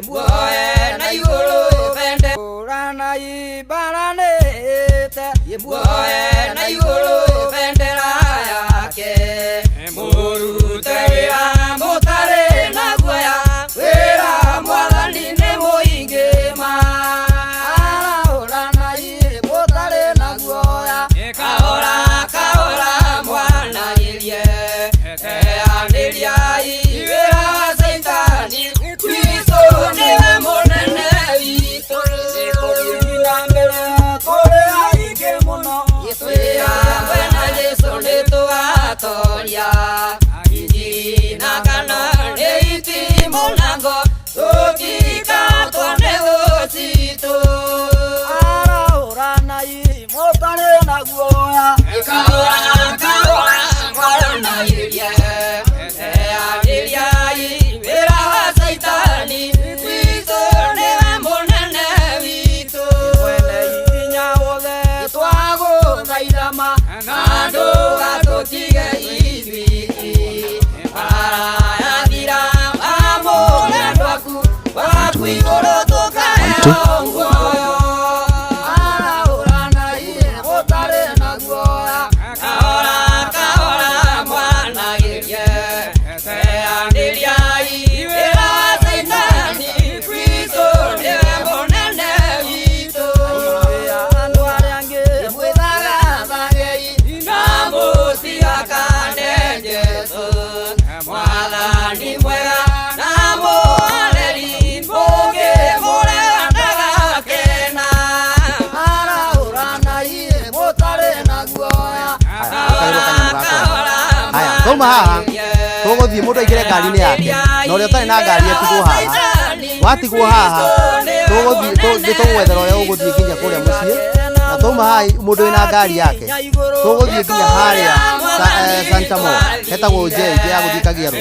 Muoe na igũrũ bende Ũranai mbaranĩte Muoe na igũrũ bendera yake Mũrute wĩra mũtarĩ na guoya Wĩra mwathani nĩ mũingĩ ma Arahũranai mũtarĩ na guoya Kahora kahora mwanagĩrie Teanĩriai wĩra wa Caitani Kristo nĩwe mũnene witũ Na mbere kũrĩ aingĩ mũno Twĩ hamwe na Jesũ nĩtũgatoria Injiri na kana nĩ itimũ na ngo Tũtikatwo nĩ thũ citũ Arahũranai mũtarĩ na guoya Kahora kahora mwaranagĩrie Teanĩriai wĩra wa Caitani Kristo nĩwe mũnene witũ Mwene hinya wothe twagũthaitha ma Na ndũgatũtige ithuiki Mbaara yathira amũre andũ aku Waku igũrũ tũkaheo muoyo Arahũranai mũtarĩ na guoya Kahora kahora mwanagĩrie Teanĩriai wĩra wa Caitani Kristo nĩwe mũnene witũ Andũ arĩa angĩ mwĩthagathagei na mũtigakane Jesũ Mwathani mwega na mũhoreri mũngĩmũrega ndagakena Arahũranai mũtarĩ na guoya Haya, twauma haha tũgũthiĩ mũndũ aingĩre ngari-inĩ yake na ũrĩa ũtarĩ na ngari atigwo haha watigwo haha tũgũthiĩ nĩ tũgwethera ũrĩa ũgũthiĩ nginya kũrĩa mũciĩ na twauma haha mũndũ wĩna ngari yake tũgũthiĩ nginya harĩa Santa Mo hetagwo Njei njĩra ya gũthiĩ Kagiaru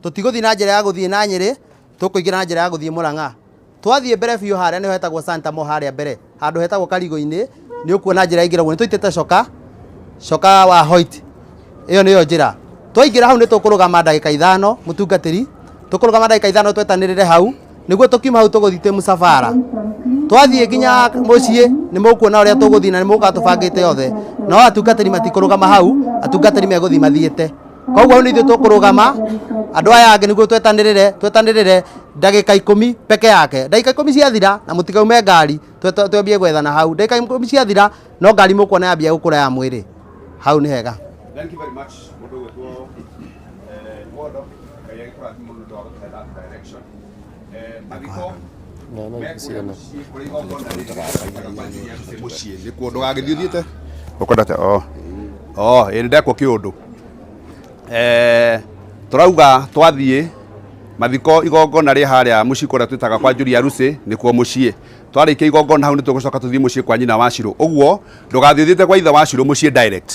tũtigũthiĩ na njĩra ya gũthiĩ na Nyĩrĩ tũkũingĩra na njĩra ya gũthiĩ Mũrang'a twathiĩ mbere biũ harĩa nĩho hetagwo Santa Mo harĩa mbere handũ hetagwo Karigũ-inĩ nĩ ũkuona njĩra ĩingĩra ũguo nĩ tũitĩte coka coka wa Hoyt ĩyo nĩyo njĩra twaingĩra hau nĩ tũkũrũgama ndagĩka 5 mũtungatĩri tũkũrũgama ndagĩka 5 twetanĩrĩre hau nĩguo tũkiuma hau tũgũthiĩ twĩ mũcabara twathiĩ nginya mũciĩ nĩ mũkuona ũrĩa tũgũthiĩ na nĩ mũgũka tũbangĩte othe no atungatĩri matikũrũgama hau atungatĩri megũthiĩ mathiĩte koguo hau nĩ ithuĩ tũkũrũgama andũ aya angĩ nĩguo twetanĩrĩre twetanĩrĩre ndagĩka 10 peke yake ndagĩka 10 ciathira na mũtikaume ngari twambie gwethana hau ndagĩka 10 ciathira no ngari mũkuona yambia gũkũra ya mwĩrĩ hau nĩ hega. Thank you very much mũndũ ũgwĩtwo Wondo Ngai agĩkũrathime mũno nĩ ũndũ wa gũtũhe that direction. Mathiko mekũrĩa mũciĩ kũrĩa igongona rĩrĩ mũciĩ nĩkuo ndũgagĩthiĩ ũthiĩte ũkwendete oh oh ĩĩ nĩndekwo kĩũndũ. Tũrauga twathiĩ mathiko igongona rĩ harĩa mũciĩ kũrĩa twĩtaga kwa Julia Lucy nĩkuo mũciĩ twarĩkia igongona hau nĩtũgũcoka tũthiĩ mũciĩ kwa nyina wa Shiro ũguo ndũgathiĩ ũthiĩte kwa ithe wa Shiro mũciĩ direct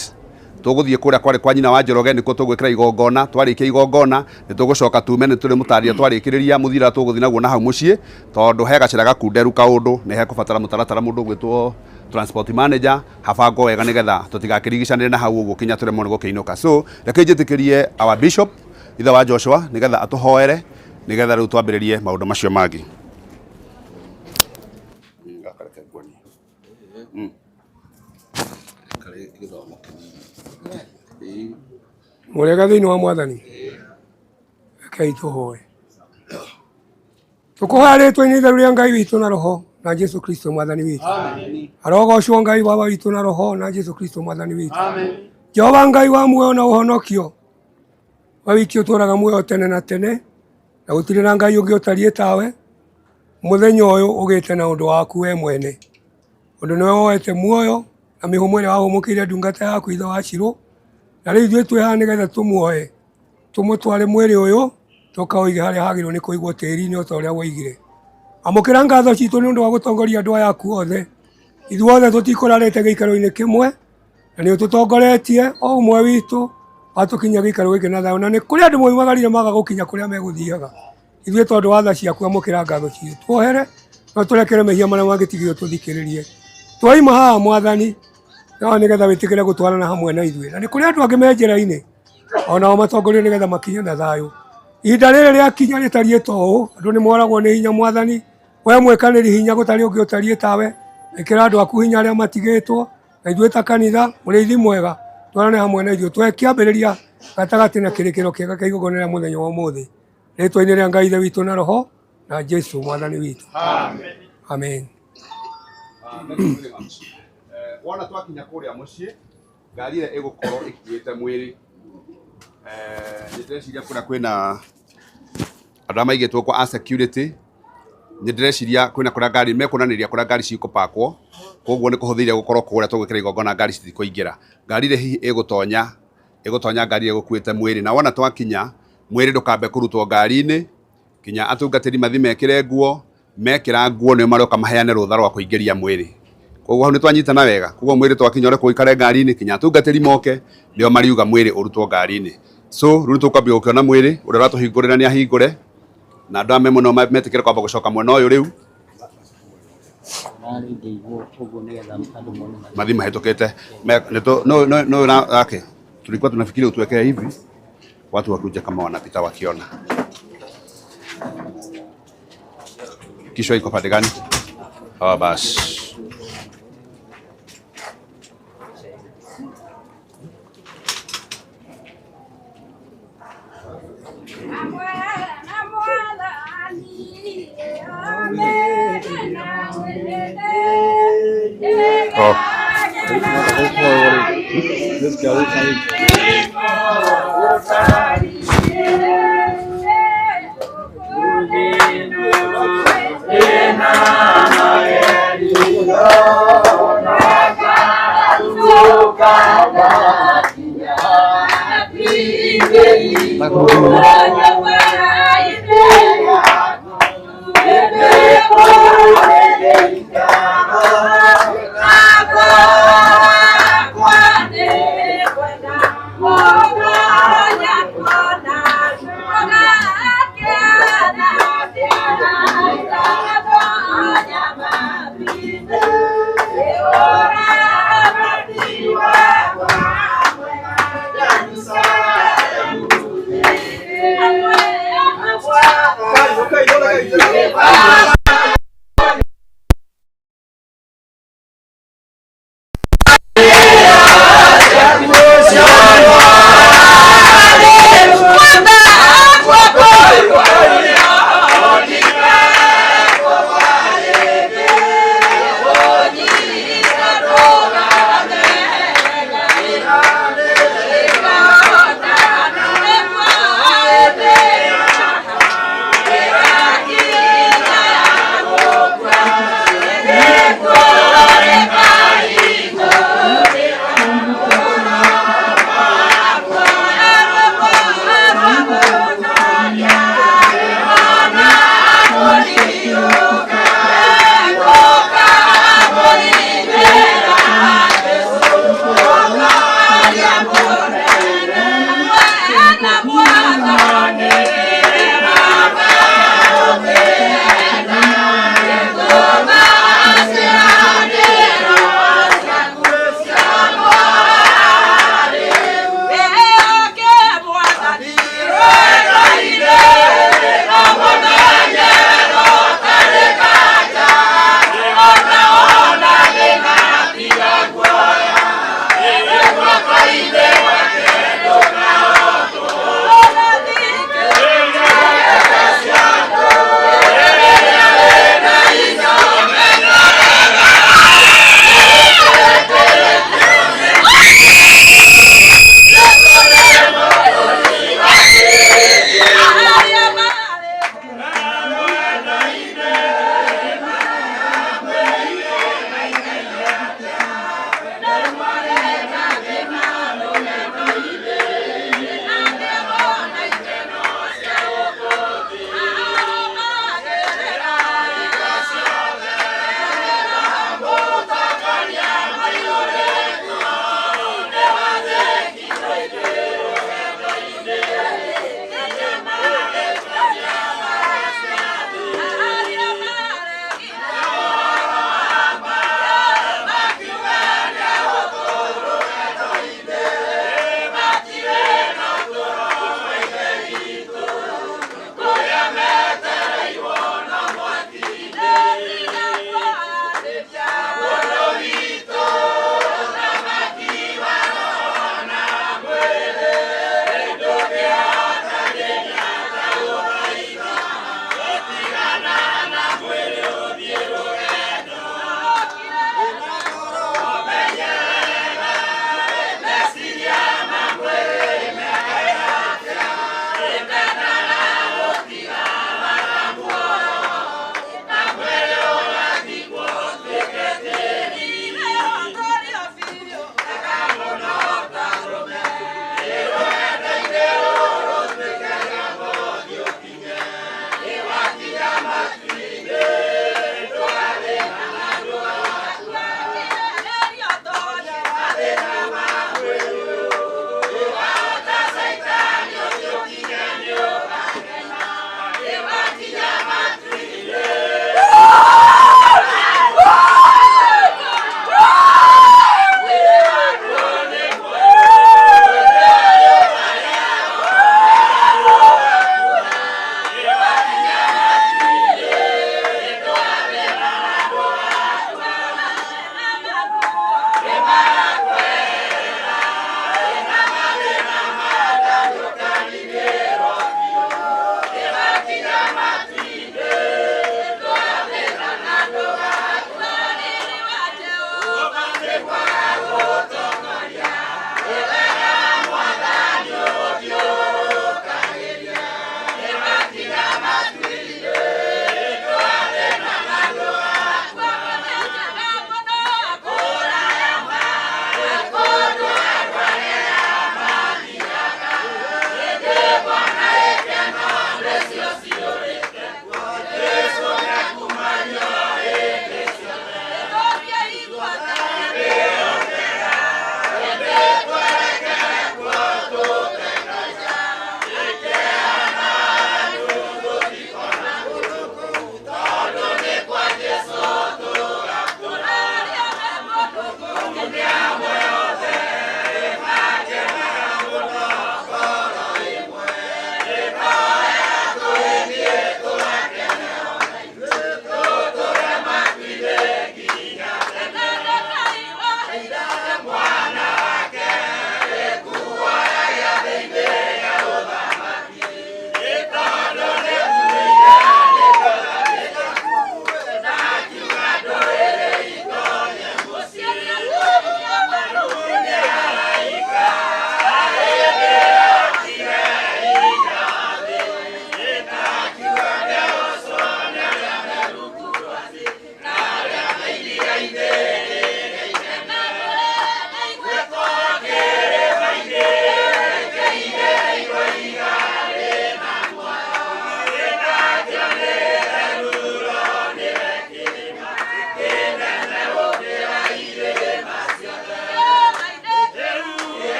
tũgũthiĩ kũrĩa kwarĩ kwa nyina wa Njoroge nĩkuo tũgwĩkĩra igongona twarĩkia igongona nĩtũgũcoka tume nĩtũrĩmũtarĩria twarĩkĩrĩria mũthira tũgũthiĩ naguo na hau mũciĩ tondũ he gacĩra gakunderu kaũndũ nĩ hekũbatara mũtaratara mũndũ ũgwĩtwo transport manager habangwo wega nĩgetha tũtigakĩrigicanĩre na hau ũguo kinya tũremwo nĩ gũkĩinũka. So reke njĩtĩkĩrie our bishop ithe wa Joshua nĩgetha atũhoere nĩgetha rĩu twambĩrĩrie maũndũ macio mangĩ. Gaka reke nguonie. Karĩ gĩthomo kĩnini. Mũrĩega thĩinĩ wa mwathani rekei tũhoe tũkũhoya rĩtwa-inĩ itheru rĩa Ngai witũ na roho na Jesu Kristo mwathani witũ arogocwo Ngai baba witũ na roho na Jesu Kristo mwathani witũ Jehova Ngai wa muoyo na ũhonokio we wiki ũtũraga muoyo tene na tene na gũtirĩ na Ngai ũngĩ ũtariĩ tawe mũthenya ũyũ ũgĩte na ũndũ waku we mwene ũndũ nĩwe woete muoyo na mĩhũmũ ĩrĩa wahũmũkĩire ndungata yaku ithe wa Shiro na rĩu ithuĩ twĩ haha nĩgetha tũmuoe tũmũtware mwĩrĩ ũyũ tũkaũige harĩa hagĩrĩirwo nĩ kũigwo tĩri-inĩ o ta ũrĩa woigire. Amũkĩra ngatho citũ nĩ ũndũ wa gũtongoria andũ aya aku othe ithuothe tũtikũrarĩte gĩikaro-inĩ kĩmwe na nĩ ũtũtongoretie o ũmwe witũ watũkinyia gĩikaro gĩkĩ na thayũ na nĩ kũrĩ andũ moimagarire maga gũkinya kũrĩa megũthiaga ithuĩ tondũ wa tha ciaku amũkĩra ngatho citũ tuohere no tũrekere mehia marĩa mangĩtigire tũthikĩrĩrie twaima haha mwathani no nĩgetha wĩtĩkĩre gũtwarana hamwe na ithuĩ na nĩ kũrĩ andũ angĩ me njĩra-inĩ Onao matongorie nĩgetha makinye na thayũ. Ihinda rĩrĩ rĩakinya rĩtariĩ ta ũũ, andũ nĩ moragwo nĩ hinya Mwathani, we mwĩkanĩri hinya gũtarĩ ũngĩ ũtariĩ tawe, ĩkĩra andũ aku hinya arĩa matigĩtwo, na ithuĩ ta kanitha, mũrĩithi mwega, twarane hamwe na ithuĩ, twe kĩambĩrĩria gatagatĩ na kĩrĩkĩro kĩega kĩa igongona rĩa mũthenya wa ũmũthĩ. Rĩtwa-inĩ rĩa Ngai Ithe witũ na Roho na Jesu Mwathani witũ. Amen. Thank you very much. Wona twakinya kũrĩa mũciĩ ngari ĩrĩa ĩgũkorwo ĩkuĩte mwĩrĩ nĩ ndĩreciria kũrĩa kwĩna andũ arĩa maigĩtwo kwa a security nĩ ndĩreciria kwĩna kũrĩa ngari mekuonanĩria kũrĩa ngari cikũpakwo koguo nĩ kũhũthĩire gũkorwo kũrĩa tũgwĩkĩra igongona ngari citikũingĩra ngari ĩrĩa hihi ĩgũtonya ĩgũtonya ngari ĩrĩa ĩgũkuĩte mwĩrĩ na wona twakinya mwĩrĩ ndũkambe kũrutwo ngari-inĩ kinya atungatĩri mathi mekĩre nguo mekĩra nguo nĩo maroka maheane rũtha rwa kũingĩria mwĩrĩ koguo hau nĩ twanyitana wega koguo mwĩrĩ twakinya ũrĩa kũikare ngari-inĩ kinya atungatĩri moke nĩo mariuga mwĩrĩ ũrutwo ngari-inĩ so rĩu nĩtũkwambia gũkĩona mwĩrĩ ũrĩa ũratũhingũrĩra nĩ ahingũre na andũ aya me mwena ũyũ metĩkĩre kwamba gũcoka mwena ũyũ rĩu mathi mahĩtũkĩte no no yake tulikuwa tunafikiri utuwekee hivi watu wakuja kama wanapita wakiona kichwa iko pande gani? Ah, basi. Oh. Yeah.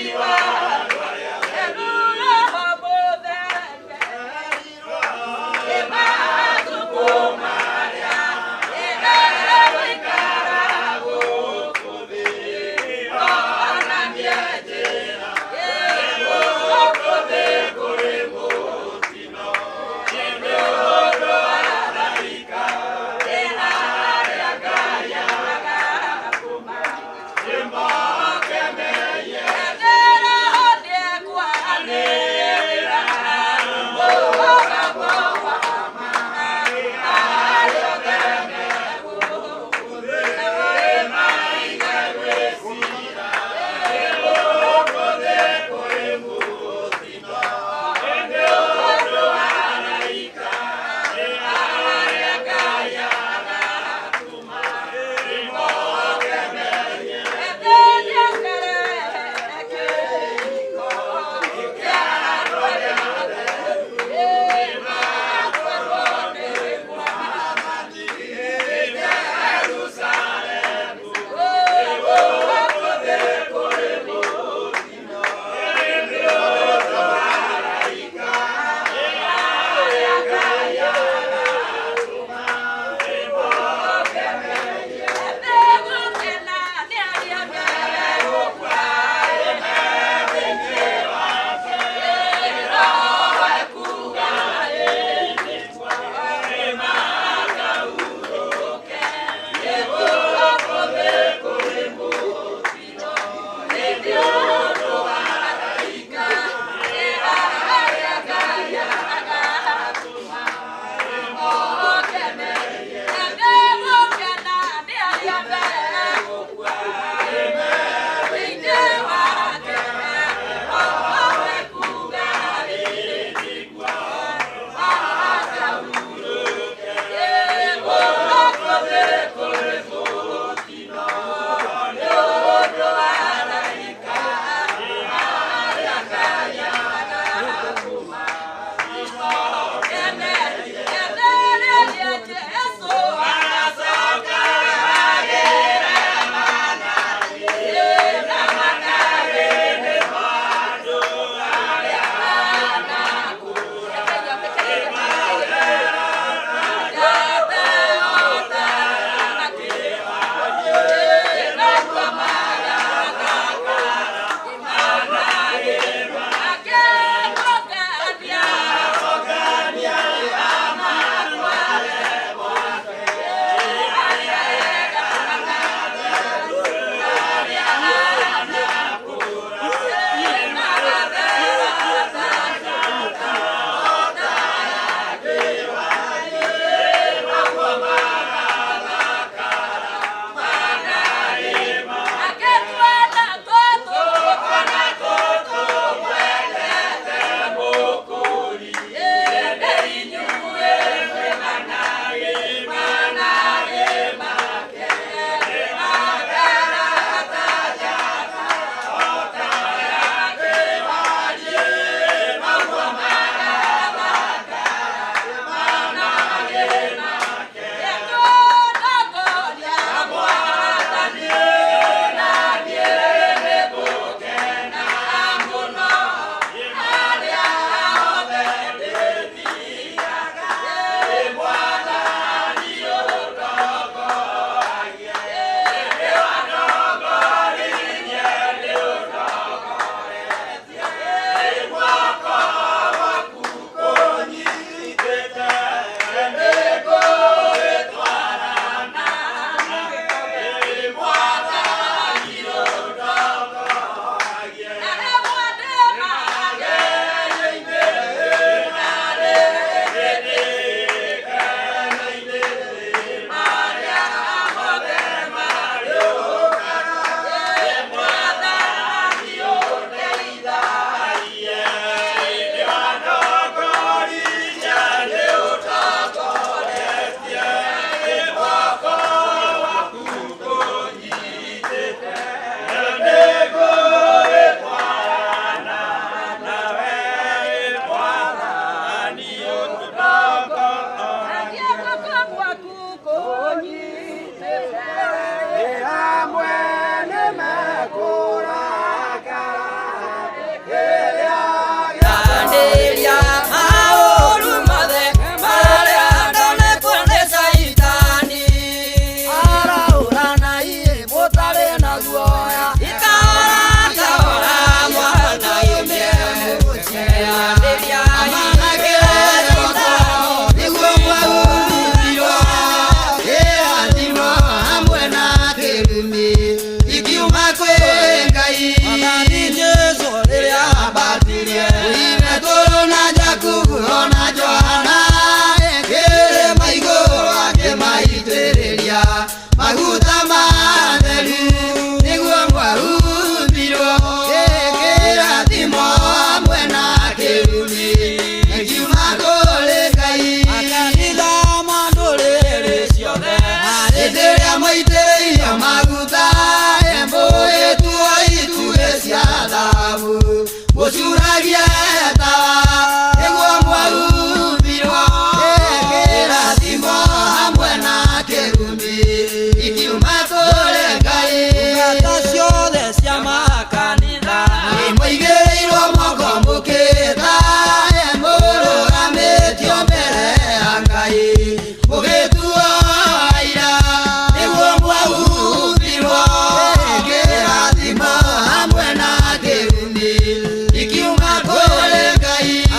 Yeah. thahabu mũcuragie tawa nĩguo mwahumbirwo kĩrathimo hamwe na kĩrumi ikiuma kũrĩ Ngai. Ngata ciothe cia makanitha mũigĩirwo moko mũkĩta mũrũgamĩtio mbere ya Ngai mũgĩtuo aira nĩguo mwahumbirwo kĩrathimo hamwe na kĩrumi ikiuma kũrĩ Ngai.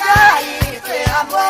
Ngai twĩ hamwe.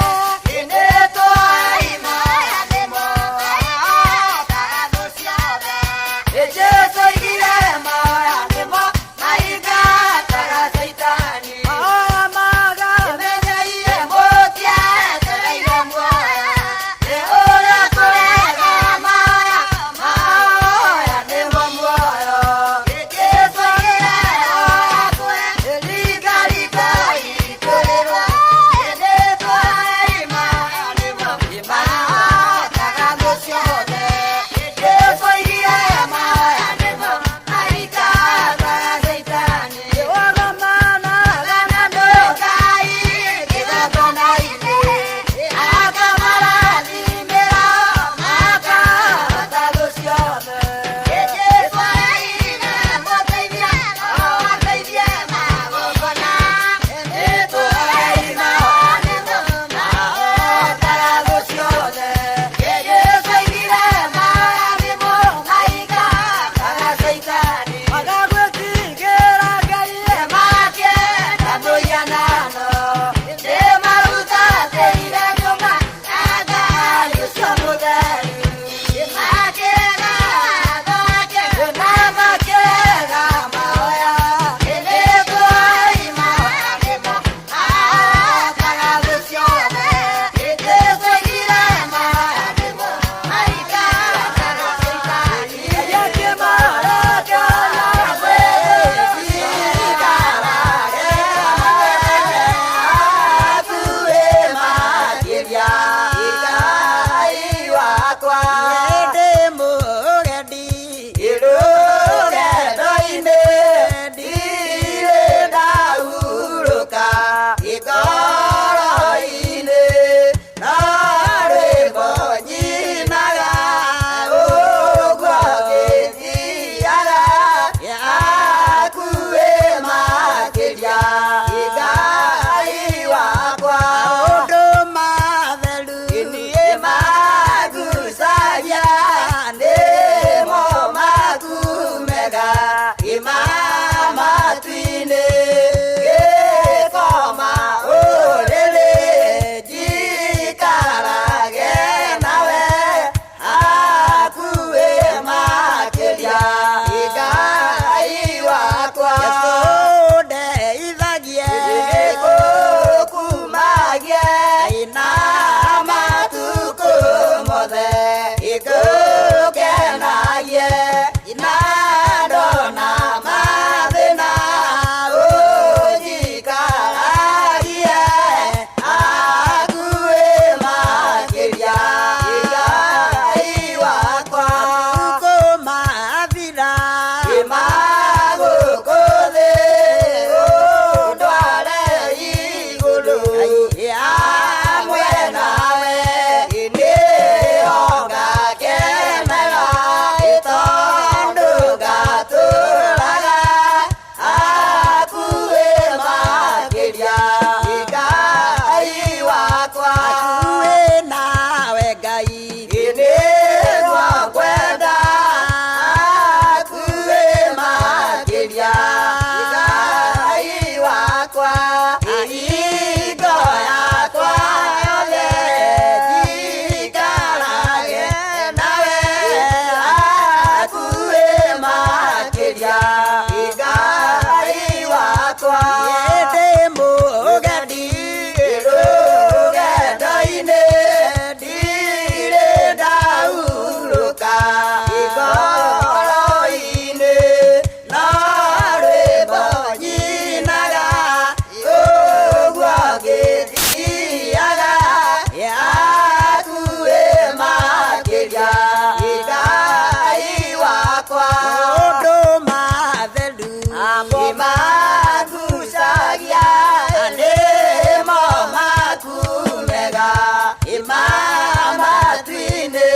Imama-twine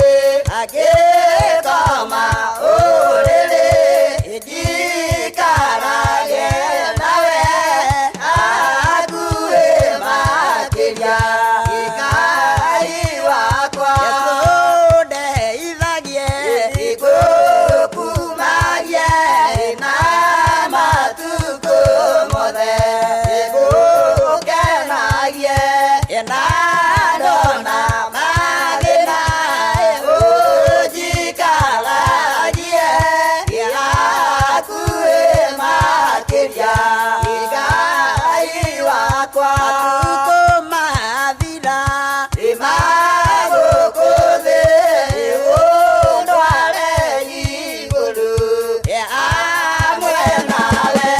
agĩkoma ũrĩrĩ njikarage nawe hakuhĩ makĩria Ngai wakwa. Jesũ ndeithagie ngũkumagie na matukũ mothe ngũkenagie na ndona mathĩna ũnjikaragie hakuhĩ makĩria Ngai wakwa. Matukũ mathira magũkũ thĩ ũndware igũrũ hamwe nawe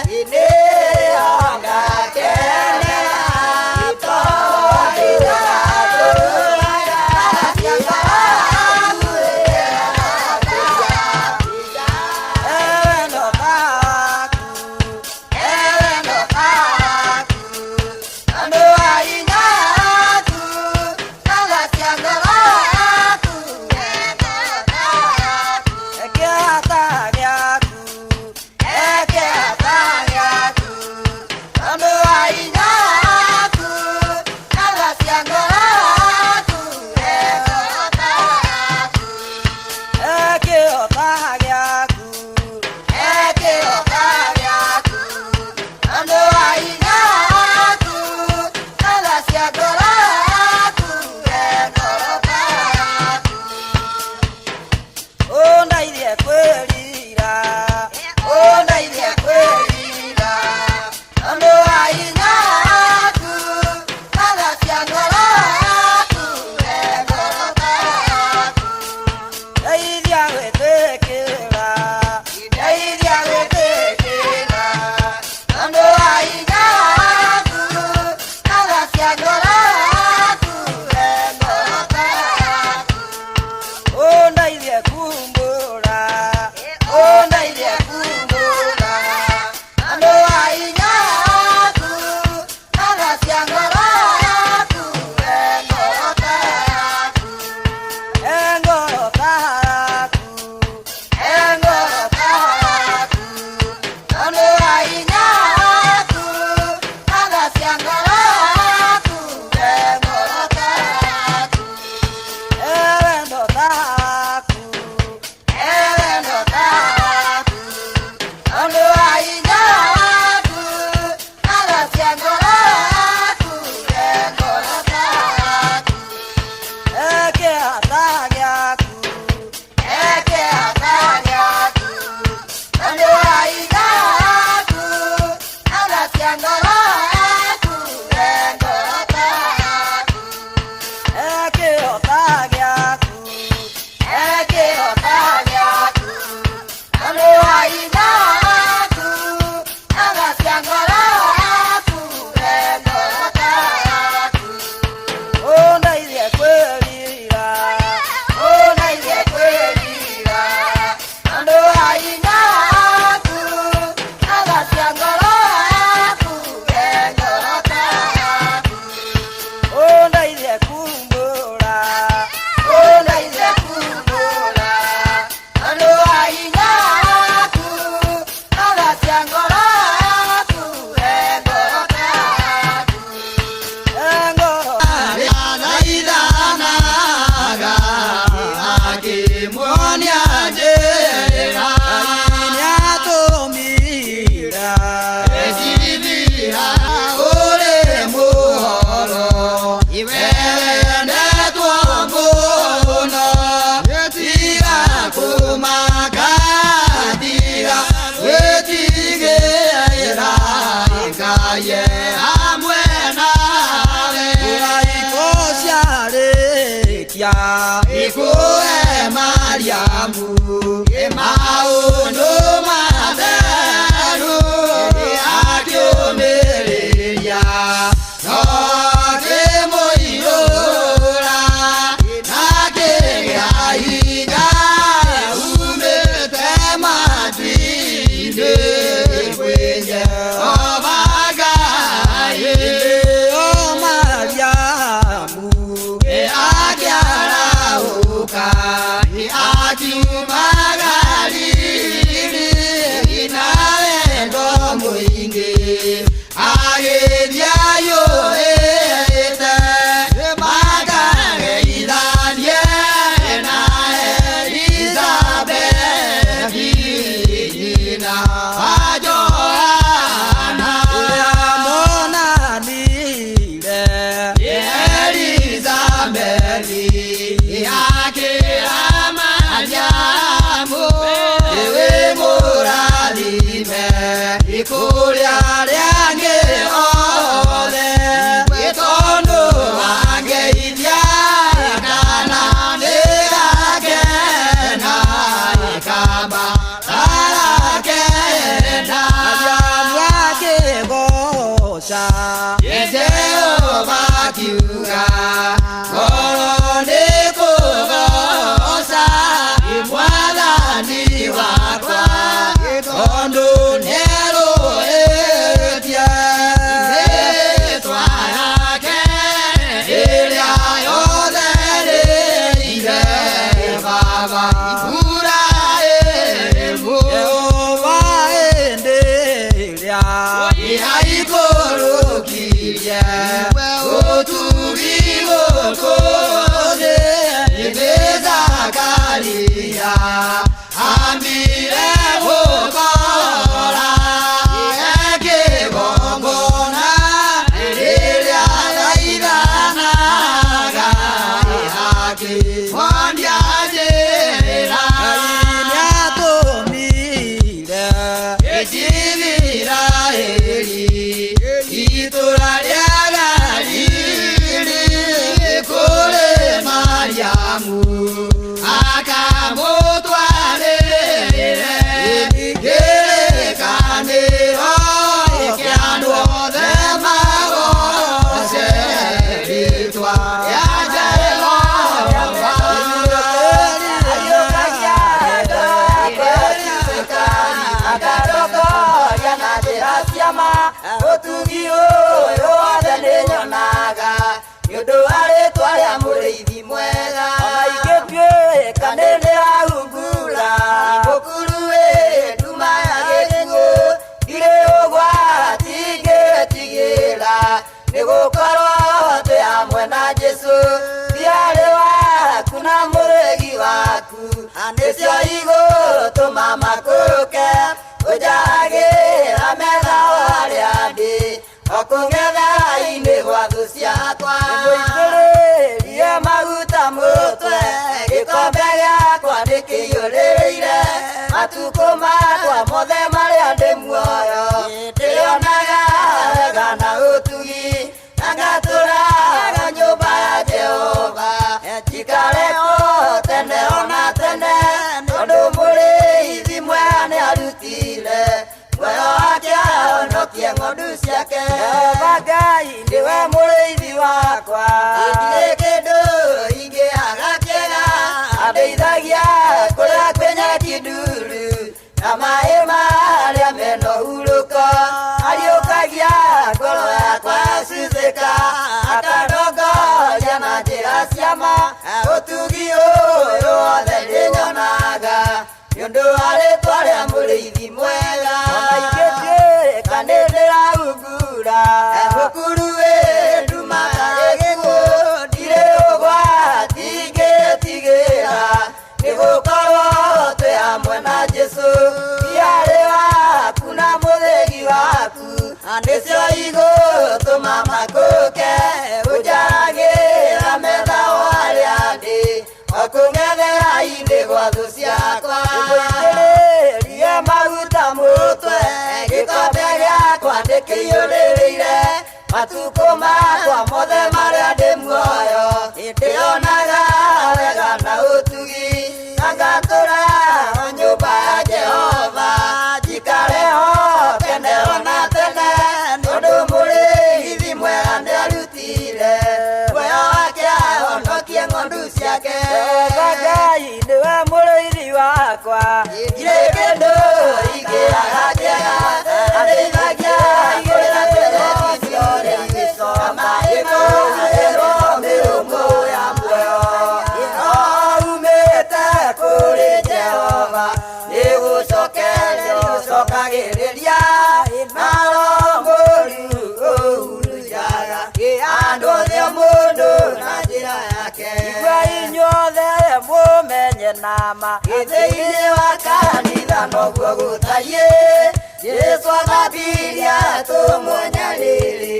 nĩho ngakenera tondũ Undaithie kwĩrira, undaithie kwĩrira, andũ a hinya waku, tha cia ngoro yaku, ngoro yaku. Ndeithia gwĩtĩkĩra, ndeithia gwĩtĩkĩra, andũ a hinya waku, tha cia ngoro yaku, ngoro yaku. Undaithie kumbũra, undaithie kumbũra, andũ a hinya waku, tha cia ngoro yaku, ngoro yaku. Ngoro yaku, ngoro yaku, andũ a hinya waku, tha cia ngoro yaku, ngoro yaku. Ewendo taku, ewendo taku, andũ a hinya waku, tha cia ngoro yaku, ngoro yaku. Ekĩhata gĩaku, ekĩhata gĩaku, andũ a hinya waku, tha cia ngoro yaku, ngoro yaku. Ekĩhota gĩaku, ekĩhota gĩaku, andũ a hinya waku, tha cia ngoro yaku, ngoro yaku. Undaithie kwĩrira, undaithie kwĩrira, andũ a hinya waku, tha cia ngoro yaku, ngoro yaku. Undaithie kumbũra, undaithie kumbũra, andũ a hinya waku, tha cia ngoro yaku, ngoro yaku. Ngoro Athaithanaga akĩmuonia njĩra nĩatũmira Ecithira ũrĩ mũhoro wendetwo mũno tiga kũmaka tiga gwĩtigĩra Ngai e hamwe nawe. Iraiko ciarĩkia Ikũhe Mariamu maũndũ matheru akĩũmĩrĩria no akĩmũiyũra akĩgĩa hinya umĩte matu-inĩ kwĩ Jehova Ngai. O Mariamu. Agĩikũrũka akiuma Galili na wendo mũingĩ agĩthiĩ aiyũrĩte makageithanie na Elizabethi nyina wa Johana. Monanire Elizabethi akĩra Mariamu, wĩ mũrathime kũrĩ arĩa angĩ othe, tondũ wangeithia kana nĩgakena kamba arakena. Akĩgoca Jehova akiuga ngoro nĩ kũgoca mwathani wakwa tondũ nĩerũĩtie rĩtwa yake ĩrĩa yothe rĩire baba Iburahĩmu. Jehova hĩndĩ ĩrĩa Aikũrũkirie ũtugi gũkũ thĩ nĩ Zakaria ambire gũkora kĩgongona rĩrĩa thaithanaga akĩmonia njĩra. Nĩatũmire Isiraeli itũra rĩa Galili kũrĩ Mariamu akamũtwarĩre kĩrĩkanĩro kĩa andũ othe magoce rĩtwa rĩa Jehova. Akarongoria na njĩra ciama ũtugi ũyũ wothe nĩnyonaga nĩ ũndũ wa rĩtwa rĩa mũrĩithi mwega. Ona ingĩtuĩka nĩ ndĩrahungura mũkuru wĩ nduma ya gĩkuũ ndirĩ ũgwati ingĩtigĩra nĩgũkorwo twĩ hamwe na Jesũ thiarĩ waku na mũrĩgi waku nĩcio igũtũma makũke ũnjagĩra metha harĩa ndĩ o kũng'etha-inĩ gwa thũ ciakwa. Nĩngũitĩrĩrie maguta mũtwe gĩkombe gĩakwa nĩkĩiyũrĩrĩire matukũ makwa mothe marĩa ndĩ muoyo ndĩonaga wega na ũtugi na ngatũraga nyũmba ya Jehova njikare kuo tene ona tene tondũ mũrĩithi mwega nĩarutire muoyo wake ahonokie ng'ondu ciake. Jehova Ngai nĩwe mũrĩithi wakwa ndirĩ kĩndũ ingĩaga kĩega andeithagia kũrĩa kwĩ nyeki nduru na maĩ marĩa mena ũhurũko ariũkagia ngoro yakwa yacuthĩka akandongoria na njĩra ciama ũtugi ũyũ wothe ndĩnyonaga nĩ ũndũ wa rĩtwa rĩa mũrĩithi mwega. Ona ingĩtuĩka nĩ ndĩrahungura mũkuru wĩ nduma ya gĩkuũ ndirĩ ũgwati ingĩtigĩra nĩgũkorwo twĩ hamwe na Jesũ thiarĩ waku na mũthĩgi waku nĩcio igũtũma makũke ũnjagĩra metha o harĩa ndĩ o kũng'ethera-inĩ gwa thũ ciakwa. Nĩngũitĩrĩrie maguta mũtwe gĩkombe gĩakwa nĩkĩiyũrĩrĩire matukũ makwa mothe marĩa ndĩ muoyo ndĩonaga wega na ũtugi na ngatũra nyũmba ya Jehova njikare ho tene ona tene tondũ mũrĩithi mwega nĩarutire muoyo wake ahonokie ng'ondu ciake. Jehova Ngai nĩwe mũrĩithi wakwa ndirĩ kĩndũ ingĩaga kĩega andeithagia kũrĩa kwĩ nyeki na maĩ marĩa mĩrũmũ ya muoyo. Yake. Igua inyuothe mũmenye nama thĩinĩ wa kanitha noguo gũtariĩ. Jesũ athambirie atũmwo nyarĩrĩ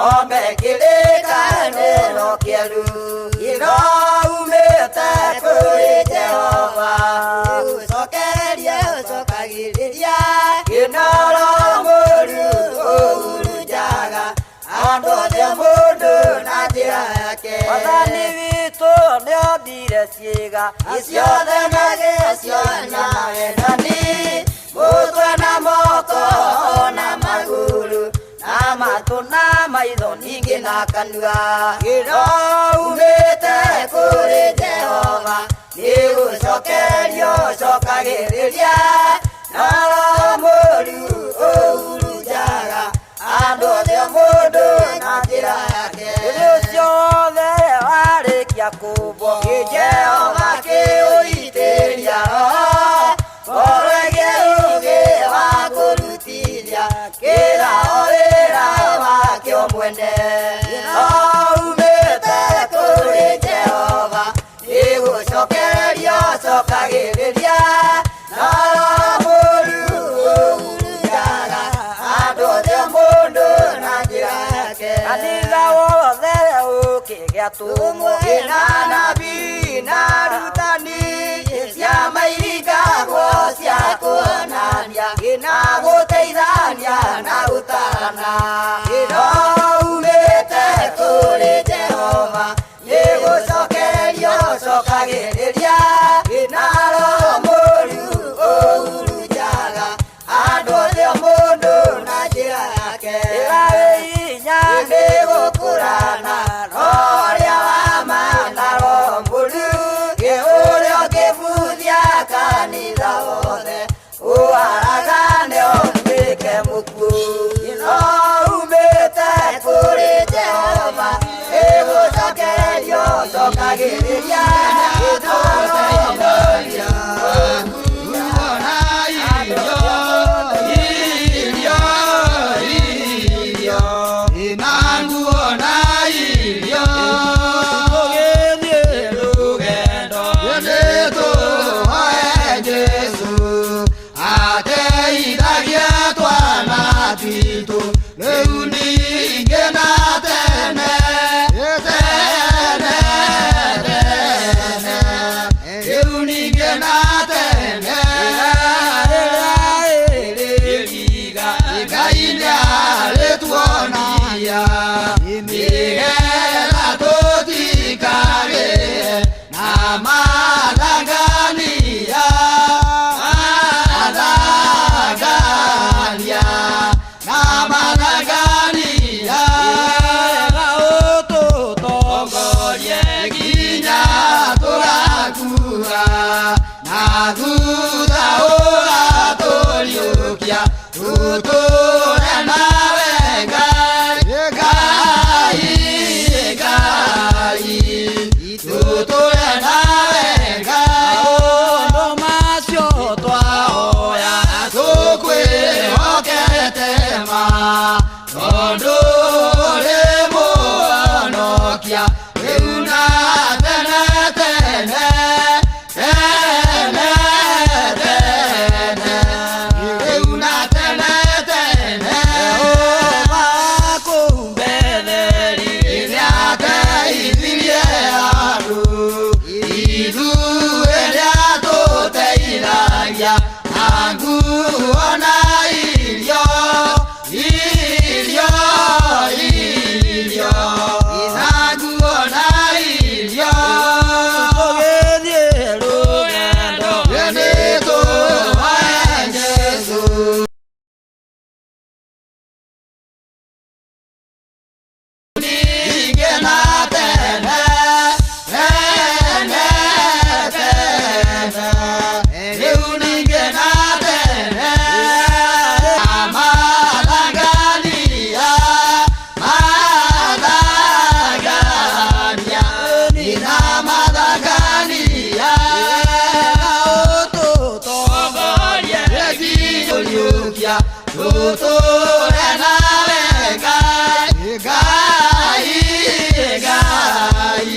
ome kĩrĩkanĩro kĩerũ kĩroumĩte kũrĩ Jehova. Ũcokerie ũcokagĩrĩria kĩnoro mũru ũhurunjaga andũ othe mũndũ na njĩra yake. Mwathani witũ nĩombire ciĩga ciothe na gĩciona wendani, mũtwe na moko na magũrũ na matũ na maitho ningĩ na kanua. Kĩroumĩte kũrĩ Jehova nĩgũcokerio ũcokagĩrĩria na roho mũru ũhurunjaga andũ othe mũndũ na njĩra yake. Ũndũ ũcio wothe warĩkia kũmbwo Jehova kĩũitĩria roho ngoro ĩgĩe ũũgĩ wa kũrutithia kĩra o wĩra wakĩo mwene. Kĩroumĩte kũrĩ Jehova nĩgũcokerio cokagĩrĩria na roho mũru ũhurunjaga andũ othe mũndũ na njĩra yake. Kanitha wothe ũkĩgĩa tũmwo na nabii na arutani, ciama iringagwo cia kuonania na gũteithania na gũtarana. Kĩroumĩte kũrĩ Jehova nĩgũcokerio cokagĩrĩria na roho mũru ũhurunjaga andũ othe mũndũ na njĩra yake. Ĩra wĩ hinya nĩgũkũrana roho ũrĩa wa ma na roho mũru, ũrĩa ũngĩbuthia kanitha wothe ũharagane ũtuĩke mũkuũ. Kĩroumĩte kũrĩ Jehova nĩgũcokerio cokagĩrĩria na roho mũru. Ngai, Ngai,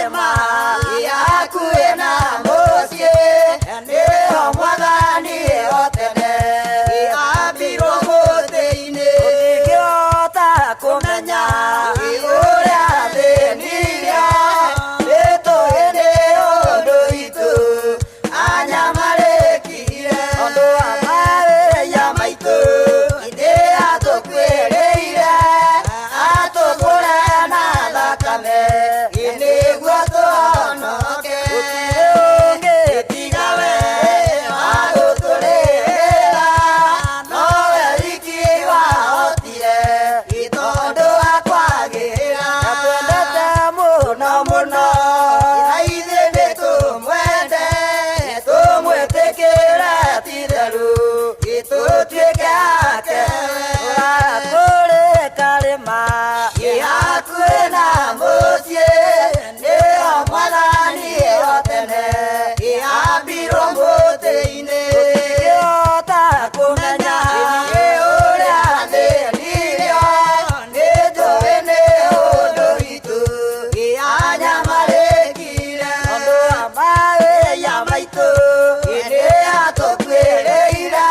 karĩma hakuhĩ na mũciĩ nĩho mwathani o tene ambirwo mũtĩ-inĩ ũtingĩhota kũmenya ũrĩa thĩnirie nĩtũĩ nĩ ũndũ witũ anyamarĩkire ũndũ wa mawĩra maitũ nĩ atũkuĩrĩire atũkũre na thakame nĩguo tũhonoke gũtirĩ ũngĩ tiga we wagũtũrĩra nowe wiki wahotire tondũ wa kwagĩra twendete mũno mũno na ithuĩ nĩ tũmwende tũmwĩtĩkĩre ti-itherũ tũtuĩke ake kũrĩ karĩma hakuhĩ na mũciĩ nĩho mwathani o tene ambirwo mũtĩ-inĩ ũtingĩhota kũmenya ũrĩa thĩnirio nĩnjũĩ nĩ ũndũ witũ anyamarĩkire ũndũ wa mawĩra maitũ nĩ atũkuĩrĩire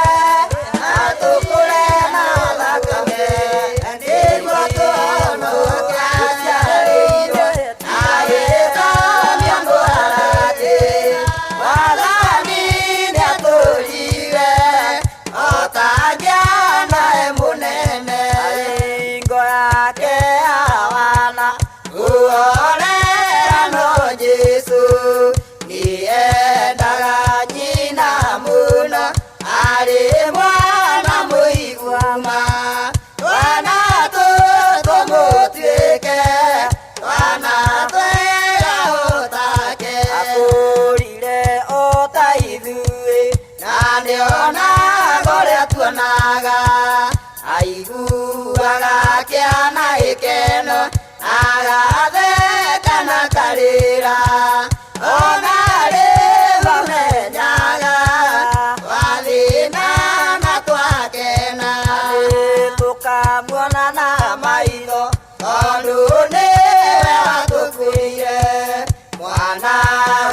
atũkũre na thakame nĩguo tũhonoke aciarĩirwo agĩtomia mũharatĩ mwathani nĩatũrire o ta ngĩana e mũnene ngo yake awana kũhorera no Jesũ nĩendaga nyina mũno arĩ mwana mũigua-ma twana tũtũ mũtuĩke twana twega o take akũrire o ta ithuĩ na nĩonaga ũrĩa tuonaga aiguaga kĩana gĩkeno agatheka na karĩra ona rĩu amenyaga twathĩna na twakena tũkamuona na maitho tondũ nĩwe watũkuire mwana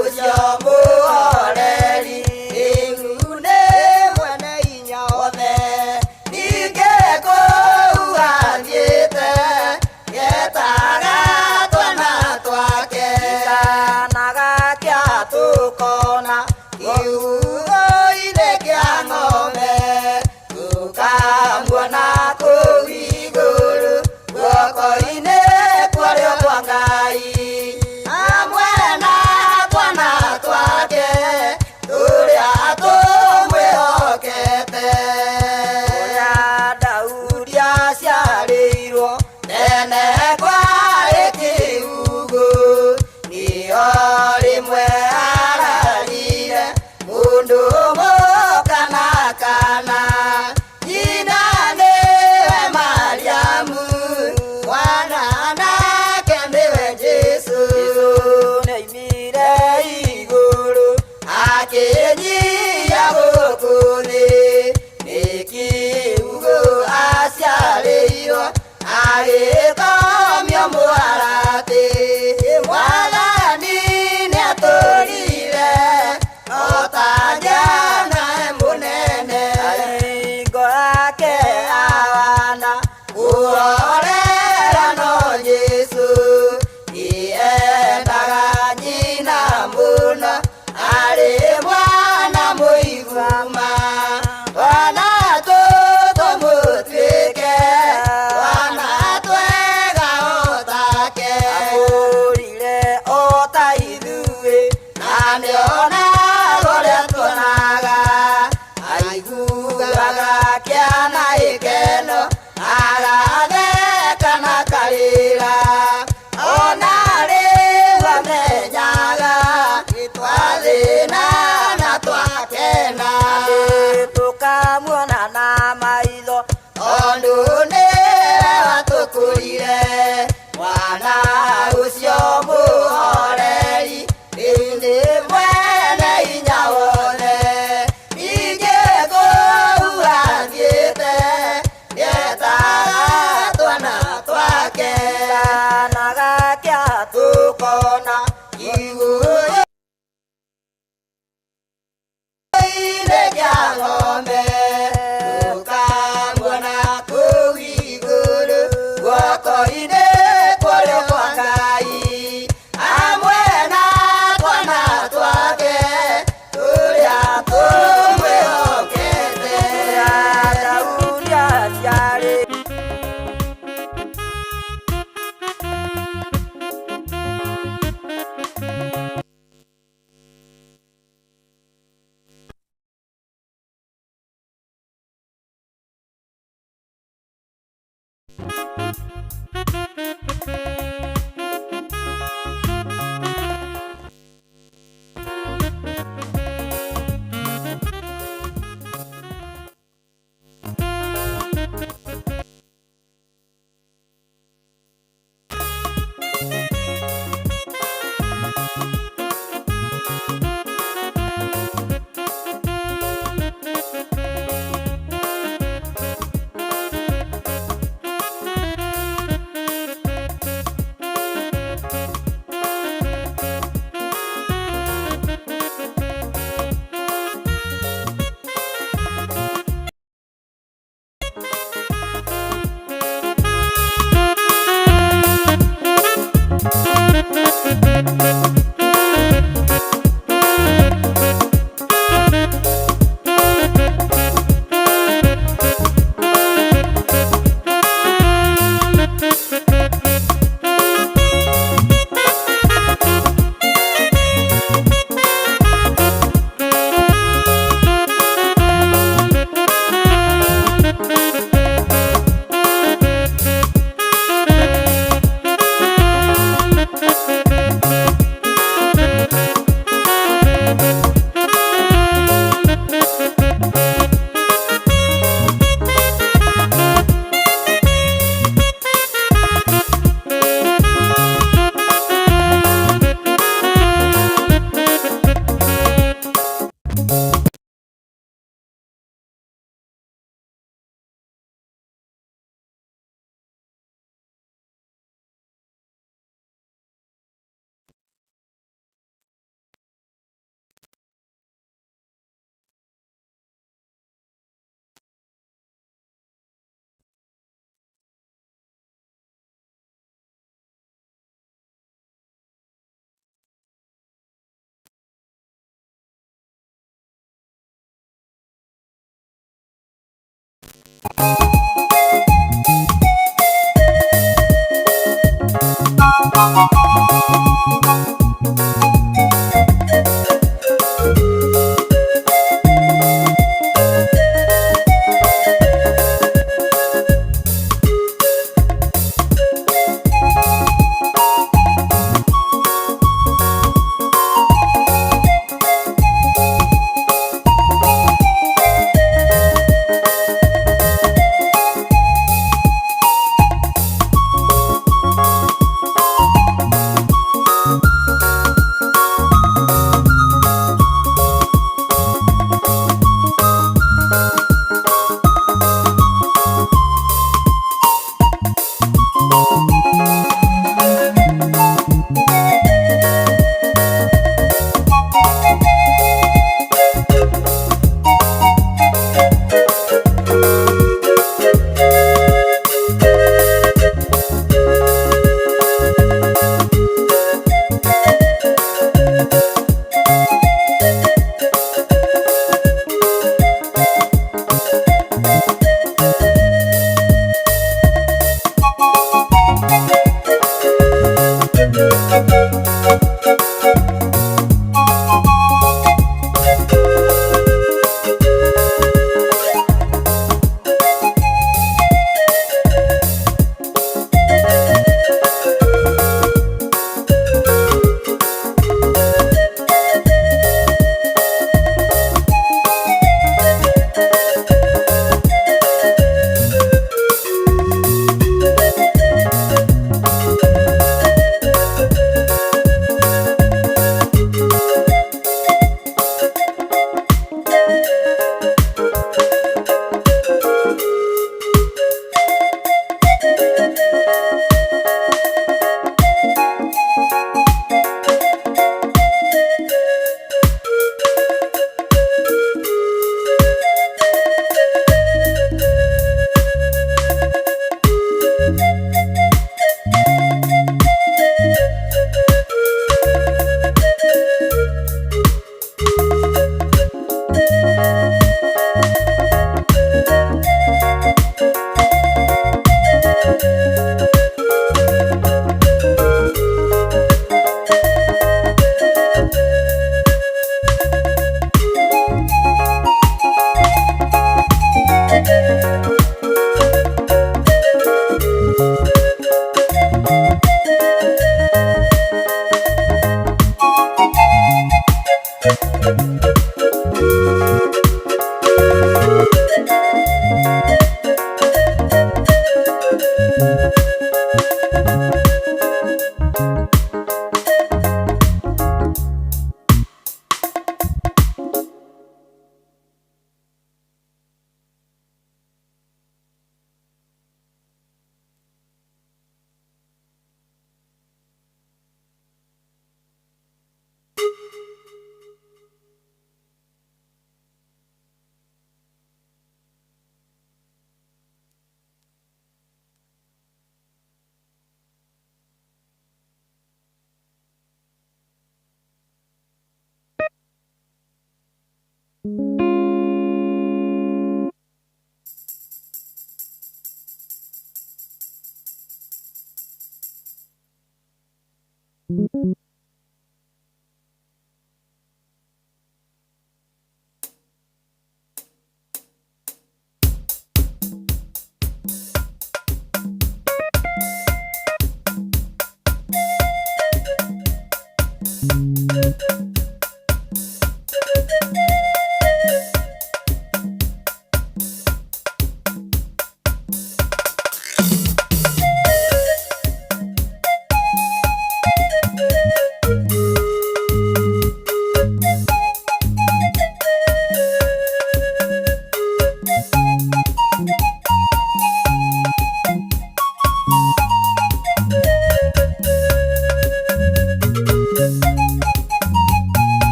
ũcio mũhoreri rĩu nĩ mwene hinya wothe ningĩ kũu athiĩte getaga twana twake kanaga kĩa tũkona kiugo-inĩ kĩa ng'ombe tũkamuona kũu igũrũ guoko-inĩ kwarĩo kwa Ngai hamwe na twana twake tũrĩa tũmwĩhokete ũrĩa Daudi aciarĩirwo tene kwarĩ kĩhugo nĩo rĩmwe ararire mũndũ mũkana kana nyina nĩwe Mariamu mwana nake nĩwe Jesũ nĩaimire igũrũ akĩnyihia gũkũ thĩ nĩ kiugo aciarĩirwo agĩtomio mũharatĩ mwathani nĩatũrire o ta njana mũnene ngo yake awana kũhorera no Jesũ nĩendaga nyina mũno arĩ mwana mũigua-ma twana tũtũ mũtuĩke twana twega o take akũrire o ta ithuĩ na nĩonaga ũrĩa tuonaga aiguaga kĩana gĩkeno agatheka na karĩra ona rĩu amenyaga twathĩna na twakena tũkamuona na maitho tondũ nĩwe watũkũrire mwana ũcio mũhoreri rĩu nĩ mwene Kiugũ-inĩ kĩa ng'ombe tũkamuona kũu igũrũ guoko-inĩ kũrĩa kwa Ngai hamwe na twana twake tũrĩa tũmwĩhokete. Daudi aciarĩ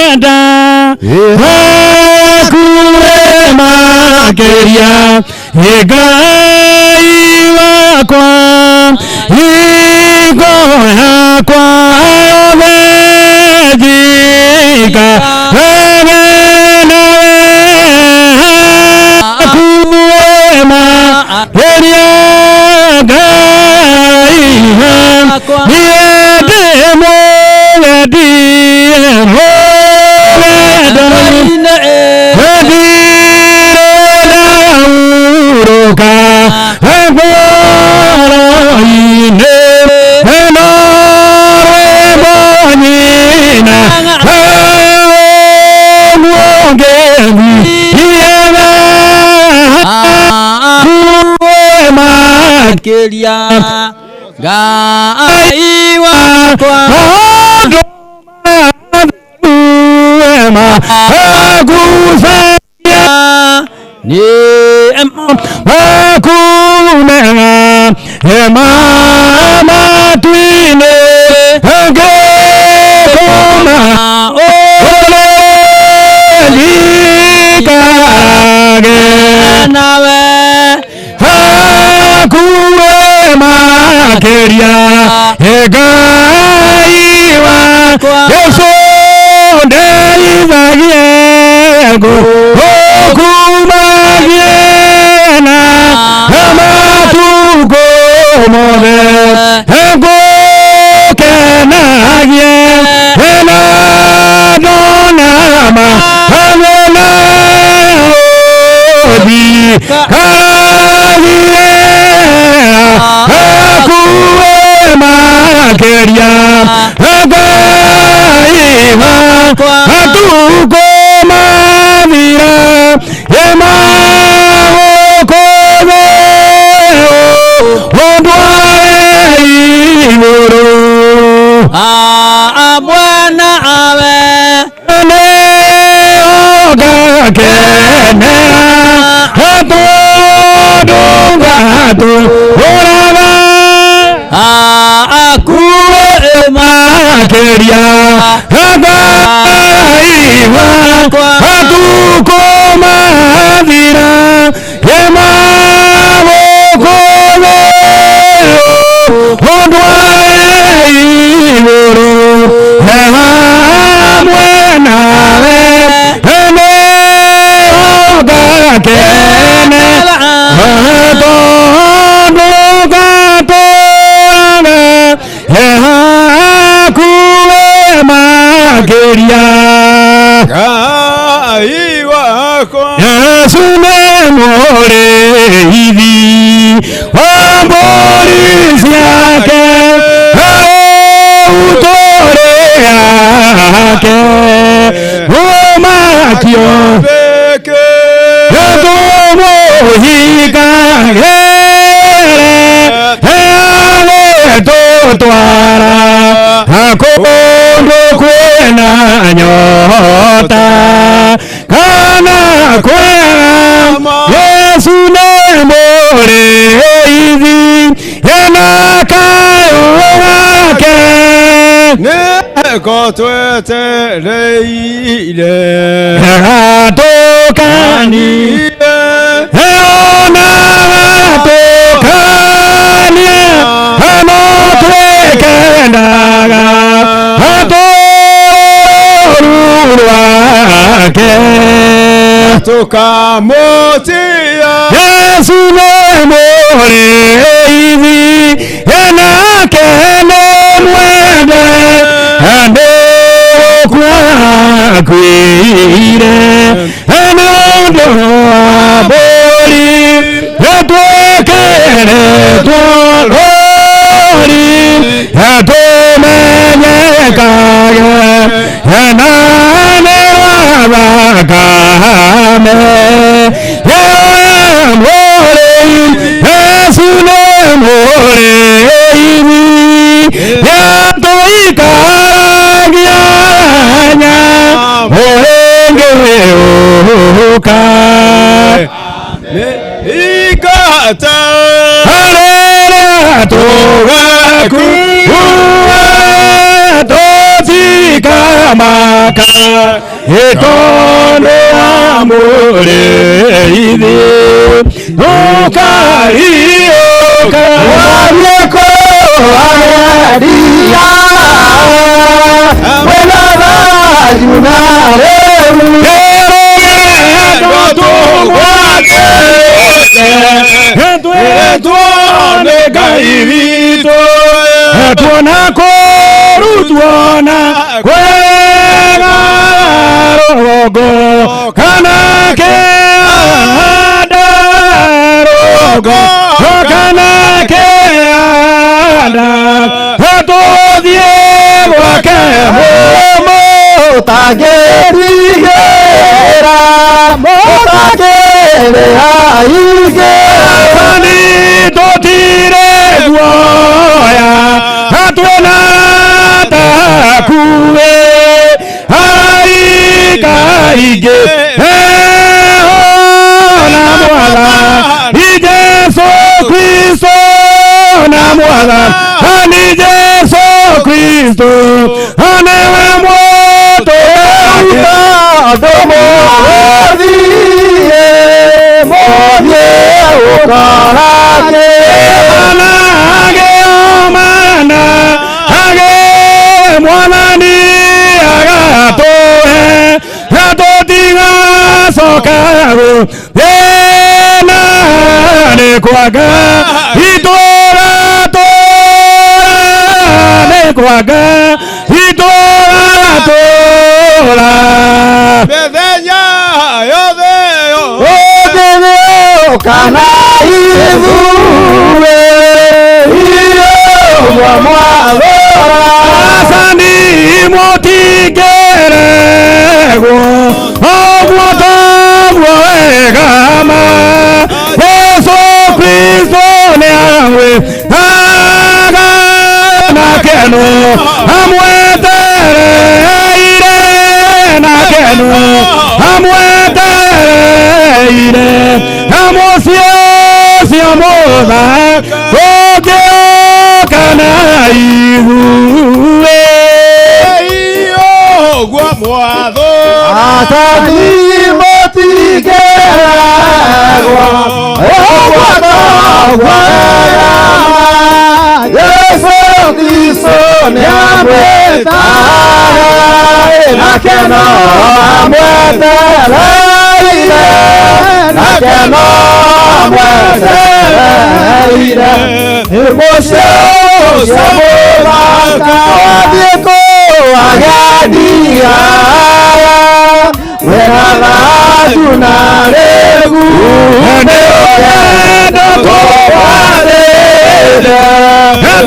Ngwenda hakuwe makĩria Ngai wakwa hingo yakwa yothe njikaraga nawe hakuwe makĩria Ngai niĩ ndĩ mũgendi rũgendo-inĩ ndirĩ ngoro-inĩ ĩno rwĩmbo nyina ũguo ngĩthiaga hakuhĩ makĩria Ngai wakwa maũndũ matheru magucagia nĩ makumega ema matu-inĩ ngĩkũma ũrĩnjikarage nawe hakuhĩ makĩria Ngai wakwa Jesũ ndeithagie ngũkumagie na matukũ mothe ngũkenagie na ndonama hamwe na ũthikaragie hakuhĩ makĩria Ngai wakwa matukũ mathira ĩmagũkũ thĩ ũndware igũrũ mwana awe nĩũgakenera tondũ ngatũũraga hakuhĩ makĩria Ngai wakwa matukũ mathira ĩmagũkũ thĩ ũndware igũrũ hamwe nawe nĩũgakenera tondũ ngatũũraga hakuhĩ makĩria Ngai wakwa Yesu nĩ mũrĩithi wa mbũri ciake hau tũrĩ ake ũmakio tũmũhikagĩre agĩtũtwara kũndũ kwĩna nyota kana kwega Yesu nĩ mũrĩithi ena kayũ gake nĩko twetereire gatũkanie ona gatũkanie no twĩkendaga atũũru rwake tũkamũtia Yesu nĩ mũrĩithi enake nĩ mwende nĩgũkua akuire nĩ ũndũ wa mbũri ĩtwĩkĩrĩtwo rũũri tũmenyekage na nĩ rwa thakame Yesu nĩ mũrĩithi nĩatũikaragia nyamũ ĩngĩũka igata rĩrĩa tũgakua tũtigane Mũtikamaka ĩtondũ wa mũrĩithi ũkariũka Walieko agendia wena thayũ na rĩu Rũgendo tũgwatĩte twĩrĩtwo nĩ Ngai witũ tuona kũrutwo na kwega rũgongo kana kĩanda rũgongo kana kĩanda tũthiĩ gwake Mũtangĩrigĩra mũtangĩrĩha ingĩ Athani tũtirĩ guoya twĩna takuĩ araika aingĩ eho na Mwathani Jesũ Kristo na Mwathani Jesũ Kristo nĩwe mũtũũri Tondũ mũthiĩ mũthiĩ ũkorage Mana age mwathani agatũhe tũtigacoka gũthĩna nĩ kwaga itũra tũra nĩ kwaga itũra tũra Mĩthenya yothe Ũngĩgĩũka na ithuĩ iũguo mwathũra Asani mũtingĩregwo ũguo toguo wega ma Jesũ Kristo nĩamwĩtaga na keno amwetereire na keno amwetereire na mũciĩ ũcio mũthaka tũngĩũka na ithuĩ ũguo mwathũra Athani mũtingĩregwo ũguo toguo wega ma Jesũ Kristo nĩamwĩtaga na keno amwetereire na keno amwetereire mũciĩ ũcio mũthaka wathiĩ kũu agendia wena thayũ na rĩu Nĩ rũgendo tũgwatĩte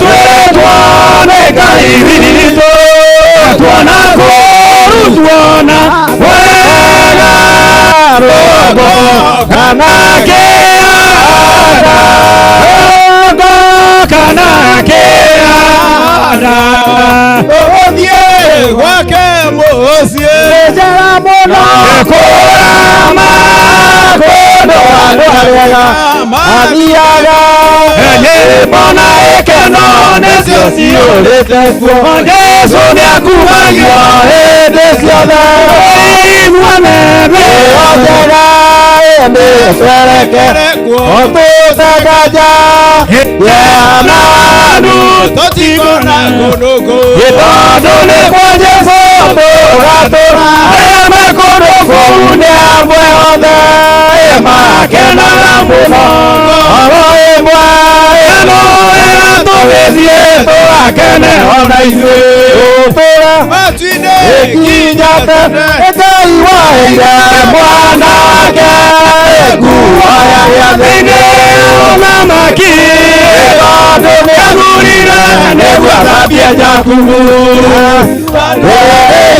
twĩrĩtwo nĩ Ngai witũ tuona kũrutwo na wega rũgongo kana kĩanda rũgongo kana kĩanda Ũthiĩ gwake mũciĩ njega mũno kũrama kũndũ andũ arega mathiaga nyĩmbo na ikeno nĩcio ciũrĩte kuo Jesũ nĩakumagio hĩndĩ ciothe inyuothe ĩyo njega ĩndĩ twereke ũtũtenganja yeananu Tũtikona kũndũ kũu tondũ nĩ kwa Jesũ tũgatũra arĩa me kũndũ kũu nĩ amwe othe makenaga mũno oro ĩmwe ĩno ĩra tũgĩthiĩ tũgakene ona ithuĩ tũtũra matu-inĩ ĩkinya tene Ngai waheire mwana wake nguo ya gĩathĩ-inĩ ũthamaki tondũ nĩagũrire nĩguo athambie Jakubu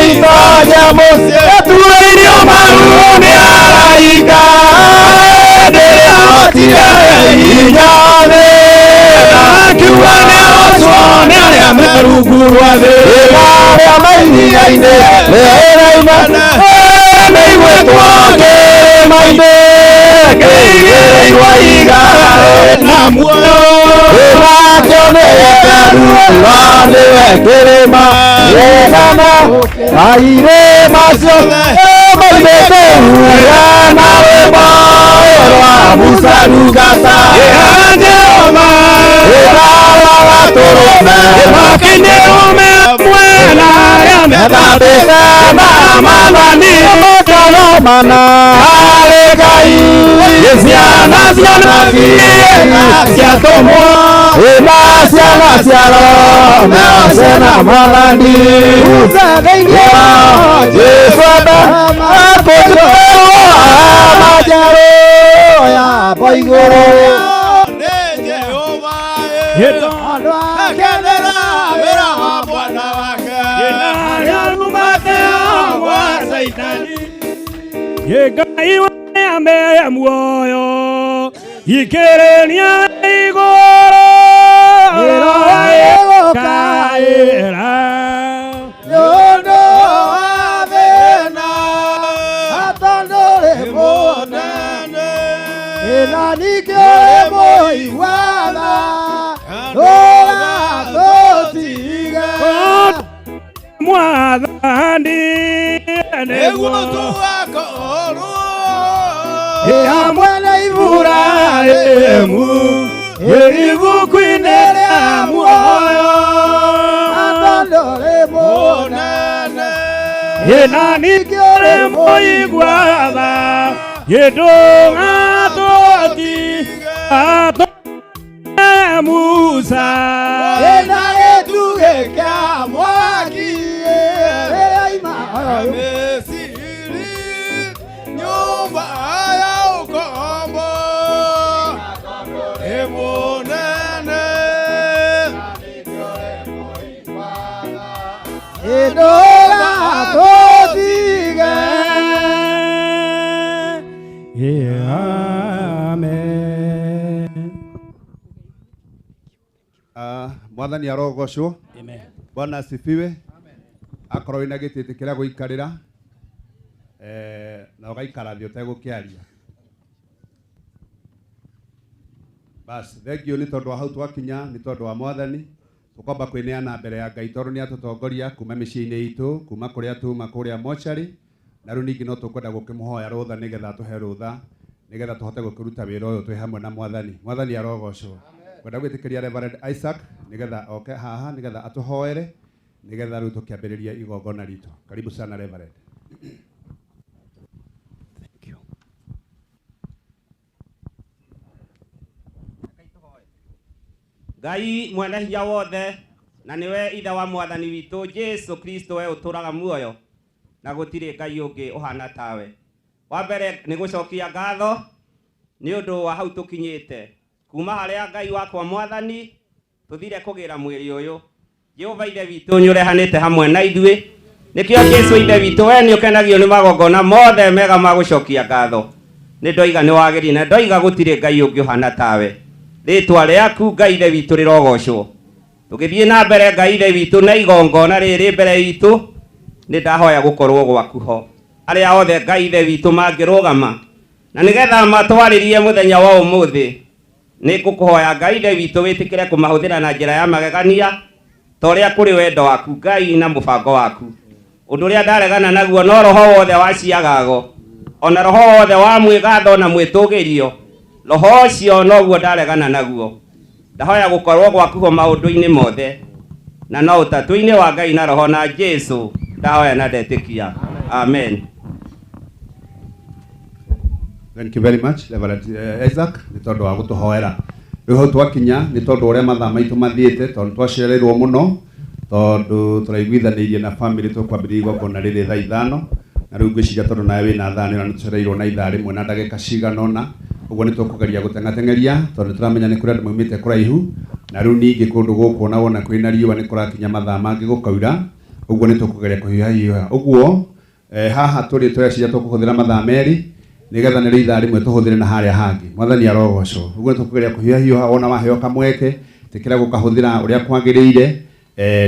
itonya mũciĩ atuĩirio maru nĩ araika hĩndĩ ĩrĩa ahotire hinya thĩ akiuga nĩahotwo nĩ arĩa me rungu rwa thĩ arĩa mairia-inĩ rĩraina nĩiguĩtwo kĩrĩma-inĩ kĩigĩrĩirwo ihiga na muoyo Ĩnakĩo nĩ gĩtheru no nĩwe kĩrĩma gĩthana irĩma ciothe moimĩte huya na rwĩmbo rwa Musa ndungata ya Jehova ĩrarora gatũrũme makinyĩrume mwena arĩa methambĩte na Mwathani makaromana harĩ Ngai ciana cia nabii ciatũmwo ĩna ciana cia Roho ciana Mwathani Jesũ akũnjũrwo majerũ ya igũrũ akenera wĩra wa mwana wake Ngai wa muoyo ikĩrĩria igũrũ kaĩra nĩ wa thĩna tondũ rĩ mũnene na ningĩ ũrĩ mũiguana ndũgatũtige Mwathani nĩguo tũgakorwo hamwe na Ibrahimu ibuku-inĩ rĩa muoyo tondũ ũrĩ mũnene na ningĩ ũrĩ mũiguana ndũgatũtige Musa na gĩtugĩ kĩa mwaki rĩrĩa ima Misiri nyũmba ya ũkombo nĩ mũnene ndũgatũtige Amen. Mwathani arogocwo. Bwana asifiwe. Akorwo wĩna gĩtĩ ĩtĩkĩra gũikarĩra na ũgaikara thĩ ũtegũkĩaria. Bas, thengiũ nĩ tondũ wa hau twakinya, nĩ tondũ wa Mwathani tũkwamba kwĩneana mbere ya Ngai tondũ nĩ atũtongoria kuma mĩciĩ-inĩ itũ, kuma kũrĩa tuma kũrĩa mocarĩ, na rĩu ningĩ no tũkwenda gũkĩmũhoya rũtha nĩgetha atũhe rũtha nĩgetha tũhote gũkĩruta wĩra ũyũ twĩ hamwe na Mwathani. Mwathani arogocwo. Kwenda gwĩtĩkĩria Reverend Isaac nĩgetha oke haha nĩgetha atũhoere nĩgetha rĩu tũkĩambĩrĩria igongona ritũ. Karibu sana Reverend. Thank you. Ngai mwene hinya wothe na niwe ithe wa Mwathani witũ Jesu Kristo we ũtũraga muoyo na gũtirĩ Ngai ũngĩ ũhana tawe. Wa mbere nĩ gũcokia ngatho nĩ ũndũ wa hau tũkinyĩte kuma harĩa Ngai wakwa Mwathani tũthire kũgĩra mwĩrĩ ũyũ. Jehova ithe witũ nĩ ũrehanĩte hamwe na ithuĩ nĩkĩo Jesu ithe witũ we nĩ ũkenagio nĩ magongona mothe mega ma gũcokia ngatho. Nĩ ndoiga nĩ wagĩrĩire na ndoiga gũtirĩ Ngai ũngĩ ũhana tawe. Rĩtwa rĩaku Ngai ithe witũ rĩrogocwo. Tũgĩthiĩ na mbere Ngai ithe witũ na igongona rĩrĩ mbere itũ nĩ ndahoya gũkorwo gwaku ho. Arĩa othe Ngai ithe witũ mangĩrũgama na nĩgetha matwarĩrie mũthenya wa ũmũthĩ nĩ ngũkũhoya Ngai ithe witũ wĩtĩkĩre kũmahũthĩra na njĩra ya magegania ta ũrĩa kũrĩ wendo waku Ngai na mũbango waku. Ũndũ ũrĩa ndaregana naguo no roho wothe wa ciagago ona roho wothe wa mwĩgatho na mwĩtũgĩrio roho ũcio noguo ndaregana naguo. Ndahoya gũkorwo gwaku ho maũndũ-inĩ mothe na no ũtatũ-inĩ wa Ngai na roho na Jesu ndahoya na ndetĩkia. Amen. Thank you very much Reverend Isaac nĩ tondũ wa gũtũhoera. Rĩu hau twakinya nĩ tondũ ũrĩa mathaa maitũ mathiĩte tondũ twacereirwo mũno tondũ tũraiguithanĩirie na family tũkwambĩrĩria igongona rĩrĩ thaa 5 na rĩu ngwĩciria tondũ nawe wĩna thaa nĩ tũcereirwo na ithaa rĩmwe na ndagĩka cigana ũna ũguo nĩ tũkũgeria gũteng'ateng'eria tondũ tũramenya nĩ kũrĩ andũ maumĩte kũraihu na rĩu ningĩ kũndũ gũkũ ona wona kwĩna riũa nĩ kũrakinya mathaa mangĩ gũkaura ũguo nĩ tũkũgeria kũhiũhahiũha ũguo haha tũrĩ tũreciria tũkũhũthĩra mathaa merĩ nĩgetha nĩ ithaa rĩmwe tũhũthĩre na harĩa hangĩ. Mwathani arogocwo. Ũguo nĩ tũkũgeria kũhiũhahiũha wona waheo kamweke tĩkĩra gũkahũthĩra ũrĩa kwagĩrĩire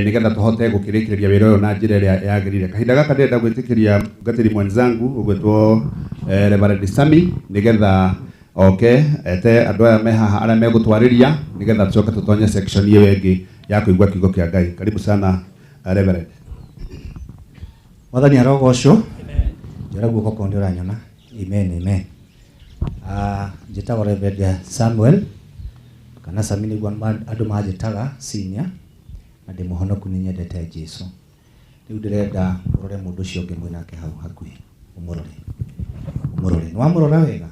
nĩgetha tũhote gũkĩrĩkĩrĩria wĩra ũyũ na njĩra ĩrĩa yagĩrĩire. Kahinda gaka ndĩrenda gwĩtĩkĩria mũtungatĩri mwenzangu ũgwĩtwo Reverend Sami nĩgetha Oke ete andũ aya me haha arĩa megũtwarĩria nĩgetha tũcoke tũtonye section ĩyo ĩngĩ ya kũigua kiugo kĩa Ngai. Karibu sana Reverend. Mwathani arogocwo. Njora guoko korwo nĩ ũranyona. Amen, amen. Njĩtagwo Reverend Samuel kana Sami nĩguo andũ manjĩtaga senior, na ndĩ mũhonoku, nĩ nyendete Jesu. Rĩu ndĩrenda ũrore mũndũ ũcio ũngĩ mwĩnake hau hakuhĩ, ũmũrore, ũmũrore. Nĩ wamũrora wega?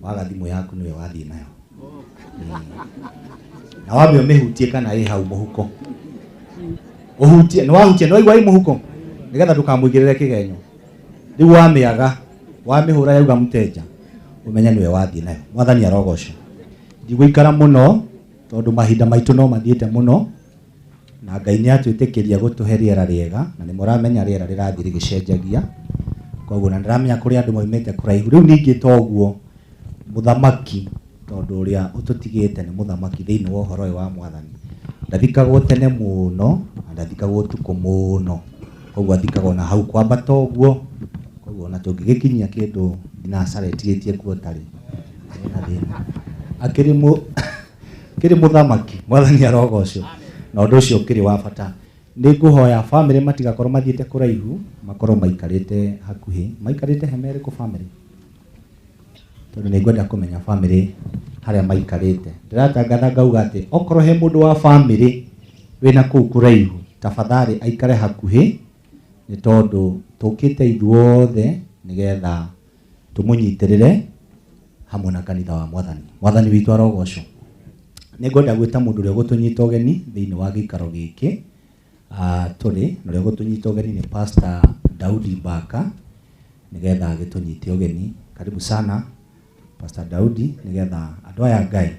Waga thimũ yaku nĩwe wathiĩ nayo. Na wambe ũmĩhutie kana ĩ hau mũhuko. Ũhutie, nĩ wahutia, nĩ waigua ĩ mũhuko? Nĩgetha ndũkamũigĩrĩre kĩgenyo. Rĩu wamĩaga, wamĩhũra yauga mteja, ũmenye nĩwe wathiĩ nayo. Mwathani arogocwo. Ndigũikara mũno tondũ mahinda maitũ no mathiĩte mũno, na Ngai nĩ atwĩtĩkĩria gũtũhe rĩera rĩega, na nĩ mũramenya rĩera rĩrathiĩ rĩgĩcenjagia. Koguo na ndĩramenya kũrĩ andũ maumĩte kũraihu. Rĩu ningĩ toguo mũthamaki, tondũ ũrĩa ũtũtigĩte nĩ mũthamaki thĩinĩ wa ũhoro ũyũ wa Mwathani. Ndathikagwo tene mũno na ndathikagwo ũtukũ mũno, koguo athikagwo na hau kwambata ũguo. Koguo ona tũngĩgĩkinyia kĩndũ thinacara ĩtigĩtie kuota rĩ, hena thĩna. Akĩrĩ mũthamaki, Mwathani arogocwo. Na ũndũ ũcio ũkĩrĩ wa bata. Nĩ ngũhoya bamĩrĩ matigakorwo mathiĩte kũraihu, makorwo maikarĩte hakuhĩ. Maikarĩte hema ĩrĩkũ bamĩrĩ? Tondũ nĩ ngwenda kũmenya bamĩrĩ harĩa maikarĩte. Ndĩratangatha ngauga atĩ okorwo he mũndũ wa bamĩrĩ wĩna kũu kũraihu, tafadhali aikare hakuhĩ, nĩ tondũ tũkĩte ithuothe nĩgetha tũmũnyitĩrĩre hamwe na kanitha wa Mwathani. Mwathani witũ arogocwo. Nĩ ngwenda gwĩta mũndũ ũrĩa ũgũtũnyita ũgeni thĩinĩ wa gĩikaro gĩkĩ tũrĩ, na ũrĩa ũgũtũnyita ũgeni nĩ Pastor Daudi Mbaka, nĩgetha agĩtũnyite ũgeni. Karibu sana Pastor Daudi, nĩgetha andũ aya Ngai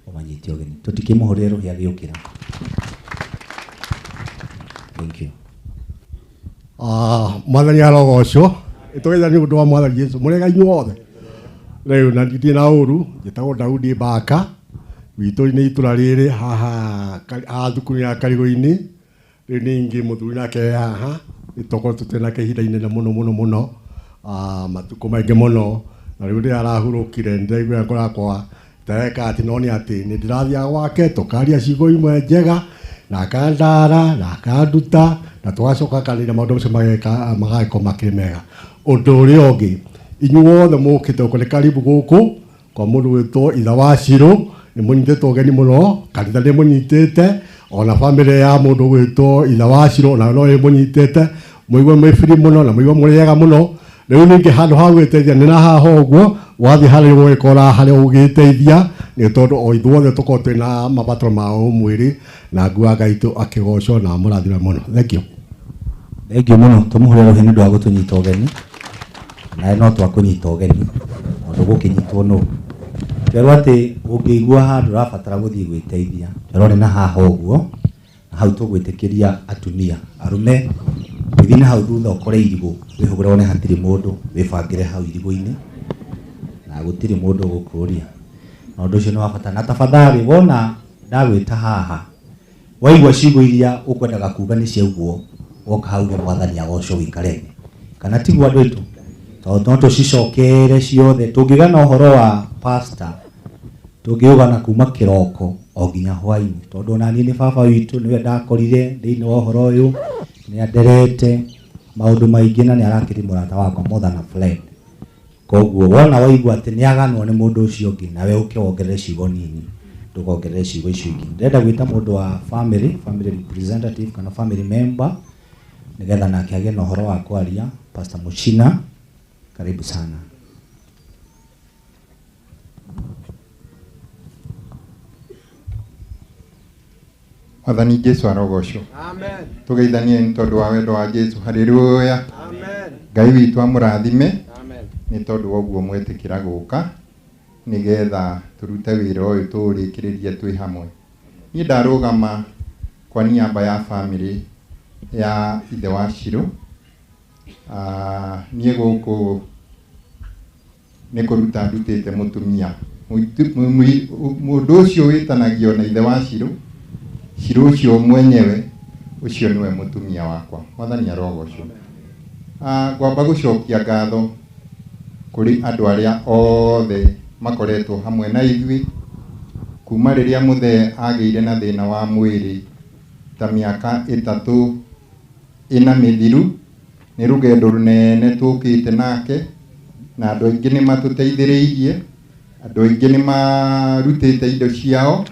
ũmanyite ũgeni. Tũtikĩmũhũrĩre rũhĩ agĩũkĩra. Thank you. Mwathani arogocwo. Ĩtũgeithia nĩ ũndũ wa Mwathani Jesu. Mũrĩega inyuothe. Rĩu na ndirĩ na ũru, njĩtagwo Daudi Mbaka. Witũ nĩ itũra rĩrĩ haha haha thukuru ya Karigũ-inĩ. Rĩu ningĩ mũthuri nake e haha, nĩ tũkoretwo twĩ nake ihinda inene mũno mũno mũno, matukũ maingĩ mũno. Na rĩu rĩrĩa arahurũkire nĩ ndĩraigua ngoro yakwa ĩtareka atĩ, no nĩ atĩ nĩ ndĩrathiaga gwake tũkaria ciugo imwe njega, na akandara na akanduta, na tũgacoka kanitha maũndũ macio magagĩkorwo makĩrĩ mega. Ũndũ ũrĩa ũngĩ, inyuothe mũkĩte gũkũ nĩ karibu gũkũ kwa mũndũ gwĩtwo Ithe wa Shiro, nĩ mũnyitĩtwo ũgeni mũno, kanitha nĩ mũnyitĩte, ona bamĩrĩ ya mũndũ gwĩtwo Ithe wa Shiro onayo no ĩmũnyitĩte, mũigue mwĩ free mũno na mũigue mũrĩ ega mũno. Rĩu ningĩ handũ ha gwĩteithia nĩ na haha ũguo, wathiĩ harĩa ũgũgĩkora harĩa ũgĩteithia, nĩ tondũ o ithuothe tũkorwo twĩna mabataro ma o mwĩrĩ, na nguaga Ngai witũ akĩgocwo na amũrathime mũno. Thank you. Thank you mũno, tũmũhũrĩre rũhĩ nĩ ũndũ wa gũtũnyita ũgeni. Nawe no twakũnyita ũgeni, tondũ gũkĩnyitwo nũ. Twerwo atĩ ũngĩigua handũ ũrabatara gũthiĩ gwĩteithia, twerwo nĩ na haha ũguo, na hau tũgwĩtĩkĩria atumia, arũme, ũgĩthiĩ na hau thutha ũkore irigũ, wĩhũgũre wone hatirĩ mũndũ, wĩbangĩre hau irigũ-inĩ, na gũtirĩ mũndũ ũgũkũria. Na ũndũ ũcio nĩ wa bata. Na tafadhali wona ndagwĩta haha, waigua ciugo iria ũkwendaga kuga nĩ ciaugwo, woka hau uge Mwathani agocwo wĩikare thĩ. Kana tiguo andũ aitũ? Tondũ no tũcicokere ciothe. Tũngĩgana ũhoro wa pastor, tũngĩũgana kuma kĩroko o nginya hwaĩ-inĩ. Tondũ ona niĩ nĩ baba witũ, nĩwe ndakorire thĩinĩ wa ũhoro ũyũ, nĩ anderete maũndũ maingĩ na nĩ arakĩrĩ mũrata wakwa more than a friend. Koguo wona waigua atĩ nĩ aganwo nĩ mũndũ ũcio ũngĩ, nawe ũke wongerere ciugo nini, ndũkongerere ciugo icio ingĩ. Ndĩrenda gwĩta mũndũ wa family, family representative kana family member, nĩgetha nake agĩe na ũhoro wa kwaria. Pastor Muchina, karibu sana. Mwathani Jesu arogocwo. Amen. Tũgeithanie nĩ tondũ wa wendo wa Jesu. Haleluya. Amen. Ngai witũ amũrathime. Amen. Nĩ tondũ wa ũguo mwetĩkĩra gũka nĩgetha tũrute wĩra ũyũ tũũrĩkĩrĩrie twĩ hamwe. Niĩ ndarũgama kwa niaba ya family ya ithe wa Shiro. Niĩ gũkũ nĩ kũruta ndutĩte mũtumia. Mũndũ ũcio wĩtanagio na ithe wa Shiro, Shiro ũcio mwenyewe, ũcio nĩwe mũtumia wakwa. Mwathani arogocwo. Ngwamba gũcokia ngatho kũrĩ andũ arĩa othe makoretwo hamwe na ithuĩ kuma rĩrĩa mũthee agĩire na thĩna wa mwĩrĩ ta mĩaka 3 ĩna mĩthiru. Nĩ rũgendo rũnene tũkĩte nake na andũ aingĩ nĩ matũteithĩrĩirie, andũ aingĩ nĩ marutĩte indo ciao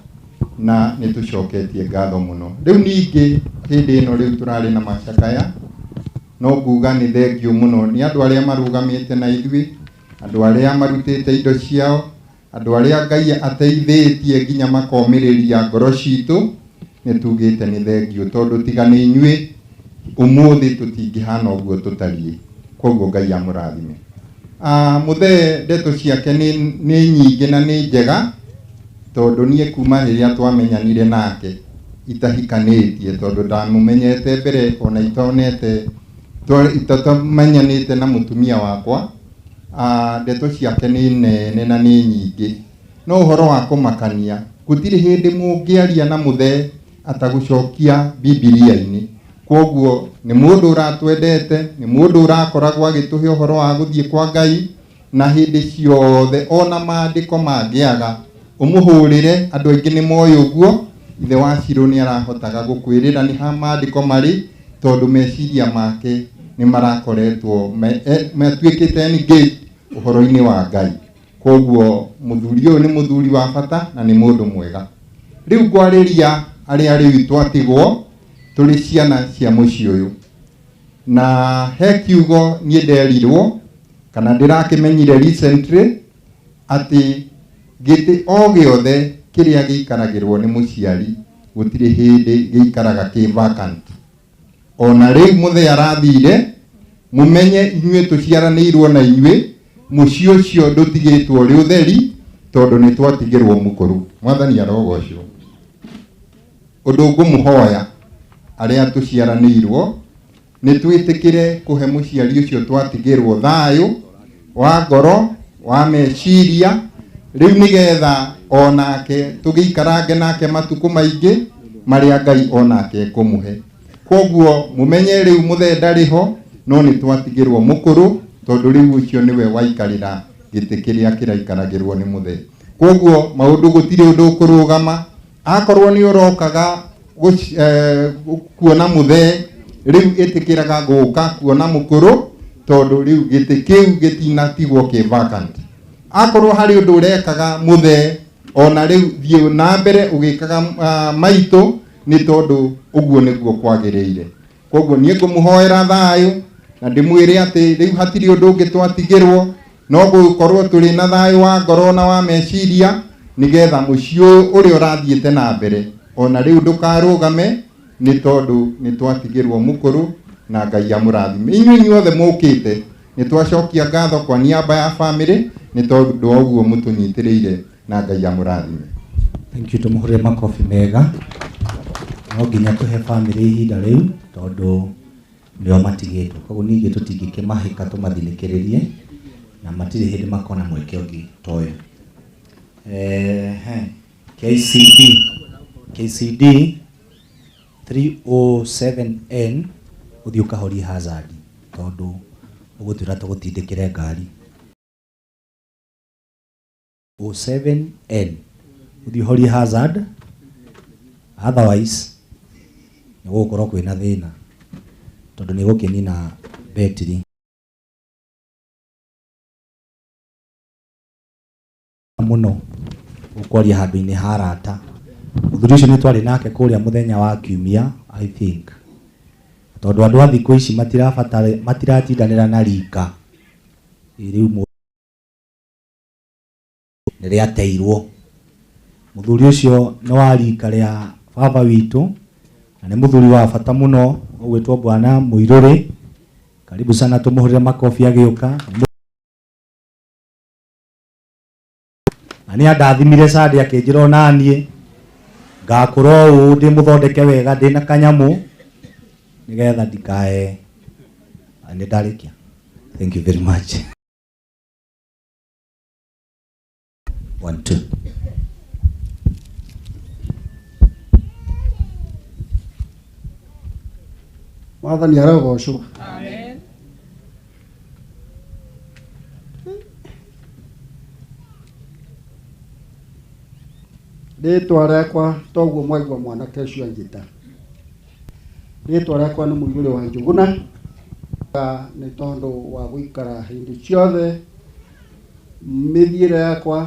na nĩ tũcoketie ngatho mũno. Rĩu ningĩ hĩndĩ ĩno rĩu tũrarĩ na macakaya, no nguga nĩ thengio mũno nĩ andũ arĩa marũgamĩte na ithuĩ, andũ arĩa marutĩte indo ciao, andũ arĩa Ngai ateithĩtie nginya makomĩrĩria ngoro citũ, nĩ tugĩte nĩ thengio tondũ tiga nĩ inyuĩ ũmũthĩ tũtingĩhana ũguo tũtariĩ. Koguo Ngai amũrathime. Mũthee ndeto ciake nĩ nyingĩ na nĩ njega tondũ niĩ kuma rĩrĩa twamenyanire nake itahikanĩtie, tondũ ndamũmenyete mbere ona itonete itatamenyanĩte na mũtumia wakwa. Ndeto ciake nĩ nene na nĩ nyingĩ, no ũhoro wa kũmakania gũtirĩ hĩndĩ mũngĩaria na mũthee atagũcokia Bibilia-inĩ. Koguo nĩ mũndũ ũratwendete, nĩ mũndũ ũrakoragwo agĩtũhe ũhoro wa gũthiĩ kwa Ngai na hĩndĩ ciothe ona maandĩko mangĩaga ũmũhũrĩre. Andũ aingĩ nĩ moĩ ũguo, ithe wa Shiro nĩ arahotaga gũkwĩrĩra nĩ ha maandĩko marĩ tondũ meciria make nĩ marakoretwo matuĩkĩte engaged ũhoro-inĩ wa Ngai. Koguo mũthuri ũyũ nĩ mũthuri wa bata na nĩ mũndũ mwega. Rĩu ngwarĩria arĩa rĩu twatigwo tũrĩ ciana cia mũciĩ ũyũ, na he kiugo niĩ nderirwo kana ndĩrakĩmenyire recently atĩ gĩtĩ o gĩothe kĩrĩa gĩikaragĩrwo nĩ mũciari gũtirĩ hĩndĩ gĩikaraga kĩ vacant. Ona rĩu mũthee arathire, mũmenye inyuĩ tũciaranĩirwo na inyuĩ, mũciĩ ũcio ndũtigĩtwo ũrĩ ũtheri tondũ nĩ twatigĩrwo mũkũrũ. Mwathani arogocwo. Ũndũ ngũmũhoya arĩa tũciaranĩirwo nĩ twĩtĩkĩre kũhe mũciari ũcio twatigĩrwo thayũ wa ngoro wa meciria rĩu nĩgetha onake tũgĩikarange nake matukũ maingĩ marĩa Ngai onake ekũmũhe. Koguo mũmenye rĩu mũthee ndarĩ ho, no nĩ twatigĩrwo mũkũrũ tondũ rĩu ũcio nĩwe waikarĩra gĩtĩ kĩrĩa kĩraikaragĩrwo nĩ mũthee. Koguo maũndũ gũtirĩ ũndũ ũkũrũgama. Akorwo nĩ ũrokaga kuona mũthee, rĩu ĩtĩkĩraga gũka kuona mũkũrũ tondũ rĩu gĩtĩ kĩu gĩtinatigwo kĩ vacant. Akorwo harĩ ũndũ ũrekaga mũthee, ona rĩu thiĩ na mbere ũgĩkaga maitũ nĩ tondũ ũguo nĩguo kwagĩrĩire. Koguo niĩ ngũmũhoera thayũ na ndĩmwĩre atĩ rĩu hatirĩ ũndũ ũngĩ twatigĩrwo, no gũkorwo tũrĩ na thayũ wa ngoro na wa meciria nĩgetha mũciĩ ũyũ ũrĩa ũrathiĩte na mbere ona rĩu ndũkarũgame nĩ tondũ nĩ twatigĩrwo mũkũrũ na Ngai amũrathime. Inyuĩ inyuothe mũkĩte nĩ twacokia ngatho kwa niaba ya family nĩ tondũ wa ũguo mũtũnyitĩrĩire na Ngai amũrathime. Thank you, tũmũhũrĩre makobi mega. No nginya tũhe family ihinda rĩu tondũ nĩo matigĩtwo. Koguo ningĩ tũtingĩkĩmahĩka tũmathinĩkĩrĩrie na matirĩ hĩndĩ makona mweke ũngĩ ta ũyũ. KCD 307N ũthiĩ ũkahorie hazard tondũ ũgũtwĩra tũgũtindĩkĩre ngari. 07N ũthiĩ ũhorie hazard, otherwise nĩ gũgũkorwo kwĩna thĩna tondũ nĩ gũkĩnina betiri. Mũno ũkwaria handũ-inĩ ha arata. Mũthuri ũcio nĩ twarĩ nake kũrĩa mũthenya wa kiumia, I think, tondũ andũ a thikũ ici matiratindanĩra na rika rĩu nĩ rĩateirwo. Mũthuri ũcio nĩ wa rika rĩa baba witũ na nĩ mũthuri wa bata mũno ũgwĩtwo Bwana Mũirũrĩ. Karibu sana, tũmũhũrĩre makobi agĩũka. Na nĩ andathimire Sunday akĩnjĩra ona niĩ ngakũra ũũ ndĩmũthondeke wega ndĩna kanyamũ nĩgetha ndikae. Nĩ ndarĩkia. Thank you very much. 1 2. Mwathani arogocwo. Amen. Rĩtwa rĩakwa toguo mwaigua mwanake ũcio anjĩta. Rĩtwa rĩakwa nĩ Mũirũrĩ wa Njũgũna, nĩ tondũ wa gũikara hĩndĩ ciothe mĩthiĩre yakwa,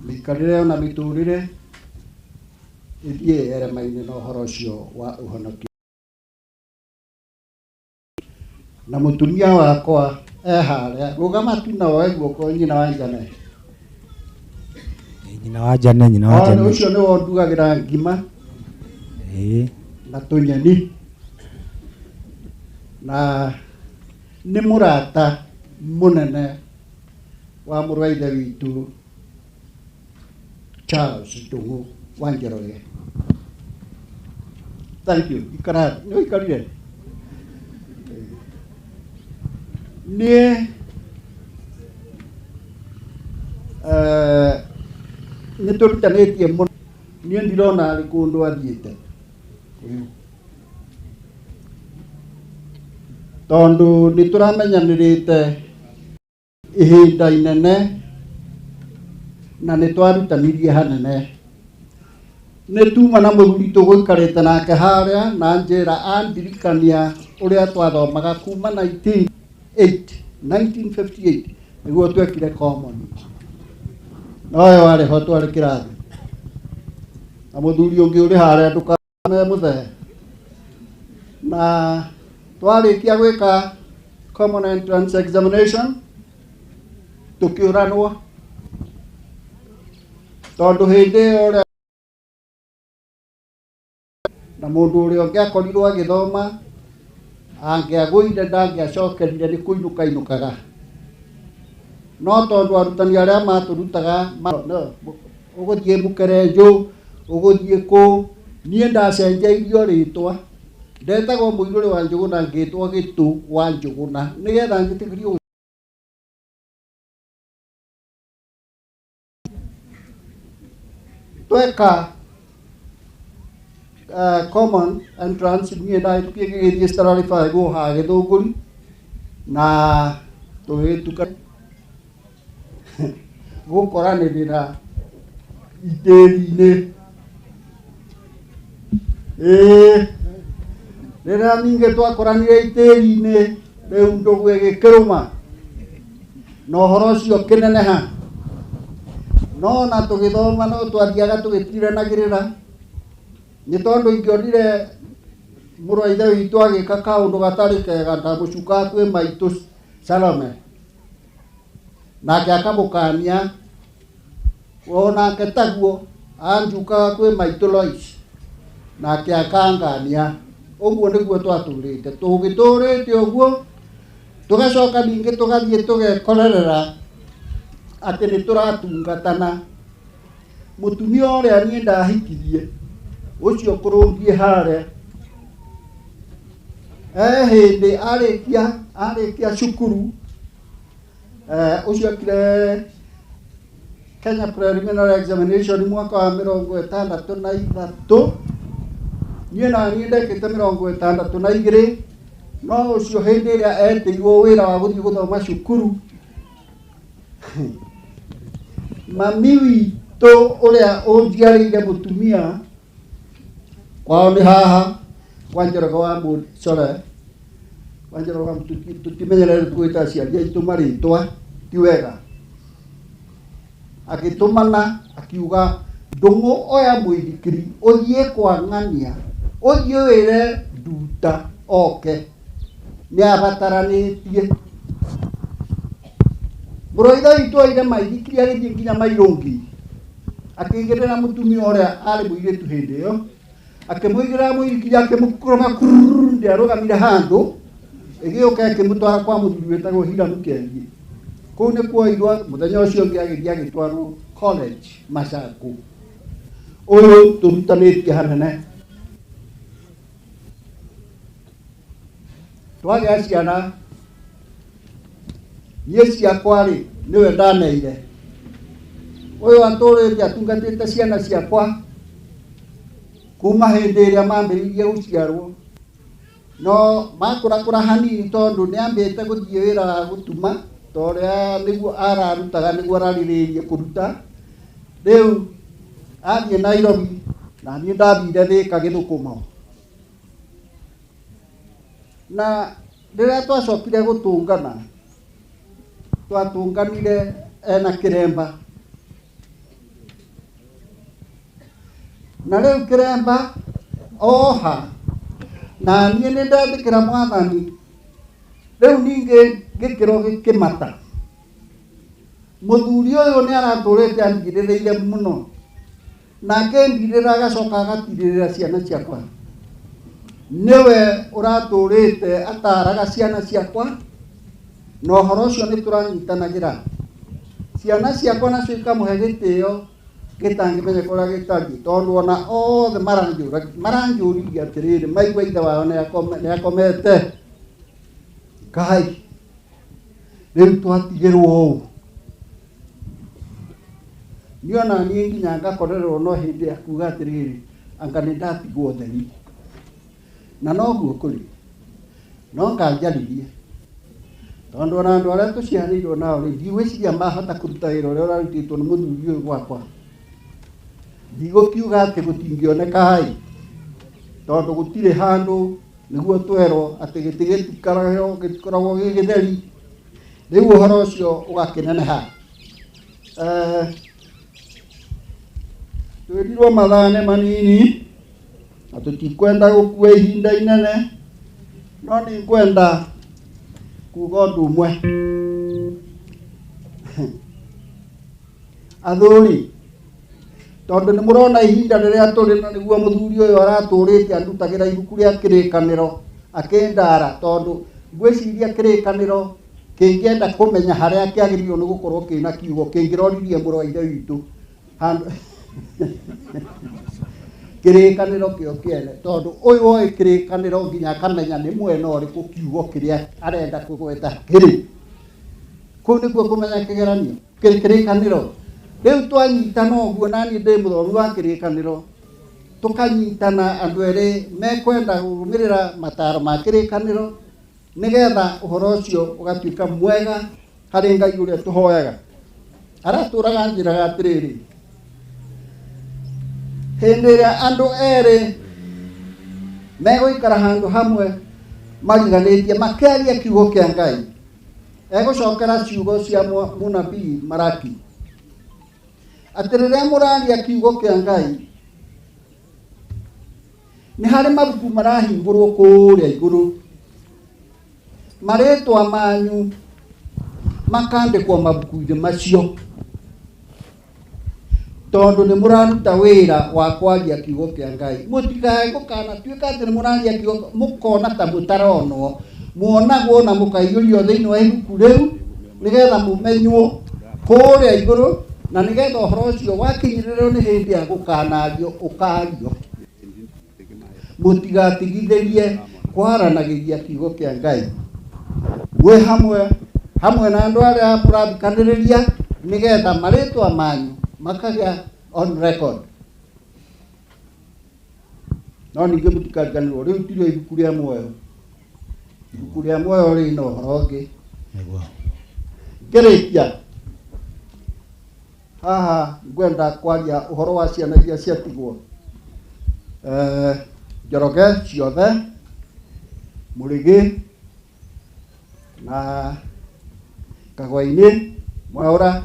mĩikarĩre ona mĩtũrĩre ĩthiĩ eremaine na ũhoro ũcio wa ũhonokio. Na mũtumia wakwa e harĩa, rũgama tu na woe guoko nyina wa Njane. Nyina wa Njane, nyina wa Njane. Ũcio nĩwe ũndugagĩra ngima na tũnyeni, na nĩ mũrata mũnene wa mũrũ wa ithe witũ Charles Ndung'u wa Njoroge. Thank you. Ikara, nĩ ũikarire? Niĩ nĩ tũrutanĩtie mũno. Niĩ ndirona arĩ kũndũ athiĩte tondũ nĩ tũramenyanĩrĩte ihinda inene na nĩ twarutanirie hanene. Nĩ tuma na mũthuri tũgũikarĩte nake harĩa na njĩra andirikania ũrĩa twathomaga kuma 1958 nĩguo twekire common. Nowe warĩ ho twarĩ kĩrathi na mũthuri ũngĩ ũrĩ harĩa ndũkame mũthee. Na twarĩkia gwĩka common entrance examination tũkĩũranwo tondũ hĩndĩ ĩyo ũrĩa na mũndũ ũrĩa ũngĩ akorirwo agĩthoma angĩagũire ndangĩacokerire nĩ kũinũka inũkaga. No tondũ arutani arĩa matũrutaga ũgũthiĩ Mũkerenjũ, ũgũthiĩ kũ, niĩ ndacenjeirio rĩtwa. Ndetagwo Mũirũrĩ wa Njũgũna ngĩtwo Gĩtũ wa Njũgũna nĩgetha njĩtĩkĩrio. Tweka common entrance niĩ ndahĩtũkire ngĩgĩthiĩ Starari 5 haha Gĩthũngũri na tũgĩtuka gũkoranĩrĩra itĩri-inĩ. Ĩĩ rĩrĩa ningĩ twakoranire itĩri-inĩ rĩu ndũgũ ĩgĩkĩrũma na ũhoro ũcio ũkĩneneha. No na tũgĩthoma no twathiaga tũgĩtiranagĩrĩra nĩ tondũ ingĩonire mũrũ wa ithe witũ agĩka kaũndũ gatarĩ kega ndamũcukaga kwĩ maitũ Salome nake akamũkania onake taguo anjukaga kwĩ maitũ Lois nake akangania. Ũguo nĩguo twatũrĩte tũgĩtũrĩte ũguo tũgacoka ningĩ tũgathiĩ tũgekorerera atĩ nĩ tũratungatana. Mũtumia ũrĩa niĩ ndahikirie ũcio kũrũngiĩ harĩa hĩndĩ arĩkia cukuru ũcio ekire Kenya Preliminary Examination mwaka wa 63. Niĩ na niĩ ndekĩte 62 no ũcio hĩndĩ ĩrĩa etĩirwo wĩra wa gũthiĩ gũthoma cukuru mami witũ ũrĩa ũnjiarĩire mũtumia kwao nĩ haha kwa Njoroge wa Mũcore, kwa Njoroge wa tũtimenyerere twĩta aciari aitũ marĩtwa ti wega. Agĩtũmana akiuga Ndung'u oya mũithikiri ũthiĩ kwa ng'ania ũthiĩ wĩre Nduta oke nĩ abataranĩtie. Mũrũ wa ithe witũ oire maithikiri agĩthiĩ nginya Mairũngi akĩigĩrĩra mũtumia ũrĩa arĩ mũirĩtu hĩndĩ ĩyo akĩmũigĩrĩra mũithikiri akĩmũkũrũma ndĩarũgamire handũ ĩgĩũka ĩkĩmũtwara kwa mũthuri wĩtagwo Hiram Kengi. Kũu nĩ kuoirwo mũthenya ũcio ũngĩ agĩthiĩ agĩtwarwo college Macaku. Ũyũ tũrutanĩtie hanene. Twagĩa ciana niĩ ciakwa rĩ nĩwe ndaneire. Ũyũ atũrĩte atungatĩte ciana ciakwa kuma hĩndĩ ĩrĩa mambĩrĩirie gũciarwo. No makũrakũra hanini tondũ nĩambĩte gũthiĩ wĩra wa gũtuma ta ũrĩa nĩguo ararutaga nĩguo ararĩrĩirie kũruta. Rĩu Athiĩ Nairobi na niĩ ndathire Thĩka gĩthũkũmo. Na rĩrĩa twacokire gũtũngana, twatũnganire ena kĩremba. Na rĩu kĩremba oha na niĩ nĩ ndetĩkĩra mwathani, rĩu ningĩ gĩkĩro gĩkĩmata. Mũthuri ũyũ nĩ aratũrĩte andirĩrĩire mũno, na akĩndirĩra agacoka agatirĩrĩra ciana ciakwa. Nĩwe ũratũrĩte ataraga ciana ciakwa, na ũhoro ũcio nĩ tũranyitanagĩra. Ciana ciakwa nacio ikamũhe gĩtĩo gĩtangĩmenyeka ũrĩa gĩtariĩ, tondũ ona othe maranjũririe atĩrĩrĩ, maigua ithe wao nĩakomete. Ngai, rĩu twatigĩrwo ũũ. Niĩ ona niĩ nginya ngakorererwo no hĩndĩ ya kuga atĩrĩrĩ, anga nĩ ndatigwo theri. Na noguo kũrĩ, no nganjaririe. Tondũ ona andũ arĩa tũciarĩirwo nao rĩ, ndigwĩciria mahota kũruta wĩra ũrĩa ũrarutĩtwo nĩ mũthuri ũyũ gwakwa. Ndigũkiuga atĩ gũtingĩoneka ĩ, tondũ gũtirĩ handũ nĩguo twerwo atĩ gĩtĩ gĩtikoragwo gĩ gĩtheri. Rĩu ũhoro ũcio ũgakĩneneha. Twĩrirwo mathaa nĩ manini na tũtikwenda gũkua ihinda inene, no nĩ ngwenda kuga ũndũ ũmwe. Athuri, tondũ nĩ mũrona ihinda rĩrĩa tũrĩ na nĩguo mũthuri ũyũ aratũrĩte andutagĩra ibuku rĩa kĩrĩkanĩro akĩndara, tondũ ngwĩciria kĩrĩkanĩro kĩngĩenda kũmenya harĩa kĩagĩrĩirwo nĩ gũkorwo kĩna kiugo kĩngĩroririe mũrũ wa ithe witũ handũ kĩrĩkanĩro kĩo kĩene, tondũ ũyũ oĩ kĩrĩkanĩro nginya akamenya nĩ mwena ũrĩkũ kiugo kĩrĩa arenda kũgweta kĩrĩ. Kũu nĩkuo kũmenya kĩgeranio kĩrĩkanĩro. Rĩu twanyitana ũguo, na niĩ ndĩ mũthomi wa kĩrĩkanĩro, tũkanyitana andũ erĩ mekwenda kũrũmĩrĩra mataro ma kĩrĩkanĩro nĩgetha ũhoro ũcio ũgatuĩka mwega harĩ Ngai ũrĩa tũhoyaga. Aratũraga anjĩraga atĩrĩrĩ, hĩndĩ ĩrĩa andũ erĩ megũikara handũ hamwe mariganĩtie makĩaria kiugo kĩa Ngai, egũcokera ciugo cia mũnabii Malaki atĩ rĩrĩa mũraria kiugo kĩa Ngai nĩ harĩ mabuku marahingũrwo kũrĩa igũrũ, marĩtwa manyu makandĩkwo mabuku-inĩ macio, tondũ nĩ mũraruta wĩra wa kwaria kiugo kĩa Ngai. Mũtikae gũkanatuĩka atĩ nĩ mũraria kiugo mũkona ta mũtaronwo, muonagwo na mũkaiyũrio thĩinĩ wa ibuku rĩu nĩgetha mũmenywo kũrĩa igũrũ, na nĩgetha ũhoro ũcio wakinyĩrĩrwo nĩ hĩndĩ ya gũkanario ũkario. Mũtigatigithĩrie kwaranagĩria kiugo kĩa Ngai mwĩ hamwe na andũ arĩa mũrathikanĩrĩria, nĩgetha marĩtwa manyu makagĩa on record. No ningĩ mũtikariganĩrwo, rĩu tirĩo ibuku rĩa muoyo. Ibuku rĩa muoyo rĩna ũhoro ũngĩ. Ngĩrĩkia haha ngwenda kwaria ũhoro wa ciana iria ciatigwo. Njoroge ciothe, Mũrĩgĩ na Kagwainĩ, Mwaũra,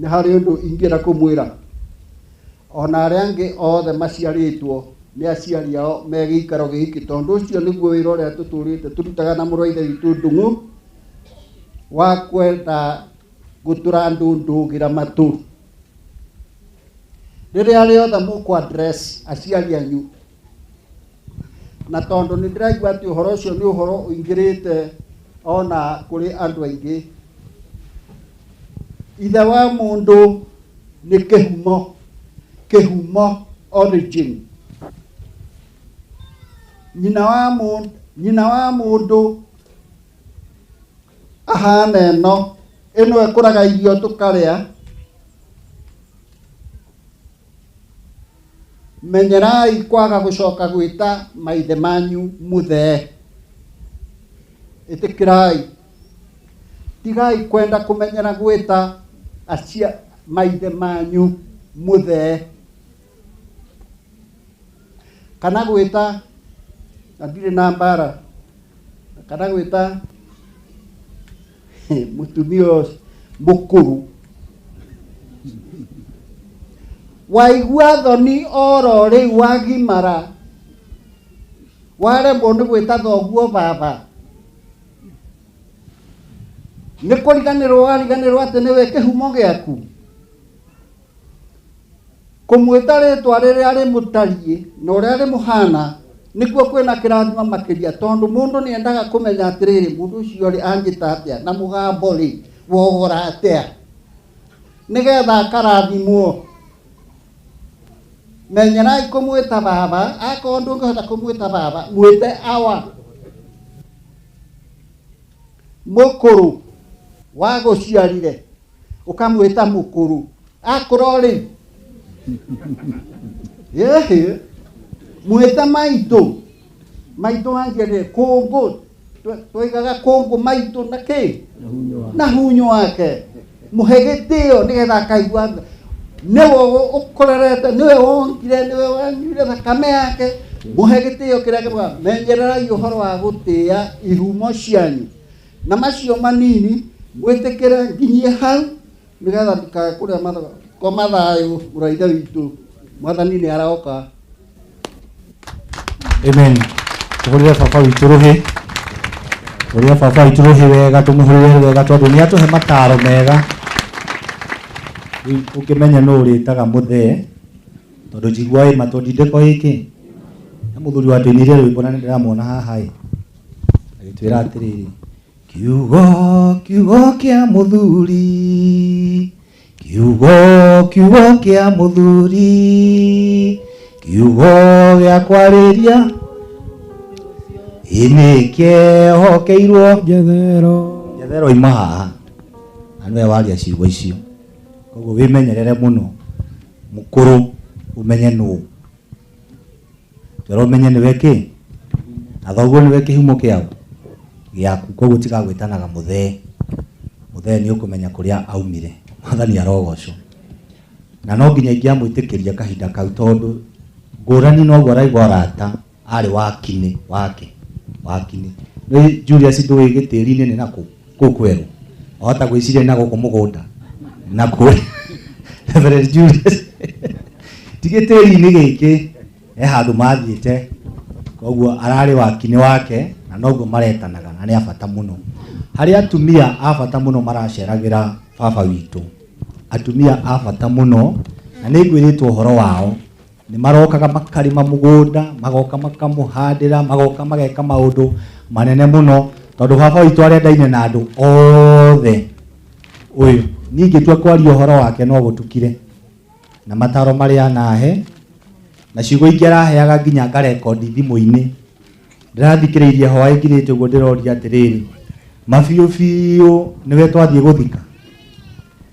nĩ harĩ ũndũ ingĩenda kũmwĩra. Ona arĩa angĩ othe maciarĩtwo nĩ aciari ao me gĩikaro gĩkĩ, tondũ ũcio nĩguo wĩra ũrĩa tũtũrĩte tũrutaga na mũrũ wa ithe witũ Ndung'u wa kwenda gũtũra andũ ndũgĩra matũ. Rĩrĩa rĩothe mũkũ address aciari anyu, na tondũ nĩ ndĩraigua atĩ ũhoro ũcio nĩ ũhoro ũingĩrĩte ona kũrĩ andũ aingĩ, ithe wa mũndũ nĩ kĩhumo, kĩhumo origin. Nyina wa mũndũ ahana ĩno, ĩno ĩkũraga irio tũkarĩa. Menyerai kwaga gũcoka gwĩta maithe manyu mũthee. Ĩtĩkĩrai, tigai kwenda kũmenyera gwĩta acia maithe manyu. Mũthee kana gwĩta na ndirĩ na mbara kana gwĩta mũtumia ũcio mũkũrũ. Waigua thoni oro rĩu wagimara, waremwo nĩ gwĩta thoguo baba, nĩ kũriganĩrwo wariganĩrwo atĩ nĩwe kĩhumo gĩaku. Kũmwĩta rĩtwa rĩrĩa rĩmũtariĩ na ũrĩa rĩmũhana nĩkuo kwĩna kĩrathimo makĩria, tondũ mũndũ nĩ endaga kũmenya atĩrĩrĩ, mũndũ ũcio rĩ anjĩta atĩa na mũgambo rĩ wogora atĩa, nĩgetha akarathimwo. Menyerai kũmwĩta baba, akorwo ndũngĩhota kũmwĩta baba, mwĩte awa. Mũkũrũ wagũciarire ũkamwĩta mũkũrũ, akũra rĩ ĩhĩ mwĩte maitũ. Maitũ wanjiarire kũngũ, twaigaga kũngũ maitũ na kĩ na hunyo wake, mũhe gĩtĩo nĩgetha akaigua nĩwe ũkũrerete, nĩwe wongire, nĩwe wanyuire thakame yake. Mũhe gĩtĩo kĩrĩa kĩmwega. Menyererai ũhoro wa gũtĩa ihumo cianyu na macio manini, mwĩtĩkĩre nginyie hau nĩgetha ndikae kũrĩa koma thayũ. Mũraithe witũ Mwathani nĩ aroka. Amen. Tũhũrĩre baba witũ rũhĩ, tũhũrĩre baba witũ rũhĩ wega, tũmũhũrĩre wega tondũ nĩ atũhe mataro mega. Rĩu ũngĩmenya nũ ũrĩtaga mũthee, tondũ njigua ĩ matũ ndindĩko ĩkĩ na mũthuri watũinĩire rwĩmbo na nĩ ndĩramuona haha ĩ agĩtwĩra atĩrĩrĩ, kiugo kiugo kĩa mũthuri, kiugo kiugo kĩa mũthuri, kiugo gĩa kwarĩria ĩ nĩ kĩehokeirwo Jethero. Jethero ima haha na nĩwe waria ciugo icio. Koguo wĩmenyerere mũno mũkũrũ, ũmenye nũ twĩra, ũmenye nĩwe kĩ na thoguo nĩwe kĩhumo kĩao gĩaku. Koguo tiga gwĩtanaga mũthee. Mũthee nĩ ũkũmenya kũrĩa aumire. Mwathani arogocwo. Na no nginya ingĩamwĩtĩkĩria kahinda kau, tondũ ngũrani noguo araigua arata arĩ wakinĩ wake wakinĩ nĩ Julius ndũĩ gĩtĩri-inĩ nĩ nakũ kũu kwerũ wahota gwĩciria na gũkũ mũgũnda na kũrĩa Reverend Julius ti gĩtĩri-inĩ gĩkĩ, he handũ mathiĩte. Koguo ararĩ wakinĩ wake na noguo maretanaga, na nĩ a bata mũno harĩ atumia a bata mũno maraceragĩra baba witũ, atumia a bata mũno, na nĩ ngwĩrĩtwo ũhoro wao. Nĩ marokaga makarĩma mũgũnda, magoka makamũhandĩra, magoka mageka maũndũ manene mũno, tondũ baba witũ arendaine na andũ othe. Ũyũ niĩ ingĩtua kwaria ũhoro wake no gũtukire na mataro marĩa anahe na ciugo ingĩ araheaga nginya ngarekondi thimũ-inĩ. Ndĩrathikĩrĩirie hwaĩ ngirĩte ũguo, ndĩroria atĩrĩrĩ, mabiũ biũ nĩwe twathiĩ gũthika?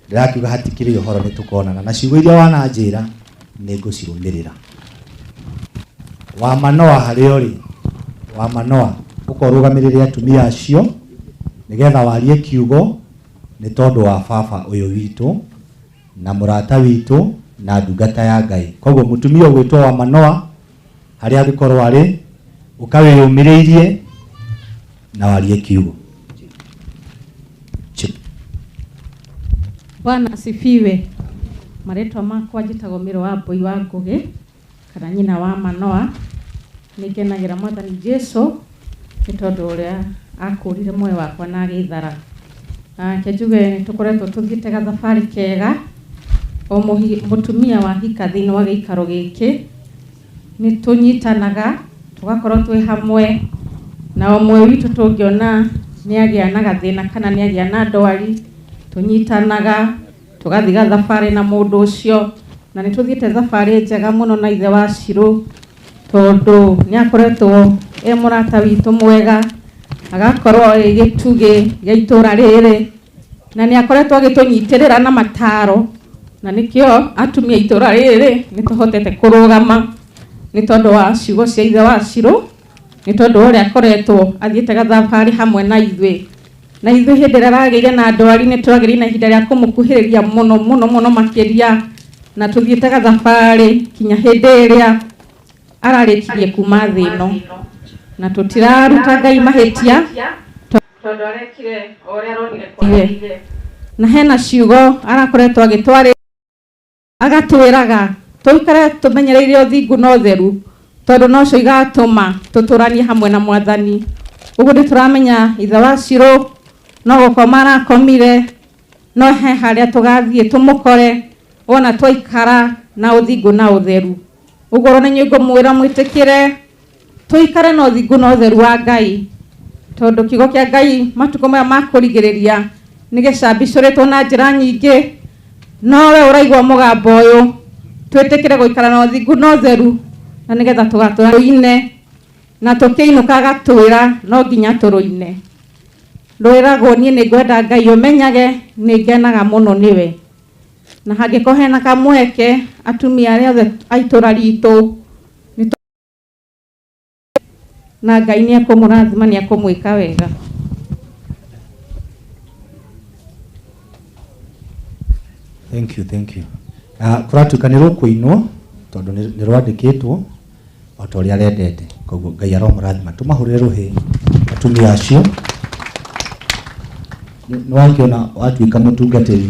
Ndĩrakiuga hatikĩrĩ ũhoro, nĩ tũkonana na ciugo iria wananjĩra nĩ ngũcirũmĩrĩra. Wa Manoa harĩa ũrĩ, wa Manoa, ũkorũgamĩrĩre atumia acio nĩgetha warie kiugo nĩ tondũ wa baba ũyũ witũ na mũrata witũ na ndungata ya Ngai. Koguo mũtumia ũgwĩtwo wa Manoa harĩa angĩkorwo arĩ, ũkawĩyũmĩrĩirie na warie kiugo. Chip. Bwana asifiwe. Marĩtwa makwa njĩtagwo Mĩro wa Mbũi wa Ngũgĩ kana nyina wa Manoa. Nĩ ngenagĩra Mwathani Jesu nĩ tondũ ũrĩa akũrire muoyo wakwa na agĩthara. Reke njuge nĩ tũkoretwo tũthiĩte gathabarĩ kega o mũtumia wa hika thĩinĩ wa gĩikaro gĩkĩ nĩ tũnyitanaga tũgakorwo twĩ hamwe na ũmwe witũ. Tũngĩona nĩ agĩa na gathĩna kana nĩ agĩa na ndwari, tũnyitanaga tũgathiĩ gathabarĩ na mũndũ ũcio, na nĩ tũthiĩte thabarĩ njega mũno na ithe wa Shirũ, tondũ nĩ akoretwo e mũrata witũ mwega, agakorwo ĩ gĩtugĩ gĩa itũra rĩrĩ, na nĩ akoretwo agĩtũnyitĩrĩra na mataro, na nĩkĩo atumia itũra rĩrĩ nĩ tũhotete kũrũgama nĩ tondũ wa ciugo cia ithe wa Shirũ, nĩ tondũ wa ũrĩa akoretwo athiĩte gathabarĩ hamwe na ithuĩ. Na ithuĩ hĩndĩ ĩrĩa aragĩire na ndwari nĩ twagĩrĩire na ihinda rĩa kũmũkuhĩrĩria mũno mũno mũno makĩria. Na tũthiĩte gathabarĩ kinya hĩndĩ ĩrĩa ararĩkirie kuma thĩ ĩno. Na tũtiraruta Ngai mahĩtia tondũ arekire o ũrĩa aronire kwagĩrĩire. Na hena ciugo arakoretwo agĩtwarĩria agatwĩraga tũikare tũmenyereire ũthingu na ũtheru tondũ nocio igatũma tũtũranie hamwe na mwathani. Ũguo nĩ tũramenya ithe wa Cirũ no gũkoma arakomire, no he harĩa tũgathiĩ tũmũkore wona twaikara na ũthingu na ũtheru. Ũguo nĩ inyuĩ ngũmwĩra mwĩtĩkĩre tũikare na ũthingu na ũtheru wa Ngai, tondũ kiugo kĩa Ngai matukũ maya ma kũrigĩrĩria nĩ gĩcambicũrĩtwo na njĩra nyingĩ, no we ũraigua mũgambo ũyũ twĩtĩkĩre gũikara na ũthingu na ũtheru na nĩgetha tũgatũra rũine na tũkĩinũka agatwĩra no nginya tũrũine. Rwĩragwo niĩ nĩ ngwenda Ngai ũmenyage nĩ ngenaga mũno nĩwe. Na hangĩkorwo hena kamweke atumia arĩa othe a itũra ritũ na Ngai nĩ ekũmũrathima nĩ ekũmwĩka wega. Thank you, thank you. Kũratuĩka nĩ rũkũinwo tondũ nĩ rwandĩkĩtwo o ta ũrĩa arendete, koguo Ngai aromũrathima. Tũmahũrĩre rũhĩ atumia acio. Nĩ wakĩona watuĩka mũtungatĩri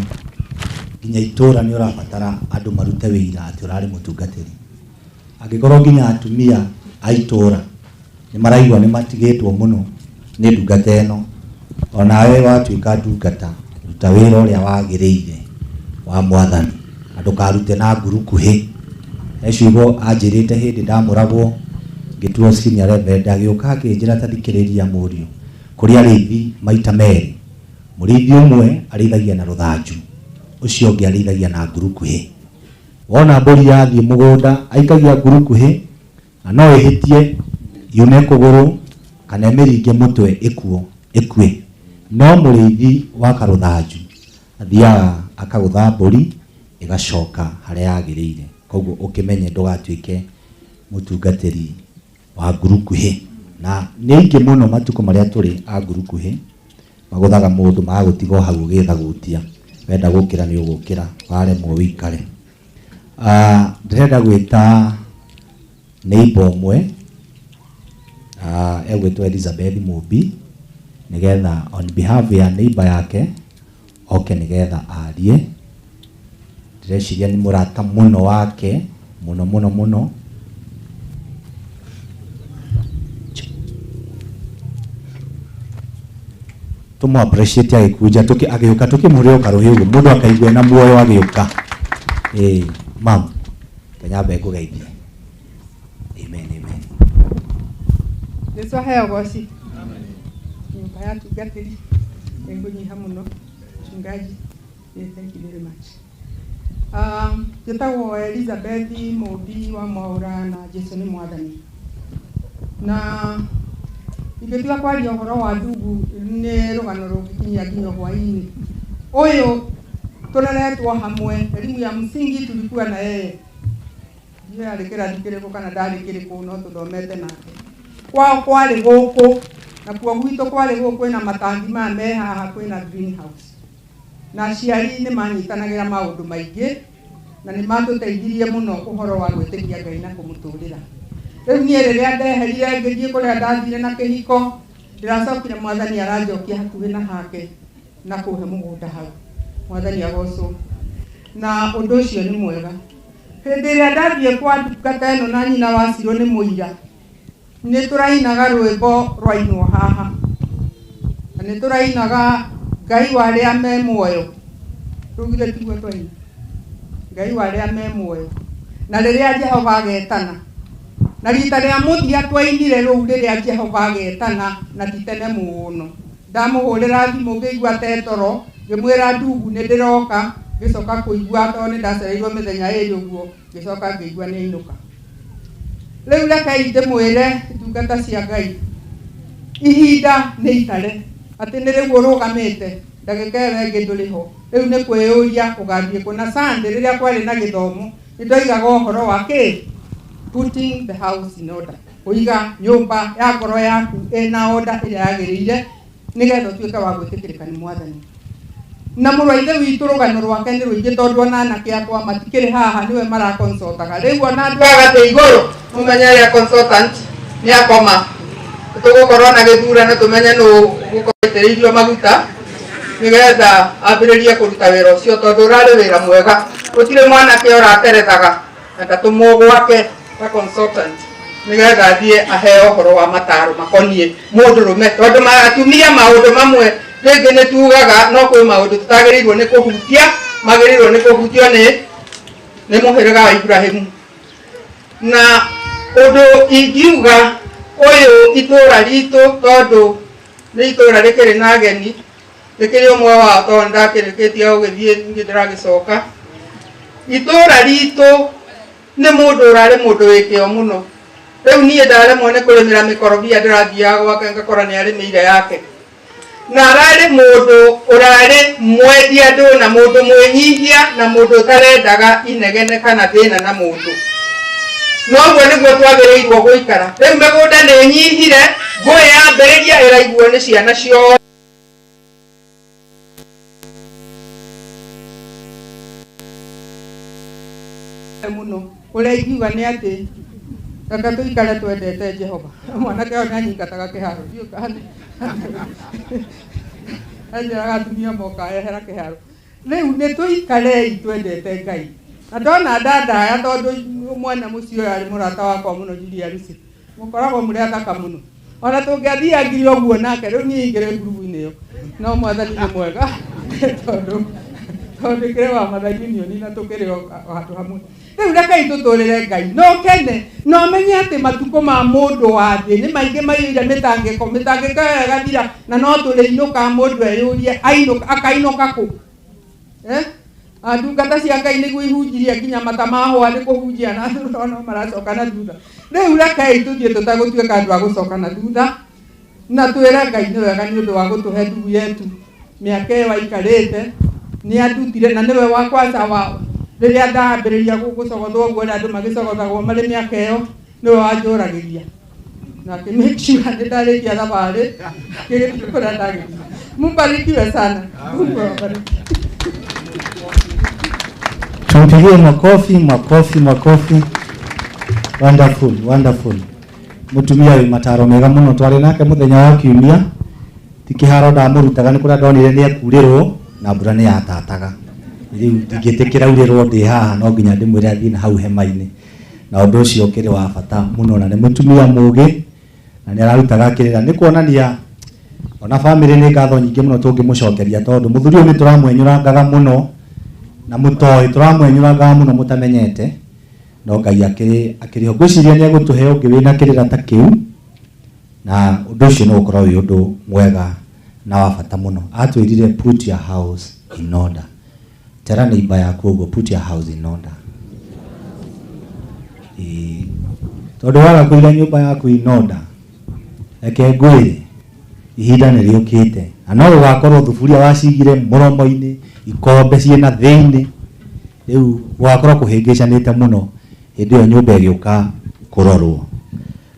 nginya itũra nĩ ũrabatara andũ marute wĩira atĩ ũrarĩ mũtungatĩri. Angĩkorwo nginya atumia a itũra nĩ maraigua nĩ matigĩtwo mũno nĩ ndungata ĩno, onawe watuĩka ndungata ruta wĩra ũrĩa wagĩrĩire wa mwathani na ndũkarute na nguru kuhĩ. He ciugo anjĩrĩte hĩndĩ ndamũragwo ngĩtuo senior reverend, agĩũka akĩnjĩra ta thikĩrĩria mũriũ, kũrĩ arĩithi maita merĩ, mũrĩithi ũmwe arĩithagia na rũthanju, ũcio ũngĩ arĩithagia na nguru kuhĩ. Wona mbũri yathiĩ mũgũnda aikagia nguru kuhĩ na no ĩhĩtie yume kũgũrũ kana ĩmĩringe mũtwe ĩkue. No mũrĩithi wa karũthanju athiaga akagũtha mbũri ĩgacoka harĩa yagĩrĩire. Koguo ũkĩmenye ndũgatuĩke mũtungatĩri wa nguru kuhĩ. Na nĩ aingĩ mũno matukũ marĩa tũrĩ a nguru kuhĩ magũthaga mũndũ magagũtiga o hau ũgĩthagutia, wenda gũkĩra nĩ ũgũkĩra, waremwo wĩikare. Ndĩrenda gwĩta neighbor ũmwe egwĩtwo Elizabeth Mũmbi nĩgetha on behalf ya neighbor yake oke nĩgetha arie. Ndĩreciria nĩ mũrata mũno wake mũno mũno mũno. Tũmũ appreciate agĩkunja agĩũka tũkĩmũhũrĩra karũhĩ ũguo mũndũ akaigua na muoyo agĩũka. Mam, kanyambe ngũgeithie. Amen, amen. Jesu aheo goci. Nyũmba ya tungatĩri nĩngũnyiha mũno mchungaji. Thank you very much. Njĩtagwo Elizabeth Mũmbi wa Mwaũra na Jesu nĩ mwathani. Na ingĩtiga kwaria ũhoro wa ndugu nĩ rũgano rũngĩkinyia nginya hwaĩ-inĩ. Ũyũ tũreretwo hamwe, elimu ya msingi tulikuwa na yeye. Ndiũĩ arĩ kĩrathi kĩrĩkũ kana ndarĩ kĩrĩkũ no tũthomete nake. Kwao kwarĩ gũkũ na kuo gwitũ kwarĩ gũkũ kwĩna matangi maya me haha kwĩna greenhouse. Na aciari nĩ manyitanagĩra maũndũ maingĩ na nĩ matũteithirie mũno ũhoro wa gwĩtĩkia Ngai na kũmũtũrĩra. Rĩu niĩ rĩrĩa ndeherire ngĩthiĩ kũrĩa ndathire na kĩhiko, ndĩracokire mwathani aranjokia hakuhĩ na hake na kũhe mũgũnda hau. Mwathani agocwo. Na ũndũ ũcio nĩ mwega. Hĩndĩ ĩrĩa ndathiĩ kwa ndungata ĩno na nyina wa Cirũ nĩ mũira, nĩ tũrainaga rwĩmbo rwainwo haha. Na nĩ tũrainaga Ngai wa arĩa me muoyo. Rũu githĩ tiguo twaina? Ngai wa arĩa me muoyo. Na rĩrĩa Jehova agetana. Na rita rĩa mũthia twainire rũu rĩrĩa Jehova agetana na ti tene mũno. Ndamũhũrĩra thimũ ngĩigua tetoro, ngĩmwĩra ndugu nĩ ndĩroka, ngĩcoka kũigua tondũ nĩ ndacereirwo mĩthenya ĩrĩ ũguo, ngĩcoka ngĩigua nĩ ainũka. Rĩu rekei ndĩmwĩre ndungata cia Ngai, ihinda nĩ itare, atĩ nĩ rĩu ũrũgamĩte, ndagĩka ĩyo ĩngĩ ndũrĩ ho. Rĩu nĩ kwĩyũria ũgathiĩ kũ. Na Sunday rĩrĩa kwarĩ na gĩthomo, nĩ ndoigaga ũhoro wa kĩ? Putting the house in order. Kũiga nyũmba ya ngoro yaku ĩna order ĩrĩa yagĩrĩire nĩgetha ũtuĩke wa gwĩtĩkĩrĩka nĩ mwathani. Na mũrũ wa ithe witũ rũgano rwake nĩ rũingĩ tondũ ona anake akwa matikĩrĩ haha nĩwe marakonsultaga. Rĩu ona andũ a gatĩ igũrũ mũmenye ũrĩa consultant nĩ akoma. Tũgũkorwo na gĩthurano tũmenye nũ gũkorwo aitĩrĩirio maguta nĩgetha ambĩrĩrie kũruta wĩra ũcio tondũ ũrarĩ wĩra mwega. Gũtirĩ mwanake ũraterethaga na ndatũmwo gwake ta consultant nĩgetha athiĩ aheo ũhoro wa mataro makoniĩ mũndũrũme tondũ atumia maũndũ mamwe rĩngĩ nĩ tugaga no kwĩ maũndũ tũtagĩrĩirwo nĩ kũhutia magĩrĩirwo nĩ kũhutio nĩ mũhĩrĩga wa Ibrahimu. Na ũndũ ingiuga ũyũ itũra ritũ tondũ nĩ itũra rĩkĩrĩ na ageni rĩkĩrĩ ũmwe wao tondũ ndakĩrĩkĩtie gũgĩthiĩ ningĩ ndĩragĩcoka. Itũra ritũ nĩ mũndũ ũrarĩ mũndũ wĩ kĩo mũno. Rĩu niĩ ndaremwo nĩ kũrĩmĩra mĩkorobia ndĩrathiaga gwake ngakora nĩ arĩmĩire yake. Na ararĩ mũndũ ũrarĩ mwendia andũ na mũndũ mwĩnyihia na mũndũ ũtarendaga inegene kana thĩna na mũndũ. Noguo nĩguo twagĩrĩirwo gũikara. Rĩu mĩgũnda nĩ ĩnyihire, ngũĩ yambĩrĩria ĩraiguo nĩ ciana ciothe. Mũno ũrĩa ingiuga nĩ atĩ reke tũikare twendete Jehova. Mwanake ũyũ nĩanyingataga kĩharo ndiũĩ kana anjĩraga atumia moka ehera kĩharo. Rĩu nĩ tũikarei twendete Ngai. Na ndona ndandaya tondũ mwene mũciĩ ũyũ arĩ mũrata wakwa mũno Julia Lucy. Mũkoragwo mũrĩ athaka mũno. Ona tũngĩathiangire ũguo nake rĩu niĩ ingĩrĩ ngurubu-inĩ ĩyo. No mwathani nĩ mwega tondũ kĩrĩ wa Mother Union na tũkĩrĩ o handũ hamwe. Rĩu rekei tũtũrĩre Ngai. No kene no menye atĩ matukũ ma mũndũ wa thĩ nĩ maingĩ maiyũire mĩtangĩko, mĩtangĩko ĩyo ĩgathira na no tũrĩinũka mũndũ eyũrie akainũka kũ? Ndungata cia Ngai nĩguo ihunjirie nginya mata mahũa nĩ kũhunjia na no maracoka na thutha. Rĩu rekei tũthiĩ tũtagũtuĩka andũ a gũcoka na thutha na twĩre Ngai nĩ wega nĩ ũndũ wa gũtũhe ndugu yetu mĩaka ĩyo aikarĩte nĩ andutire na nĩwe wa kwanza wa rĩrĩa ndambĩrĩria gũcogothwo ũguo ũrĩa andũ magĩcogothagwo marĩ mĩaka ĩyo nĩwe wanjũragĩria na akĩ make sure nĩ ndarĩkia thabarĩ ngĩgĩthiĩ kũrĩa ndagĩthiĩ. Mbarikiwe sana. Mungu awabariki. Tumpigie makofi, makofi, makofi. Wonderful, wonderful. Mutumia wi mataro mega muno twari nake muthenya wa kiumia ti kiharo ndamurutaga ni kuria ndonire ni ekurirwo na mbura ni yatataga. Riu ndingĩtĩkĩra urĩrwo ndĩ haha no nginya ndĩmwĩre athiĩ na hau hema-inĩ. Na ũndũ ũcio ũkĩrĩ wa bata mũno na nĩ mũtumia mũũgĩ na nĩ ararutaga kĩrĩra nĩ kuonania ona family nĩ ngatho nyingĩ mũno tũngĩmũcokeria tondũ mũthuri ũyũ nĩ tũramwenyũrangaga mũno na mũtoĩ tũramwenyũrangaga mũno mũtamenyete no Ngai akĩrĩ ho. Ngwĩciria nĩ egũtũhe ũngĩ wĩna kĩrĩra ta kĩu na ũndũ ũcio no ũkorwo wĩ ũndũ mwega na wa bata mũno. Atwĩrire put your house in order. Tera neighbor yaku ũguo put your house in order. Tondũ waga kũiga nyũmba yaku in order, reke ngwĩre ihinda nĩ rĩũkĩte na no gũgakorwo thuburia wacigire mũromo-inĩ, ikombe ciĩna thĩinĩ, rĩu gũgakorwo kũhĩngĩcanĩte mũno hĩndĩ ĩyo nyũmba ĩgĩũka kũrorwo.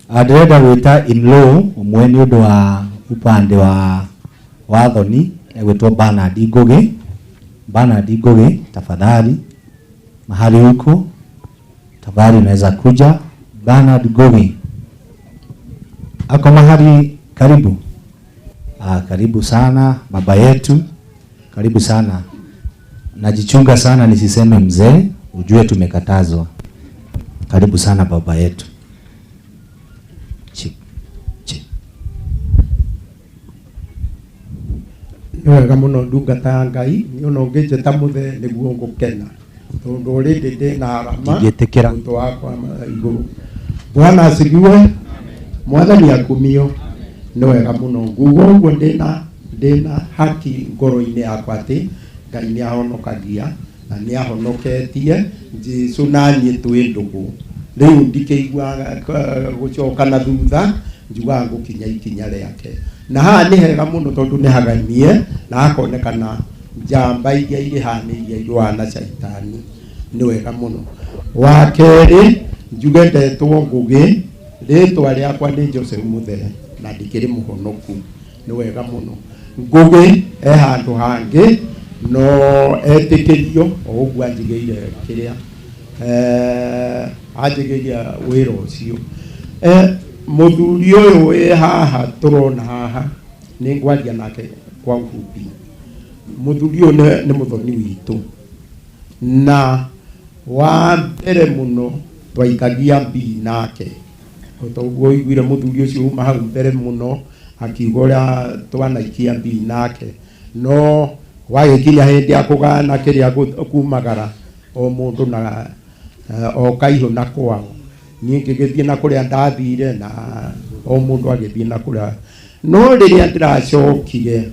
Ndĩrenda gwĩta in-law ũmwe nĩ ũndũ wa upande wa wathoni egwĩtwo Bernard Ngugi. Bernard Ngugi, tafadhali mahali huko, tafadhali unaweza kuja. Bernard Ngugi ako mahali karibu. Karibu sana baba yetu, karibu sana. Najichunga sana nisiseme mzee, ujue tumekatazwa. Karibu sana baba yetu. Nĩ wega mũno ndungata ya Ngai, niĩ ona ũngĩnjĩta mũthee nĩguo ngũkena tondũ already ndĩna arama Ndingĩtĩkĩra. mũtwe wakwa igũrũ. Bwana asifiwe, mwathani akumio. Nĩ wega mũno nguga ũguo ndĩna haki ngoro-inĩ yakwa atĩ Ngai nĩ ahonokagia na nĩ ahonoketie Jesũ na niĩ twĩ ndũgũ. Rĩu ndikĩiguaga gũcoka na thutha, njugaga ngũkinya ikinya rĩake. Na haha nĩ hega mũno tondũ nĩ hagemie na hakonekana njamba iria irĩ haha nĩ iria irũaga na caitani. Nĩ wega mũno. Wa kerĩ njuge ndetwo Ngũgĩ, rĩtwa rĩakwa nĩ Joseph Mũthee na ndikĩrĩ mũhonoku. Nĩ wega mũno. Ngũgĩ e handũ hangĩ No etĩkĩrio o ũguo anjigĩire kĩrĩa anjigĩire wĩra ũcio. Mũthuri ũyũ wĩ haha tũrona haha nĩ ngwaria nake kwa ũfupi. Mũthuri ũyũ nĩ mũthoni witũ na wa mbere mũno twaikagia mbii nake o ta ũguo ũiguire mũthuri ũcio uma hau mbere mũno akiuga ũrĩa twanaikia mbii nake no wagĩkinya hĩndĩ ya kũgana kĩrĩa kumagara o mũndũ na o kaihũ na kwao. Niĩ ngĩgĩthiĩ na kũrĩa ndathire na o mũndũ agĩthiĩ na kũrĩa no rĩrĩa ndĩracokire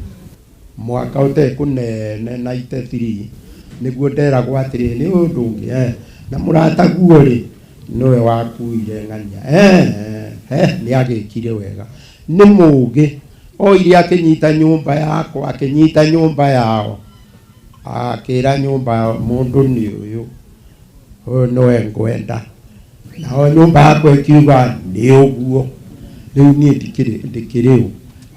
mwaka ũtekũnene 93 nĩguo nderagwo atĩrĩ nĩ ũndũ ũngĩ na mũrataguo rĩ nĩwe wakuire ng'ania nĩ agĩkire wega nĩ mũũgĩ oire akĩnyita nyũmba yakwa akĩnyita nyũmba yao akĩra nyũmba mũndũ nĩ ũyũ ũyũ nĩwe ngwenda nao nyũmba yakwa ĩkiuga nĩ ũguo rĩu niĩ ndikĩrĩ ũ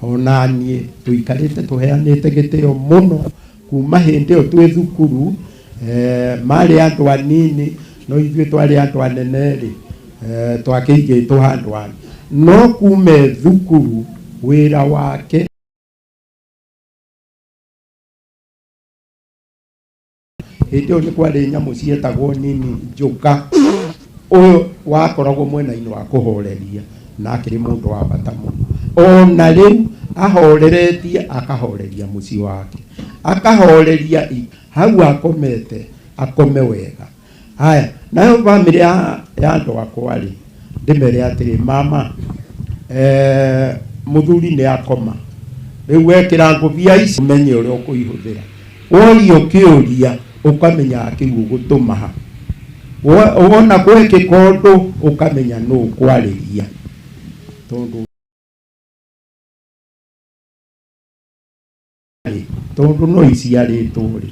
ona niĩ tũikarĩte tũheanĩte gĩtĩo mũno kuma hĩndĩ ĩyo twĩ thukuru marĩ andũ anini no ithuĩ twarĩ andũ anene rĩ twakĩigĩtwo handũ hangĩ no kume thukuru wĩra wake hĩndĩ ĩyo nĩ kwarĩ nyamũ cietagwo nini njũka ũyũ wakoragwo mwena-inĩ wa kũhoreria na akĩrĩ mũndũ wa bata mũno ona rĩu ahoreretie akahoreria mũciĩ wake akahoreria hau akomete akome wega. Haya nayo bamĩrĩ ya andũ akwa rĩ ndĩmere atĩrĩ mama mũthuri nĩ akoma rĩu wekĩra ngũbia ici ũmenye ũrĩa ũkũihũthĩra worio kĩũria ũkamenya kĩu ũgũtũma ha wona gwekĩka ũndũ ũkamenya nũ ũkwarĩria tondũ no iciarĩtwo rĩ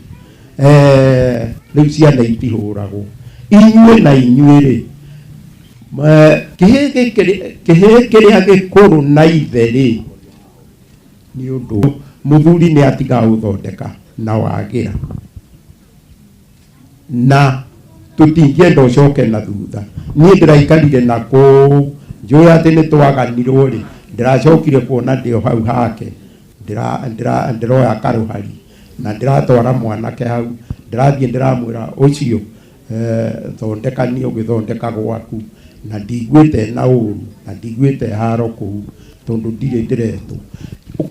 rĩu ciana itihũragwo inyuĩ na inyuĩ rĩ kĩhĩĩ kĩrĩa gĩkũrũ na ithe rĩ nĩ ũndũ mũthuri nĩ atiga gũthondeka na wagĩra na tũtingĩenda ũcoke na thutha. Niĩ ndĩraikarire na kũu njũĩ atĩ nĩ twaganirwo rĩ ndĩracokire kuona ndĩ o hau hake ndĩroya karũhari na ndĩratwara mwanake hau ndĩrathiĩ ndĩramwĩra ũcio thondeka niĩ ũgĩthondeka gwaku na ndiguĩte na ũru na ndiguĩte haro kũu tondũ ndirĩ ndĩretwo.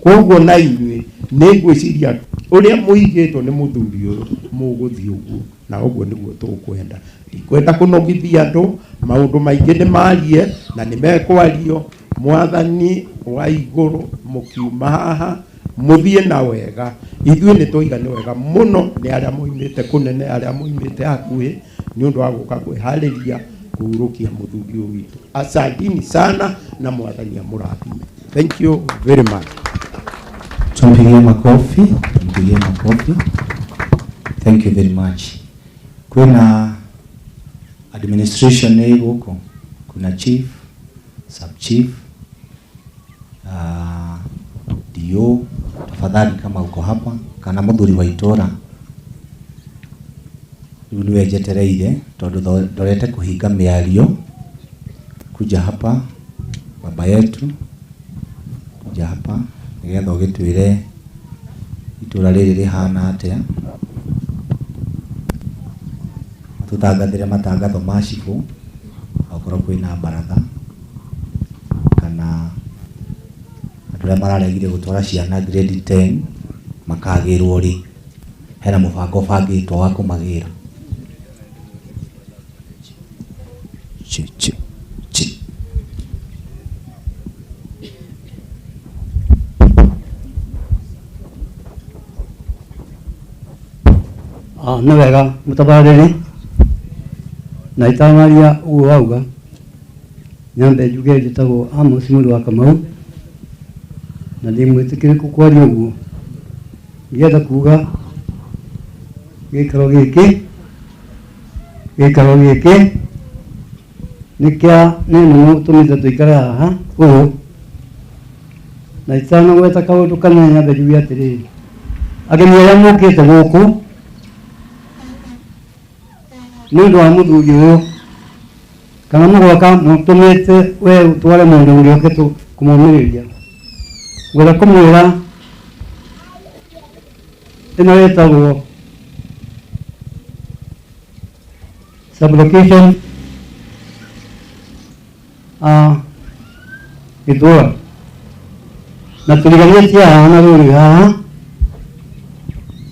Koguo na inyuĩ nĩ ngwĩciria ũrĩa mũigĩtwo nĩ mũthuri ũyũ mũgũthiĩ ũguo na ũguo nĩguo tũkwenda. Ndikwenda kũnogithia andũ maũndũ maingĩ nĩ marie na nĩ mekwario. Mwathani wa igũrũ mũkiuma haha mũthiĩ na wega ithuĩ nĩ twoiga nĩ wega mũno nĩ arĩa moimĩte kũnene arĩa moimĩte hakuhĩ nĩ ũndũ wa gũka kwĩharĩria kũhurũkia mũthuri ũyũ witũ. Asanteni sana na Mwathani amũrathime. Thank you very much. Tumpigie makofi, tumpigie makofi. Thank you very much. Kuna administration nĩ gũkũ, kuna chief, sub chief, DO, tafadhali kama uko hapa kana muthuri wa itora riu niwe njetereire tondu ndorete kuhinga miario kuja hapa baba yetu kuja hapa nigetha ugitwire itura riri rihana atia tutangathire matangatho ma cibũ okorwo kwina baratha kana andũ arĩa mararegire gũtwara ciana grade 10 makagĩrwo rĩ hena mũbango ũbangĩtwo wa kũmagĩra. Chi chi chi. Nĩ wega mũtabarĩri na itanaria ũguo wauga nyambe njuge njĩtagwo Amos Mũrũ wa Kamau na ndĩ mwĩtĩkĩrĩku kwaria ũguo ngĩenda kuga gĩikaro gĩkĩ nĩ kĩa nĩ nĩmo tũmĩte tũikare haha ũũ na itanagweta kaũndũ kanene nyambe njuge atĩrĩrĩ Ageni arĩa mokĩte gũkũ nĩ ũndũ wa mũthuri ũyũ kana mũgoka mũtũmĩte we ũtware mũndũ ũngĩ ũke kũmũmĩrĩria ngwenda kũmwĩra ĩno ĩtagwo sublocation gĩtũra na tũriganĩtie haha na rũrĩ haha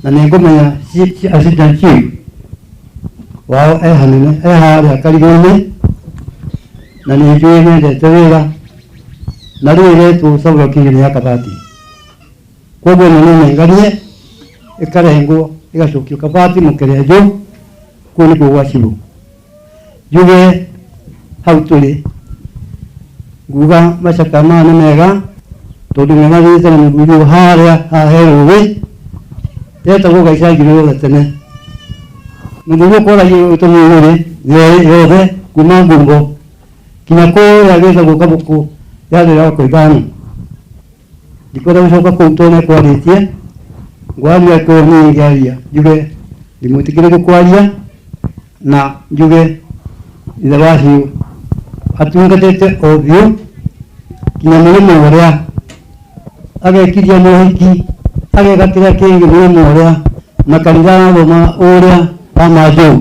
na nĩngũmenya assistant chief wao e hanene e harĩa karigũ-inĩ na nĩ njũĩ nĩendete wĩra na rĩu ĩretwo sublocation ya Kabati koguo ĩno nĩ nenganie ĩkarengwo ĩgacokio Kabati mũkerenjũ kũu nĩkuo gwa cibũ njuge hau tũrĩ nguga macaka maya nĩ mega tondũ nĩmathiĩte na mũthuri ũyũ harĩa haha he rũĩ etagwo Gaicangiro yothe tene mũthuri ũyũ kwaragia tũmũrĩ yothe kuma Ngumbo kinya kũrĩa gĩtagwo Kabũkũ yathira kwa ithano ndikwenda gũcoka kũu tondũ nĩkwarĩtie ngwaria kũu niĩ ngĩaria njuge ndimwĩtĩkĩrie kwaria na njuge ithe wa Ciu atungatĩte o biũ kinya mũrĩmo ũrĩa agekiria mũhiki ageka kĩrĩa kĩngĩ mũrĩmo ũrĩa na kanitha arathoma ũrĩa wa Manjũ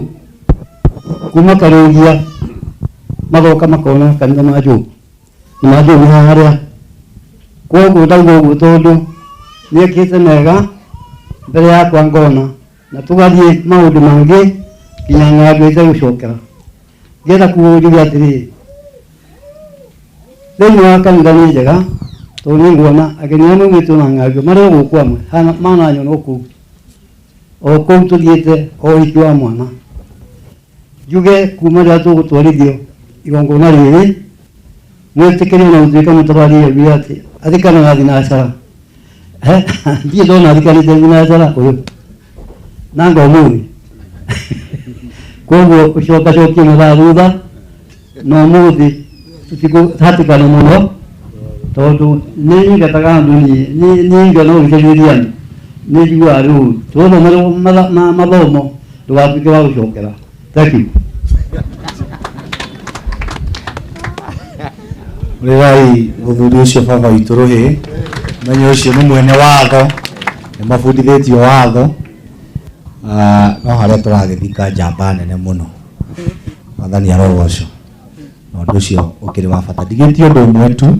kuma Karũgia magoka makona kanitha Manjũ na Manjũ nĩ harĩa koguo ndauga ũguo tondũ nĩekĩte mega mbere yakwa ngona na tũgathiĩ maũndũ mangĩ nginya ng'angũ ĩtegũcokera ngĩenda kuga atĩrĩrĩ thĩinĩ wa kanitha nĩ njega tondũ nĩ nguona ageni arĩa maumĩtwo na ng'angũ marĩ o gũkũ amwe mananyona o kũu o kũu tũthiĩte o ũhiki wa mwana njuge kuma rĩrĩa tũgũtwarithio igongona rĩrĩ mwĩtĩkĩrie na gũtuĩka mũtabarĩre augire atĩ athikanaga thinacara ndirĩ ndona athikanĩte thinacara ũyũ nanga ũmũthĩ koguo ũcokacokie mathaa thutha na ũmũthĩ tũtikũhatĩkana mũno tondũ nĩ nyingataga andũ niĩ ngĩona ũgĩcarĩria andũ nĩ njiguaga rĩu tũthome mathomo ndũgatuĩke wa gũcokera. Thank you. Rĩrai mũthuri ũcio baba witũ rũhĩ menye ũcio nĩ mwene watho nĩ mabundithĩtio watho no harĩa tũragĩthika njamba nene mũno mwathani arogocwo na ũndũ ũcio ũkĩrĩ wa bata ndigĩtie ũndũ ũmwe tu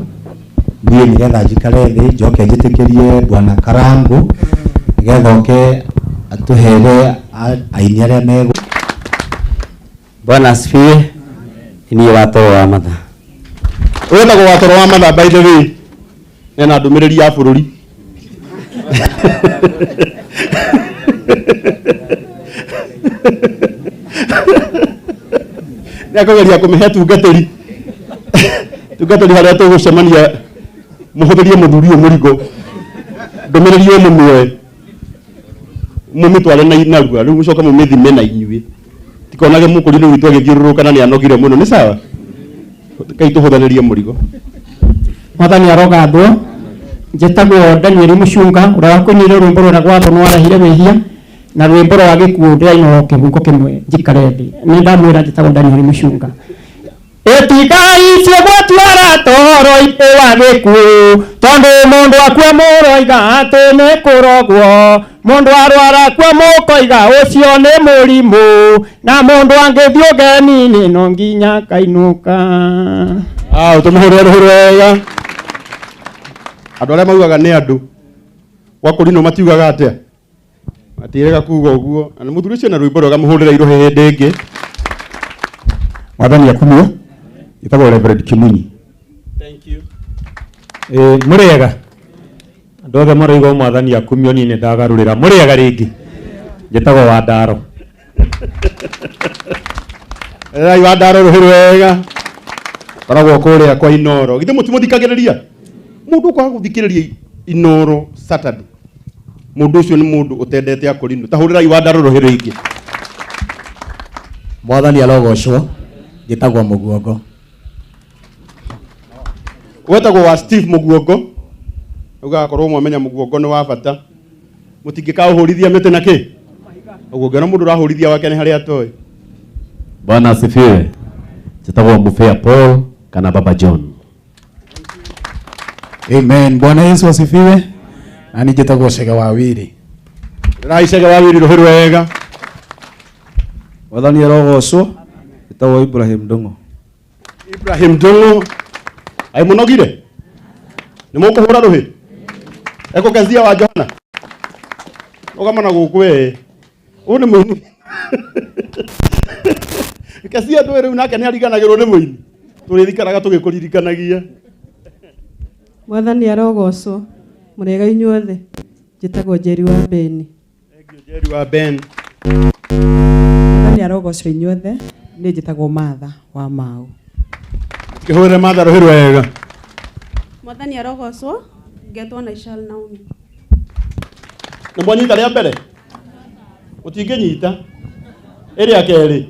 niĩ nĩgetha njikare thĩ njoke njĩtĩkĩrie bwana Karangu nĩgetha oke atũhere aini arĩa megũ. Bwana asifiwe. Niĩ Watoro wa Matha. Wĩtagwo Watoro wa Matha by the way ena ndũmĩrĩri ya bũrũri nĩakũgeria kũmĩhe tungatĩri tungatĩri harĩa tũgũcemania mũhũthĩrie mũthuri ũyũ mũrigo ndũmĩrĩri ĩyo mũmĩoe mũmĩtware na narua rĩu mũcoke mũmĩthime na inyuĩ tikonage mũkũrinũ witũ agĩthiũrũrũka na nĩanogire mũno nĩ sawa kai tũhũthanĩrie mũrigo. Mwathani arogathwo njĩtagwo Daniel Mũcunga ũrĩa wakũinĩire rwĩmbo rũrĩa gwatho nĩwarehire wĩhia na rwĩmbo rwa gĩkuũ ndĩraina o kĩbungo kĩmwe njikare thĩ nĩ ndamwĩra njĩtagwo Daniel Mũcunga. Ĩtigaicie gwatwara toro-inĩ wa gĩkuũ tondũ mũndũ akua mũroiga atĩ nĩ kũrogwo mũndũ arwara akua mũkoiga ũcio nĩ mũrimũ na mũndũ angĩthiĩ ũgeni-inĩ no nginya akainũka. Tũmũhũrĩre rũhĩ rwega andũ arĩa maugaga nĩ andũ gwa kũrinũ matiugaga atĩa matirega kuga ũguo na mũthuri ũcio na rwĩmbo rwega mũhũrĩre irũhĩ hĩndĩ ĩngĩ. Mwathani akumio ĩtagwo Reverend Kimunyi. Thank you. Mũrĩega andũ othe maroiga mwathani akumio niĩ nĩ ndagarũrĩra mũrĩega rĩngĩ njĩtagwo Wandaro. Rai Wandaro rũhĩ rwega koragwo kũrĩa kwa Inoro githĩ mũtimũthikagĩrĩria mũndũ ũkwaga gũthikĩrĩria Inoro Saturday mũndũ ũcio nĩ mũndũ ũtendete akũrinũ ta hũrĩrai Wandaro rũhĩ rĩngĩ. Mwathani arogocwo njĩtagwo Mũguongo. Wetagwo wa Steve Mũguongo ugakorwo mwamenya Mũguongo nĩ wa bata Mũtingĩkaũhũrithia mĩtĩ na kĩ? Ũguo ngĩona mũndũ ũrahũrithia wake nĩ harĩa atoĩ. Bwana asifiwe. Njĩtagwo Mufea Paul kana Baba John. Amen. Bwana Yesu asifiwe. Na niĩ njĩtagwo Cege wa Wiri. Rai Cege wa Wiri rũhĩ rwega. Mwathani arogocwo. Njĩtagwo Ibrahim Ndung'u. Ibrahim Ndung'u. Ai mũnogire? Nĩ mũkũhũra rũhĩ? Eko Kezia wa Johana. Rũgama na gũkũ we. Ũyũ nĩ mũini. Kezia ndũĩ rĩu nake nĩ ariganagĩrwo nĩ mũini. Tũrĩthikaraga tũgĩkũririkanagia. Mwathani arogocwo. Mũrĩega inyuothe. Njĩtagwo Njeri wa Beni. Njeri wa Ben. Mwathani arogocwo inyuothe. Niĩ njĩtagwo Martha wa Mau. Kĩhũrĩre Martha rũhĩ rwega. Mwathani arogocwo. Ngetwo Naishal Naomi. Nĩ mwanyita rĩa mbere? Mũtingĩnyita. Ĩrĩa kerĩ.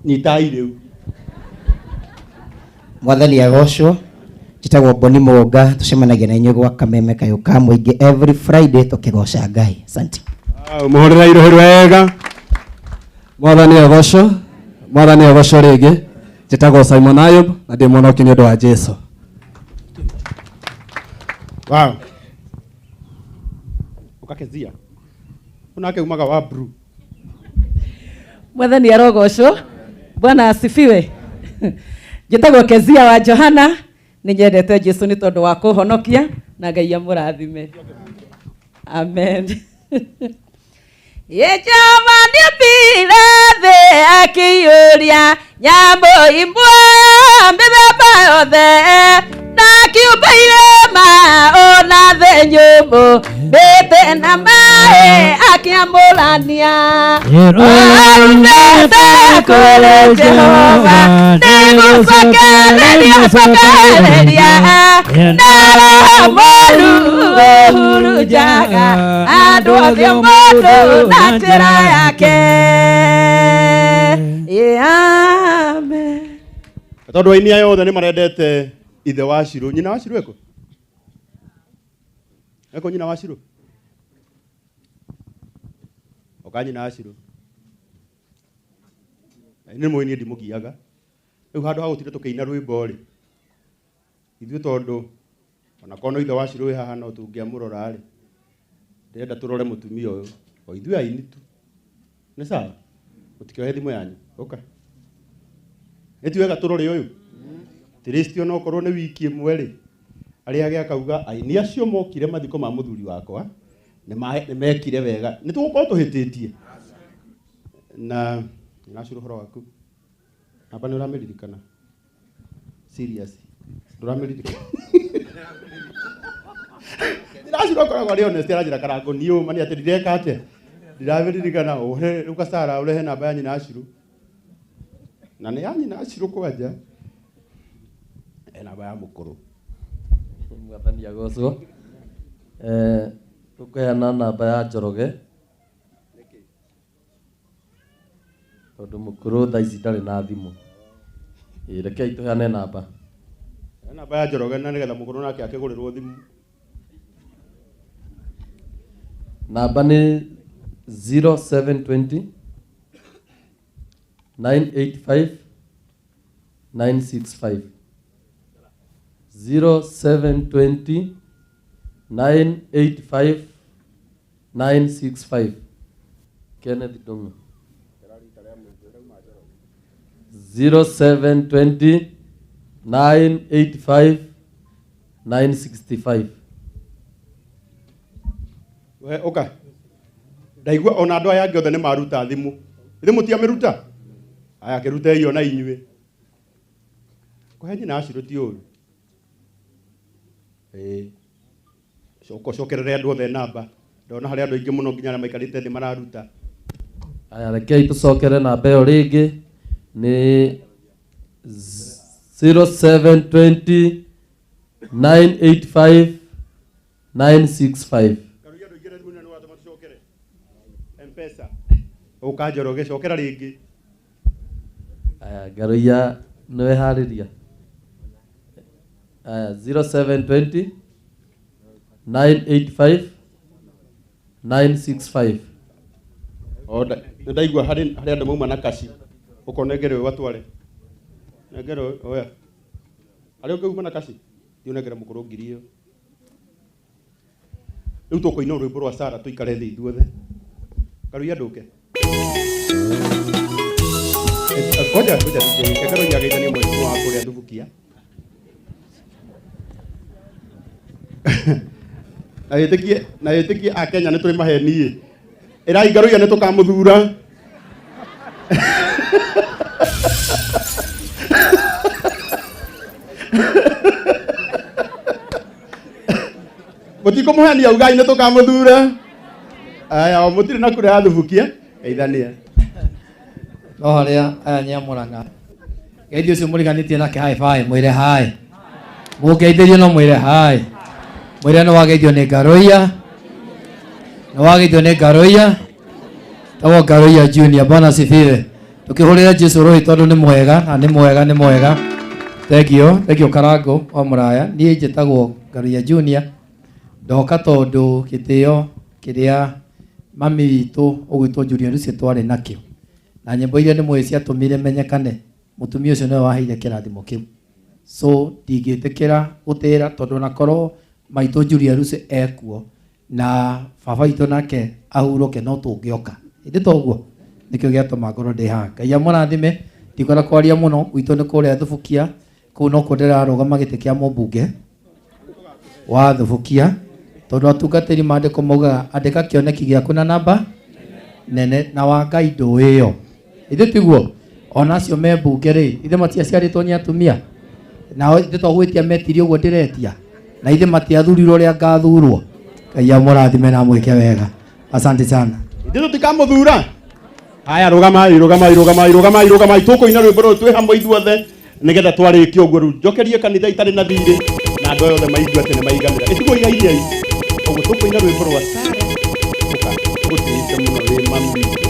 Nyitai rĩu. Mwathani agocwo. Njĩtagwo Boni Mũnga, tũcemanagia na inyuĩ gwa Kameme Kayũ ka Mũingĩ every Friday tũkĩgoca Ngai. Asante. Mũhũrĩre rũhĩ rwega. Mwathani agocwo. Mwathani agocwo rĩngĩ. Njĩtagwo Simon Ayub na ndĩ mũhonoki nĩ ũndũ wa Jesu. Wow. Ũkakezia. Unake umaga wa blue. Mwathani arogocwo. Bwana asifiwe. Njĩtagwo Kezia wa Johana. Nĩ nyendete Jesu nĩ tondũ wa kũhonokia na Ngai amũrathime. Amen. Jehova nĩombire thĩ akĩiyũria nyamũ imwe mĩthemba yothe na kĩũmbe irĩma ona thĩ nyũmũ mĩtĩ na maĩ akĩamũrania. Arumĩte kũrĩ Jehova nĩgũcokereria cokereria na roho mũru ũhurunjaga andũ othe mũndũ na njĩra yake. Amen. Tondũ aini aya othe nĩ marendete ithe wa Shiro. Nyina wa Shiro eko? Eko nyina wa Shiro? Oka nyina wa Shiro. Nĩ mũini ndimũgiaga. Rĩu handũ ha gũtinda tũkĩina rwĩmbo rĩ, ithuĩ tondũ ona korwo no ithe wa Shiro wĩ haha no tũngĩamũrora rĩ, ndĩrenda tũrore mũtumia ũyũ o ithuĩ aini tu. Nĩ sawa? Mũtikĩohe thimũ yanyu. Ũka. Nĩ ti wega tũrore ũyũ? At ona okorwo nĩ wiki ĩmwe rĩ, arĩa age akauga aini acio mokire mathiko ma mũthuri wakwa nĩ mekire wega. Nĩ tũgũkorwo tũhĩtĩtie. Na nacũrũ ũhoro waku. Namba nĩ ũramĩririkana? Serious. Ndũramĩririkana? Ndĩracũrũ akoragwo arĩ honest, aranjĩra Karango niĩ ũma nĩ atĩ ndireka atĩa? Ndiramĩririkana. Ũhe rĩu Kasara ũrehe namba ya nyina Ashuru. Na nĩ ya nyina Ashuru kwanja. Namba ya mũkũrũ. Mwathani agocwo. Tũkũheana namba ya Njoroge. Tondũ mũkũrũ thaa ici ndarĩ na thimũ. Rekei tũheane namba. Namba ya Njoroge na nĩgetha mũkũrũ nake akĩgũrĩrwo thimũ. Namba nĩ 0720 985 965. 0720 985 965. Kenneth Ndung'u. 0720 985 965. We ũka. Ndaigua ona andũ aya angĩ othe nĩ maruta thimũ. Ithe mũtiamĩruta? Aya kĩrutei ona inyuĩ. Kũhe nyina Ashuru ti ũru. Coka ũcokerere andũ othe namba. Ndona harĩ andũ aingĩ mũno nginya arĩa maikarĩte thĩ mararuta. Aya rekei tũcokere namba ĩyo rĩngĩ nĩ 0720 985 965. M-Pesa. Ũka Njoroge cokera rĩngĩ. Aya Ngaruiya nĩ weharĩria. Aya 0720 985 965. O nĩ ndaigua harĩ andũ mauma na kaci ũkonengere ũyũ atware nengere ũyũ oya harĩa ũngĩuma na kaci thiĩ ũnengere mũkũrũ ngiri ĩyo. Rĩu tũkũina rwĩmbo rwa Sara tũikare thĩ ithuothe. Karuia ndũke. Ngoja ngoja DJ Karuia ageithanie mwaitimũ wa kũrĩa Thubukia. Na wĩtĩkie na wĩtĩkie Akenya nĩ tũrĩ maheni ĩ. Ĩrai Ngaruiya nĩ tũkamũthura. Mũtikũmũhenia ugai nĩ tũkamũthura. Aya o mũtirĩ na kura ya Thubukia geithania. No harĩa aya nĩ a Mũrang'a. Geithio ũcio mũriganĩtie nake hai bye mwĩre hai. Mũngeithĩrie no mwĩre hai. Mwĩre nĩ wageithio nĩ Ngaruiya. Nĩ wageithio nĩ Ngaruiya. Tagwo Ngaruiya Junior. Bwana asifiwe. Tukĩhũrĩra Jesu rũhĩ tondũ nĩ mwega na nĩ mwega nĩ mwega. Thank you. Thank you Karango wa Mũraya. Niĩ njĩtagwo Ngaruiya Junior. Ndoka tondũ gĩtĩo kĩrĩa mami witũ ũgwĩtwo Julia Lucy twarĩ nakĩo. Na nyĩmbo iria nĩ mũĩ ciatũmire menyekane mũtumia ũcio nĩwe waheire kĩrathimo kĩu. So ndingĩtĩkĩra gũtĩra tondũ onakorwo maitũ Julia Lucy ekuo na baba witũ nake ahurũke no tũngĩoka. Ĩndĩ toguo nĩkĩo gĩatũma ngorwo ndĩ haha. Ngai amũrathime. Ndikwenda kwaria mũno, gwitũ nĩ kũrĩa Thubukia, kũu nokuo ndĩrarũgama gĩtĩ kĩa mũmbunge wa Thubukia tondũ atungatĩri maandĩko maugaga andĩka kĩoneki gĩaku na namba nene na wa Ngai ndũĩyo. Ithuĩ tiguo ona acio me mbunge rĩ ithe matiaciarĩtwo nĩ atumia nao ithe to gwĩtia metirie ũguo ndĩretia na ithe matiathurirwo ũrĩa ngathurwo. Ngai amũrathime na amwĩke wega. Asante sana. Ithuĩ tũtikamũthura. Haya rũgamai rũgamai rũgamai rũgamai rũgamai tũkũina rwĩmbo rũrũ twĩ hamwe ithuothe nĩgetha twarĩkia ũguo rĩu njokerie kanitha itarĩ na thirĩ na andũ aya othe maigue atĩ nĩ maiganĩra. Ĩtigwo igairiai ũguo tũkũina rwĩmbo rwa Sara ũka tũgũtĩĩte mũno wĩ mami witũ.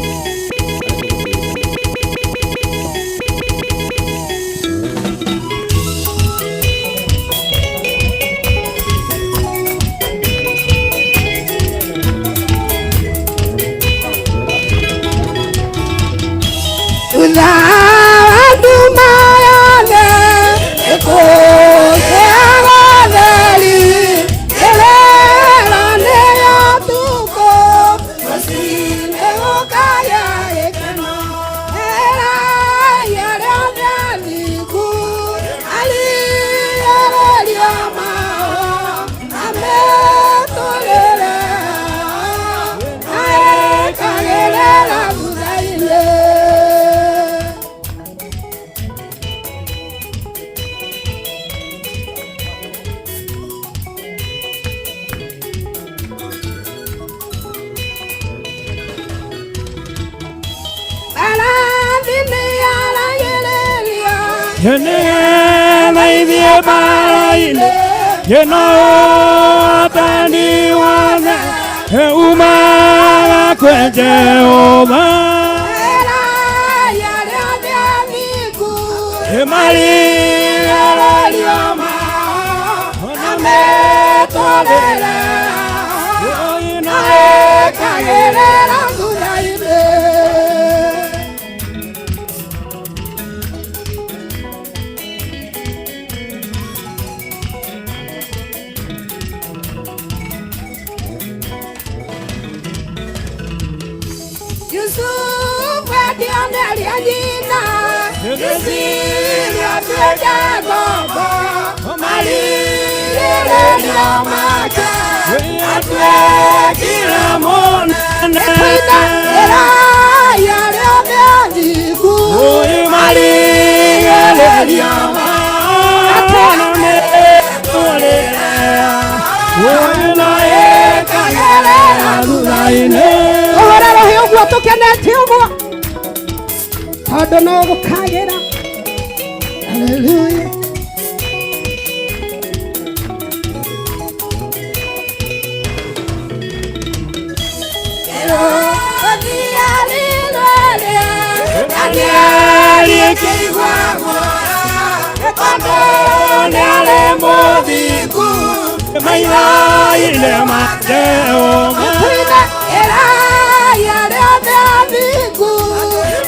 Ĩrai arĩa othe athingu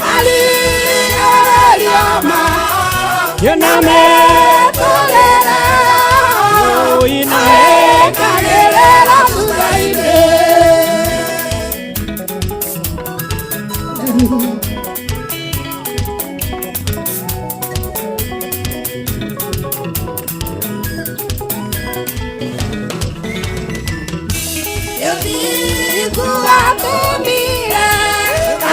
marigĩrĩrio metũrĩre ekagĩrĩra thutha-inĩ. Ũthingu watũmire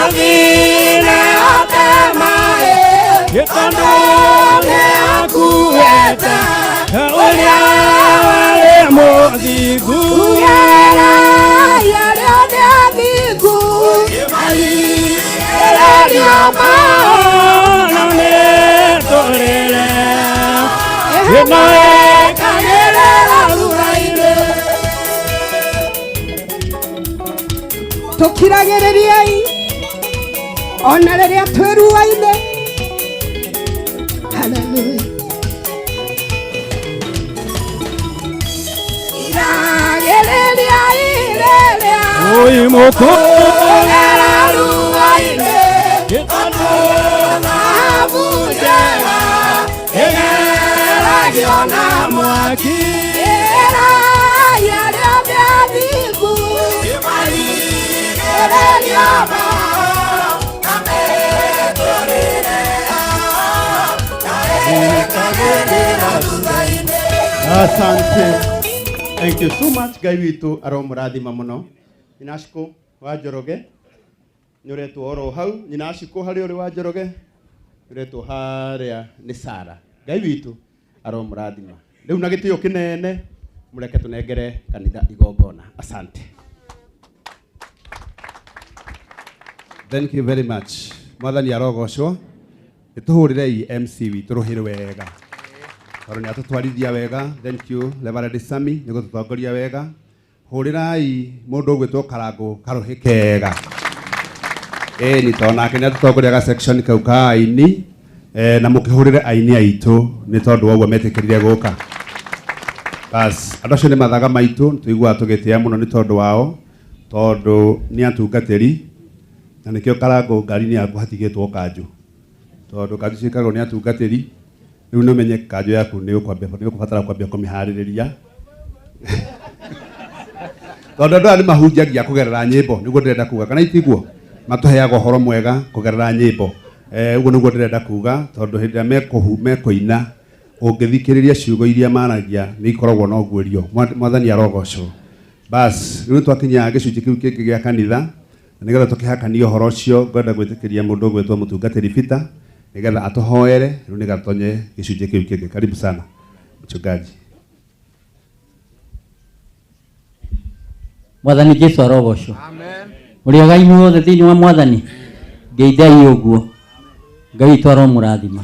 athire othe maĩ tondũ nĩakuĩte ũrĩa warĩ mũthingu. Ĩrai arĩa othe athingu marigĩrĩrio mao metũrĩre ekagĩrĩra thutha-inĩ. Tukiragĩrĩriai ona rĩrĩa twĩ ruo-inĩ. Hallelujah. Iragĩrĩriai rĩrĩa mũkũgera ruo-inĩ tondũ thahabu njega ĩgeragio na mwaki. Ĩrai arĩa othe athingu marigĩrĩrio mao na metũrĩre ekagĩrĩra thutha-inĩ. Asante. Thank you so much. Ngai witũ aromũrathima mũno. Nyina Ashiko wa Njoroge nĩ ũretwo oro hau. Nyina Ashiko harĩa ũrĩ wa Njoroge nĩ ũretwo harĩa nĩ Sara. Ngai witũ aromũrathima. Rĩu na gĩtĩo kĩnene mũreke tũnengere kanitha igongona. Asante. Thank you very much. Mwathani arogocwo. Nĩtũhũrĩrei MC witũ rũhĩ wega. Tondũ nĩatũtwarithia wega. Thank you Reverend Sami nĩ gũtũtongoria wega. Hũrĩrai mũndũ ũgwĩtwo Karangũ karũhĩ kega. Ĩni tondũ nake nĩatũtongoria ga section kau ka aini. Na mũkĩhũrĩre aini aitũ nĩ tondũ wa ũguo metĩkĩrire gũka. Bas, andũ acio nĩ mathaga maitũ, tũiguaga tũgĩtĩa mũno nĩ tondũ wao, tondũ nĩ atungatĩri na nĩkĩo Karangũ ngari-inĩ yaku hatigĩtwo kanjũ. Tondũ kanjũ ciĩkagwo nĩ atungatĩri, rĩu nĩ ũmenye kanjũ yaku nĩ ũkũbatara kwambia kũmĩharĩrĩria. Tondũ andũ aya nĩ mahunjagia kũgerera nyĩmbo, nĩguo ndĩrenda kuga, kana itiguo? Matũheaga ũhoro mwega kũgerera nyĩmbo. Ũguo nĩguo ndĩrenda kuga, tondũ hĩndĩ ĩrĩa mekũina, ũngĩthikĩrĩria ciugo iria maragia nĩ ikoragwo na ũguũrio. Mwathani arogocwo. Bas, rĩu nĩtwakinya gĩcunjĩ kĩu kĩngĩ gĩa kanitha, na nĩgetha tũkĩhakanie ũhoro ũcio, ngwenda gwĩtĩkĩria mũndũ ũgwĩtwo mũtungatĩri Peter, nĩgetha atũhoere, rĩu nĩgetha tũtonye gĩcunjĩ kĩu kĩngĩ. Karibu sana mchungaji. Mwathani Jesu arogocwo. Mũrĩega inyuothe thĩinĩ wa Mwathani. Ngeithai ũguo. Ngai witũ aromũrathima.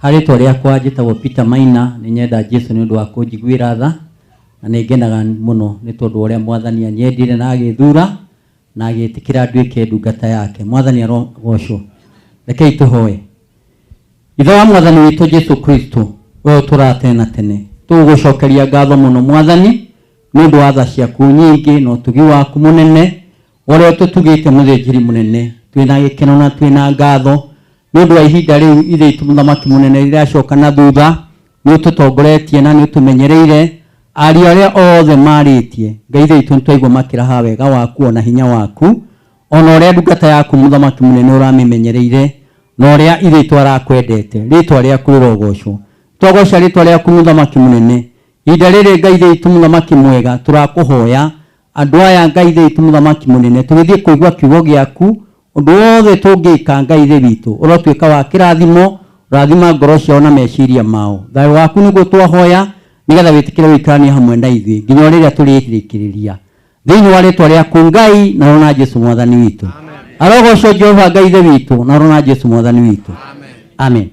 Harĩ rĩtwa rĩakwa njĩtagwo Peter Maina, nĩ nyenda Jesu nĩ ũndũ wa kũnjiguĩra tha, na nĩ ngenaga mũno nĩ tondũ wa ũrĩa Mwathani anyendire na agĩthura na agĩtĩkĩra nduĩke ndungata yake. Mwathani arogocwo. Rekei tũhoe. Ithe wa Mwathani witũ Jesu Kristo, we ũtũũraga tene na tene, tũgũgũcokeria ngatho mũno Mwathani nĩ ũndũ wa tha ciaku nyingĩ na ũtugi waku mũnene ũrĩa ũtũtugĩte mũthĩnjĩri mũnene. Twĩna gĩkeno na twĩna ngatho nĩ ũndũ wa ihinda rĩu ithe witũ mũthamaki mũnene rĩracoka na thutha, nĩ ũtũtongoretie na nĩ ũtũmenyereire. Ariũ arĩa othe marĩtie, Ngai ithe witũ nĩtwaigua makĩraha wega waku ona hinya waku, ona ũrĩa ndungata yaku mũthamaki mũnene ũramĩmenyereire na ũrĩa ithe witũ arakwendete. Rĩtwa rĩaku rĩrogocwo. Twagoca rĩtwa rĩaku mũthamaki mũnene. Ihinda rĩrĩ Ngai ithe witũ mũthamaki mwega, tũrakũhoya andũ aya Ngai ithe witũ mũthamaki mũnene, tũgĩthiĩ kũigua kiugo gĩaku, ũndũ wothe tũngĩka Ngai ithe witũ ũrotuĩka wa kĩrathimo, ũrathima ngoro ciao na meciria mao. Thayũ waku nĩguo twahoya, nĩgetha wĩtĩkĩre gũikarania hamwe na ithuĩ nginya o rĩrĩa tũrĩrĩkĩrĩria. Thĩinĩ wa rĩtwa rĩaku Ngai na ũrona Jesu Mwathani witũ. Arogocwo Jehova Ngai ithe witũ na ũrona Jesu Mwathani witũ. Amen.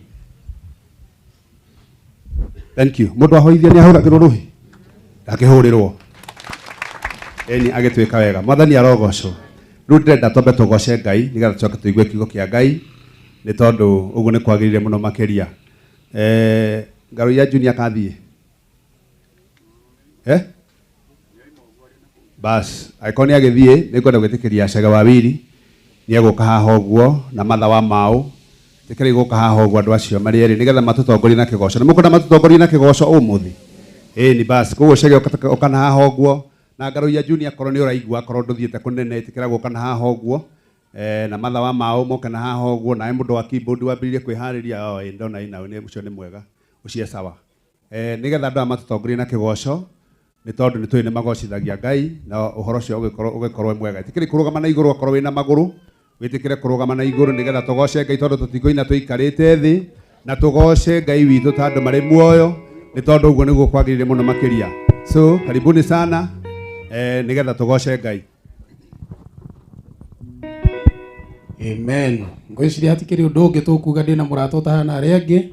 Thank you. Mũndũ ahoithia nĩ ahũragĩrwo rũhĩ? Akĩhũrĩrwo. Ĩni agĩtuĩka wega. Mwathani arogocwo. Rĩu ndĩrenda twambe tũgoce Ngai nĩgetha tũcoke tũigue kiugo kĩa Ngai nĩ tondũ ũguo nĩ kwagĩrĩire mũno makĩria. Ngaruiya Junior kathiĩ. Bas angĩkorwo nĩ agĩthiĩ nĩ ngwenda gwĩtĩkĩria Cege wa Wiri nĩ egũka haha ũguo na Matha wa Mau ĩtĩkĩra igũka haha ũguo andũ acio marĩ erĩ nĩgetha matũtongorie na kĩgoco. Nĩ mũkwenda matũtongorie na kĩgoco ũmũthĩ? Ĩĩ ni bas koguo Cege ũka na haha ũguo na Ngaruiya Junior akorwo nĩ ũraigua akorwo ndũthiĩte kũnene ĩtĩkĩra gũka na haha ũguo na Matha wa Mau moke na haha ũguo nawe mũndũ wa keyboard wambĩrĩrie kwĩharĩria o ĩ ndona ĩna nĩ ũcio nĩ mwega ũcio sawa nĩgetha andũ aya matũtongorie na kĩgoco nĩ tondũ nĩ tũĩ nĩ magocithagia Ngai na ũhoro ũcio ũgĩkorwo wĩ mwega. Ĩtĩkĩri kũrũgama na igũrũ akorwo wĩna magũrũ wĩtĩkĩre kũrũgama na igũrũ nĩgetha tũgoce Ngai tondũ tũtikũina tũikarĩte thĩ na tũgoce Ngai witũ ta andũ marĩ muoyo nĩ tondũ ũguo nĩguo kwagĩrĩire mũno makĩria. So karibuni sana nĩgetha tũgoce Ngai. Amen. Ngwĩciria hatikĩrĩ ũndũ ũngĩ tũkuga ndĩna mũrata ũtahana arĩa angĩ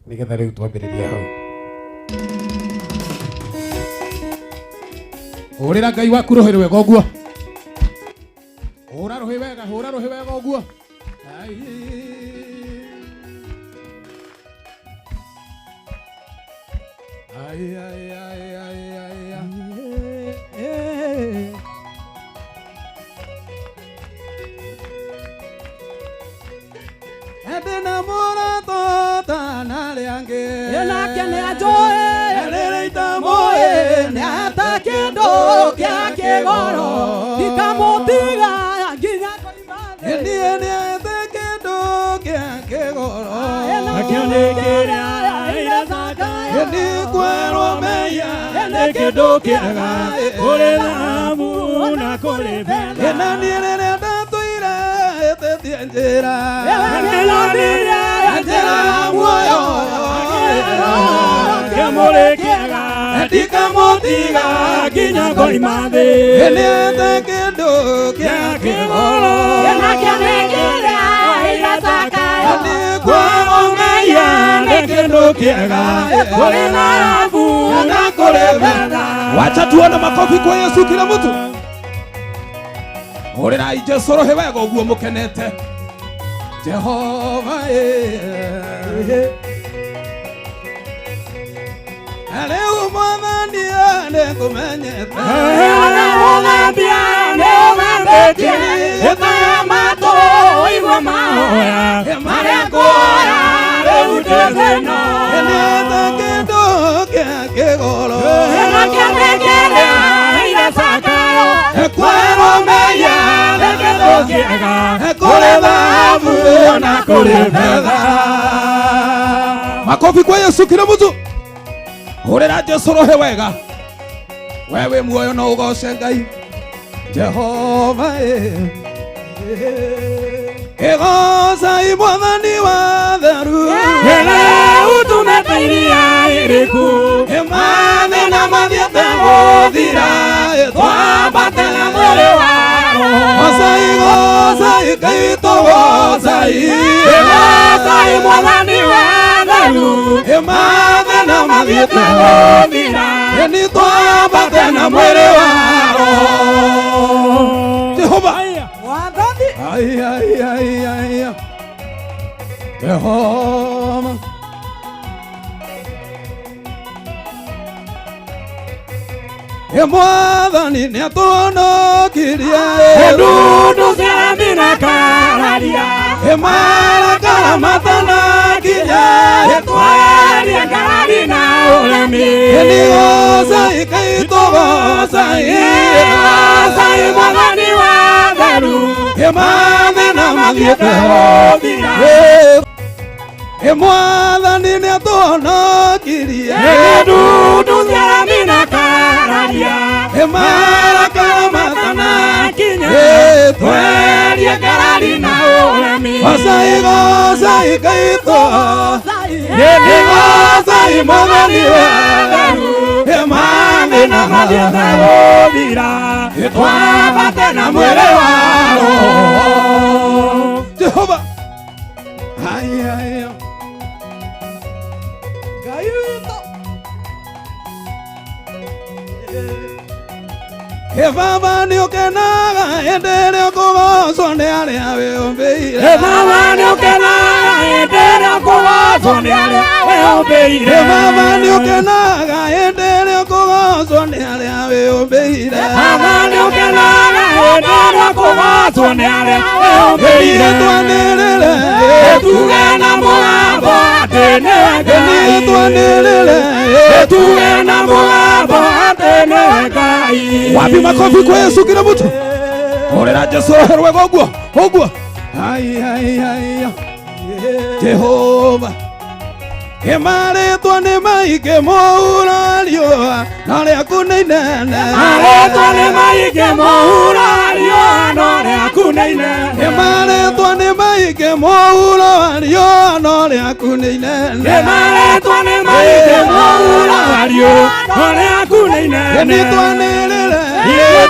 nĩgetha rĩu twambĩrĩrie hau. Hũrĩra Ngai waku rũhĩ rwega ũguo. Hũra rũhĩ wega, hũra rũhĩ wega ũguo. Ai. Ai ai ai ai ai. Ndĩna mũrata ũtana arĩa angĩ. Nake nĩ anjũĩ, Rĩrĩa itamũĩ, nĩahete kĩndũ kĩa kĩgoro, ndikamũtiga nginya ngoima thĩ. Niĩ nĩahete kĩndũ kĩa kĩgoro, Nakĩo nĩ kĩrĩa ira Zakayo. Nĩ kwerwo mehia Nĩ kĩndũ kĩega kũrĩ thahabu na kũrĩ betha. Na niĩ rĩrĩa ndatũire hĩtĩtie njĩra, Nĩnyonire njĩra ya muoyo, kĩmũrĩ kĩega, ndikamũtiga nginya ngoima thĩ. Nĩahete kĩndũ kĩa kĩgoro, Nakĩo nĩ kĩrĩa ira Zakayo. Nĩ kwerwo mehia Nĩ kĩndũ kĩega kũrĩ thahabu na kũrĩ betha. Wacha tuone makofi kwa Yesu kila mtu. Hũrĩrai Jesũ rũhĩ wega ũguo mũkenete. Jehova rĩu Mwathani nĩngũmenyete. Ũthambia nĩ ũthambĩtie, ũtara matũ ũigua mahoya marĩa ngũhoya rĩu ndĩ thĩna. Nĩahete kĩndũ kĩa kĩgoro, Nakĩo nĩ kĩrĩa ira Zakayo. Kwerwo mehia Nĩ kĩndũ kĩega kũrĩ thahabu na kũrĩ betha. Makofi kwa Yesu kila mtu. Hũrĩra Jesũ rũhĩ wega. We wĩ muoyo no ũgoce Ngai. Jehova ĩgocai Mwathani wa theru. Rĩrĩa ũtũmĩte iria iriku, Mathĩna mathiĩte gũthira, twambate na mwĩrĩ wa roho. Gocai, gocai Ngai witũ gocai. Ĩgocai Mwathani wa theru, Mathĩna mathiĩte gũthira, nĩ twambate na mwĩrĩ wa roho. Jehova. Mwathani. Ai ai ai ai. Jehova. Mwathani nĩatũhonokirie. Ndundu cia mĩrakararia, Marakara matanakinya, twaria ngarari na ũremi. Nĩ gocai Ngai witũ gocai. Gocai Mwathani wa theru, Mathĩna mathiĩte gũthira. Mwathani nĩatũhonokirie. Ndundu cia mĩrakararia, Marakara matanakinya, twerie ngarari na ũremi. Gocai, gocai Ngai witũ. Gocai Mwathani wa theru, Mathĩna mathiĩte gũthira, twambate na mwĩrĩ wa roho. Jehova. Ai ai. Ngai witũ. Baba nĩ ũkenaga hĩndĩ ĩrĩa ũkũgocwo nĩ arĩa wĩũmbĩire. Baba nĩ ũkenaga hĩndĩ ĩrĩa ũkũgocwo nĩ arĩa wĩũmbĩire. Baba nĩ ũkenaga hĩndĩ ĩrĩa ũkũgocwo nĩ arĩa wĩyũmbĩire. Mwathani ũkenaga hĩndĩ ĩrĩa ũkũgocwo nĩ arĩa wĩyũmbĩire. Twanĩrĩre tuge na mũgambo atĩ nĩwe Ngai. Twanĩrĩre tuge na mũgambo atĩ nĩwe Ngai. Wapi makofi kwa Yesu kila mtu? Orera Jesu rwego ũguo ũguo. Ai ai ai Jehova Ĩmarĩtwo nĩ maingĩ mũhuro riũa no rĩaku nĩ inene. Marĩtwa nĩ maingĩ mũhuro riũa no rĩaku nĩ inene. Ĩmarĩtwo nĩ maingĩ mũhuro riũa no rĩaku nĩ inene. Marĩtwa nĩ maingĩ mũhuro riũa no rĩaku nĩ inene. Nĩ twanĩrĩre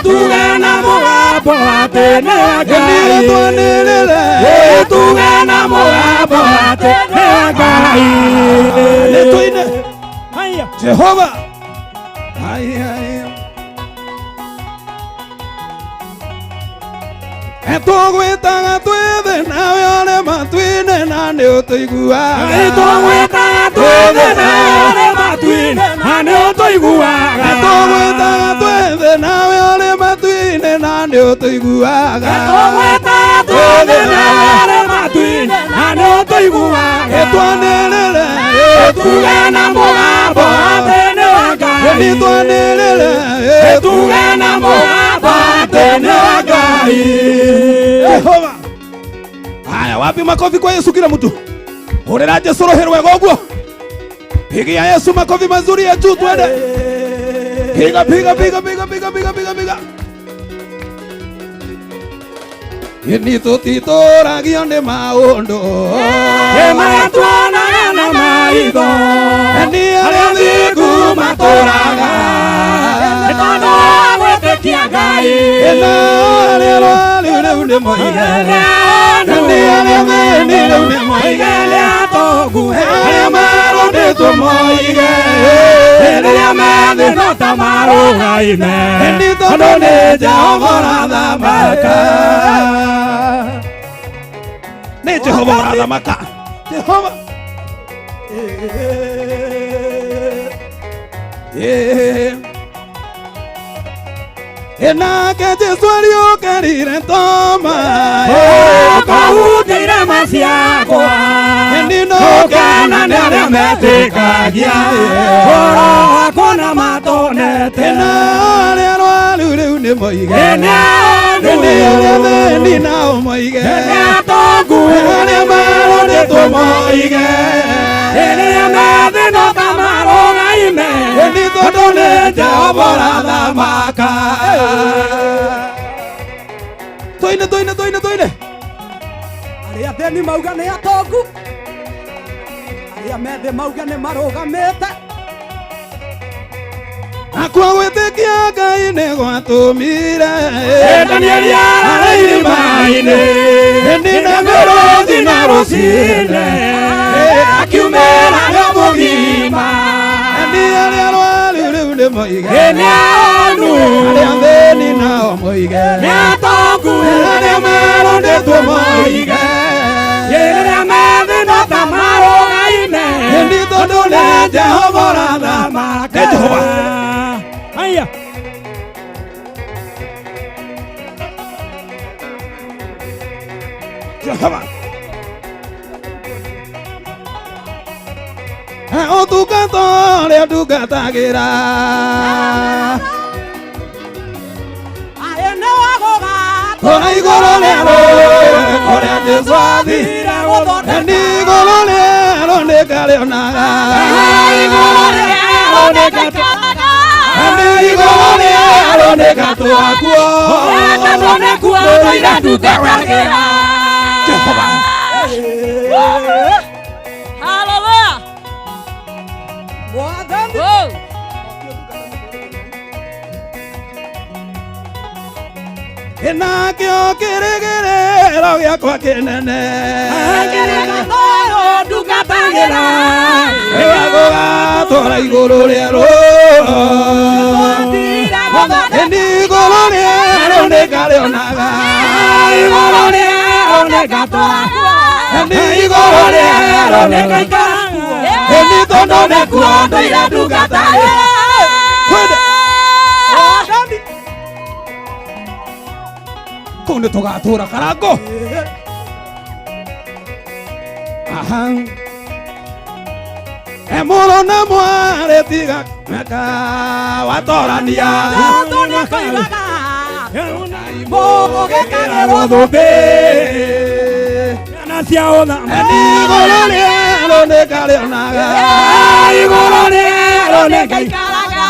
tuge na mũgambo atĩ nĩwe Ngai. Twanĩrĩre tuge na mũgambo atĩ nĩwe Ngai. Nĩ tũine Jehova. Ai ai Tũgwĩtaga twĩ thĩ nawe ũrĩ matu-inĩ na nĩ ũtũiguaga. Tũgwĩtaga twĩ thĩ nawe ũrĩ matu-inĩ na nĩ ũtũiguaga. Tũgwĩtaga twĩ thĩ nawe ũrĩ matu-inĩ na nĩ ũtũiguaga. Tũgwĩtaga twĩ thĩ nawe ũrĩ matu-inĩ na nĩ ũtũiguaga. Twanĩrĩre tuge na mũgambo atĩ nĩwe Ngai. Twanĩrĩre tuge na mũgambo atĩ nĩwe Ngai. Jehova. Haya, wapi makofi kwa Yesu kila mtu? Orera Jesu rwego rwego ũguo. Pigia Yesu makofi mazuri ya juu twende. Piga piga piga piga piga piga piga piga. Nĩ tũtitũragio nĩ maũndũ marĩa tuonaga na maitho. Nĩ arĩa athingu matũraga nĩ tondũ wa gwĩtĩkia Ngai. Na arĩa arwaru rĩu nĩ moige. Nĩ arĩa athĩni rĩu nĩ moige. Nĩ atongu Arĩa marũndĩtwo moige. Rĩrĩa methĩ no ta marũgaime. Nĩ tondũ nĩ Jehova ũrathamaka. Nĩ Jehova ũrathamaka. Jehova. Nake Jesu ariũkĩrire Toma. Ũkahunjia irema ciakwa. Nĩ Ũkena nĩ arĩa metĩkagia. Ũhoro wakwa na matonete. Na arĩa arwaru rĩu nĩ moige. Nĩ Nĩ arĩa athĩni nao moige. Nĩ atongu Arĩa marũndĩtwo moige. Rĩrĩa methĩ no ta marũgaime. Nĩ tondũ nĩ Jehova ũrathamaka. Tũine tũine tũine tũine. Arĩa athĩni mauga nĩ atongu. Arĩa methĩ mauga nĩ marũgamĩte. Nakuo gwĩtĩkia Ngai nĩ gwatũmire Danieli arĩ irima-inĩ. Nĩ na mĩrũthi na rũcinĩ Akiumĩra nĩ mũgima. Nĩ arĩa arwaru rĩu nĩ moige. Nĩ onu. Arĩa athĩni nao moige. Nĩ atongu. Arĩa marũndĩtwo moige. Rĩrĩa methĩ no ta marũgaime. Nĩ tondũ nĩ Jehova ũrathamaka. Nĩ Jehova. Haya. Jehova. Ũtungata ũrĩa ndungatagĩra. Aĩ nĩ wa gũgatũra. Kũrĩa igũrũ rĩerũ kũrĩa Jesu athire. Nĩ igũrũ rĩerũ nĩngarĩonaga. Igũrũ rĩerũ nĩngatũũra. Nĩ igũrũ rĩerũ nĩngatũũra kuo. Tondũ nĩkuo ndũire ndungatagĩra. Jehova. Hallelujah. Mwathani. Whoa. Nakĩo kĩrĩgĩrĩro gĩakwa kĩnene. Kĩrĩgĩrĩro ndungatagĩra. Nĩwe gũgatũũra igũrũ rĩerũ. Nĩ igũrũ rĩerũ nĩngarĩonaga. Igũrũ rĩerũ nĩngatũũra. Nĩ igũrũ rĩerũ nĩngaikara. Nĩ tondũ nĩkuo ndũire ndungatagĩra. Twende. Kũu nĩ tũgatũra karango. Aha. E mũrũ na mwarĩ tiga meka watorania. Tondũ nĩakoigaga mũgĩkagĩrwo thũmbĩ. Ciana cia ũthamaki. Igũrũ rĩerũ nĩngarĩonaga. Igũrũ rĩerũ nĩngaikaraga.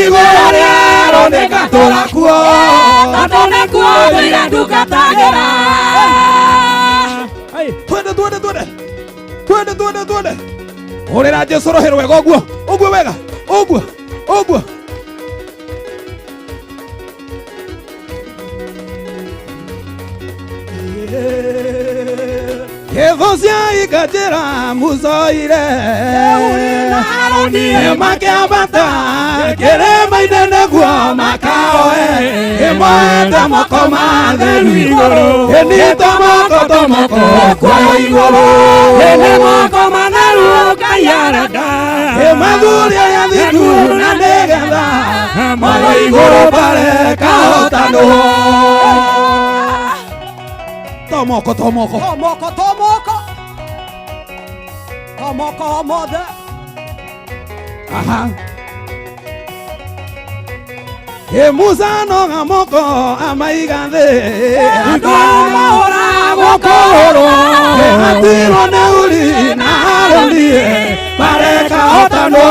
Igũrũ rĩerũ nĩngatũra kuo. Tondũ nĩkuo ndũire ndungatagĩra. Twende twende twende. Twende twende twende. Hũrĩra Jesũ rũhĩ rwega ũguo. Ũguo wega. Ũguo. Ũguo. Gĩthũ cia ikanjĩra mucoire. Makĩambata kĩrĩma-inĩ nĩguo makaoe. Ĩmoete moko matheru igũrũ. Ĩni tomoko tomoko kuoywo igũrũ. Ĩni moko matheru Ngai arenda. Ĩmathuri arĩa athingu na nĩgetha moywo igũrũ bare kahotanwo. Tomoko tomoko. Tomoko tomoko. Tomoko mothe. Aha. E Musa no gamoko amaiga thĩ. Andũ mahũragwo kũhũrwo. Atirwo nĩ Uri na Harũni bareka hotanwo.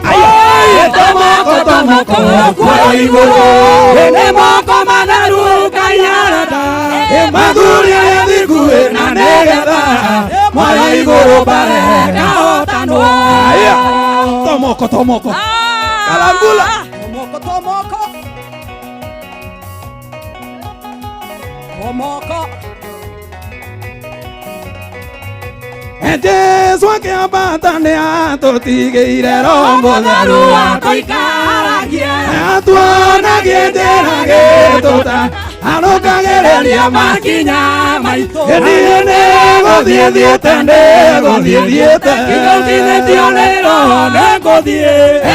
Ayo tomoko tomoko kuoywo igũrũ. Ĩni moko matheru Ngai arenda. Mathuri arĩa athingu na nĩgetha moywo igũrũ bareka hotanwo. Aya. Tomoko tomoko. Kalangula. Tomoko tomoko. Tomoko. Jesu akĩambata nĩatũtigĩire Roho Mũtheru atũikaragie. Atuonagie njĩra gĩtũta arũkagĩrĩria makinya maitũ. Niĩ nĩngũthiĩ thiĩte nĩngũthiĩ thiĩte. Nĩngũtithĩtio nĩ Roho nĩngũthiĩ.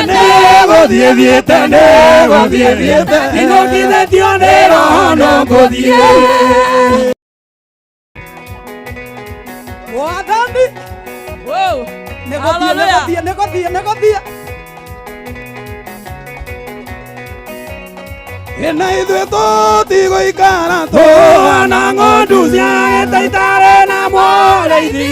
Nĩngũthiĩ thiĩte nĩngũthiĩ thiĩte. Nĩngũtithĩtio nĩ Roho nĩngũthiĩ. Mwathani. Nĩgũthiĩ nĩgũthiĩ nĩgũthiĩ nĩgũthiĩ. Na ithuĩ tũtigũikara tũhana ng'ondu cia gĩte itarĩ na mũrĩithi.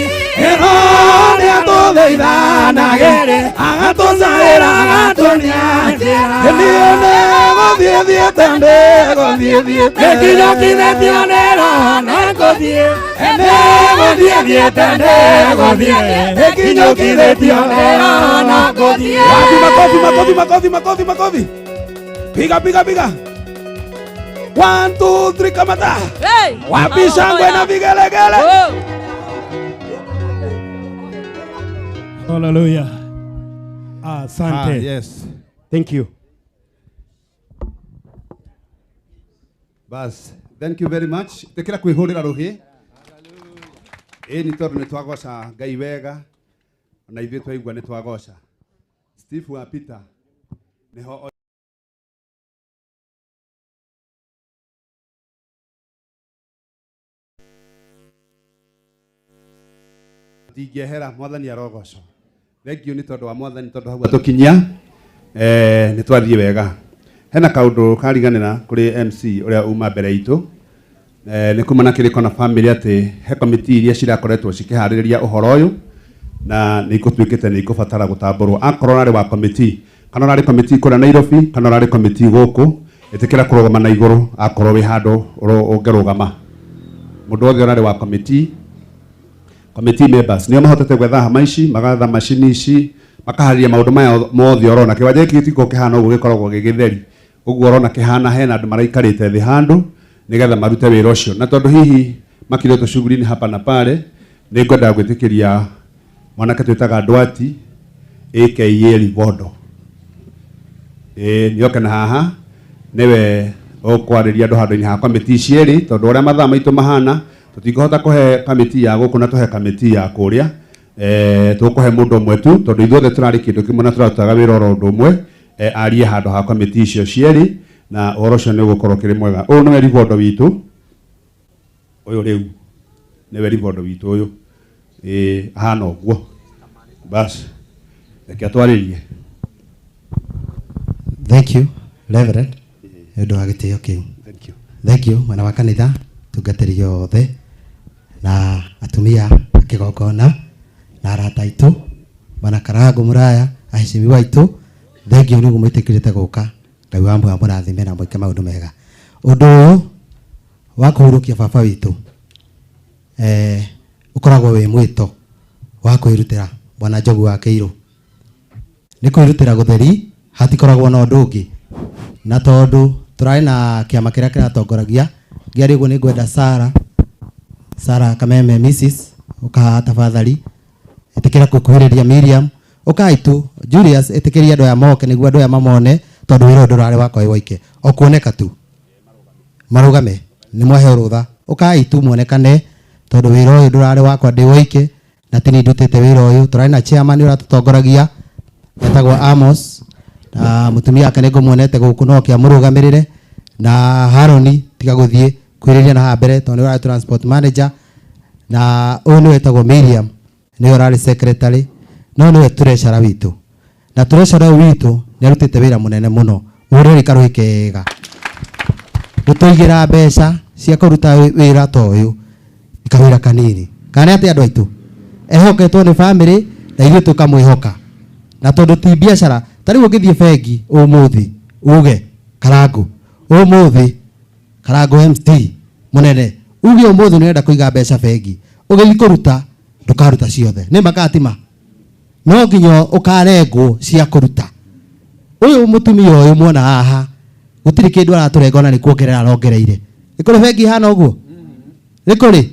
Roho nĩatũthaithanagĩrĩ agatũcaĩra agatuonia njĩra. Niĩ nĩngũthiĩ thiĩte nĩngũthiĩ thiĩte. Nĩnginyũkithĩtio nĩ Roho nĩngũthiĩ. Nĩngũthiĩ thiĩte nĩngũthiĩ. Nĩnginyũkithĩtio nĩ Roho nĩngũthiĩ. Wapi makofi makofi makofi makofi makofi. Piga piga piga. 1 2 3 kamata. Hey! Wapi shangwe na vigelegele. Hallelujah. Asante. Yes. Thank you. Bas, thank you very much. Tekera kwihurira ruhi. Ĩ nĩ tondũ nĩ twagoca Ngai wega na ithuĩ twaigua nĩ twagoca. Steve wa Peter nĩho ndingĩehera mwathani arogocwo. Thank you nĩ tondũ wa mwathani tondũ hau atũkinyia nĩ twathiĩ wega. Hena kaũndũ kariganĩra kũrĩ MC ũrĩa uma mbere itũ. Nĩ kuma na kĩrĩko na family atĩ he komiti iria cirakoretwo cikĩharĩrĩria ũhoro ũyũ na nĩ ikũtuĩkĩte nĩ ikũbatara gũtambũrwo. Akorwo ũrarĩ wa komiti kana ũrarĩ komiti kũrĩa Nairobi kana ũrarĩ komiti gũkũ ĩtĩkĩra kũrũgama na igũrũ akorwo wĩ handũ ũngĩrũgama. Mũndũ wothe ũrarĩ wa komiti committee members nĩo mahotete gwetha hama ici magatha macini ici makaharĩria maũndũ maya mothe ũrona kĩwanja gĩkĩ gĩtikoragwo kĩhana ũguo gĩkoragwo gĩ gĩtheri ũguo ũrona kĩhana hena andũ maraikarĩte thĩ handũ nĩgetha marute wĩra ũcio na tondũ hihi makirĩtwo shughuli-inĩ hapa na pale nĩ ngwendaga gwĩtĩkĩria mwanake twĩtaga Ndwati aka Livondo nĩoke na haha nĩwe ũkwarĩria andũ handũ-inĩ ha komiti ici ĩrĩ tondũ ũrĩa mathaa maitũ mahana tũtingĩhota kũhe kamiti ya gũkũ na tũhe kamiti ya kũrĩa tũkũhe mũndũ ũmwe tu tondũ ithuothe tũrarĩ kĩndũ kĩmwe na tũrarutaga wĩra oro ũndũ ũmwe arie handũ ha kamiti icio cierĩ Na ũhoro ũcio nĩ ũgũkorwo ũkĩrĩ mwega. Ũyũ nĩwe ribondo witũ. Ũyũ rĩu nĩwe ribondo witũ ũyũ. Ĩĩ ahana ũguo. Bas, reke atwarĩrie. Thank you, Reverend, nĩ ũndũ wa gĩtĩo kĩu. Thank you. Thank you, mwena wa kanitha, tungatĩri othe, na atumia a kĩgongona, na arata aitũ, bwana Karangu Mũraya, aheshimiwa aitũ, thank you nĩ ũguo mwĩtĩkĩrĩte gũka. Ngai wa muoyo amũrathime na mwĩke maũndũ mega. Ũndũ ũyũ wa kũhurũkia baba witũ, ũkoragwo wĩ mwĩto wa kwĩrutĩra bwana Njogu wa Kĩirũ. Nĩ kwĩrutĩra gũtheri, hatikoragwo na ũndũ ũngĩ. Na tondũ tũrarĩ na kĩama kĩrĩa kĩratongoragia, ngĩaria ũguo nĩ ngwenda Sara, Sara Kameme Mrs, ũka haha tafadhali. Ĩtĩkĩra gũkuhĩrĩria Miriam, ũkai tu Julius, ĩtĩkĩria andũ aya moke nĩguo andũ aya mamone, tondũ wĩra ũyũ ndũrarĩ wakwa wĩ woike. O kuoneka tu. Marũgame, nĩ mwaheo rũtha. Ũkai tu muonekane, tondũ wĩra ũyũ ndũrarĩ wakwa ndĩ woike, na ti niĩ ndutĩte wĩra ũyũ. Tũrarĩ na chairman ũrĩa tũtongoragia, etagwo Amos, na mũtumia wake nĩ ngũmuonete gũkũ no oke amũrũgamĩrĩre, na Haroni tiga gũthiĩ kwĩrĩria na haha mbere tondũ nĩwe ũrarĩ transport manager, na ũyũ nĩwe wĩtagwo Miriam, nĩwe ũrarĩ secretary, no nĩwe treasurer witũ. Na treasurer ũyũ witũ nĩ arutĩte wĩra mũnene mũno, mũhũrĩre karũhĩ kega. Gũtũigĩra mbeca cia kũruta wĩra ta ũyũ nĩ kawĩra kanini. Kana nĩ atĩ andũ aitũ? Ehoketwo nĩ family na ithuĩ tũkamwĩhoka. Na tondũ ti biacara, ta rĩu ũngĩthiĩ bengi ũmũthĩ uge Karangu, ũmũthĩ Karangu MT mũnene, uge ũmũthĩ nĩũrenda kũiga mbeca bengi, ũgĩthiĩ kũruta ndũkaruta ciothe. Nĩ ma kana ti ma? No nginya ũkarengwo cia kũruta. Ũyũ mũtumia ũyũ muona haha, gũtirĩ kĩndũ aratũrenga ona nĩ kuongerera arongereire. Nĩ kũrĩ bengi ihana ũguo? Nĩ kũrĩ?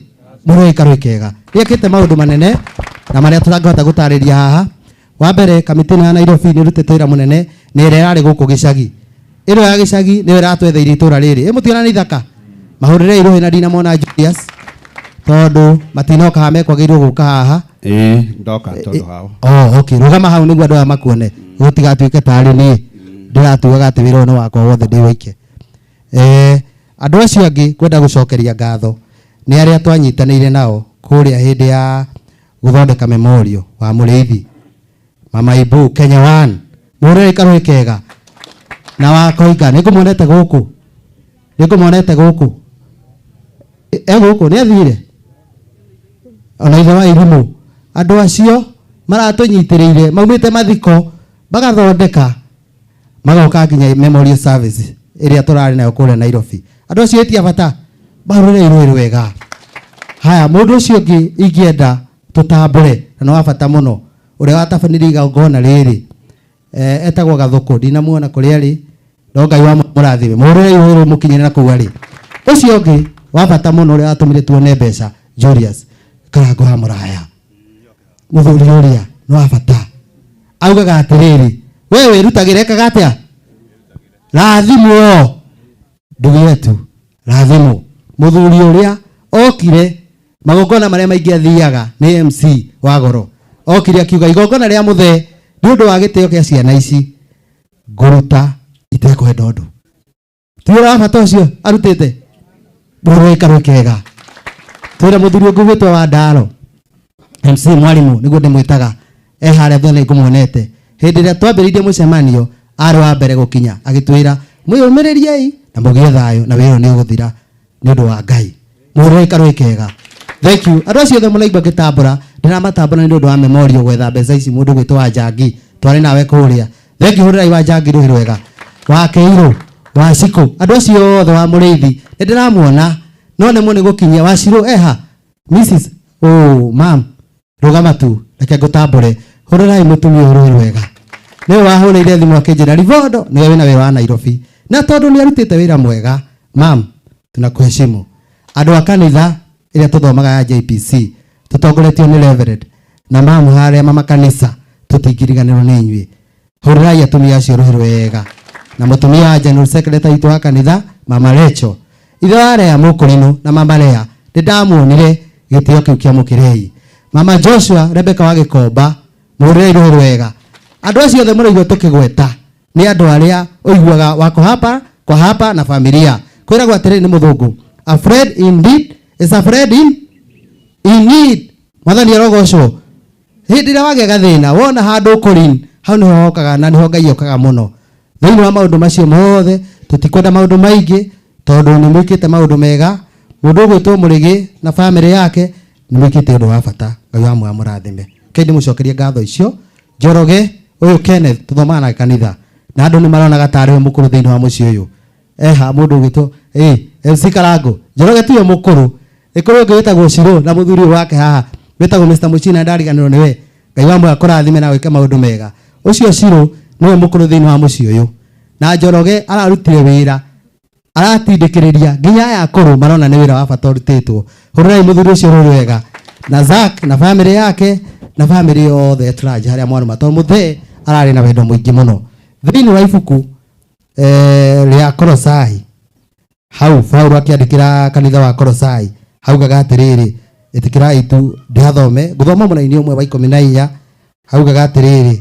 Mũrũĩ karũĩ kega. Nĩekĩte maũndũ manene na marĩa tũtangĩhota gũtarĩria haha. Wa mbere, kamĩtĩ ĩno ya Nairobi nĩ ĩrutĩte wĩra mũnene na ĩrĩa ĩrarĩ gũkũ gĩcagi. Ĩno ya gĩcagi nĩyo ĩratwetheirie itũra rĩrĩ. Ĩ mũtiona nĩ ithaka? Mahũrĩre irũhĩ na ndinamona Julius, tondũ matinoka haha mekwagĩrĩirwo gũka haha. Ĩĩ, ndoka tondũ hao. Oh, okay. Rũgama hau nĩguo andũ aya makuone. Gũtigatuĩke tarĩ niĩ ndĩratuaga atĩ wĩra ũyũ nĩ wakwa wothe ndĩ woike. Andũ acio angĩ kwenda gũcokeria ngatho nĩ arĩa twanyitanĩire nao kũrĩa hĩndĩ ya gũthondeka memorial wa Mũrĩithi, Mama Ibu, Kenya One, mũhũrĩre karũhĩ kega na wa Koinga, nĩngũmuonete gũkũ, nĩngũmuonete gũkũ, e gũkũ nĩ athire ona ithe wa irimũ. Andũ acio maratũnyitĩrĩire maumĩte mathiko magathondeka magoka nginya memorial service ĩrĩa tũrarĩ nayo kũrĩa Nairobi. Andũ acio ĩtia bata mahũrĩre irũĩ rwega. Haya, mũndũ ũcio ũngĩ ingĩenda tũtambũre na nĩ wa bata mũno, ũrĩa watabanirie igongona rĩrĩ, etagwo Gathũkũ, ndinamuona kũrĩa arĩ, no Ngai wa mũrathime, mũhũrĩre irũĩ rũmũkinyĩre na kũu arĩ. Ũcio ũngĩ wa bata mũno ũrĩa watũmire tuone mbeca, Julius Karangu wa Mũraya, mũthuri ũrĩa nĩ wa bata. Augaga atĩrĩrĩ, we wĩrutagĩra ekaga atĩa? Rathimwo ndugu yetu, rathimwo. Mũthuri ũrĩa okire magongona marĩa maingĩ athiaga nĩ MC wa goro, okire akiuga igongona rĩa mũthee nĩ ũndũ wa gĩtĩo kĩa ciana ici ngũruta itekwenda ũndũ. Ti ũrĩa wa bata ũcio arutĩte? Mũhũrĩre karũĩ kega. Twĩra mũthuri ũngĩ ũgwĩtwo wa Ndaro, MC mwarimũ nĩguo ndĩmwĩtaga, e harĩa thutha nĩngũmuonete. Hĩndĩ ĩrĩa twambĩrĩirie mũcemanio arĩ wa mbere gũkinya, agĩtwĩra mwĩyũmĩrĩriei na mũgĩe thayũ na wĩra nĩ ũgũthira nĩ ũndũ wa Ngai. Mũhũrĩre karũĩ kega. Thank you. Andũ acio othe mũraigua ngĩtambũra, ndĩramatambũra nĩ ũndũ wa memorial gwetha mbeca ici mũndũ ũgwĩtwo wa Njangi, twarĩ nawe kũrĩa. Thank you, hũrĩrai wa Njangi rũhĩ rwega. Wa Kĩirũ, wa Cikũ, andũ acio othe wa Mũrĩithi, nĩ ndĩramuona, no nĩ mũnĩ gũkinyia. Wa Cirũ eha? Mrs. Oh, ma'am, rũgama tu, reke ngũtambũre. Hũrĩrai mũtumia ũyũ rũhĩ rwega. Nĩwe wahũrĩire thimũ akĩnjĩra Rivondo nĩwe wĩna wĩra wa Nairobi. Na tondũ nĩ arutĩte wĩra mwega, ma'am, tunakuheshimu. Andũ a kanitha ĩrĩa tũthomaga ya JPC, tũtongoretio nĩ Reverend, na ma'am harĩa mama kanitha, tũtingiriganĩrwo nĩ inyuĩ. Hũrĩrai atumia acio rũhĩ rwega. Na mũtumia wa General Secretary witũ wa kanitha, Mama Rachel. Ithe wa Lea Mũkũrinũ na Mama Lea, nĩ ndamuonire gĩtĩo kĩu kĩamũkĩrei. Mama Joshua Rebecca wa Gĩkomba, mũhũrĩrei rũhĩ rwega. Andũ acio othe mũraigua tũkĩgweta nĩ andũ arĩa ũiguaga wako hapa Kwa hapa na familia. Kwĩragwo atĩrĩrĩ nĩ mũthũngũ, a friend indeed is a friend in need. Mwathani arogocwo. Hĩndĩ ĩrĩa wagĩa gathĩna wona handũ ũkũrin, hau nĩho hokaga na nĩho Ngai okaga mũno. Thĩinĩ wa maũndũ macio mothe tũtikwenda maũndũ maingĩ tondũ nĩ mwĩkĩte maũndũ mega. Mũndũ ũgwĩtwo Mũrĩgĩ na bamĩrĩ yake nĩ mwĩkĩte ũndũ wa bata. Ngai wa muoyo amũrathime. Kei ndĩmũcokerie ngatho icio. Njoroge ũyũ Kenneth tũthomaga nake kanitha na andũ nĩ maronaga tarĩ we mũkũrũ thĩinĩ wa mũciĩ ũyũ. Eha mũndũ ũgwĩtwo MC Karango. Njoroge tiwe mũkũrũ, nĩ kũrĩ ũngĩ wĩtagwo Shiro na mũthuri ũyũ wake haha wĩtagwo Mr. Muchina, ndariganĩrwo nĩwe. Ngai wa muoyo akũrathime na wĩke maũndũ mega. Ũcio Shiro nĩwe mũkũrũ thĩinĩ wa mũciĩ ũyũ, na Njoroge ararutire wĩra aratindĩkĩrĩria nginya aya akũrũ marona nĩ wĩra wa bata ũrutĩtwo. Hũrĩrai mũthuri ũcio rũrĩ wega na Zack na bamĩrĩ yake na bamĩrĩ yothe at large harĩa mwarũma, tondũ mũthee ararĩ na wendo mũingĩ mũno. Thĩinĩ wa ibuku rĩa Kolosai, hau Paulo akĩandĩkĩra kanitha wa Kolosai haugaga atĩrĩrĩ, ĩtĩkĩrai tu ndĩhathome, ngũthoma mũraini ũmwe wa 14. Haugaga atĩrĩrĩ,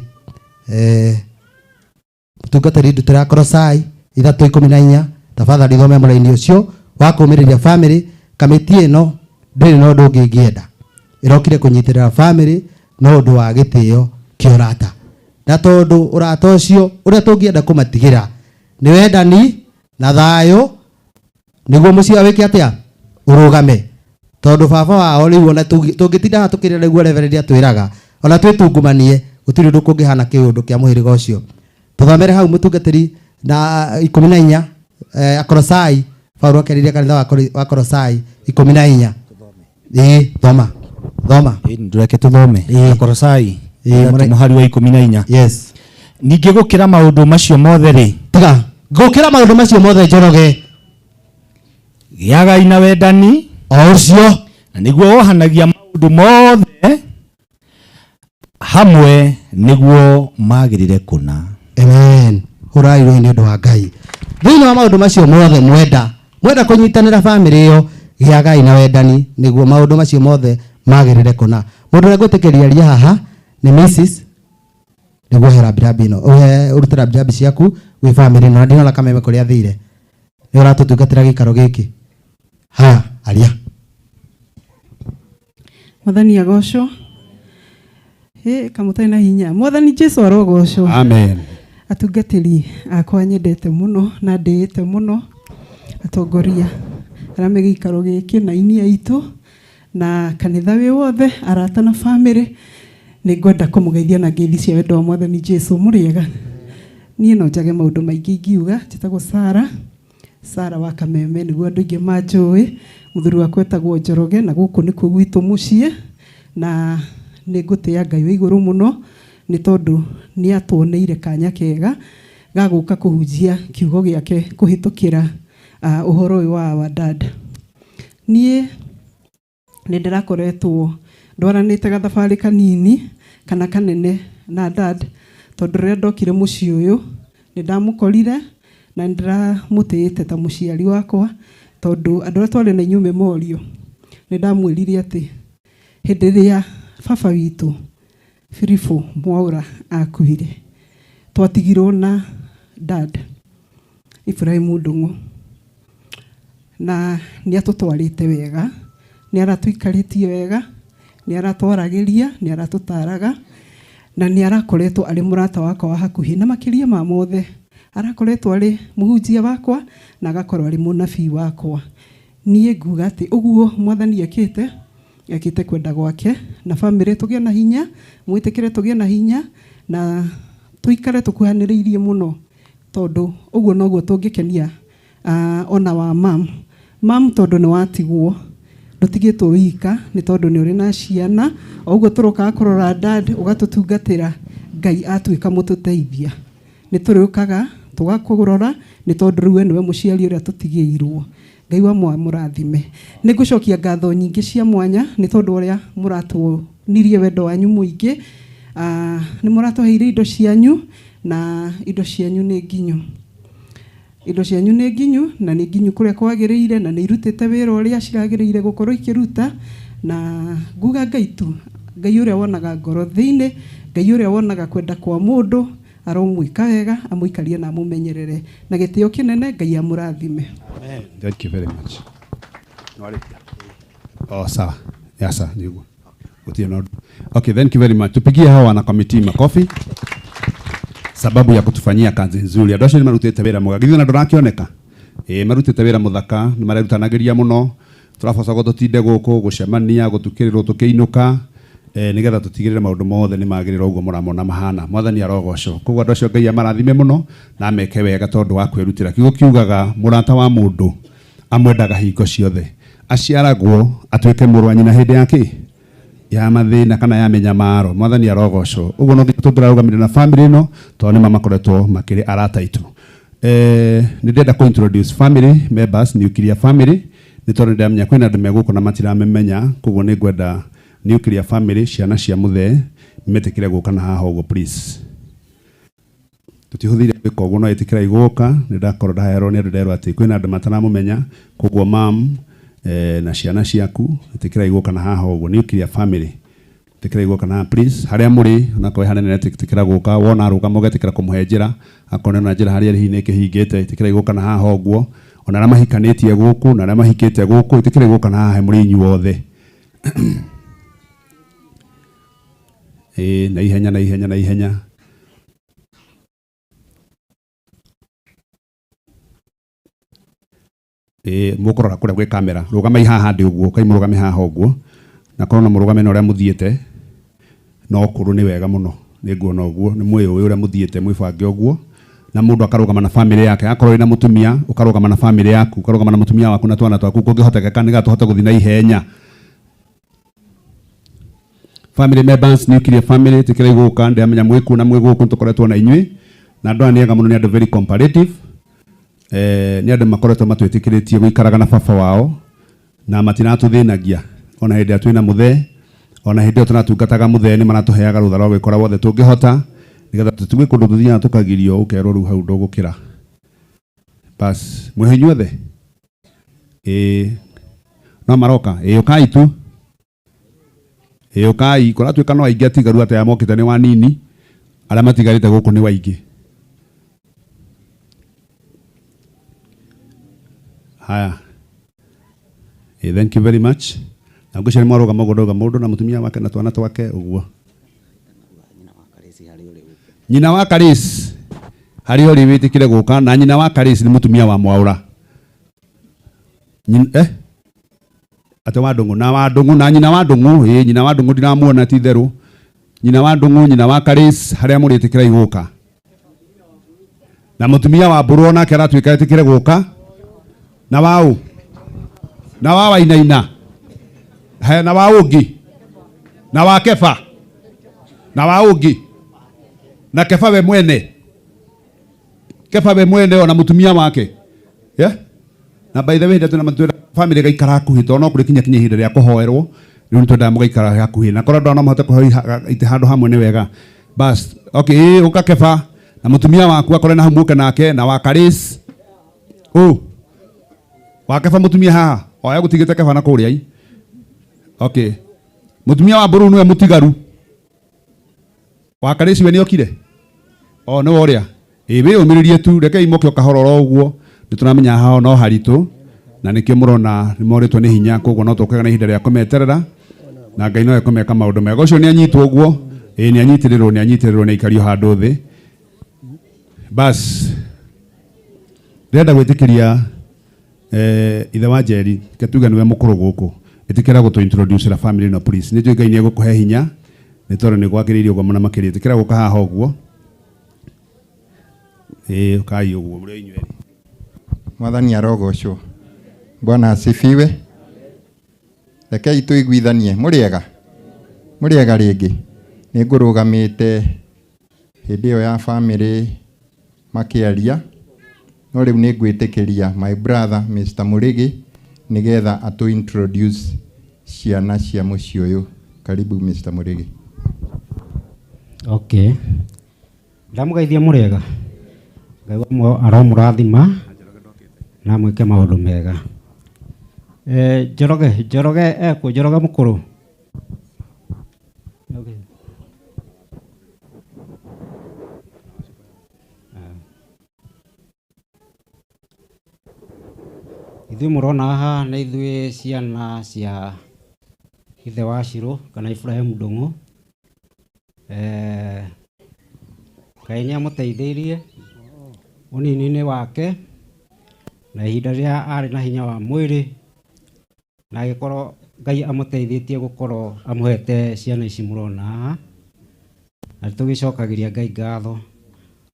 mũtungatĩri ndutĩra Kolosai 3:14, tafadhali thome mũraini ũcio wa kũũmĩrĩria bamĩrĩ. Kamĩtĩ ĩno ndĩrĩ na ũndũ ũngĩ ĩngĩenda, ĩrokire kũnyitĩrĩra bamĩrĩ no ũndũ wa gĩtĩo kĩa ũrata, na tondũ ũrata ũcio ũrĩa tũngĩenda kũmatigĩra nĩ wendani na thayũ, nĩguo mũciĩ wĩke atĩa, ũrũgame. Tondũ baba wao rĩu ona tũngĩtinda haha tũkĩrĩra nĩguo reverend atwĩraga, ona twĩtungumanie gũtirĩ ũndũ kũngĩhana kĩũndũ kĩa mũhĩrĩga ũcio. Tũthomere hau mũtungatĩri na 14, Akolosai, Paulo akĩarĩria kanitha wa Kolosai 14. Thoma. Thoma. Ndũreke tũthome. Akolosai, ithatũ mũhari wa 14. Yes. Ningĩ gũkĩra maũndũ macio mothe rĩ. Tiga. Gũkĩra maũndũ macio mothe Njoroge. Gĩagai na wendani. O ũcio. Na nĩguo wohanagia maũndũ mothe hamwe nĩguo magĩrĩre kũna. Amen. Hũrai rũhĩ nĩ ũndũ wa Ngai. Thĩinĩ wa maũndũ macio mothe mwenda kũnyitanĩra bamĩrĩ ĩyo, gĩagai na wendani nĩguo maũndũ macio mothe magĩrĩre kũna. Mũndũ ũrĩa ngwĩtĩkĩria arie haha nĩ Mrs. nĩguo ũhe rambirambi ĩno, ũhe ũrute rambirambi ciaku gwĩ bamĩrĩ ĩno, na ndinona kameme kũrĩa athire. Nĩ ũratũtungatĩra gĩikaro gĩkĩ. Haya, aria. Mwathani agocwo. Kamũtarĩ na hinya. Mwathani Jesu arogocwo. Amen. Atungatĩri akwa nyendete mũno na ndĩĩte mũno, atongoria arĩa me gĩikaro gĩkĩ na aini aitũ na kanitha wĩ wothe, arata na bamĩrĩ, nĩ ngwenda kũmũgeithia na ngeithi cia wendo wa Mwathani Jesu. Mũrĩega? Niĩ no njage maũndũ maingĩ ingiuga. Njĩtagwo Sara, Sara wa Kameme nĩguo andũ aingĩ manjũĩ. Mũthuri wakwa etagwo Njoroge na gũkũ nĩkuo gwitũ mũciĩ, na nĩ ngũtĩĩa Ngai wa igũrũ mũno nĩ tondũ nĩ atuoneire kanya kega ga gũka kũhunjia kiugo gĩake kũhĩtũkĩra ũhoro ũyũ wa our dad. Niĩ nĩ ndĩrakoretwo ndwaranĩte gathabarĩ kanini kana kanene na dad, tondũ rĩrĩa ndokire mũciĩ ũyũ nĩ ndamũkorire na nĩ ndĩramũtĩĩte ta mũciari wakwa, tondũ andũ arĩa twarĩ na inyuĩ memorial nĩ ndamwĩrire atĩ hĩndĩ ĩrĩa baba witũ Filipo Mwaura akuire twatigirwo na dad Ibrahim Ndung'u, na nĩ atũtwarĩte wega, nĩ aratũikarĩtie wega, nĩ aratwaragĩria, nĩ aratũtaraga, na nĩ arakoretwo arĩ mũrata wakwa wa hakuhĩ, na makĩria ma mothe arakoretwo arĩ mũhunjia wakwa na agakorwo arĩ mũnabii wakwa. Niĩ nguga atĩ ũguo Mwathani ekĩte, ekĩte kwenda gwake, na bamĩrĩ tũgĩe na hinya, mwĩtĩkĩre tũgĩe na hinya, na tũikare tũkuhanĩrĩirie mũno, tondũ ũguo noguo tũngĩkenia ona wa mam. Mam tondũ nĩ watigwo, ndũtigĩtwo wika, nĩ tondũ nĩ ũrĩ na ciana, o ũguo tũrokaga kũrora dad ũgatũtungatĩra, Ngai atuĩka mũtũteithia. Nĩ tũrĩũkaga tũgakũrora, nĩ tondũ rĩu we nĩwe mũciari ũrĩa tũtigĩirwo. Ngai wa mũrathime. Nĩ ngũcokia ngatho nyingĩ cia mwanya nĩ tondũ ũrĩa mũratuonirie wendo wanyu mũingĩ. Nĩ mũratũheire indo cianyu, na indo cianyu nĩ nginyu. Indo cianyu nĩ nginyu, na nĩ nginyu kũrĩa kwagĩrĩire, na nĩ irutĩte wĩra ũrĩa ciragĩrĩire gũkorwo ikĩruta. Na nguga Ngai tu, Ngai ũrĩa wonaga ngoro thĩinĩ, Ngai ũrĩa wonaga kwenda kwa mũndũ, Aromwĩka wega, amũikarie na amũmenyerere. Na gĩtĩo kĩnene Ngai amũrathime. Amen. Thank you very much. Oh, sawa. Yes, niguo. Okay, thank you very much. Tupigie hawa wana committee makofi sababu ya kutufanyia kazi nzuri. Andũ acio nĩ marutĩte wĩra mwega. Githĩ ona ndũrakĩoneka? Ĩĩ, marutĩte wĩra mũthaka, nĩ marerutanagĩria mũno. Tũrabocagwo tũtinde gũkũ gũcemania, gũtukĩrĩrwo tũkĩinũka, nĩgetha tũtigĩrĩre maũndũ mothe nĩ magĩrĩra ũguo mũramona mahana. Mwathani arogocwo. Koguo andũ acio Ngai amarathime mũno na ameke wega tondũ wa kwĩrutĩra. Kiugo kiugaga mũrata wa mũndũ amwendaga hingo ciothe. Aciaragwo atuĩke mũrũ wa nyina hĩndĩ ya kĩ? Ya mathĩna kana ya mĩnyamaro. Mwathani arogocwo. Ũguo no nginya tũngĩrarũgamĩrĩra na family ĩno tondũ nĩma makoretwo makĩrĩ arata aitũ. Nĩ ndĩrenda kũ introduce family members, nuclear family, nĩ tondũ nĩndĩramenya kwĩna andũ me gũkũ na matiramemenya, koguo nĩ ngwenda nuclear family, ciana cia mũthee metĩkĩre gũka na haha ũguo please. Tũtihũthĩire gwĩka ũguo no ĩtĩkĩrai gũka, nĩ ndakorwo ndaherwo nĩ andũ nderwo atĩ kwĩna andũ mataramũmenya, koguo mam na ciana ciaku ĩtĩkĩrai gũka na haha ũguo, nuclear family ĩtĩkĩrai gũka na haha please. Harĩa mũrĩ onakorwo hanene ĩtĩkĩra gũka, wona arũgama ũgetĩkĩra kũmũhe njĩra, akorwo nĩ njĩra harĩa hihi nĩ ĩkĩhingĩte, ĩtĩkĩrai gũka na haha ũguo. Ona arĩa mahikanĩtie gũkũ na arĩa mahikĩte gũkũ, ĩtĩkĩrai gũka na haha mũrĩ inyuothe. Na ihenya na ihenya na ihenya. Mũkũrora kũrĩa gwĩ kamera, rũgamai haha ndĩ ũguo, kai mũrũgame haha ũguo, na korwo no mũrũgame na ũrĩa mũthiĩte, no kũrũ nĩ wega mũno, nĩ nguona ũguo, nĩ mwĩũĩ ũrĩa mũthiĩte mwĩbange ũguo, na mũndũ akarũgama na family yake, akorwo wĩna mũtumia, ũkarũgama na family yaku, ũkarũgama na mũtumia waku na twana twaku, kũngĩhotekeka nĩgetha tũhote gũthiĩ na ihenya. Family members, nuclear family, ĩtĩkĩrai gũka, ndĩramenya mwĩ kuo na mwĩ gũkũ nĩtũkoretwo na inyuĩ, na andũ aya nĩ ega mũno, nĩ andũ very comparative. Nĩ andũ makoretwo matwĩtĩkĩrĩtie gũikaraga na baba wao na matiratũthĩnagia ona hĩndĩ ĩrĩa twĩna mũthee, ona hĩndĩ ĩyo tũratungataga mũthee nĩ maratũheaga rũtha rwa gwĩka ũrĩa wothe tũngĩhota nĩgetha tũtige kũndũ tũthiaga tũkagirio ũkerwo rĩu hau ndũgũkĩra. Bas, mwĩ inyuothe? Ĩĩ, no maroka? Ĩĩ, ũkai tu. Ĩĩ, ũkai, kũratuĩka no aingĩ atigaru atĩ aya mokĩte nĩ wanini, arĩa matigarĩte gũkũ nĩ waingĩ. Haya. Thank you very much. Na ngwĩciria mwarũgama ũguo ndauga mũndũ na mũtumia wake na twana twake ũguo. Nyina wa Karis harĩa ũrĩ wĩtĩkĩre gũka, na nyina wa Karis nĩ mũtumia wa Mwaũra. Ate wa Ndũng'ũ, na wa Ndũng'ũ, na nyina wa Ndũng'ũ, ĩĩ, nyina wa Ndũng'ũ ndiramuona ti itherũ. Nyina wa Ndũng'ũ, nyina wa Karis harĩa mũrĩ ĩtĩkĩrai gũka. Na mũtumia wa Mbũrũ onake aratuĩka etĩkĩre gũka. Na waũ? Na wa Wainaina? He, na wa ũngĩ? Na wa Kefa? Na wa ũngĩ? Na Kefa we mwene? Kefa we mwene ona mũtumia wake? Yeah? Na by the way, hĩndĩ ĩrĩa twĩna family gaikara hakuhĩ, tondũ no kũrĩ kinya kinya ihinda rĩa kũhoerwo, rĩu nĩ twendaga mũgaikara hakuhĩ. Na korwo andũ no mahote kũheo itĩ handũ hamwe nĩ wega. Bas, okay, ĩĩ, ũka Kefa na mũtumia waku akorwo na hau mũke nake, na wa Karis. Ũ? Wa Kefa mũtumia haha? Oya gũtigĩte Kefa na kũrĩa i. Okay. Mũtumia wa Mbũrũ nĩwe mũtigaru. Wa Karis we nĩokire? O nĩwe ũrĩa? Ĩĩ, wĩyũmĩrĩrie tu, rekei moke o kahora oro ũguo. Nĩ tũramenya haha no haritũ, na nĩkĩo mũrona nĩ morĩtwo nĩ hinya, koguo no tũkĩgĩa na ihinda rĩa kũmeterera, na Ngai no ekũmeka maũndũ mega. Ũcio nĩ anyitwo ũguo, ĩĩ, nĩ anyitĩrĩrwo, nĩ anyitĩrĩrwo, nĩ aikario handũ thĩ. Bas, ndĩrenda gwĩtĩkĩria ithe wa Njeri, reke tuge nĩwe mũkũrũ gũkũ, ĩtĩkĩra gũtũ introduce ra family ĩno please. Nĩ njũĩ Ngai nĩ egũkũhe hinya, nĩ tondũ nĩ gwakĩrĩirie ũguo mũno makĩria. Ĩtĩkĩra gũka haha ũguo. Ĩĩ, ũkai ũguo mũrĩ inyuĩ erĩ. Mwathani arogocwo. Bwana asifiwe. Rekei tũiguithanie. Mũrĩega? Mũrĩega rĩngĩ? Nĩ ngũrũgamĩte hĩndĩ ĩyo ya family makĩaria, no rĩu nĩ ngwĩtĩkĩria my brother Mr. Mũrĩgĩ nĩgetha atũ introduce ciana cia mũciĩ ũyũ. Karibu Mr. Mũrĩgĩ. Okay. Ndamũgeithia mũrĩega. Ngai wa muoyo aromũrathima na mwĩke maũndũ mega. Njoroge, Njoroge ekũ, Njoroge mũkũrũ. Okay. Ithuĩ mũrona haha nĩ ithuĩ ciana cia ithe wa Shiro kana Ibrahim Ndung'u. Ngai nĩ amũteithĩirie ũnini-inĩ wake na ihinda rĩrĩa arĩ na hinya wa mwĩrĩ, na agĩkorwo Ngai amũteithĩtie gũkorwo amũhete ciana ici mũrona haha. Na nĩtũgĩcokagĩria Ngai ngatho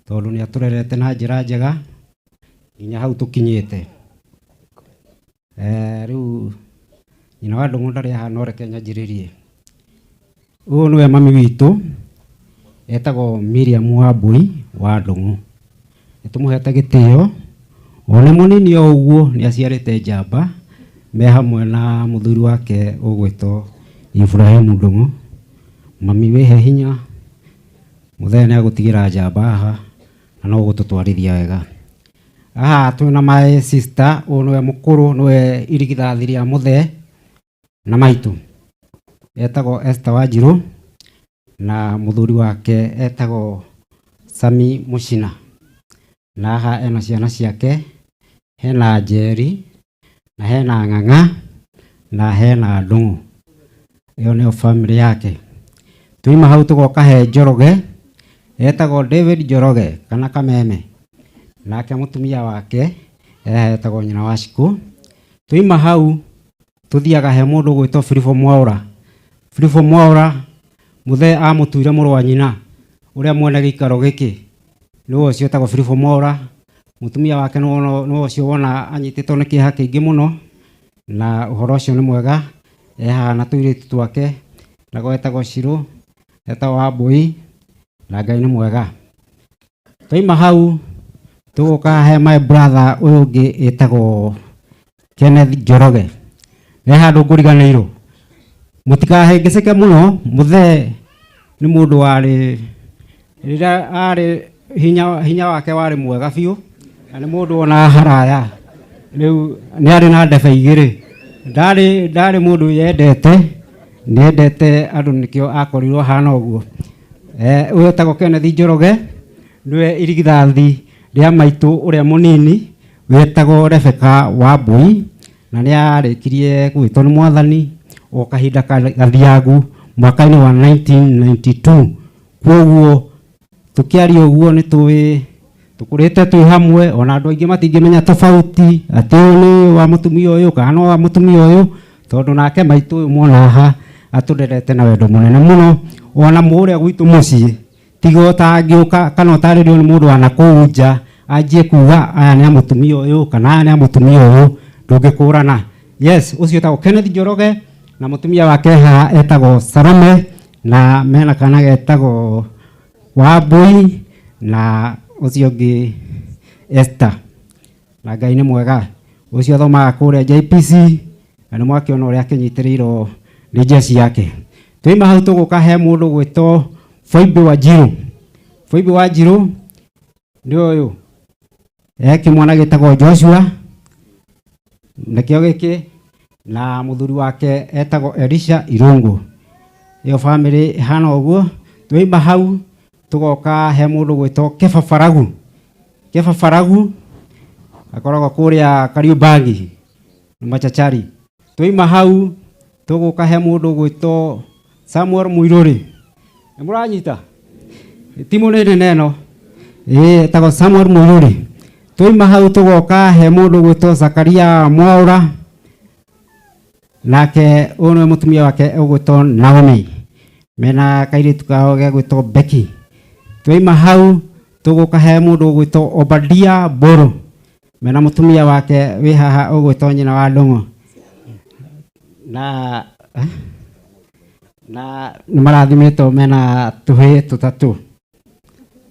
tondũ nĩ atũrerete na njĩra njega nginya hau tũkinyĩte. Rĩu nyina wa Ndung'u ndarĩ haha no reke nyanjĩrĩrie. Ũyũ nĩwe mami witũ, etagwo Miriam Wambui wa Ndung'u. Nĩtũmũhete gĩtĩo, ona mũnini o ũguo nĩ aciarĩte njamba me hamwe na mũthuri wake ũgwĩtwo Ibrahim Ndung'u. Mami wĩhe hinya, mũthee nĩ agũtigĩra njamba haha na no ũgũtũtwarithia wega. Haha twĩna my sister, ũyũ nĩwe mũkũrũ, nĩwe irigithathi rĩa mũthee na maitũ. Etagwo Esther Wanjirũ na mũthuri wake etagwo Sami Mũcina. Na haha ena ciana ciake, hena Njeri na hena Ng'ang'a na hena Ndung'u. Ĩyo nĩyo family yake. Tuima hau tũgoka he Njoroge, etagwo David Njoroge kana Kameme. Nake mũtumia wake etagwo nyina wa Shikũ. Tuima hau tuthiaga he mũndũ ũgwĩtwo Filipo Mwaũra. Filipo Mwaũra mũthee amũtuire mũrũ wa nyina ũrĩa mwene gĩikaro gĩkĩ, nĩwe ũcio etagwo Filipo Mwaũra. Mũtumia wake nĩwe ũcio wona anyitĩtwo nĩ kĩeha kĩingĩ mũno, na ũhoro ũcio nĩ mwega. E haha na tũirĩtu twake, nako etagwo Shiro, etagwo Wambui, na Ngai nĩ mwega. Twaima hau tũgũka he my brother ũyũ ũngĩ etagwo Kenneth Njoroge. He handũ ngũriganĩirwo, mũtikahĩngĩcĩke mũno. Mũthee nĩ mũndũ warĩ, rĩrĩa arĩ hinya wake warĩ mwega biũ, na nĩ mũndũ wona haraya. Rĩu nĩ arĩ na ndebe igĩrĩ, ndarĩ mũndũ wĩyendete, nĩendete andũ, nĩkĩo akorirwo ahana ũguo. Ũyũ etagwo Kenneth Njoroge, nĩwe irigithathi rĩa maitũ ũrĩa mũnini wetagwo Rebecca Wambui, na nĩ arĩkirie gwĩtwo nĩ Mwathani o kahinda gathiangu mwaka-inĩ wa 1992. Kwoguo tũkĩaria ũguo nĩ tũĩ tũkũrĩte twĩ hamwe, ona andũ aingĩ matingĩmenya tofauti atĩ ũyũ nĩ wa mũtumia ũyũ kana nĩ wa mũtumia ũyũ, tondũ nake maitũ ũyũ mwona haha atũrerete na wendo mũnene mũno. Ona mũrĩa gwitũ mũciĩ tiga ũtangĩũka kana ũtarĩrio nĩ mũndũ wa nakũu nja anjie kuga aya nĩ a mũtumia ũyũ kana aya nĩ a mũtumia ũyũ, ndũngĩkũrana. Yes, ũcio etagwo Kenneth Njoroge na mũtumia wake haha etagwo Salome, na mena kana getagwo Wambui na ũcio ũngĩ Esther. Na Ngai nĩ mwega. Ũcio athomaga kũrĩa JPC, na nĩ mwakĩona ũrĩa akĩnyitĩrĩirwo nĩ jeshi yake. Twaima hau tũgũka he mũndũ ũgwĩtwo Foibe Wanjirũ. Foibe Wanjirũ nĩ ũyũ, he kĩmwana gĩtagwo Joshua, nĩkĩo gĩkĩ, na mũthuri wake etagwo Elisha Irũngũ. Ĩyo family ĩhana ũguo. Twaima hau tũgoka he mũndũ ũgwĩtwo Keba Baragu. Keba Baragu akoragwo kũrĩa Kariũmbangi Machachari. Twaima hau tũgũka he mũndũ ũgwĩtwo Samuel Mũirũrĩ. Nĩ mũranyita? Timu nĩ nene ĩno. Etagwo Samuel Mũirũrĩ. Twaima hau tũgoka he mũndũ ũgwĩtwo Zakaria Mwaũra, nake ũyũ nĩwe mũtumia wake ũgwĩtwo Naomi, mena kairĩtu kao gegwĩtwo Becky. Twaima hau tũgũka he mũndũ ũgwĩtwo Obadia Mbũrũ, mena mũtumia wake wĩ haha ũgwĩtwo nyina wa Ndung'u, na nĩ marathimĩtwo mena tũhĩĩ tũtatũ.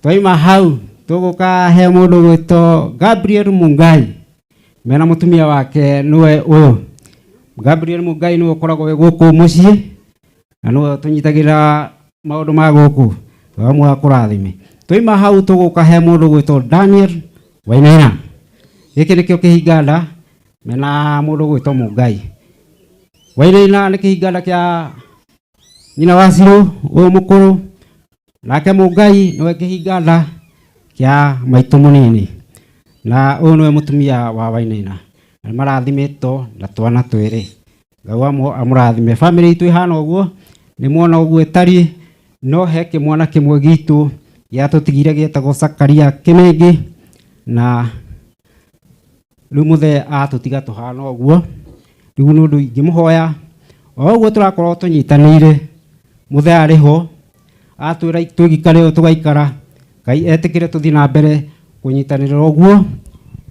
Twaima hau tũgũka he mũndũ ũgwĩtwo Gabriel Mungai, mena mũtumia wake nĩwe ũyũ. Gabriel Mungai nĩwe ũkoragwo wĩ gũkũ mũciĩ na nĩwe tũnyitagĩrĩra maũndũ ma gũkũ, twamwĩra kũrathime. Twaima hau tũgũka he mũndũ ũgwĩtwo Daniel Wainaina. Gĩkĩ nĩkĩo kĩhinganda mena mũndũ ũgwĩtwo Mungai. Wainaina nĩ kĩhinganda kĩa nyina wa Shiro ũyũ mũkũrũ, nake Mungai nĩwe kĩhinganda kĩa maitũ mũnini, na ũyũ nĩwe mũtumia wa Wainaina. Na nĩmarathimĩtwo na twana twĩrĩ. Ngai amũrathime. Bamĩrĩ itũ ĩhana ũguo, nĩ mwona ũguo ĩtariĩ, no he kĩmwana kĩmwe gitũ gĩatũtigire gĩetagwo Zakaria Kĩmĩngĩ, na rĩu mũthee atũtiga tũhana ũguo. Rĩu nĩ ũndũ ingĩmũhoya o ũguo tũrakorwo tũnyitanĩire, mũthee arĩ ho atwĩra twĩgikare ũũ tũgaikara, Ngai etĩkĩre tũthiĩ na mbere kũnyitanĩra ũguo,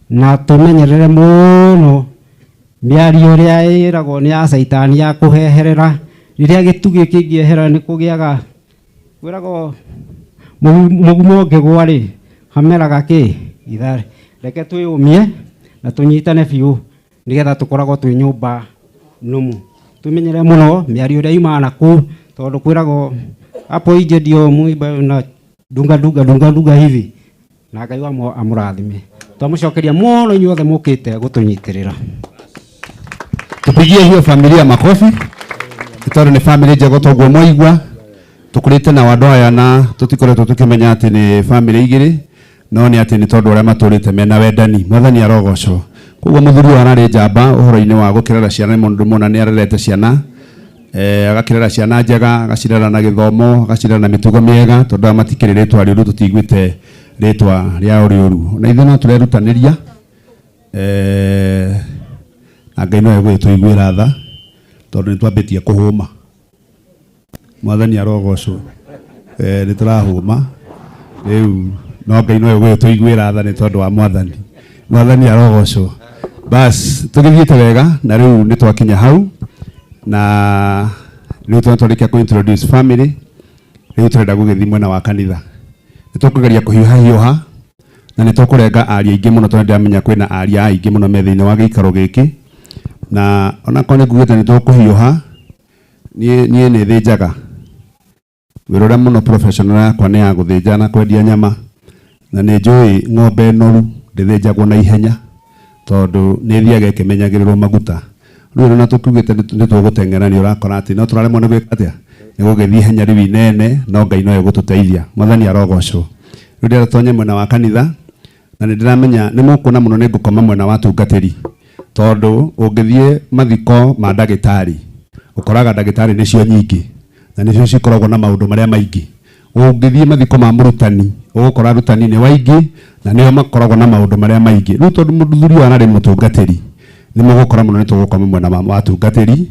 na tũmenyerere mũno mĩario ĩrĩa ĩragwo nĩ ya caitani ya kũheherera. Rĩrĩa gĩtugĩ kĩngĩehera nĩ kũgĩaga kwĩragwo mũgumo ũngĩgwa rĩ, hameraga kĩ itharĩ. Reke twĩyũmie na tũnyitane biũ nĩgetha tũkoragwo twĩ nyũmba nũmu. Tũmenyere mũno mĩario ĩrĩa yumaga na kũu, tondũ kwĩragwo hapo nje ndio mũimba na dunga dunga dunga dunga hivi. Na Ngai wa amũrathime. Twamũcokeria mũno inyuothe mũkĩte gũtũnyitĩrĩra. Tupigie hiyo familia makofi tondũ nĩ family njega toguo mwaigua tũkũrĩte na andũ aya na tũtikoretwo tũkĩmenya atĩ nĩ family igĩrĩ no nĩ atĩ nĩ tondũ ũrĩa matũrĩte mena wendani. Mwathani arogocwo. Koguo mũthuri ũyũ ararĩ njamba ũhoro-inĩ wa gũkĩrera ciana, nĩ mũndũ mũna nĩ arerete ciana, agakĩrera ciana njega, agacirera na gĩthomo, agacirera na mĩtugo mĩega, tondũ aya matikĩrĩ rĩtwa rĩũru, tũtiguĩte rĩtwa rĩa ũrĩũru. Na ithuĩ no tũrerutanĩria, na Ngai no egũgĩtũiguĩra tha tondũ nĩ twambĩtie kũhũma. Mwathani arogocwo. Nĩ tũrahũma rĩu, no Ngai no egũgĩtũiguĩra tha nĩ tondũ wa Mwathani. Mwathani arogocwo. Bas tũgĩthiĩte wega na rĩu nĩ twakinya hau, na rĩu twarĩkia kũ introduce family, rĩu tũrenda gũgĩthiĩ mwena wa kanitha. Nĩ tũkũgeria kũhiũha hiũha na nĩ tũkũrenga aria aingĩ mũno, tondũ ndĩramenya kwĩna aria aingĩ mũno me thĩinĩ wa gĩikaro gĩkĩ, na onakorwo nĩ ngugĩte nĩ tũkũhiũha, niĩ nĩ thĩnjaga. Wĩra ũrĩa mũno professional yakwa nĩ ya gũthĩnja na kwendia nyama, na nĩ njũĩ ng'ombe noru ndĩthĩnjagwo na ihenya tondũ nĩ ĩthiaga ĩkĩmenyagĩrĩrwo maguta. Rĩu ona tũkiugĩte nĩ tũgũteng'era, nĩ ũrakora atĩ no tũraremwo nĩ gwĩka atĩa, nĩ gũgĩthiĩ ihenya rĩu inene, no Ngai no egũtũteithia. Mwathani arogocwo. Rĩu ndĩrenda tũtonye mwena wa kanitha, na nĩ ndĩramenya nĩ mũkuona mũno nĩ ngũkoma mwena wa atungatĩri, tondũ ũngĩthiĩ mathiko ma ndagĩtarĩ ũkoraga ndagĩtarĩ nĩcio nyingĩ na nĩcio cikoragwo na maũndũ marĩa maingĩ. Ũngĩthiĩ mathiko ma mũrutani ũgũkora arutani nĩ waingĩ na nĩo makoragwo na maũndũ marĩa maingĩ. Rĩu tondũ mũthuri ũyũ ararĩ mũtungatĩri, nĩ mũgũkora mũno nĩ tũgũkoma mwena wa atungatĩri,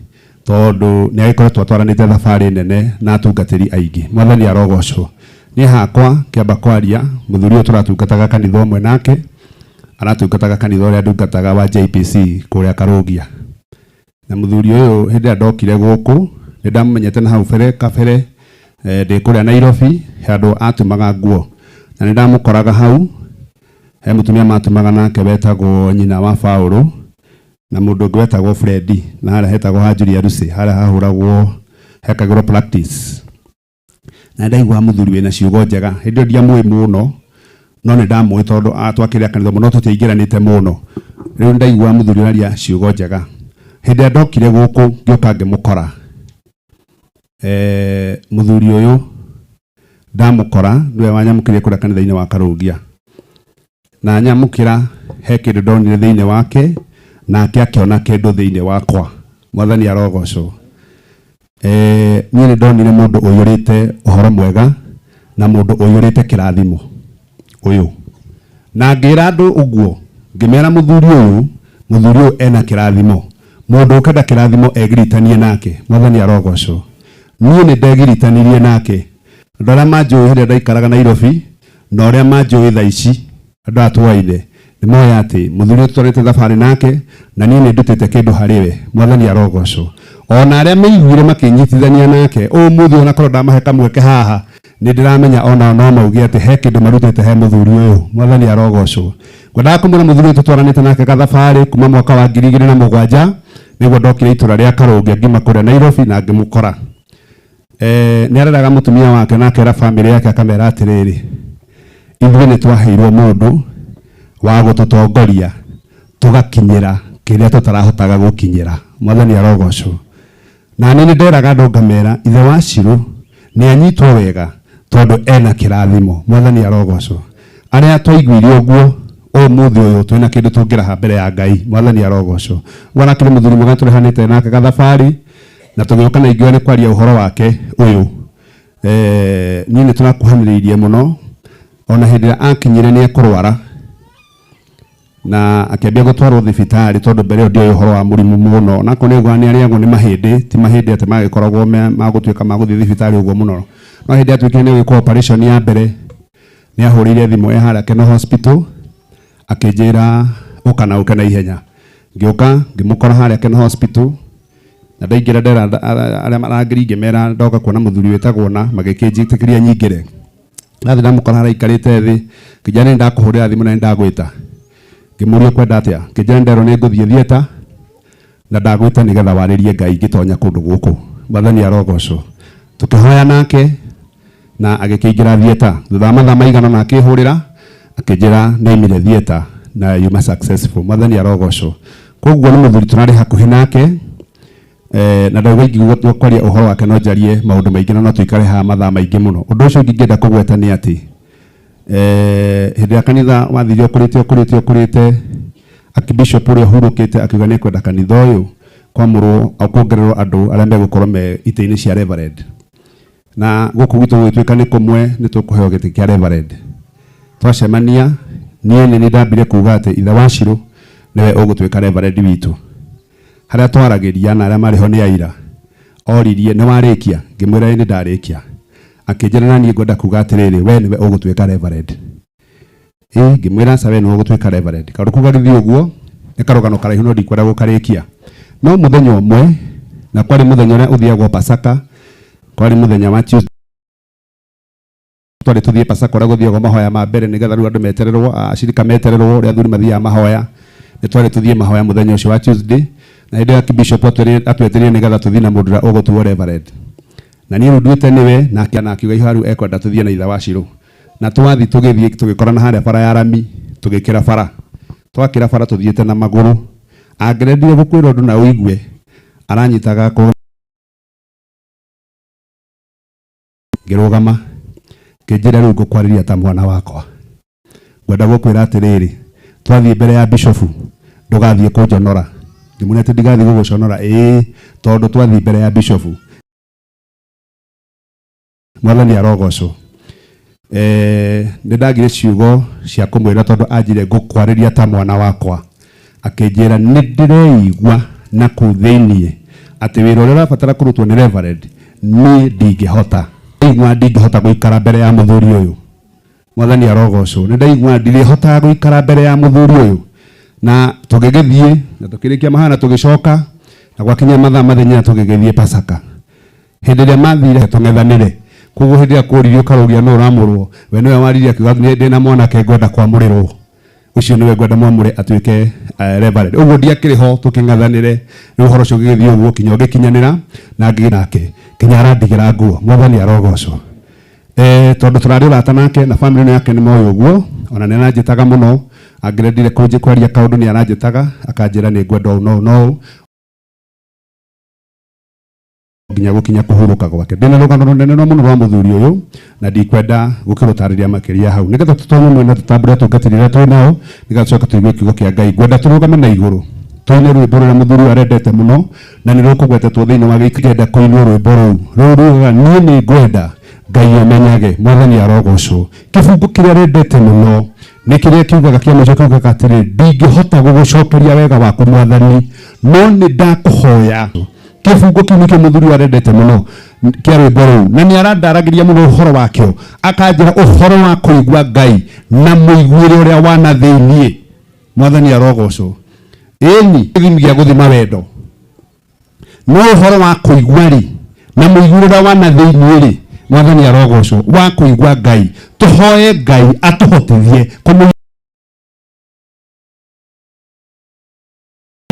tondũ nĩ agĩkoretwo atwaranĩte thabarĩ nene na atungatĩri aingĩ. Mwathani arogocwo. Niĩ hakwa kĩamba kwaria, mũthuri ũyũ tũratungataga kanitha ũmwe nake, aratungataga kanitha ũrĩa ndungataga wa JPC kũrĩa Karũgia. Na mũthuri ũyũ hĩndĩ ĩrĩa ndokire gũkũ nĩ ndamũmenyete na hau kabere, ndĩ kũrĩa Nairobi handũ atumaga nguo, na nĩ ndamũkoraga hau he mũtumia matumaga nake wetagwo nyina wa Paũlũ na mũndũ ũngĩ wetagwo Freddy, na harĩa hetagwo ha Julia Lucy, harĩa hahũragwo hekagĩrwo practice. Na ndaigua mũthuri wĩna ciugo njega, hĩndĩ ĩyo ndiamũĩ mũno, no nĩ ndamũĩ tondũ twakĩrĩa kanitha mũno tũtiaingĩranĩte mũno. Rĩu ndaigua mũthuri ũraria ciugo njega. Hĩndĩ ĩrĩa ndokire gũkũ ngĩũka ngĩmũkora, mũthuri ũyũ ndamũkora nĩwe wanyamũkĩrire kũrĩa kanitha-inĩ wa Karũgia, na nyamũkĩra he kĩndũ ndonire thĩinĩ wake, nake akĩona kĩndũ thĩinĩ wakwa. Mwathani arogocwo. Niĩ nĩ ndonire mũndũ ũiyũrĩte ũhoro mwega na mũndũ ũiyũrĩte kĩrathimo ũyũ, na ngĩra andũ ũguo, ngĩmera mũthuri ũyũ ena kĩrathimo, mũndũ ũkenda kĩrathimo egiritanie nake. Mwathani arogocwo. Niĩ nĩ ndegiritanirie nake. Andũ arĩa manjũĩ hĩndĩ ĩrĩa ndaikaraga Nairobi na ũrĩa manjũĩ thaa ici, andũ aya twoaine nĩ moĩ atĩ mũthuri ũyũ tũtwarĩte thabarĩ nake na niĩ nĩ ndutĩte kĩndũ harĩ we. Mwathani arogocwo. Ona arĩa meiguire makĩnyitithania nake ũmũthĩ, onakorwo ndamahe kamweke haha, nĩ ndĩramenya onao no mauge atĩ he kĩndũ marutĩte he mũthuri ũyũ. Mwathani arogocwo. Ngwendaga kũmwĩra mũthuri ũyũ tũtwaranĩte nake gathabarĩ kuma mwaka wa 2007, nĩguo ndokire itũra rĩa Karũngia ngima kũrĩa Nairobi na ngĩmũkora. Nĩ areraga mũtumia wake na akera family yake akamera atĩrĩrĩ, ithuĩ nĩ twaheirwo mũndũ wa gũtũtongoria tũgakinyĩra kĩrĩa tũtarahotaga gũkinyĩra. Mwathani arogocwo. Na niĩ nĩ nderaga andũ ngamera ithe wa Shiro nĩ anyitwo wega tondũ ena kĩrathimo. Mwathani arogocwo. Arĩa twaiguire ũguo Ũmũthĩ ũyũ twĩna kĩndũ tũngĩraha mbere ya Ngai. Mwathani arogocwo. Warakĩrĩ mũthuri mwega tũrehanĩte nake gathabarĩ na tũgĩũka na ingĩoya nĩ kwaria ũhoro wake ũyũ. Niĩ nĩ tũrakuhanĩrĩirie mũno ona hĩndĩ ĩrĩa akinyire nĩ ekũrwara na akĩambia gũtwarwo thibitarĩ tondũ mbere ĩyo ndioĩ ũhoro wa mũrimũ mũno, na akorwo nĩ augaga nĩ arĩagwo nĩ mahĩndĩ, ti mahĩndĩ atĩ magĩkoragwo magũtuĩka magũthiĩ thibitarĩ ũguo mũno, no hĩndĩ atuĩkire nĩ gwĩkwo operation ya mbere nĩ ahũrĩire thimũ e harĩa Kenol Hospital akĩnjĩra ũka na ũke na ihenya. Ngĩũka ngĩmũkora harĩa Kenol Hospital na ndaingĩra ndera arĩa marangĩri ngĩmera ndoka kuona mũthuri wĩtagwo na magĩkĩnjĩtĩkĩria nyingĩre. Ndathiĩ ndamũkora harĩa aikarĩte thĩ, ngĩnjĩra nĩ ndakũhũrĩra thimũ na nĩ ndagwĩta. Ngĩmũria ũkwenda atĩa, ngĩnjĩra nderwo nĩ ngũthiĩ theatre na ndagwĩta nĩgetha warĩrie Ngai ngĩtonya kũndũ gũkũ. Mwathani arogocwo. Tũkĩhoya nake na agĩkĩingĩra theatre. Thutha wa mathaa maigana ũna akĩhũrĩra akĩnjĩra nĩ aimire theatre na yuma successful. Mwathani arogocwo. Koguo nĩ mũthuri tũrarĩ hakuhĩ nake, na ndauga ingiuga kwaria ũhoro wake no njarie maũndũ maingĩ na no tũikare haha mathaa maingĩ mũno. Ũndũ ũcio ũngĩ ingĩenda kũgweta nĩ atĩ hĩndĩ ĩrĩa kanitha wathire ũkũrĩte ũkũrĩte ũkũrĩte, Archbishop ũrĩa ũhurũkĩte akiuga nĩ ekwenda kanitha ũyũ kwamũrwo au kuongererwo andũ arĩa megũkorwo me itĩ-inĩ cia reverend. Na gũkũ gwitũ gũgĩtuĩka nĩ kũmwe nĩ tũkũheo gĩtĩ kĩa reverend. Twacemania niĩ nĩ ndambire kuga atĩ ithe wa Shiro nĩwe ũgũtuĩka reverend witũ. Harĩa twaragĩria na arĩa marĩ ho nĩ aira, oririe nĩ warĩkia, ngĩmwĩra ĩĩ nĩ ndarĩkia. Akĩnjĩra na niĩ ngwenda kuga atĩrĩrĩ, we nĩwe ũgũtuĩka reverend. Ĩĩ, ngĩmwĩra aca we nĩwe ũgũtuĩka reverend. Kaũndũ kau gagĩthiĩ ũguo nĩ karũgano karaihu no ndikwenda gũkarĩkia. No mũthenya ũmwe, na kwarĩ mũthenya ũrĩa ũthiagwo Pasaka, kwarĩ mũthenya wa Tuesday, twarĩ tũthiĩ Pasaka ũrĩa gũthiagwo mahoya ma mbere nĩgetha rĩu andũ metererwo, acirika metererwo ũrĩa athuri mathiaga mahoya. Nĩ twarĩ tũthiĩ mahoya mũthenya ũcio wa Tuesday, na hĩndĩ ĩyo Archbishop atwetĩrire nĩgetha tũthiĩ na mũndũ ũrĩa ũgũtuo reverend. Na niĩ rĩu nduĩte nĩwe, nake akiuga iho rĩu ekwenda tũthiĩ na ithe wa Shiro. Na twathiĩ tũgĩthiĩ tũgĩkorana harĩa bara ya rami, tũgĩkĩra bara. Twakĩra bara tũthiĩte na magũrũ. Angĩrendire gũkwĩra ũndũ na ũigue, aranyitaga kũ ngĩrũgama, ngĩnjĩra rĩu ngũkwarĩria ta mwana wakwa. Ngwenda gũkwĩra atĩrĩrĩ, twathiĩ mbere ya bishofu, ndũgathiĩ kũnjonora. Ngĩmwĩra atĩ ndigathiĩ gũgũconora, ĩĩ, tondũ twathiĩ mbere ya bishofu. Mwathani arogocwo. Nĩ ndagire ciugo cia kũmwĩra tondũ anjire ngũkwarĩria ta mwana wakwa. Akĩnjĩra nĩ ndĩreigua na kũu thĩiniĩ atĩ wĩra ũrĩa ũrabatara kũrutwo nĩ reverend niĩ ndingĩhota. Ndaigua ndingĩhota gũikara mbere ya mũthuri ũyũ. Mwathani arogocwo. Nĩ ndaigua ndirĩhotaga gũikara mbere ya mũthuri ũyũ. Na tũgĩgĩthiĩ na tũkĩrĩkia mahoya na tũgĩcoka, na gwakinya mathaa mathenya tũgĩgĩthiĩ Pasaka. Hĩndĩ ĩrĩa mathire tũng'ethanĩre. Koguo hĩndĩ ĩrĩa kũririo karũgia nũ ũramũrwo, we nĩwe waririe akiuga ndĩna mwanake ngwenda kwamũrĩrwo. Ũcio nĩwe ngwenda mwamũre atuĩke reverend. Ũguo ndiakĩrĩ ho tũkĩng'ethanĩre. Rĩu ũhoro ũcio ũgĩgĩthiĩ ũguo kinya ũgĩkinyanĩra na ngĩgĩ nake kinya arandigĩra nguo. Mwathani arogocwo. Tondũ tũrarĩ ũrata nake na family ĩno yake nĩ moĩ ũguo, ona nĩ aranjĩtaga mũno, angĩrendire kwaria kaũndũ nĩ aranjĩtaga akanjĩra nĩ ngwenda ũũ na ũũ na ũũ nginya gũkinya kũhurũka gwake. Ndĩna rũgano rũnene mũno rwa mũthuri ũyũ na ndikwenda gũkĩrũtarĩria makĩria hau, nĩgetha tũtonye mwena tũtambũre atungatĩri arĩa twĩ nao, nĩgetha tũcoke tũigue kiugo kĩa Ngai. Ngwenda tũrũgame na igũrũ tũine rwĩmbo rũrĩa mũthuri ũyũ arendete mũno na nĩ rũkũgwetetwo thĩinĩ wa gĩikaro. Ngenda kũinwo rwĩmbo rũu, rũu rugaga niĩ nĩ ngwenda Ngai amenyage. Mwathani arogocwo. Kĩbungo kĩrĩa arendete mũno nĩ kĩrĩa kiugaga kĩa mũico, kiugaga atĩrĩ, ndingĩhota gũgũcokeria wega waku Mwathani, no nĩ ndakũhoya. Kĩbungo kĩu nĩkĩo mũthuri ũyũ arendete mũno kĩa rwĩmbo rũu, na nĩ arandaragĩria mũno ũhoro wakĩo, akanjĩra ũhoro wa kũigua Ngai na mũiguĩre ũrĩa wa na thĩiniĩ. Mwathani arogocwo. Ĩni gĩthimi gĩa gũthima wendo, no ũhoro wa kũigua rĩ na mũiguĩre ũrĩa wa na thĩiniĩ rĩ, Mwathani arogocwo, wa kũigua Ngai. Tũhoe Ngai atũhotithie kũmũ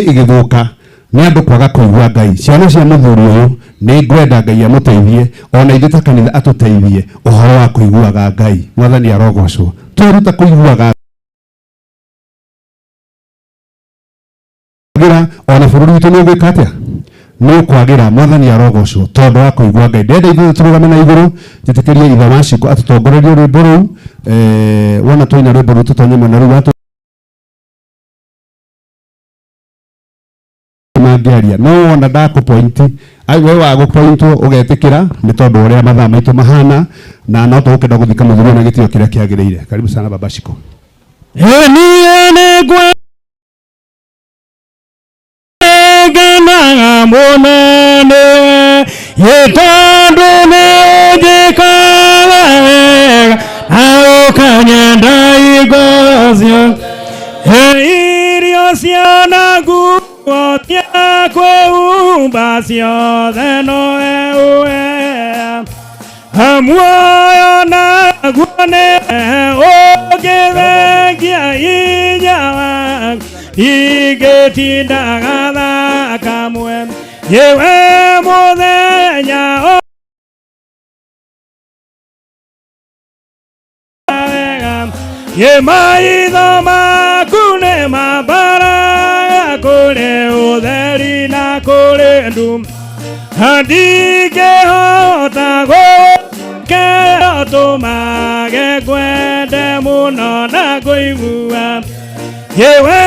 ĩgĩthũka nĩ andũ kwaga kũigua Ngai. Ciana cia mũthuri ũyũ nĩ ngwenda Ngai amũteithie, ona ithuĩ ta kanitha atũteithie ũhoro wa kũiguaga Ngai. Mwathani arogocwo. Tweruta kũiguaga ona bũrũri witũ nĩ ũgwĩka atĩa? Nĩ ũkwagĩra. Mwathani arogocwo tondũ wa kũigua Ngai. Ndĩrenda ithuĩ tũrũgame na igũrũ, njĩtĩkĩrie ithe wa Ciko atũtongorerie rwĩmbo rũu. Wona twaina rwĩmbo rũu tũtonye mwena rũu wa mangĩaria no wona ndakũpointi ai we wa gũpointwo ũgetĩkĩra nĩ tondũ ũrĩa mathaa maitũ mahana na no tũgũkĩenda gũthika mũthuri na gĩtĩo kĩrĩa kĩagĩrĩire. Karibu sana Baba Shiko. Ngenaga mũno nĩwe tondũ nĩũnjĩkaga wega na ũkanyenda hingo ciothe. Irio cia na nguo cia kwĩhumba ciothe nowe ũheaga. Muoyo naguo nĩwe ũngĩthengia hinya waku ingĩtindaga thaa kamwe yewe mũthenya wega ye maitho maku nĩ mambaraga kũrĩ ũtheri na kũrĩ nduma ndingĩhota gũkĩra tũmage ngwende mũno na ngũigua yewe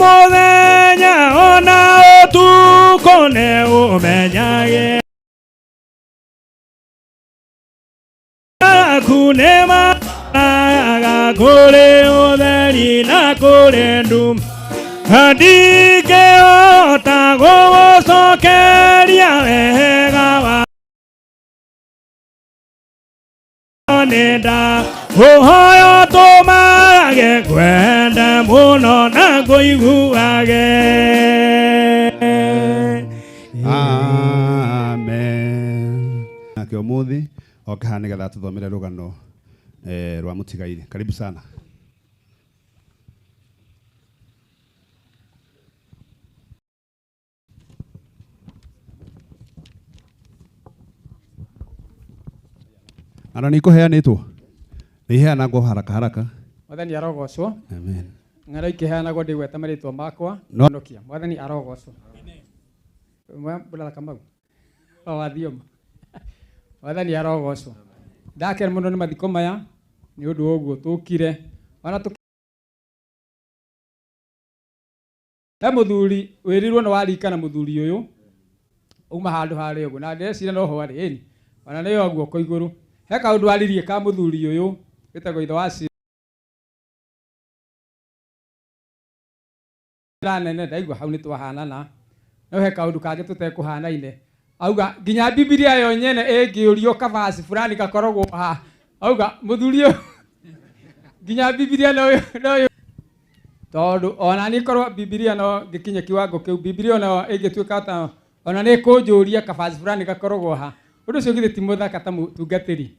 mũthenya ona ũtukũ nĩ ũmenyage aku nĩ maraga kũrĩ ũtheri na kũrĩ nduma ndingĩhota gũgũcokeria wega wa nenda ũhoyo tũmage ngwende mũno na ngũiguage. Amen. Nake ũmũthĩ oke haha nĩgetha tũthomere rũgano rwa mũtigairĩ. Karibu sana. Ana nĩ ikũheanĩtwo nĩ iheanagwo haraka haraka. Mwathani arogocwo. Amen. Ng'ano ikĩheanagwo ndĩgweta marĩtwa makwa No. Nokia. Mwathani arogocwo. Brother Kamau o wathioma. Mwathani arogocwo. Ndakena mũno nĩ mathiko maya nĩ ũndũ wa ũguo tũkire ona he mũthuri wĩrirwo nĩ warikana mũthuri ũyũ uma handũ harĩa ũguo na ndĩreciria no ho arĩ ĩni ona nĩyo guoko igũrũ he kaũndũ aririe ka mũthuri ũyũ wĩtagwo ithe wa cira nene ndaigua hau nĩ twahanana no he kaũndũ kangĩ tũtekũhanaine auga nginya Bibilia yo nyene ĩngĩũrio kabasi fulani gakoragwo ha auga mũthuri ũyũ nginya Bibilia no tondũ ona niĩ korwo Bibilia no ngĩkinye kiwango kĩu Bibilia no ĩngĩtuĩka ta ona nĩ kũnjũria kabasi fulani gakoragwo ha ũndũ ũcio githĩ ti mũthaka ta mũtungatĩri.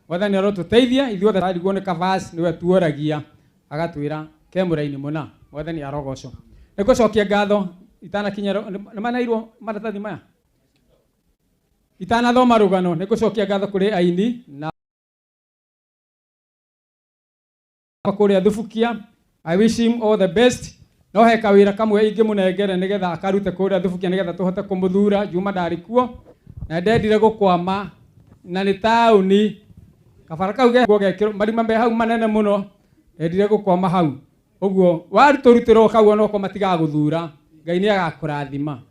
Mwathani arotũteithia ithuothe twarigwo nĩ kabasi nĩwe tuoragia agatwĩra ke mũraini mũna. Mwathani arogocwo. Nĩ ngũcokia ngatho itanakinya nĩ maneirwo maratathi maya itanathoma rũgano nĩ ngũcokia ngatho kũrĩ aini na kũrĩa Thubukia. I wish him all the best. No he kawĩra kamwe ingĩmũnengere nĩgetha akarute kũrĩa Thubukia nĩgetha tũhote kũmũthura. Juma ndarĩ kuo na ndendire gũkwama na nĩ taũni kabara kau gekĩrwo marima me hau manene mũno ndendire gũkwama hau ũguo warutũrutĩrwo kau onokorwo matigagũthura Ngai nĩ agakũrathima.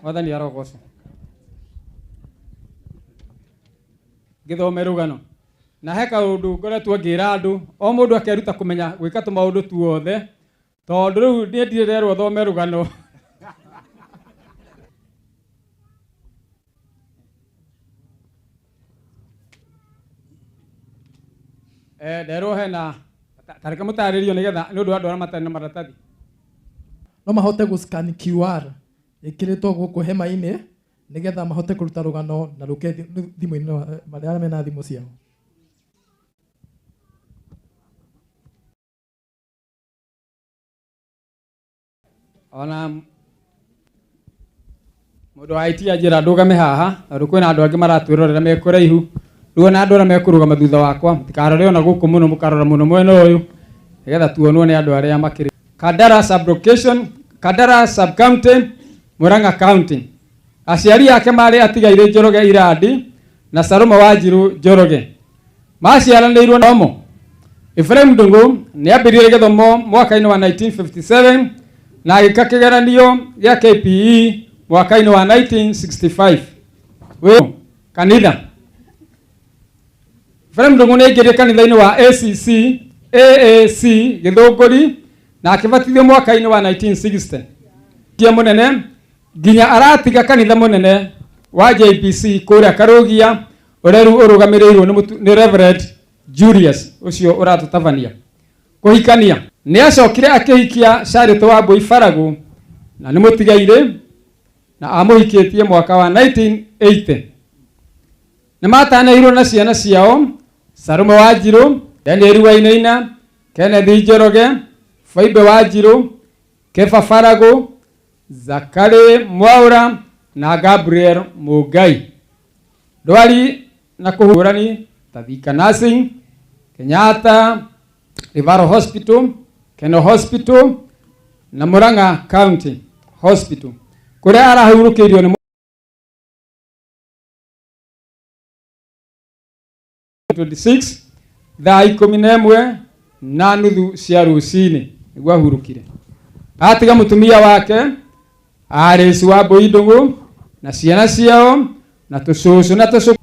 Mwathani arogocwo. Ngĩthome rũgano na he kaũndũ ngoretwo ngĩra andũ o mũndũ akeruta kũmenya gwĩka tũmaũndũ tuothe tondũ rĩu niĩ ndirĩ nderwo thome rũgano. Nderwo hena tareke mũtarĩrio nĩgetha nĩ ũndũ wa andũ arĩa matarĩ na maratathi no mahote gũscan QR ĩkĩrĩtwo gũkũ hema-inĩ nĩgetha mahote kũruta rũgano na rũke thimũ-inĩ arĩa mena thimũ ciao. Ona mũndũ wa IT anjĩra ndũgame haha tondũ kwĩna andũ angĩ maratwĩrorera me kũraihu rĩu ona andũ arĩa mekũrũgama thutha wakwa mũtikarore ona gũkũ mũno mũkarora mũno mwena ũyũ nĩgetha tuonwo nĩ andũ arĩa makĩrĩ Kandara sub-location, Kandara sub-county, Murang'a County. Aciari ake marĩ atigaire Njoroge Irandi na Salome Wanjiru Njoroge. Maciaranĩirwo na Omo. Ephraim Ndung'u nĩ ambĩrĩirie gĩthomo mwaka-inĩ wa 1957 Na agĩka kĩgeranio gĩa KPE mwaka-inĩ wa 1965 wĩ kanitha. Ephraim Ndung'u nĩ aingĩrire kanitha-inĩ wa ACC AAC Gĩthũngũri na akĩbatithio mwaka-inĩ wa 1960 kia mũnene nginya aratiga kanitha mũnene wa JPC kũrĩa Karũgia ũrĩa rĩu ũrũgamĩrĩirwo nĩ Reverend Julius ũcio ũratũtabania. Kũhikania nĩ acokire akĩhikia Charity Wambui Baragu na nĩ mũtigairĩ na amũhikĩtie mwaka wa 1980. Nĩ matanĩirwo na ciana ciao Salome Wanjirũ, Daniel Wainaina, Kenneth Njoroge, Faibe Wanjirũ, Kefa Faragu, Zakari Mwaura na Gabriel Mugai. Ndwari na kũhũrani ta Thika Nursing, Kenyatta Referral Hospital, Keno Hospital na Murang'a County Hospital kũrĩa arahurũkĩirio nĩ 26 thaa 11:30 cia rũcinĩ nĩguo ahurũkire. Atiga mũtumia wake Alice Wambui Ndung'u na ciana ciao na tũcũcũ na tũcũ.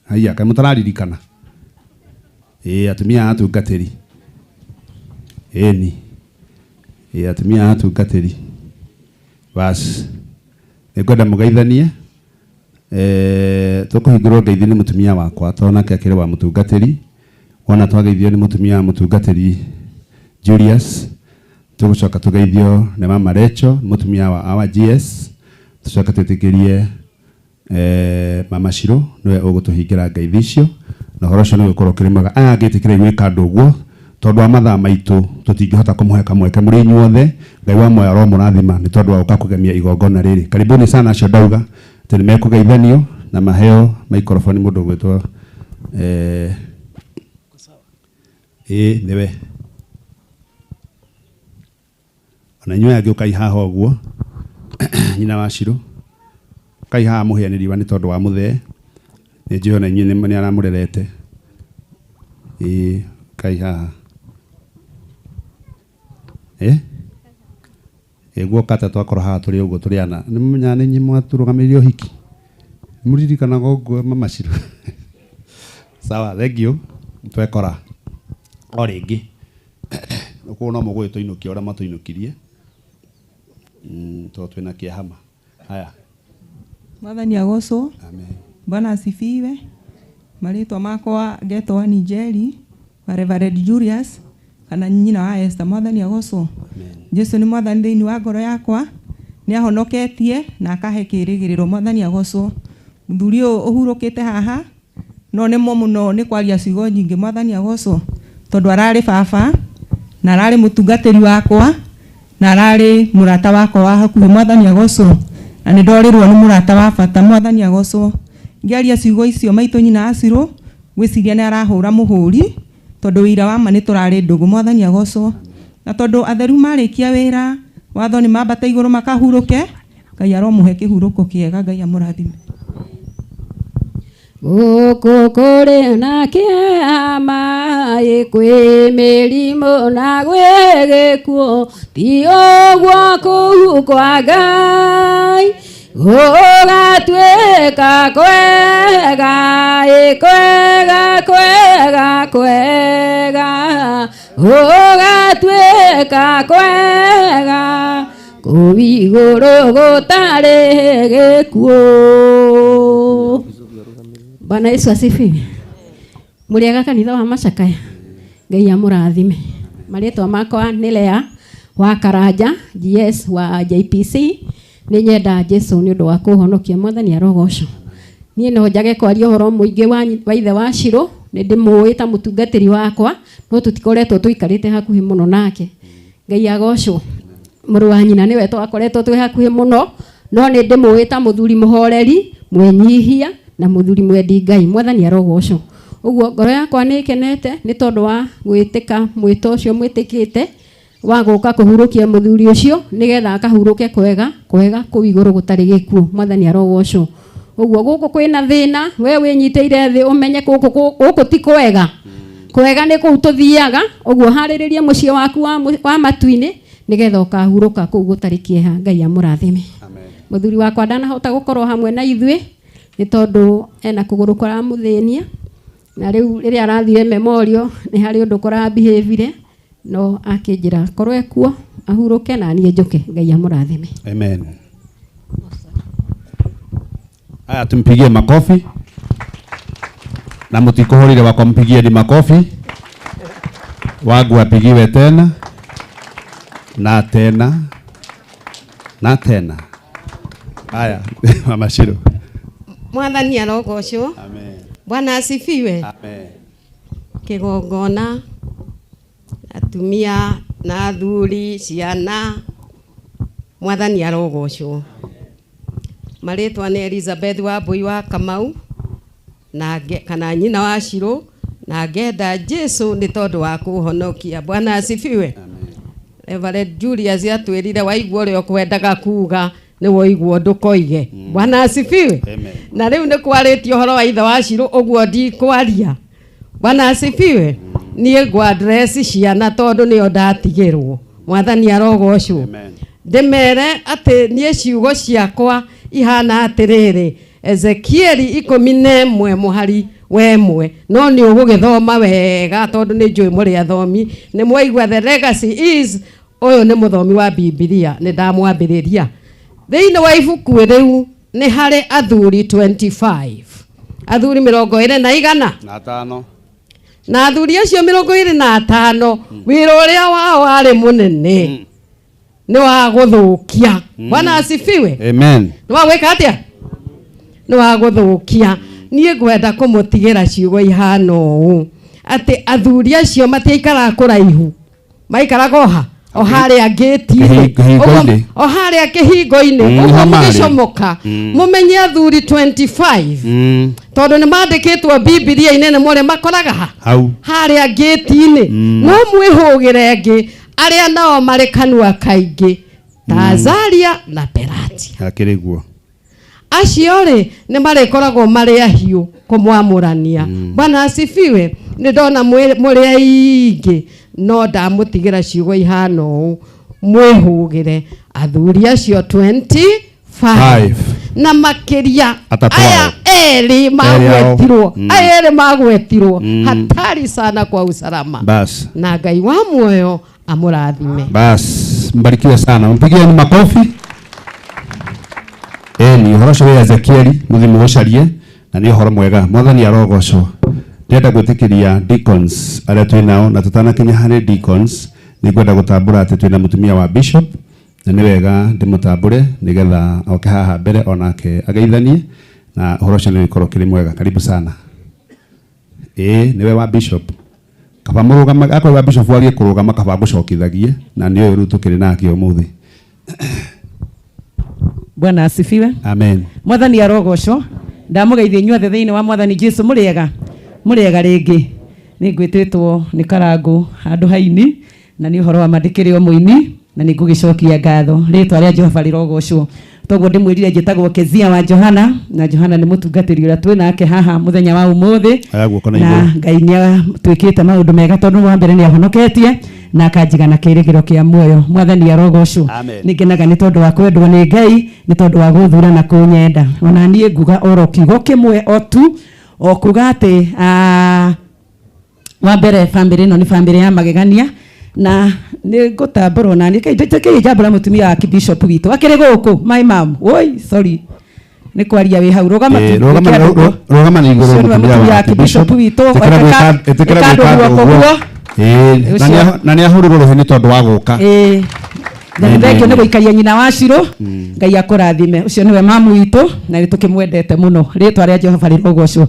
Haiya, kaĩ mũtararirikana? Ĩĩ, atumia a atungatĩri. Ĩni. Ĩĩ, atumia a atungatĩri. Bas, nĩngwenda mũgeithanie. Tũkũhingũrwo ngeithi nĩ mũtumia wakwa tondũ nake akĩrĩ wa mũtungatĩri. Wona twageithio nĩ mũtumia wa mũtungatĩri Julius, tũgũcoka tũgeithio nĩ mama Rachel, mũtumia wa our GS, tũcoke twĩtĩkĩrie mama Shiro nĩwe ũgũtũhingĩra ngeithi icio na ũhoro ũcio nĩ ũgũkorwo ũkĩrĩ mwega. Aya angĩtĩkĩra gwĩka ũndũ ũguo tondũ wa mathaa maitũ tũtingĩhota kũmũhe kamweke mũrĩ inyuothe. Ngai wa muoyo aromũrathima nĩ tondũ wa gũka kũgemia igongona rĩrĩ. Karibuni sana acio ndauga atĩ nĩ mekũgeithanio na maheo maikoroboni mũndũ ũgwĩtwo ĩĩ nĩwe. Ona inyuĩ angĩ ũkai haha ũguo nyina wa Shiro ũkai haha mũheanĩri nĩ tondũ wa mũthee nĩ njũĩ ona inyuĩ nĩ aramũrerete. Ĩĩ ũkai haha. Ĩguo kata twakorwo haha tũrĩ ũguo tũrĩ ana nĩ mũmenyaga nĩ inyuĩ mwatũrũgamĩrĩire ũhiki nĩ mũririkanaga ũguo mama Shiro? Sawa, thank you. Twekora o rĩngĩ koguo no mũgũgĩtũinũkia ũrĩa matũinũkirie tondũ twĩna kĩehama. Haya. Mwathani agocwo. Amen. Bwana asifiwe. Marĩtwa makwa ngetwo Ann Njeri wa Reverend Julius kana nyina wa Esther. Mwathani agocwo. Jesu nĩ mwathani thĩinĩ wa ngoro yakwa, nĩ ahonoketie na akahe kĩĩrĩgĩrĩro. Mwathani agocwo. Mũthuri ũyũ ũhurũkĩte haha no nĩ mũno nĩ kwaria ciugo nyingĩ. Mwathani agocwo tondũ ararĩ baba na ararĩ mũtungatĩri wakwa na ararĩ mũrata wakwa wa hakuhĩ. Mwathani agocwo. Na nĩ ndorĩrwo nĩ mũrata wa bata. Mwathani agocwo. Ngĩaria ciugo icio maitũ nyina Acirũ gwĩciria nĩ arahũra mũhũri tondũ wĩira wa ma nĩ tũrarĩ ndũgũ. Mwathani agocwo. Na tondũ atheru marĩkia wĩra watho nĩ mambate igũrũ makahurũke, Ngai aromũhe kĩhurũko kĩega. Ngai amũrathime. Gũkũ kũrĩ na kĩeha maĩ kwĩ mĩrimũ na gwĩ gĩkuũ, ti ũguo kũu kwa Ngai gũgatuĩka kwega, ĩ kwega kwega kwega, gũgatuĩka kwega kũu igũrũ gũtarĩ gĩkuũ. Bwana Yesu asifiwe. Mũrĩega kanitha wa Macakaya. Ngai amũrathime. Marĩtwa makwa nĩ Lea wa Karanja GS wa JPC. Nĩ nyenda Jesu nĩ ũndũ wa kũhonokia. Mwathani arogocwo. Niĩ no njage kwaria ũhoro mũingĩ wa ithe wa Shiro, nĩ ndĩmũĩ ta mũtungatĩri wakwa, no tũtikoretwo tũikarĩte hakuhĩ mũno nake. Ngai agocwo. Mũrũ wa nyina nĩwe twakoretwo twĩ hakuhĩ mũno, no nĩ ndĩmũĩ ta mũthuri mũhoreri, mwĩnyihia na mũthuri mwendi Ngai. Mwathani arogocwo. Ũguo ngoro yakwa nĩ ĩkenete nĩ tondũ wa gwĩtĩka mwĩto ũcio mwĩtĩkĩte wa gũka kũhurũkia mũthuri ũcio nĩgetha akahurũke kwega kwega kũu igũrũ gũtarĩ gĩkuũ. Mwathani arogocwo. Ũguo gũkũ kwĩna thĩna, we wĩnyitĩire thĩ ũmenye gũkũ ti kwega. Kwega nĩ kũu tũthiaga. Ũguo harĩrĩria mũciĩ waku wa matu-inĩ Nĩgetha ũkahurũka kũu gũtarĩ kĩeha. Ngai amũrathime. Mũthuri wakwa ndanahota gũkorwo hamwe na ithuĩ nĩ tondũ ena kũgũrũ kũramũthĩnia, na rĩu rĩrĩa arathire memorial nĩ harĩ ũndũ kũrambihĩvire, no akĩnjĩra korwo ekuo ahurũke na niĩ njũke. Ngai amũrathime. Amen. Haya, tumpigie makofi na mutikuhurire wakwa, mpigie ni makofi wangu apigiwe tena na tena na tena. Haya, Mama Shiro. Mwathani arogocwo. Amen. Bwana asifiwe. Amen. Kigongona atumia na athuri ciana, Mwathani arogocwo. Marĩtwa nĩ Elizabeth Wambui wa Kamau na kana nyina wa Shiro, na ngenda Jesu nĩ tondũ wa kũhonokia. Bwana asifiwe. Reverend Julius atwĩrire waigua ũrĩa ũkwendaga kuga nĩ woigua ndũkoige. Bwana asifiwe. Na rĩu nĩ kwarĩtio ũhoro wa ithe wa Shiro, ũguo ndikwaria. Bwana asifiwe. Niĩ ngwa address ciana tondũ nĩo ndatigĩrwo. Mwathani arogocwo. Ndĩmere atĩ niĩ ciugo ciakwa ihana atĩrĩrĩ, Ezekieli 11 mũhari wa 1, no nĩ ũgũgĩthoma wega tondũ nĩ njũĩ mũrĩ athomi. Nĩ mwaigua the legacy is, ũyũ nĩ mũthomi wa Bibilia, nĩ ndamwambĩrĩria. Thĩinĩ wa ibuku rĩu nĩ harĩ athuri 25, athuri 25 na tano, na athuri acio 25 wĩra ũrĩa wao warĩ mũnene nĩ wa gũthũkia. Bwana asifiwe. Amen. Nĩ wa gwĩka atĩa? Nĩ wa gũthũkia. Niĩ ngwenda kũmũtigĩra ciugo ihana ũũ, atĩ athuri acio matiaikaraga kũraihu, maikaraga oha o harĩa ngĩti-inĩ, Kĩhingo-inĩ. o harĩa kĩhingo-inĩ, ũguo nĩho marĩ. mũgĩcomoka mũmenye athuri 25, tondũ nĩ mandĩkĩtwo Bibilia-inĩ, nĩ mũrĩ makoraga ha Hau harĩa ngĩti-inĩ. No mwĩhũgĩre ngĩ arĩa nao marĩ kanua kaingĩ ta Azaria na Pelatia. Akĩrĩ guo. Acio rĩ nĩ marĩkoragwo marĩ ahiũ kũmwamũrania. Bwana asifiwe. Nĩ ndona mũrĩ aingĩ, no ndamũtigĩra ciugo ihana ũũ, mwĩhũgĩre athuri acio 25 Five. na makĩria Atatũ aya ao. erĩ Erĩ ao. magwetirwo, aya erĩ magwetirwo hatari sana kwa usalama. Bas. Na Ngai wa muoyo amũrathime. Bas, mbarikiwe sana. Mpigieni makofi. Eni ũhoro ũcio wĩ Ezekieli mũthiĩ mũũcarie na nĩ ũhoro mwega. Mwathani arogocwo. Ndĩrenda gwĩtĩkĩria deacons arĩa twĩ nao, na tũtanakinya harĩ deacons nĩ ngwenda gũtambũra atĩ twĩna mũtumia wa bishop, na nĩ wega ndĩmũtambũre nĩgetha oke haha mbere onake ageithanie, na ũhoro ũcio nĩ ũgĩkorwo ũkĩrĩ mwega. Karibu sana. Ĩĩ nĩwe wa bishop. Kaba mũrũgama, akorwo wa bishop warie kũrũgama kaba ngũcokithagie, na nĩ ũyũ rĩu tũkĩrĩ nake ũmũthĩ. Bwana asifiwe. Amen. Mwathani arogocwo. Ndamũgeithia inyuothe thĩinĩ wa Mwathani Jesu. Mũrĩega, mũrĩega rĩngĩ. Nĩ ngwĩtĩtwo nĩ Karangũ handũ haini, na nĩ ũhoro wa ma ndĩkĩrĩ o mũini, na nĩ ngũgĩcokia ngatho. Rĩtwa rĩa Jehova rĩrogocwo. Toguo ndĩmwĩrire njĩtagwo Kezia wa Johana, na Johana nĩ mũtungatĩri ũrĩa twĩ nake haha mũthenya wa ũmũthĩ. Oya guoko na Na igũrũ. Ngai nĩ atuĩkĩte maũndũ mega, tondũ wa mbere nĩ ahonoketie na akanjiga na kĩĩrĩgĩrĩro kĩa muoyo. Mwathani arogocwo. Amen. Nĩ ngenaga nĩ tondũ wa kwendwo nĩ Ngai, nĩ tondũ wa gũthura na kũnyenda. Ona niĩ nguga oro kiugo kĩmwe o tu, o kuga atĩ, wa mbere bamĩrĩ ĩno nĩ bamĩrĩ ya magegania, na nĩ ngũtambũrwo na niĩ. Kĩ njambũra mũtumia wa bishop witũ akĩrĩ gũkũ, my mom. Oi, sorry, nĩ kwaria wĩ hau. Rũgama tu, Rũgama ĩkĩra ndũgũ. rũgama na igũrũ Ũcio nĩwe mũtumia mũtumia wa wa bishop bishop witũ. Ĩtĩkĩra ĩtĩkĩra Ĩka gwĩka ndũgũ ũguo. ũguo. Na Ũcio. na nĩ ahũrĩrwo rũhĩ nĩ tondũ wa gũka. Na nĩ thengio nĩ Amen. gũikaria nyina wa Shiro. Ngai akũrathime. Ũcio nĩwe mamu witũ na nĩ tũkĩmwendete mũno. Rĩtwa rĩa Jehova rĩrogocwo.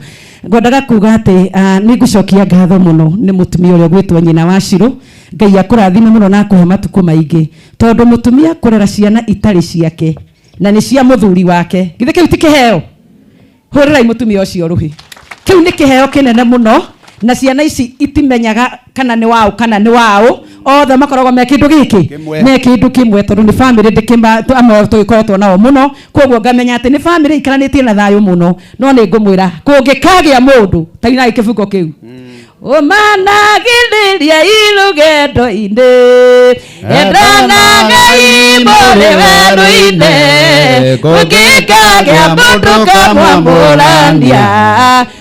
Ngwendaga kuga atĩ, nĩ ngũcokia ngatho mũno nĩ mũtumia ũrĩa ũgwĩtwo nyina wa Shiro. Ngai akũrathime mũno na akũhe matukũ maingĩ, tondũ mũtumia kũrera ciana itarĩ ciake na nĩ cia mũthuri wake, githĩ kĩu ti kĩheo? Hũrĩrai mũtumia ũcio rũhĩ. Kĩu nĩ kĩheo kĩnene mũno, na ciana ici itimenyaga kana nĩ waũ kana nĩ waũ, othe makoragwo me kĩndũ gĩkĩ, Kĩmwe. me kĩndũ kĩmwe, tondũ nĩ bamĩrĩ amwe tũgĩkoretwo nao mũno, koguo ngamenya atĩ nĩ bamĩrĩ ikaranĩtie na thayũ mũno. No nĩ ngũmwĩra kũngĩkagĩa mũndũ tainai kĩbungo kĩu, Ũmanagĩrĩria irũgendo-inĩ endanagai mũrĩ werũ-inĩ mũngĩkagĩa mũndũ kamwamũrania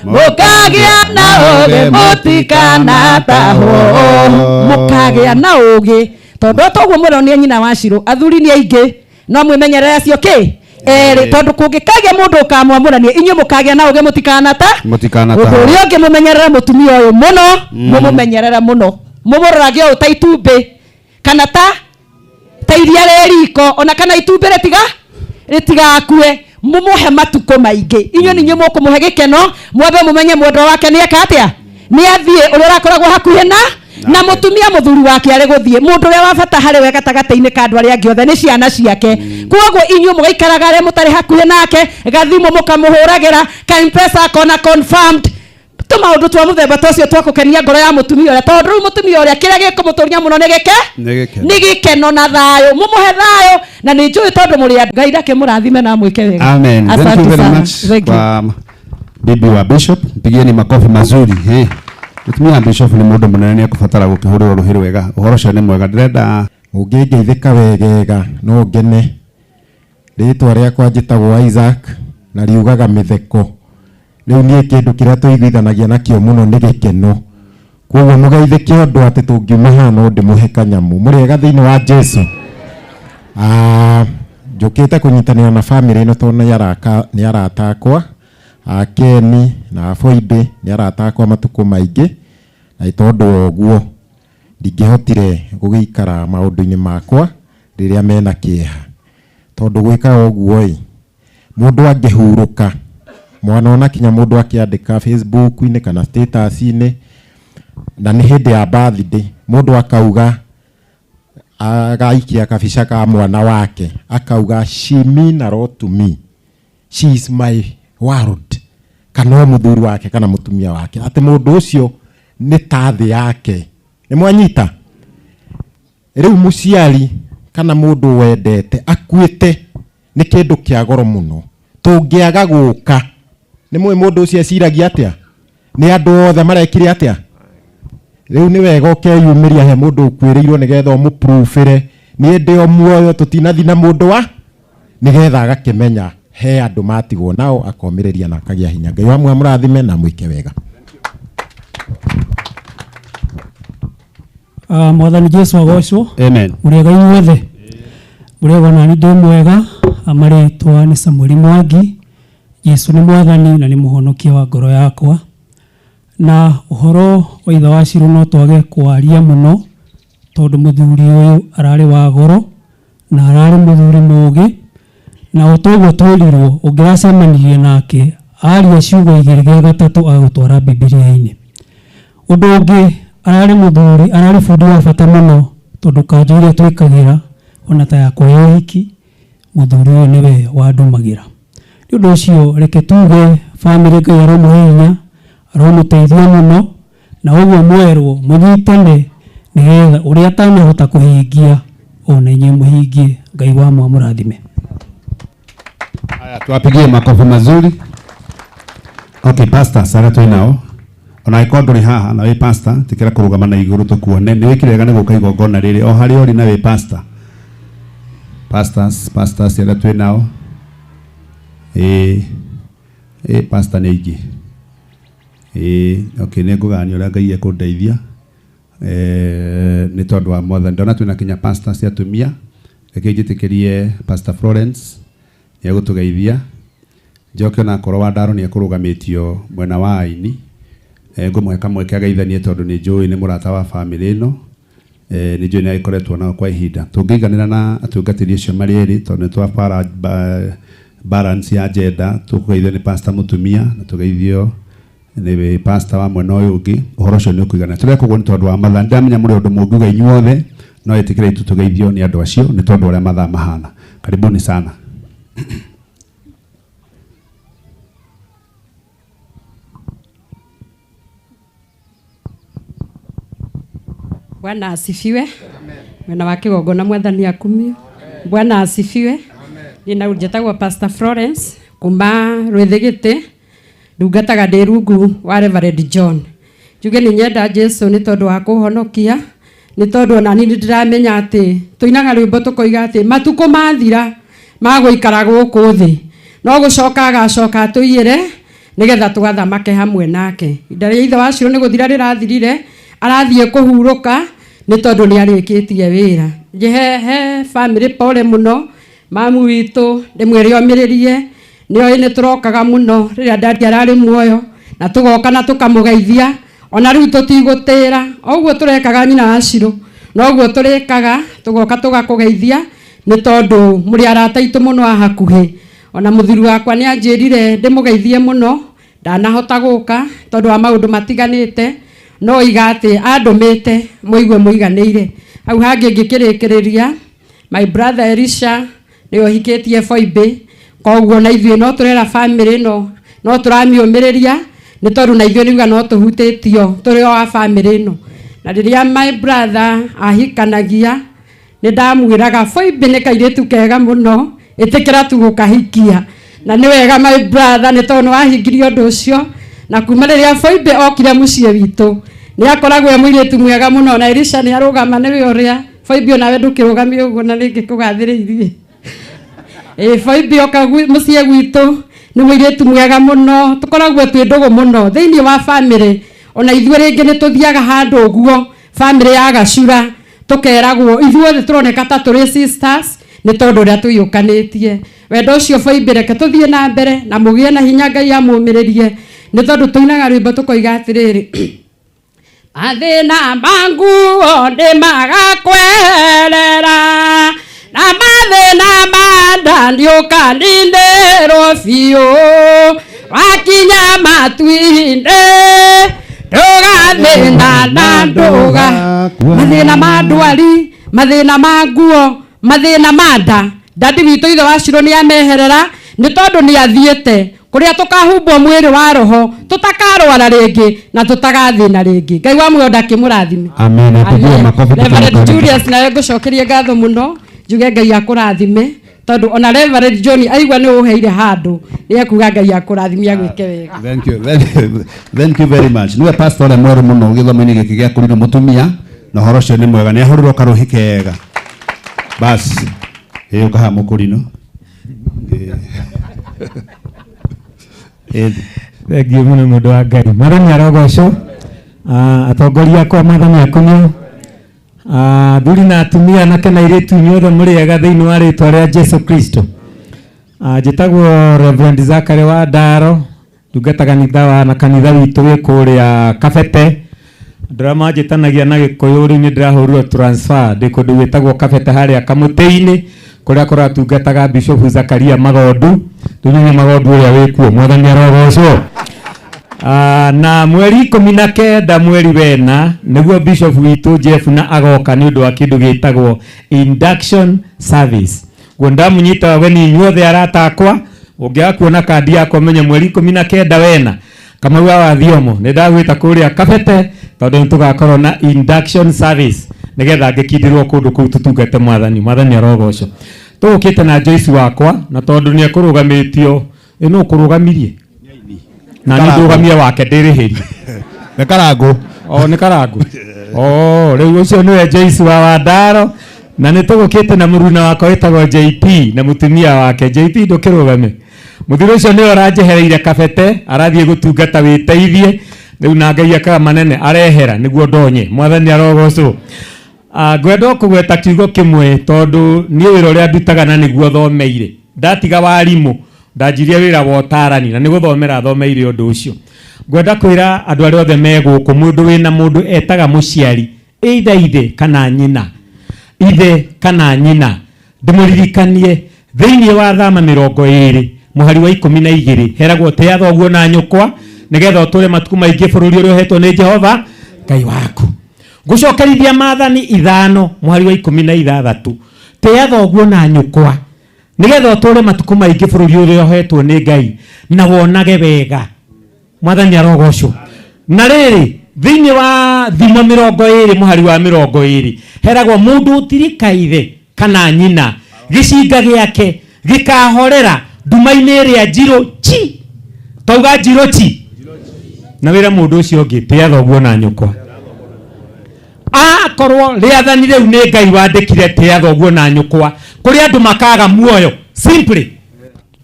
mũkagĩa na ũgĩ mũtikanatahwo mũkagĩa na ũgĩ tondũ toguo mũronia nyina wa Shiro athuri nĩ aingĩ no mwĩmenyerere acio kĩ erĩ tondũ kũngĩkagĩa mũndũ ũkamwamũrania inyuĩ mũkagĩa na ũgĩ mũtikanata Mũtikanatahwo. ũndũ ũrĩa ũngĩ mũmenyerere mũtumia ũyũ mũno mũmũmenyerere mũno mũmũrorage ũũ ta itumbĩ kana ta iria rĩ riko ona kana itumbĩ rĩtigakue mũmũhe matukũ maingĩ inyuĩ nĩ inyuĩ mũkũmũhe gĩkeno mwambe mũmenye mwendwa wake nĩ eka atĩa nĩ athiĩ ũrĩa ũrakoragwo hakuhĩ na mũtumia mũthuri wake arĩ gũthiĩ mũndũ ũrĩa wa bata harĩ we gatagatĩ-inĩ ka andũ arĩa angĩ othe nĩ ciana ciake koguo inyuĩ mũgaikaraga arĩa mũtarĩ hakuhĩ nake gathimũ mũkamũhũragĩra ka M-Pesa akona confirmed tũmaũndũ twa mũthemba ta ũcio twa kũkenia ngoro ya mũtumia ũrĩa tondũ rĩu mũtumia ũrĩa kĩrĩa gĩkũmũtũria mũno nĩ gĩke nĩ gĩkeno na thayũ mũmũhe thayũ na nĩ njũĩ tondũ mũrĩ andũ Ngai ndakĩmũrathime na amwĩke wega. Amen. Thank you Asante very sana. much Thank you. kwa bibi wa bishop. Mpigieni makofi mazuri. Hey. Mutumia wa bishop nĩ mũndũ mũnene nĩ ekũbatara gũkĩhũrĩrwo rũhĩ rwega. Ũhoro ũcio nĩ mwega ndĩrenda Ũngĩngeithĩka wegega no ngene. Rĩtwa rĩakwa njĩtagwo Isaac na riugaga mĩtheko. Rĩu niĩ kĩndũ kĩrĩa tũiguithanagia nakĩo mũno nĩ gĩkeno. Koguo mũgeithĩke ũndũ atĩ tũngiuma haha no ndĩmũhe kanyamũ. Mũrĩega thĩinĩ wa Jesu. Njũkĩte kũnyitanĩra na bamĩrĩ ĩno tondũ nĩ arata akwa. A Keni na Foibe nĩ arata akwa matukũ maingĩ. Na nĩ tondũ wa ũguo ndingĩhotire gũgĩikara maũndũ-inĩ makwa rĩrĩa mena kĩeha. Tondũ gwĩka ũguo ĩ, mũndũ angĩhurũka, mwana ona kinya mũndũ akĩandĩka Facebook-inĩ kana status-inĩ, na nĩ hĩndĩ ya birthday, mũndũ akauga agaikia kabica ka mwana wake, akauga she mean a lot to me, she is my world, kana o mũthuri wake kana mũtumia wake, atĩ mũndũ ũcio nĩ ta thĩ yake. Nĩ mwanyita? Rĩu mũciari kana mũndũ wendete akuĩte nĩ kĩndũ kĩa goro mũno. Tũngĩaga gũka, nĩ mũĩ mũndũ ũcio eciragia atĩa? Nĩ andũ othe marekire atĩa? Rĩu nĩ wega ũkeyumĩria he mũndũ ũkuĩrĩirwo nĩgetha ũmũprũbĩre niĩ ndĩ o muoyo tũtinathiĩ na mũndũ wa nĩgetha agakĩmenya he andũ matigwo nao akomĩrĩria na akagĩa hinya. Ngai wa mũrathime na mwĩke wega. Mwathani Jesu agocwo. Amen. Mũrĩega inyuothe. Mũrĩega nani ndĩ mwega. Marĩtwa nĩ Samuel Mwangi. Jesu nĩ mwathani na nĩ mũhonokia wa ngoro yakwa. Na ũhoro wa ithe wa Shiro no twage kwaria mũno tondũ mũthuri ũyũ ararĩ wa goro na ararĩ mũthuri mũũgĩ na o toguo twĩrirwo ũngĩracemanirie nake aria ciugo igĩrĩ gĩa gatatũ agũtwara Bibilia-inĩ. Ũndũ ũngĩ ararĩ mũthuri ararĩ bundi wa bata mũno tondũ kanjũ iria twĩkagĩra ona ta yakwa ya ũhiki mũthuri ũyũ nĩwe wandũmagĩra. Nĩ ũndũ ũcio reke tuge bamĩrĩ Ngai aromũhe hinya aromũteithia mũno na ũguo mwerwo mũnyitane nĩgetha ũrĩa atanahota kũhingia ona inyuĩ mũhingie. Ngai wa mũrathime. Haya, tuwapigie makofi mazuri. Okay, pastor Sara twĩ nao. Ona angĩkorwo ndũrĩ haha na wĩ pastor, tĩkĩra kũrũgama na igũrũ tũkuone. Nĩ wĩkire wega nĩ gũka igongona rĩrĩ o harĩa ũrĩ na wĩ pastor. Pastors, pastors arĩa twĩ nao. Pastor nĩ aingĩ. Okay, nĩ ngũgania ũrĩa Ngai ekũndeithia. Nĩ tondũ wa Mwathani. Ndona twĩna kinya pastors cia atumia. Reke njĩtĩkĩrie Pastor Florence nĩ egũtũgeithia. Njoke ona akorwo Wandaro nĩ ekũrũgamĩtio mwena wa aini. Ngũmũhe kamweke ageithanie tondũ nĩ njũĩ nĩ mũrata wa bamĩrĩ ĩno. Nĩ njũĩ nĩ agĩkoretwo nao kwa ihinda. Tũngĩiganĩra na atungatĩri acio marĩ erĩ tondũ nĩ twabara balance ya agenda. Tũkũgeithio nĩ pastor mũtumia na tũgeithio nĩ pastor wa mwena ũyũ ũngĩ. Ũhoro ũcio nĩ ũkũigana. Tũreka ũguo nĩ tondũ wa mathaa. Ndĩramenya mũrĩ ũndũ mũngiuga inyuothe, no ĩtĩkĩre itu tũgeithio nĩ andũ acio nĩ tondũ ũrĩa mathaa mahana. Karibuni sana. Bwana asifiwe. Mwena wa kĩgongona Mwathani akumio. Bwana asifiwe. Niĩ na njĩtagwo Pastor Florence kuma Rwĩthĩgĩtĩ, ndungataga ndĩ rungu wa Reverend John. Njuge nĩ nyenda Jesu nĩ tondũ wa kũhonokia, nĩ tondũ ona niĩ nĩ ndĩramenya atĩ tũinaga rwĩmbo tũkoiga atĩ matukũ mathira ma gũikara gũkũ thĩ no gũcoka agacoka atũiyĩre nĩgetha tũgathamake hamwe nake. Ihinda rĩa ithe wa Shiro nĩ gũthira rĩrathirire, arathiĩ kũhurũka nĩ tondũ nĩ arĩkĩtie wĩra. He he family pole mũno, mamu witũ ndĩmwĩre omĩrĩrie, nĩoĩ nĩ tũrokaga mũno rĩrĩa dadi ararĩ muoyo, na tũgoka na tũkamũgeithia, ona rĩu tũtigũtĩra, o ũguo tũrekaga nyina wa Shiro noguo tũrĩkaga, tũgoka tũgakũgeithia nĩ tondũ mũrĩ arata aitũ mũno a hakuhĩ. Ona mũthuri wakwa nĩ anjĩrire ndĩmũgeithie mũno, ndanahota gũka tondũ wa maũndũ matiganĩte, no iga atĩ andũmĩte mũigue mũiganĩire. Hau hangĩ ngĩkĩrĩkĩrĩria, my brother Elisha nĩwe ũhikĩtie Foibe, koguo na ithuĩ no tũrera family ĩno, no tũramĩũmĩrĩria nĩ tondũ na ithuĩ nĩuga no tũhutĩtio tũrĩ o a family ĩno. Na rĩrĩa my brother ahikanagia nĩ ndamwĩraga Foibe nĩ kairĩtu kega mũno, ĩtĩkĩra tu gũkahikia. Na nĩ wega my brother nĩ tondũ nĩ wahingirie ũndũ ũcio, na kuma rĩrĩa Foibe okire mũciĩ witũ nĩ akoragwo e mũirĩtu mwega mũno, na Elisha nĩ arũgama nĩwe ũrĩa Foibe onawe ndũkĩrũgamie ũguo na rĩngĩ kũgathĩrĩirie. Foibe oka mũciĩ gwitũ nĩ mũirĩtu mwega mũno, tũkoragwo twĩ ndũgũ mũno thĩinĩ wa family. Ona ithuĩ rĩngĩ nĩ tũthiaga handũ ũguo family ya Gacura tũkeragwo ithuothe tũroneka ta tũrĩ sisters nĩ tondũ ũrĩa tũiyũkanĩtie. Wendo ũcio Foibe reke tũthiĩ na mbere na mũgĩe na hinya, Ngai amũmĩrĩrie, nĩ tondũ tũinaga rwĩmbo tũkoiga atĩrĩrĩ, mathĩna ma nguo nĩ magakwerera, na mathĩna ma nda nĩũkaninĩrwo biũ, wakinya matu-inĩ ndũgathĩna na ndũga. Mathĩna ma ndwari, mathĩna ma nguo, mathĩna ma nda, dadi witũ ithe wa Shiro nĩ ameherera nĩ tondũ nĩ athiĩte kũrĩa tũkahumbwo mwĩrĩ wa roho, tũtakarwara rĩngĩ na tũtagathĩna rĩngĩ. Ngai wa muoyo ndakĩmũrathime. Amen. Apigiwe makofi. Reverend Julius nawe ngũcokerie ngatho mũno, njuge Ngai akũrathime, tondũ ona Reverend John aigua nĩ ũheire handũ nĩ ekuga Ngai akũrathime agwĩke wega. Thank you, thank you very much. Niwe pastor ũrĩa mwerũ mũno gĩthomo-inĩ gĩkĩ gĩa kũrinwo mũtumia, na ũhoro ũcio nĩ mwega, nĩ ahũrĩrwo karũhĩ kega. Bas, ĩ ũkaha mũkũrinũ. Thengiũ mũno mũndũ wa Ngai. Mwathani arogocwo. Atongoria akwa Mwathani akumio. Athuri na atumia, anake na airĩtu, inyuothe mũrĩ ega thĩinĩ wa rĩtwa rĩa Jesu Kristo. Njĩtagwo Reverend Zachary wa Ndaro, ndungata kanitha wa na kanitha witũ wĩ kũrĩa Kabete. Andũ arĩa manjĩtanagia na Gĩkũyũ rĩu nĩ ndĩrahũrirwo transfer, ndĩ kũndũ gwĩtagwo Kabete harĩa Kamũtĩ-inĩ, kũrĩa kũratungataga Bishop Zakaria Magondu. Rĩu nĩ Magondu ũrĩa wĩkuo, Mwathani arogocwo. Na mweri 19 mweri wena nĩguo Bishop witũ Jeff na agoka nĩ ũndũ wa kĩndũ gĩtagwo induction service. Guo ndamunyita ũgeni inyuothe arata akwa, ũngĩaga kuona kandi yakwa menye mweri 19 wena Kamau wa Thiomo nĩ ndagwĩta kũrĩa Kabete, tondũ nĩ tũgakorwo na induction service nĩgetha ngĩkindĩrwo kũndũ kũu tũtungate Mwathani. Mwathani arogocwo. Tũgũkĩte na Joyce wakwa, na tondũ nĩ ekũrũgamĩtio, ĩ nũ ũkũrũgamirie? Na nĩ ndũgamie wake ndĩrĩhĩrie. Nĩ Karangũ. O nĩ Karangũ. O rĩu ũcio nĩwe Joyce wa Wandaro, na nĩ tũgũkĩte na mũruna wakwa wĩtagwo JP na mũtumia wake. JP ndũkĩrũgame. Mũthuri ũcio nĩwe ũranjehereire Kabete, arathiĩ gũtungata wĩteithie. Rĩu na Ngai akaga manene arehera nĩguo ndonye. Mwathani arogocwo. Ngwenda kũgweta kiugo kĩmwe tondũ niĩ wĩra ũrĩa ndutaga na nĩguo thomeire. Ndatiga warimũ, ndanjirie wĩra wa ũtarani na nĩ gũthomera thomeire ũndũ ũcio. Ngwenda kwĩra andũ arĩa othe me gũkũ, mũndũ wĩna mũndũ etaga mũciari, either ithe kana nyina, ithe kana nyina, ndĩmũririkanie thĩinĩ wa Thama 20 mũhari wa 12 heragwo tĩa thoguo na nyũkwa nĩgetha ũtũre matukũ maingĩ bũrũri ũrĩa ũhetwo nĩ Jehova Ngai waku. Ngũcokerithia maathani 5 mũhari wa 16, tĩa thoguo na nyũkwa nĩgetha ũtũre matukũ maingĩ bũrũri ũrĩa ũhetwo nĩ Ngai na wonage wega. Mwathani arogocwo. Na rĩrĩ, thĩinĩ wa Thimo 20 mũhari wa 20 heragwo mũndũ ũtirika ithe kana nyina, gĩcinga gĩake gĩkahorera nduma-inĩ ĩrĩa njirũ chi. Tauga njirũ chi. Na wĩre mũndũ ũcio ũngĩ, tĩa thoguo na nyũkwa. Akorwo rĩathani rĩu nĩ Ngai wandĩkire tĩa thoguo na nyũkwa, kũrĩ andũ makaga muoyo simply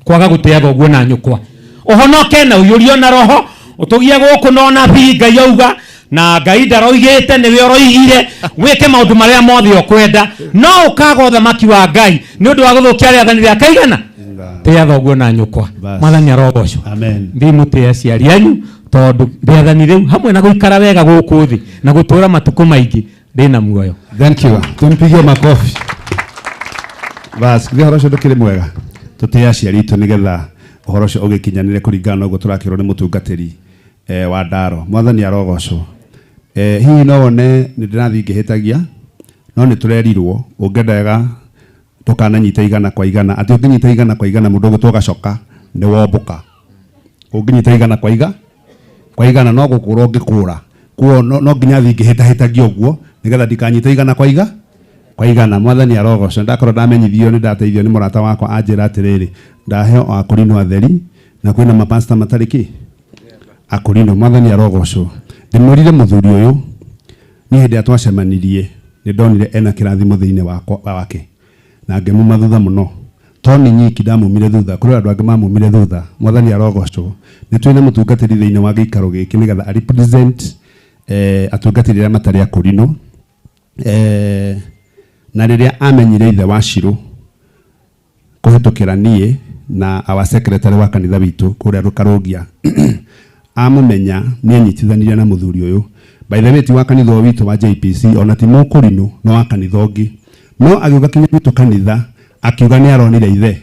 kwaga gũtĩa thoguo na nyũkwa. Ũhonoke na ũiyũrio na roho, ũtũgie gũkũ na ũnabii Ngai auga, na Ngai ndaroigĩte nĩwe ũroigire, wĩke maũndũ marĩa mothe ũkwenda, no ũkaga ũthamaki wa Ngai nĩ ũndũ wa gũthũkia rĩathani rĩa kaigana. Tĩa thoguo na nyũkwa. Mwathani arogocwo. Amen. Thiĩ mũtĩe aciari anyu, tondũ rĩathani rĩu hamwe na gũikara wega gũkũ thĩ na gũtũũra matukũ maingĩ rĩna muoyo. Thank you. Tumpigie makofi. Bas, githĩ ũhoro ũcio ndũkĩrĩ mwega? Tũtĩe aciari aitũ nĩgetha ũhoro ũcio ũgĩkinyanĩre kũringana na ũguo tũrakĩrwo nĩ mũtungatĩri wa ndaro. Mwathani arogocwo. Hihi no wone nĩ ndĩrathiĩ ngĩhĩtagia, no nĩ tũrerirwo ũngĩenda wega ndũkananyite igana kwa igana, atĩ ũngĩnyita igana kwa igana mũndũ ũgwĩtwo gacoka nĩ wombũka. Ũngĩnyita igana kwa iga kwa igana no gũkũra ũngĩkũra. Kuo no nginya thiĩ ngĩhĩtahĩtagia ũguo nĩgetha ndikanyite igana kwa iga kwa igana. Mwathani arogocwo. Ndakorwo ndamenyithio nĩ ndateithio nĩ mũrata wakwa anjĩra atĩrĩrĩ, ndaheo o akũrinũ atheri na kwĩna mapasta matarĩ kĩ akũrinũ. Mwathani arogocwo. Ndĩmwĩrire mũthuri ũyũ niĩ hĩndĩ ĩrĩa twacemanirie nĩ ndonire ena kĩrathimo thĩinĩ wake na ngĩmuma thutha mũno. To nĩ nyiki ndamumire thutha, kũrĩ andũ angĩ mamumire thutha. Mwathani arogocwo. Nĩ twĩna mũtungatĩri thĩinĩ wa gĩikaro gĩkĩ nĩgetha a represent atungatĩri arĩa matarĩ akũrinũ. Na rĩrĩa amenyire ithe wa Shiro kũhĩtũkĩra niĩ na our secretary wa kanitha witũ kũrĩa Rũkarũngia, amũmenya nĩ anyitithanirie na mũthuri ũyũ. By the way, ti wa kanitha ũyũ witũ wa JPC, ona ti mũkũrinũ, no wa kanitha ũngĩ. No agĩũka kinya gwitũ kanitha, akiuga nĩ aronire ithe.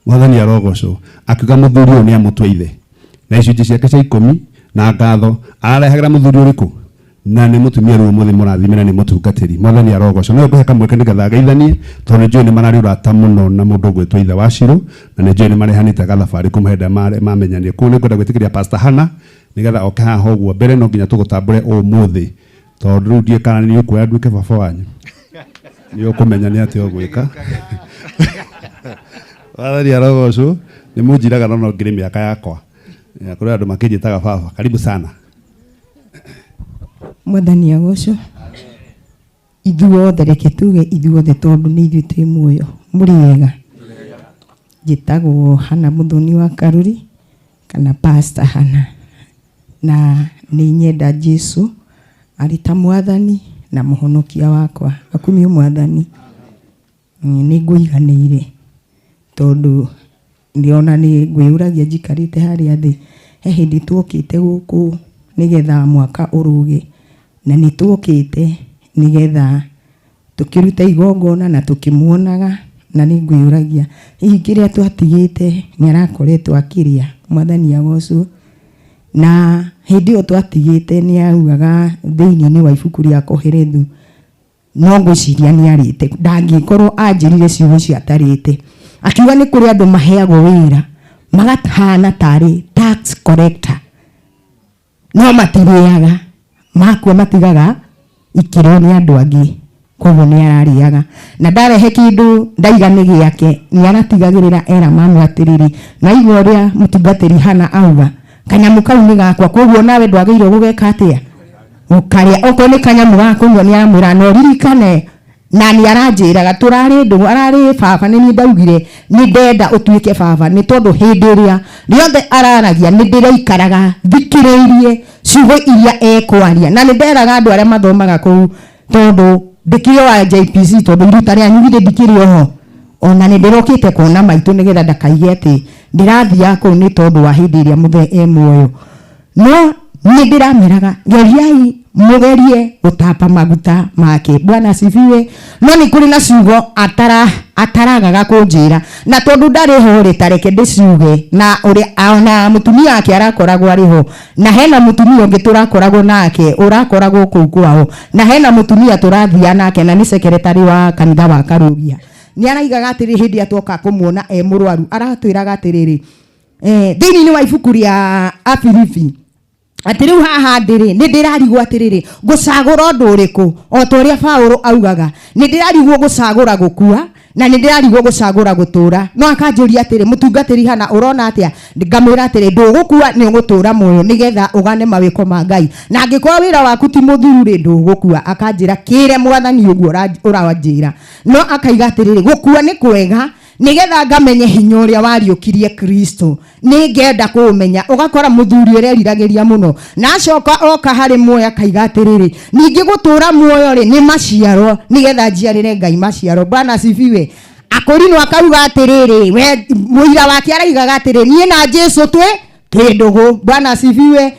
Mwathani arogocwo. Akiuga mũthuri ũyũ nĩ amũtue ithe. Na icunjĩ ciake cia ikũmi na ngatho ararehagĩra mũthuri ũrĩkũ? Na nĩ mũtumia rĩu ũmũthĩ mũrathime na nĩ mũtungatĩri. Mwathani arogocwo. No ngũhe kamweke nĩgetha ageithanie, tondũ nĩ njũĩ nĩ mararĩ ũrata mũno na mũndũ ũgwĩtwo ithe wa Shiro, na nĩ njũĩ nĩ marehanĩte gathabarĩ kuma hĩndĩ ĩrĩa mamenyanire. Koguo nĩ ngwenda gwĩtĩkĩria Pastor Hannah nĩgetha oke haha ũguo. Mbere no nginya tũgũtambũre ũmũthĩ, tondũ rĩu ndiũĩ kana nĩ ũkuoya nduĩke baba wanyu. Nĩ ũkũmenya nĩ atĩa ũgwĩka. Mwathani arogocwo. Nĩ mũnjiraga no no ngĩrĩ mĩaka yakwa. Kũrĩ andũ makĩnjĩtaga baba. Karibu sana. Mwathani agocwo. Ithuothe reke tuge ithuothe tondũ nĩ ithuĩ twĩ muoyo. Mũrĩ ega? Njĩtagwo Hannah Mũthoni wa Karuri kana Pastor Hannah, na nĩ nyenda Jesu arĩ ta mwathani na mũhonokia wakwa. Akumio mwathani. Nĩ ngũiganĩire tondũ ndĩrona nĩ ngwĩyũragia njikarĩte harĩa thĩ. He hĩndĩ tuokĩte gũkũ nĩgetha mwaka ũrũge, na nĩ tuokĩte nĩgetha tũkĩrute igongona na tũkĩmuonaga, na nĩ ngwĩyũragia hihi kĩrĩa twatigĩte nĩ arakoretwo akĩrĩa. Mwathani agocwo. Na hĩndĩ ĩyo twatigĩte nĩ augaga thĩinĩ wa ibuku rĩa Kohelethu, no ngwĩciria nĩ arĩte, ndangĩkorwo anjĩrire ciugo icio atarĩte. Akiuga nĩ kũrĩ andũ maheagwo wĩra magatahana tarĩ tax collector, no matirĩaga, makua matigaga ikĩrĩo nĩ andũ angĩ, koguo nĩ ararĩaga. Na ndarehe kĩndũ ndaiga nĩ gĩake, nĩ aratigagĩrĩra era mamu atĩrĩrĩ, na igua ũrĩa mũtungatĩri Hannah auga, kanyamũ kau nĩ gakwa, koguo nawe ndwagĩrĩirwo gũgeka atĩa? Gũkarĩa. Okorwo nĩ kanyamũ ga kũnyua nĩ aramwĩra no ririkane, na nĩ aranjĩraga tũrarĩ ndũgũ, ararĩ baba, nĩ niĩ ndaugire nĩ ndenda ũtuĩke baba, nĩ tondũ hĩndĩ ĩrĩa rĩothe araragia nĩ ndĩraikaraga thikĩrĩirie ciugo iria ekwaria. Na nĩ nderaga andũ arĩa mathomaga kũu, tondũ ndĩkĩrĩ wa JPC, tondũ iruta rĩanyu githĩ ndikĩrĩ oho, ona nĩ ndĩrokĩte kuona maitũ nĩgetha ndakaige atĩ ndĩrathiaga kũu nĩ tondũ wa hĩndĩ ĩrĩa mũthee e muoyo. No nĩ ndĩrameraga geriai mũgerie gũtamba maguta make. Bwana asifiwe. No nĩ kũrĩ na ciugo ataragaga kũnjĩra, na tondũ ndarĩ ho rĩ, ta reke ndĩciuge. Na ũrĩa ona mũtumia wake arakoragwo arĩ ho, na hena mũtumia ũngĩ tũrakoragwo nake ũrakoragwo kũu kwao, na hena mũtumia tũrathiaga nake na nĩ secretary wa kanitha wa Karũgia. Nĩ araigaga atĩrĩ hĩndĩ ĩrĩa tuoka kũmuona e mũrwaru, aratwĩraga atĩrĩrĩ, thĩinĩ wa ibuku rĩa Afilipi, atĩ rĩu haha ndĩrĩ nĩ ndĩrarigwo atĩrĩrĩ, ngũcagũra ũndũ ũrĩkũ? O ta ũrĩa Paũlũ augaga, nĩ ndĩrarigwo gũcagũra gũkua Na nĩ ndĩrarigwo gũcagũra gũtũra. No akanjũria atĩrĩ, mũtungatĩri Hana, ũrona atĩa? Ngamwĩra atĩrĩ, ndũgũkua, nĩ ũgũtũra muoyo nĩgetha ũgane mawĩko ma Ngai. Na angĩkorwo wĩra waku ti mũthiru rĩ, ndũgũkua. Akanjĩra kĩre mwathani ũguo ũranjĩra. No akaiga atĩrĩrĩ, gũkua nĩ kwega nĩgetha ngamenye hinya ũrĩa wariũkirie Kristo, nĩngenda kũũmenya. Ũgakora mũthuri ũreriragĩria mũno, na acoka oka harĩ muoyo akaiga atĩrĩrĩ, ningĩ gũtũra muoyo rĩ nĩ maciaro, nĩgetha njiarĩre Ngai maciaro. Bwana asifiwe. Akorino akauga atĩrĩrĩ, we mũira wake araigaga atĩrĩ, niĩ na Jesu twĩ ndũgũ. Bwana asifiwe.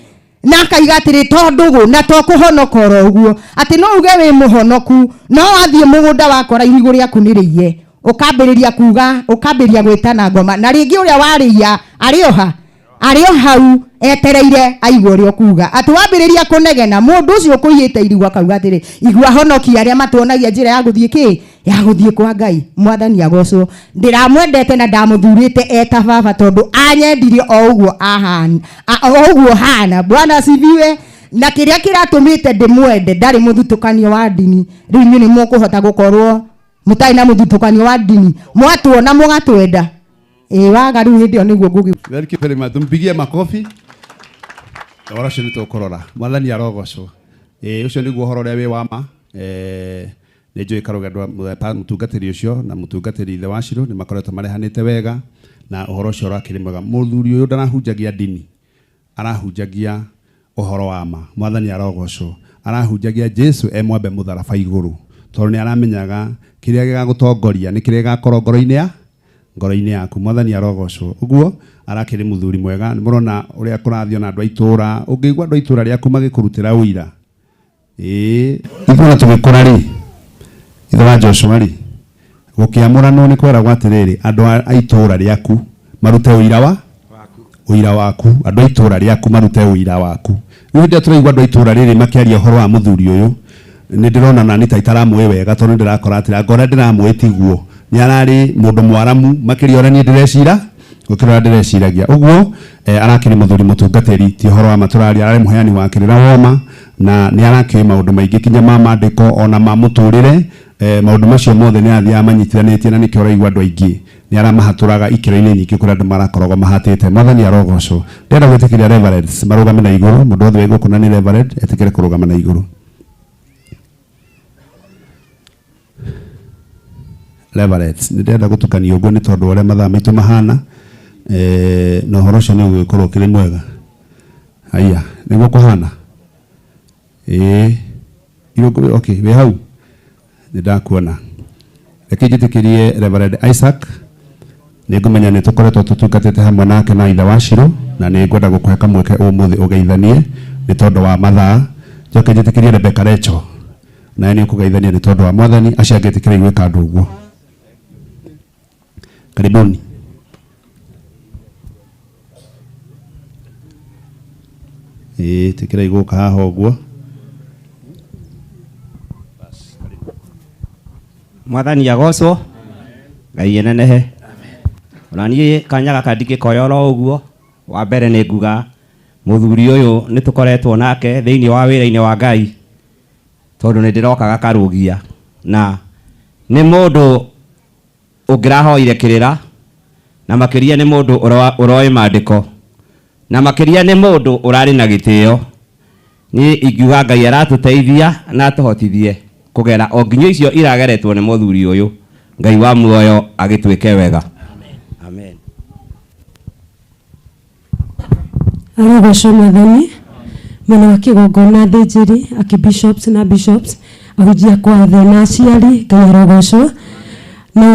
Na akaiga atĩrĩ, to ndũgũ na to kũhonoka oro ũguo, atĩ no uge wĩ mũhonoku, no wathiĩ mũgũnda wakora irigũ rĩaku nĩ rĩiye, ũkambĩrĩria kuga, ũkambĩrĩria gwĩtana ngoma, na rĩngĩ ũrĩa warĩia arĩ oha, arĩ o hau etereire aigua ũrĩa ũkuga. Atĩ wambĩrĩria kũnegena, mũndũ ũcio ũkũiyĩte irigũ akauga atĩrĩ, igua honokia arĩa matuonagia njĩra ya gũthiĩ kĩ, ya gũthiĩ kwa Ngai. Mwathani agocwo. Ndĩramwendete na ndamũthurĩte eta baba, tondũ anyendirie o ũguo ahana, o ũguo hana. Bwana asifiwe. Na kĩrĩa kĩratũmĩte ndĩmwende, ndarĩ mũthutũkanio wa ndini. Rĩu inyuĩ nĩ mũkũhota gũkorwo mũtarĩ na mũthutũkanio wa ndini, mwatuona mũgatwenda. Ĩĩ, waga rĩu hĩndĩ ĩyo nĩguo ngũgĩ. Thank you very much. Tumpigie makofi. Ũhoro ũcio nĩ tũkũrora. Mwathani arogocwo. Ĩĩ, ũcio nĩguo ũhoro ũrĩa wĩ wa ma. Nĩ njũĩ Karũgendo, mũtungatĩri ũcio na mũtungatĩri ithe wa Shiro nĩ makoretwo marehanĩte wega, na ũhoro ũcio ũrakĩrĩ mwega. Mũthuri ũyũ ndarahunjagia ndini, arahunjagia ũhoro wa ma. Mwathani arogocwo. Arahunjagia Jesu e mwambe mũtharaba igũrũ, tondũ nĩ aramenyaga kĩrĩa gĩgagũtongoria nĩ kĩrĩa gĩgakorwo ngoro-inĩ ya ngoro-inĩ yaku. Mwathani arogocwo. Ũguo arakĩrĩ mũthuri mwega. Nĩ mũrona ũrĩa kũrathiĩ ona andũ a itũũra. Ũngĩigua andũ a itũũra rĩaku magĩkũrutĩra ũira, ĩĩ, ithuĩ ona tũgĩkũra rĩ, ithe wa Joshua rĩ, gũkĩamũranwo nĩ kweragwo atĩrĩrĩ, andũ a itũũra rĩaku marute ũira wa ũira waku, andũ a itũũra rĩaku marute ũira waku. Rĩu hĩndĩ ĩrĩa tũraigua andũ a itũũra rĩrĩ makĩaria ũhoro wa mũthuri ũyũ, nĩ ndĩrona nani ta itaramũĩ wega, tondũ nĩ ndĩrakora atĩrĩ, anga ũrĩa ndĩramũĩ tiguo. Nĩ ararĩ mũndũ mwaramu makĩria ũrĩa niĩ ndĩrecira, gũkĩra ũrĩa ndĩreciragia. Ũguo, arakĩrĩ mũthuri mũtungatĩri, ti ũhoro wa ma tũraria, ararĩ mũheani wa kĩrĩra woma, na nĩ arakĩũĩ maũndũ maingĩ kinya ma maandĩko ona ma mũtũrĩre. Maũndũ macio mothe nĩ arathiaga manyitithanĩtie, na nĩkĩo ũraigua andũ aingĩ nĩ aramahatũraga ikĩro-inĩ nyingĩ kũrĩa andũ marakoragwo mahatĩte. Mwathani arogocwo. Ndĩrenda gwĩtĩkĩria reverends marũgame na igũrũ. Mũndũ wothe wĩ gũkũ na nĩ reverend etĩkĩre kũrũgama na igũrũ. Reverends, nĩ ndĩrenda gũtukania ũguo nĩ tondũ ũrĩa mathaa maitũ mahana, na ũhoro ũcio nĩ ũgũgĩkorwo ũkĩrĩ mwega. Haiya, nĩguo kũhana? Ĩĩ, irũngũ, okay, wĩ hau? Nĩ ndakuona. Reke njĩtĩkĩrie Reverend Isaac. Nĩ ngũmenya nĩ tũkoretwo tũtungatĩte hamwe nake na ithe wa Shiro, na nĩ ngwenda gũkũhe kamweke ũmũthĩ ũgeithanie nĩ tondũ wa mathaa. Njoke njĩtĩkĩrie Rebecca Recho, nawe nĩ ũkũgeithania nĩ tondũ wa mwathani. Acio angĩ ĩtĩkĩrai gwĩka andũ ũguo. Karibuni. Ĩĩ, ĩtĩkĩrai gũka haha ũguo. Mwathani agocwo, Ngai enenehe. Ona niĩ kanya gaka ndingĩkoya oro ũguo. Wa mbere nĩ nguga mũthuri ũyũ nĩ tũkoretwo nake thĩinĩ wa wĩra-inĩ wa Ngai, tondũ nĩ ndĩrokaga karũgia, na nĩ mũndũ ũngĩrahoire kĩrĩra, na makĩria nĩ mũndũ ũroĩ maandĩko, na makĩria nĩ mũndũ ũrarĩ na gĩtĩo. Niĩ ingiuga Ngai aratũteithia na atũhotithie kũgera o nginya icio irageretwo nĩ mũthuri ũyũ. Ngai wa muoyo agĩtuĩke wega. Amen. Arogocwo mwathani. Mwena wa kĩgongona athĩnjĩri, archbishops na bishops, ahunjia kwa othe na aciari, Ngai arogocwo. No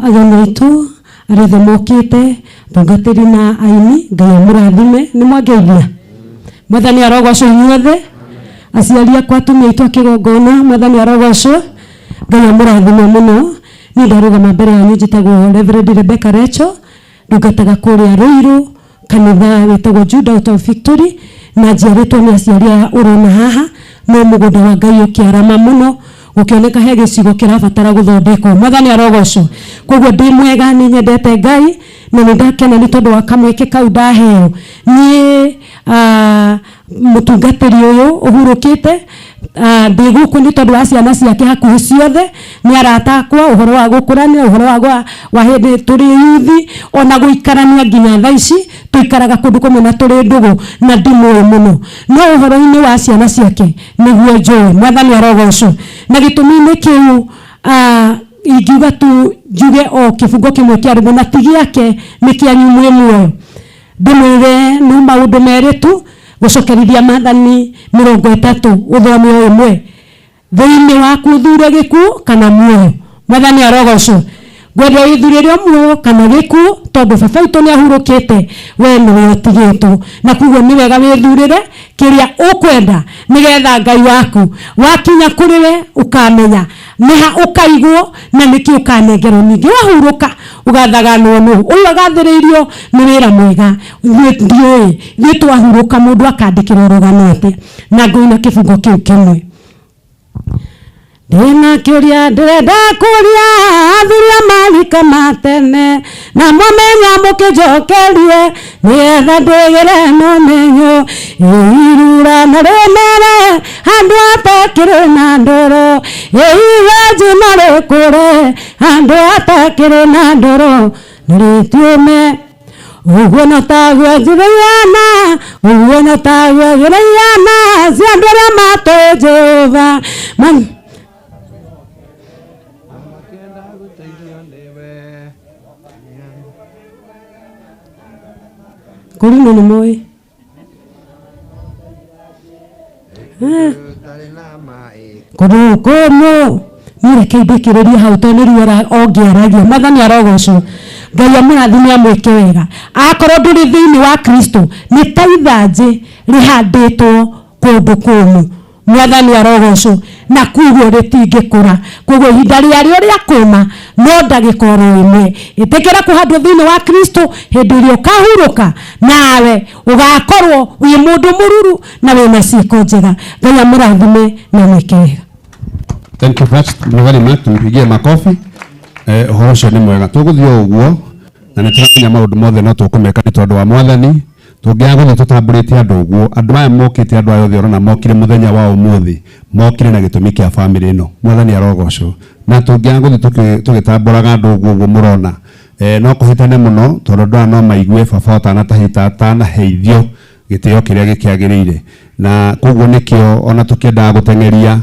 ageni aitũ arĩa othe mokĩte, atungatĩri na aini, Ngai amũrathime. Nĩ mwangeithia? Mwathani arogocwo inyuothe. Aciari akwa, atumia aitũ a kĩgongona, Mwathani arogocwo. Ngai amũrathime mũno. Niĩ ndarũgama mbere yanyu njĩtagwo Reverend Rebecca Recho, ndungataga kũrĩa Ruiru, kanitha wĩtagwo Judah Out of Victory, na njiarĩtwo nĩ aciari aya ũrona haha. No mũgũnda wa Ngai ũkĩarama mũno, gũkĩoneka he gĩcigo kĩrabatara gũthondekwo. Mwathani arogocwo. Koguo ndĩ mwega, nĩ nyendete Ngai, na nĩ ndakena nĩ tondũ wa kamweke kau ndaheo. Niĩ, Mũtungatĩri ũyũ ũhurũkĩte ndĩ gũkũ nĩ tondũ wa ciana ciake hakuhĩ ciothe nĩ arata akwa ũhoro wa gũkũrania ũhoro wa hĩndĩ tũrĩ yuthi ona gũikarania nginya thaa ici tũikaraga kũndũ kũmwe na tũrĩ ndũgũ na ndimũĩ mũno no ũhoro-inĩ wa ciana ciake nĩguo njũĩ. Mwathani arogocwo. Na gĩtũmi-inĩ kĩu ingiuga tu njuge o kĩbungo kĩmwe kĩa rwĩmbo na ti gĩake nĩ kĩanyu mwĩ muoyo. Ndĩmwĩre no maũndũ merĩ tu gũcokerithia maathani 30 ũthome o ĩmwe thĩinĩ waku ũthure gĩkuũ kana muoyo. Mwathani arogocwo. Ngwenda wĩthurĩre muoyo kana gĩkuũ tondũ baba witũ nĩ ahurũkĩte we nĩwe ũtigĩtwo na koguo nĩ wega wĩthurĩre kĩrĩa ũkwenda nĩgetha Ngai waku wakinya kũrĩ we ũkamenya nĩha ũkaigwo na nĩkĩ ũkanengerwo. Ningĩ wahurũka ũgathaganwo nũ ũyũ agathĩrĩirio nĩ wĩra mwega ithuĩ ndiũĩ ithuĩ twahurũka mũndũ akandĩkĩrwo rũgano atĩa. Na ngũina kĩbungo kĩu kĩmwe. Ndĩna kĩũria ndĩrenda kũria athuri a marika ma tene na mũmenya mũkĩnjokerie nĩgetha ndĩgĩre na ũmenyo irura na rĩmere handũ hatakĩrĩ na ndũrũ iwenji na rĩkũre handũ hatakĩrĩ na ndũrũ na rĩtiũme ũguo no taguo njirĩana ũguo no taguo njirĩana cia andũ arĩa matũĩ Jehova. Kũrinũ nĩ mũĩ kũndũ kũmũ niĩ reke ndĩkĩrĩrie hau tondũ nĩ ruo ongĩaragia. Mwathani arogocwo. Ngai amũrathime amwĩke wega. Akorwo ndũrĩ thĩinĩ wa Kristo nĩ ta ithanjĩ rĩhandĩtwo kũndũ kũmũ. Mwathani arogocwo na koguo rĩtingĩkũra. Koguo ihinda rĩarĩo rĩa kũma no ndagĩka oro ĩmwe. Ĩtĩkĩra kũhandwo thĩinĩ wa Kristo hĩndĩ ĩrĩa ũkahurũka nawe ũgakorwo wĩ mũndũ mũruru na wĩna ciĩko njega. Ngai amũrathime na amwĩke wega. Thank you very much. Tumpigie makofi. Ũhoro ũcio nĩ mwega. Tũgũthiĩ o ũguo na nĩ tũramenya maũndũ mothe no tũkũmeka nĩ tondũ wa Mwathani. Tũngĩaga gũthiĩ tũtambũrĩte andũ ũguo andũ aya mokĩte andũ aya othe ũrona mokire mũthenya wa ũmũthĩ mokire na gĩtũmi kĩa bamĩrĩ ĩno. Mwathani arogocwo. Na tũngĩaga gũthiĩ tũgĩtambũraga andũ ũguo ũguo mũrona no kũhĩtane mũno tondũ andũ aya no maigue baba ũtanatahĩta atanaheithio gĩtĩo kĩrĩa gĩkĩagĩrĩire. Na koguo nĩkĩo ona tũkĩendaga gũteng'eria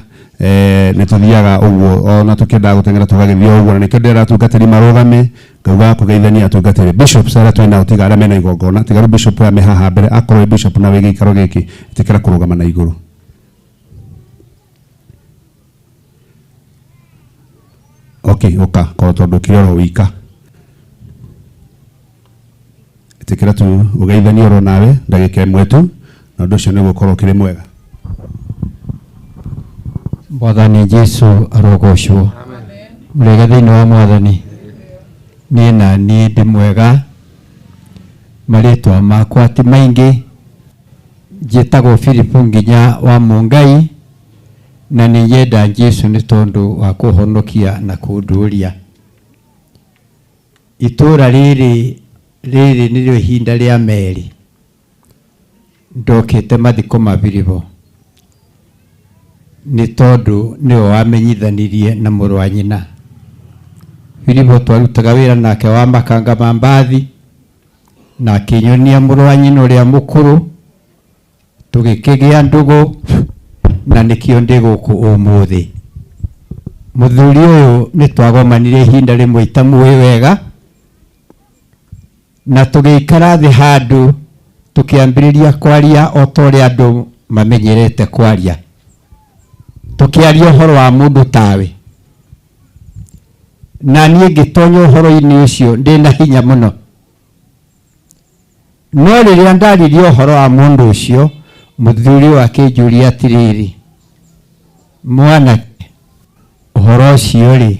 nĩ tũthiaga ũguo ona tũkĩendaga gũteng'era tũgagĩthiĩ ũguo na nĩkĩo ndĩrera atungatĩri marũgame ngauga kũgeithania atungatĩri bishops arĩa twĩ nao tiga arĩa mena igongona tiga rĩu bishop ũrĩa me haha mbere akorwo wĩ bishop na wĩ gĩikaro gĩkĩ ĩtĩkĩra kũrũgama na igũrũ. Okay, ũka korwo tondũ ũkĩrĩ oro wika ĩtĩkĩra tu ũgeithanie oro nawe ndagĩka ĩmwe tu na ũndũ ũcio nĩ ũgũkorwo ũkĩrĩ mwega. Mwathani Jesu arogocwo. Mũrĩega thĩinĩ wa Mwathani. Niĩ na niĩ ndĩ mwega. Marĩtwa makwa ti maingĩ. Njĩtagwo Philip Nginya wa Mũngai na nĩ nyenda Jesu nĩ tondũ wa kũhonokia na kũndũria. Itũũra rĩrĩ nĩrĩo ihinda rĩa merĩ ndokĩte mathiko ma Philipo nĩ tondũ nĩwe wamenyithanirie na mũrũ wa nyina. Philipo twarutaga wĩra nake wa makanga ma mbathi na akĩnyonia mũrũ wa nyina ũrĩa mũkũrũ tũgĩkĩgĩa ndũgũ na nĩkĩo ndĩ gũkũ ũmũthĩ. Mũthuri ũyũ nĩ twagomanire ihinda rĩmwe itamũĩ wega na tũgĩikara thĩ handũ tũkĩambĩrĩria kwaria o ta ũrĩa andũ mamenyerete kwaria. Tũkĩaria ũhoro wa mũndũ tawe na niĩ ngĩtonya ũhoro-inĩ ũcio ndĩna hinya mũno. No rĩrĩa ndaririe ũhoro wa mũndũ ũcio mũthuri ũyũ akĩnjũria atĩrĩrĩ, mwanake ũhoro ũcio rĩ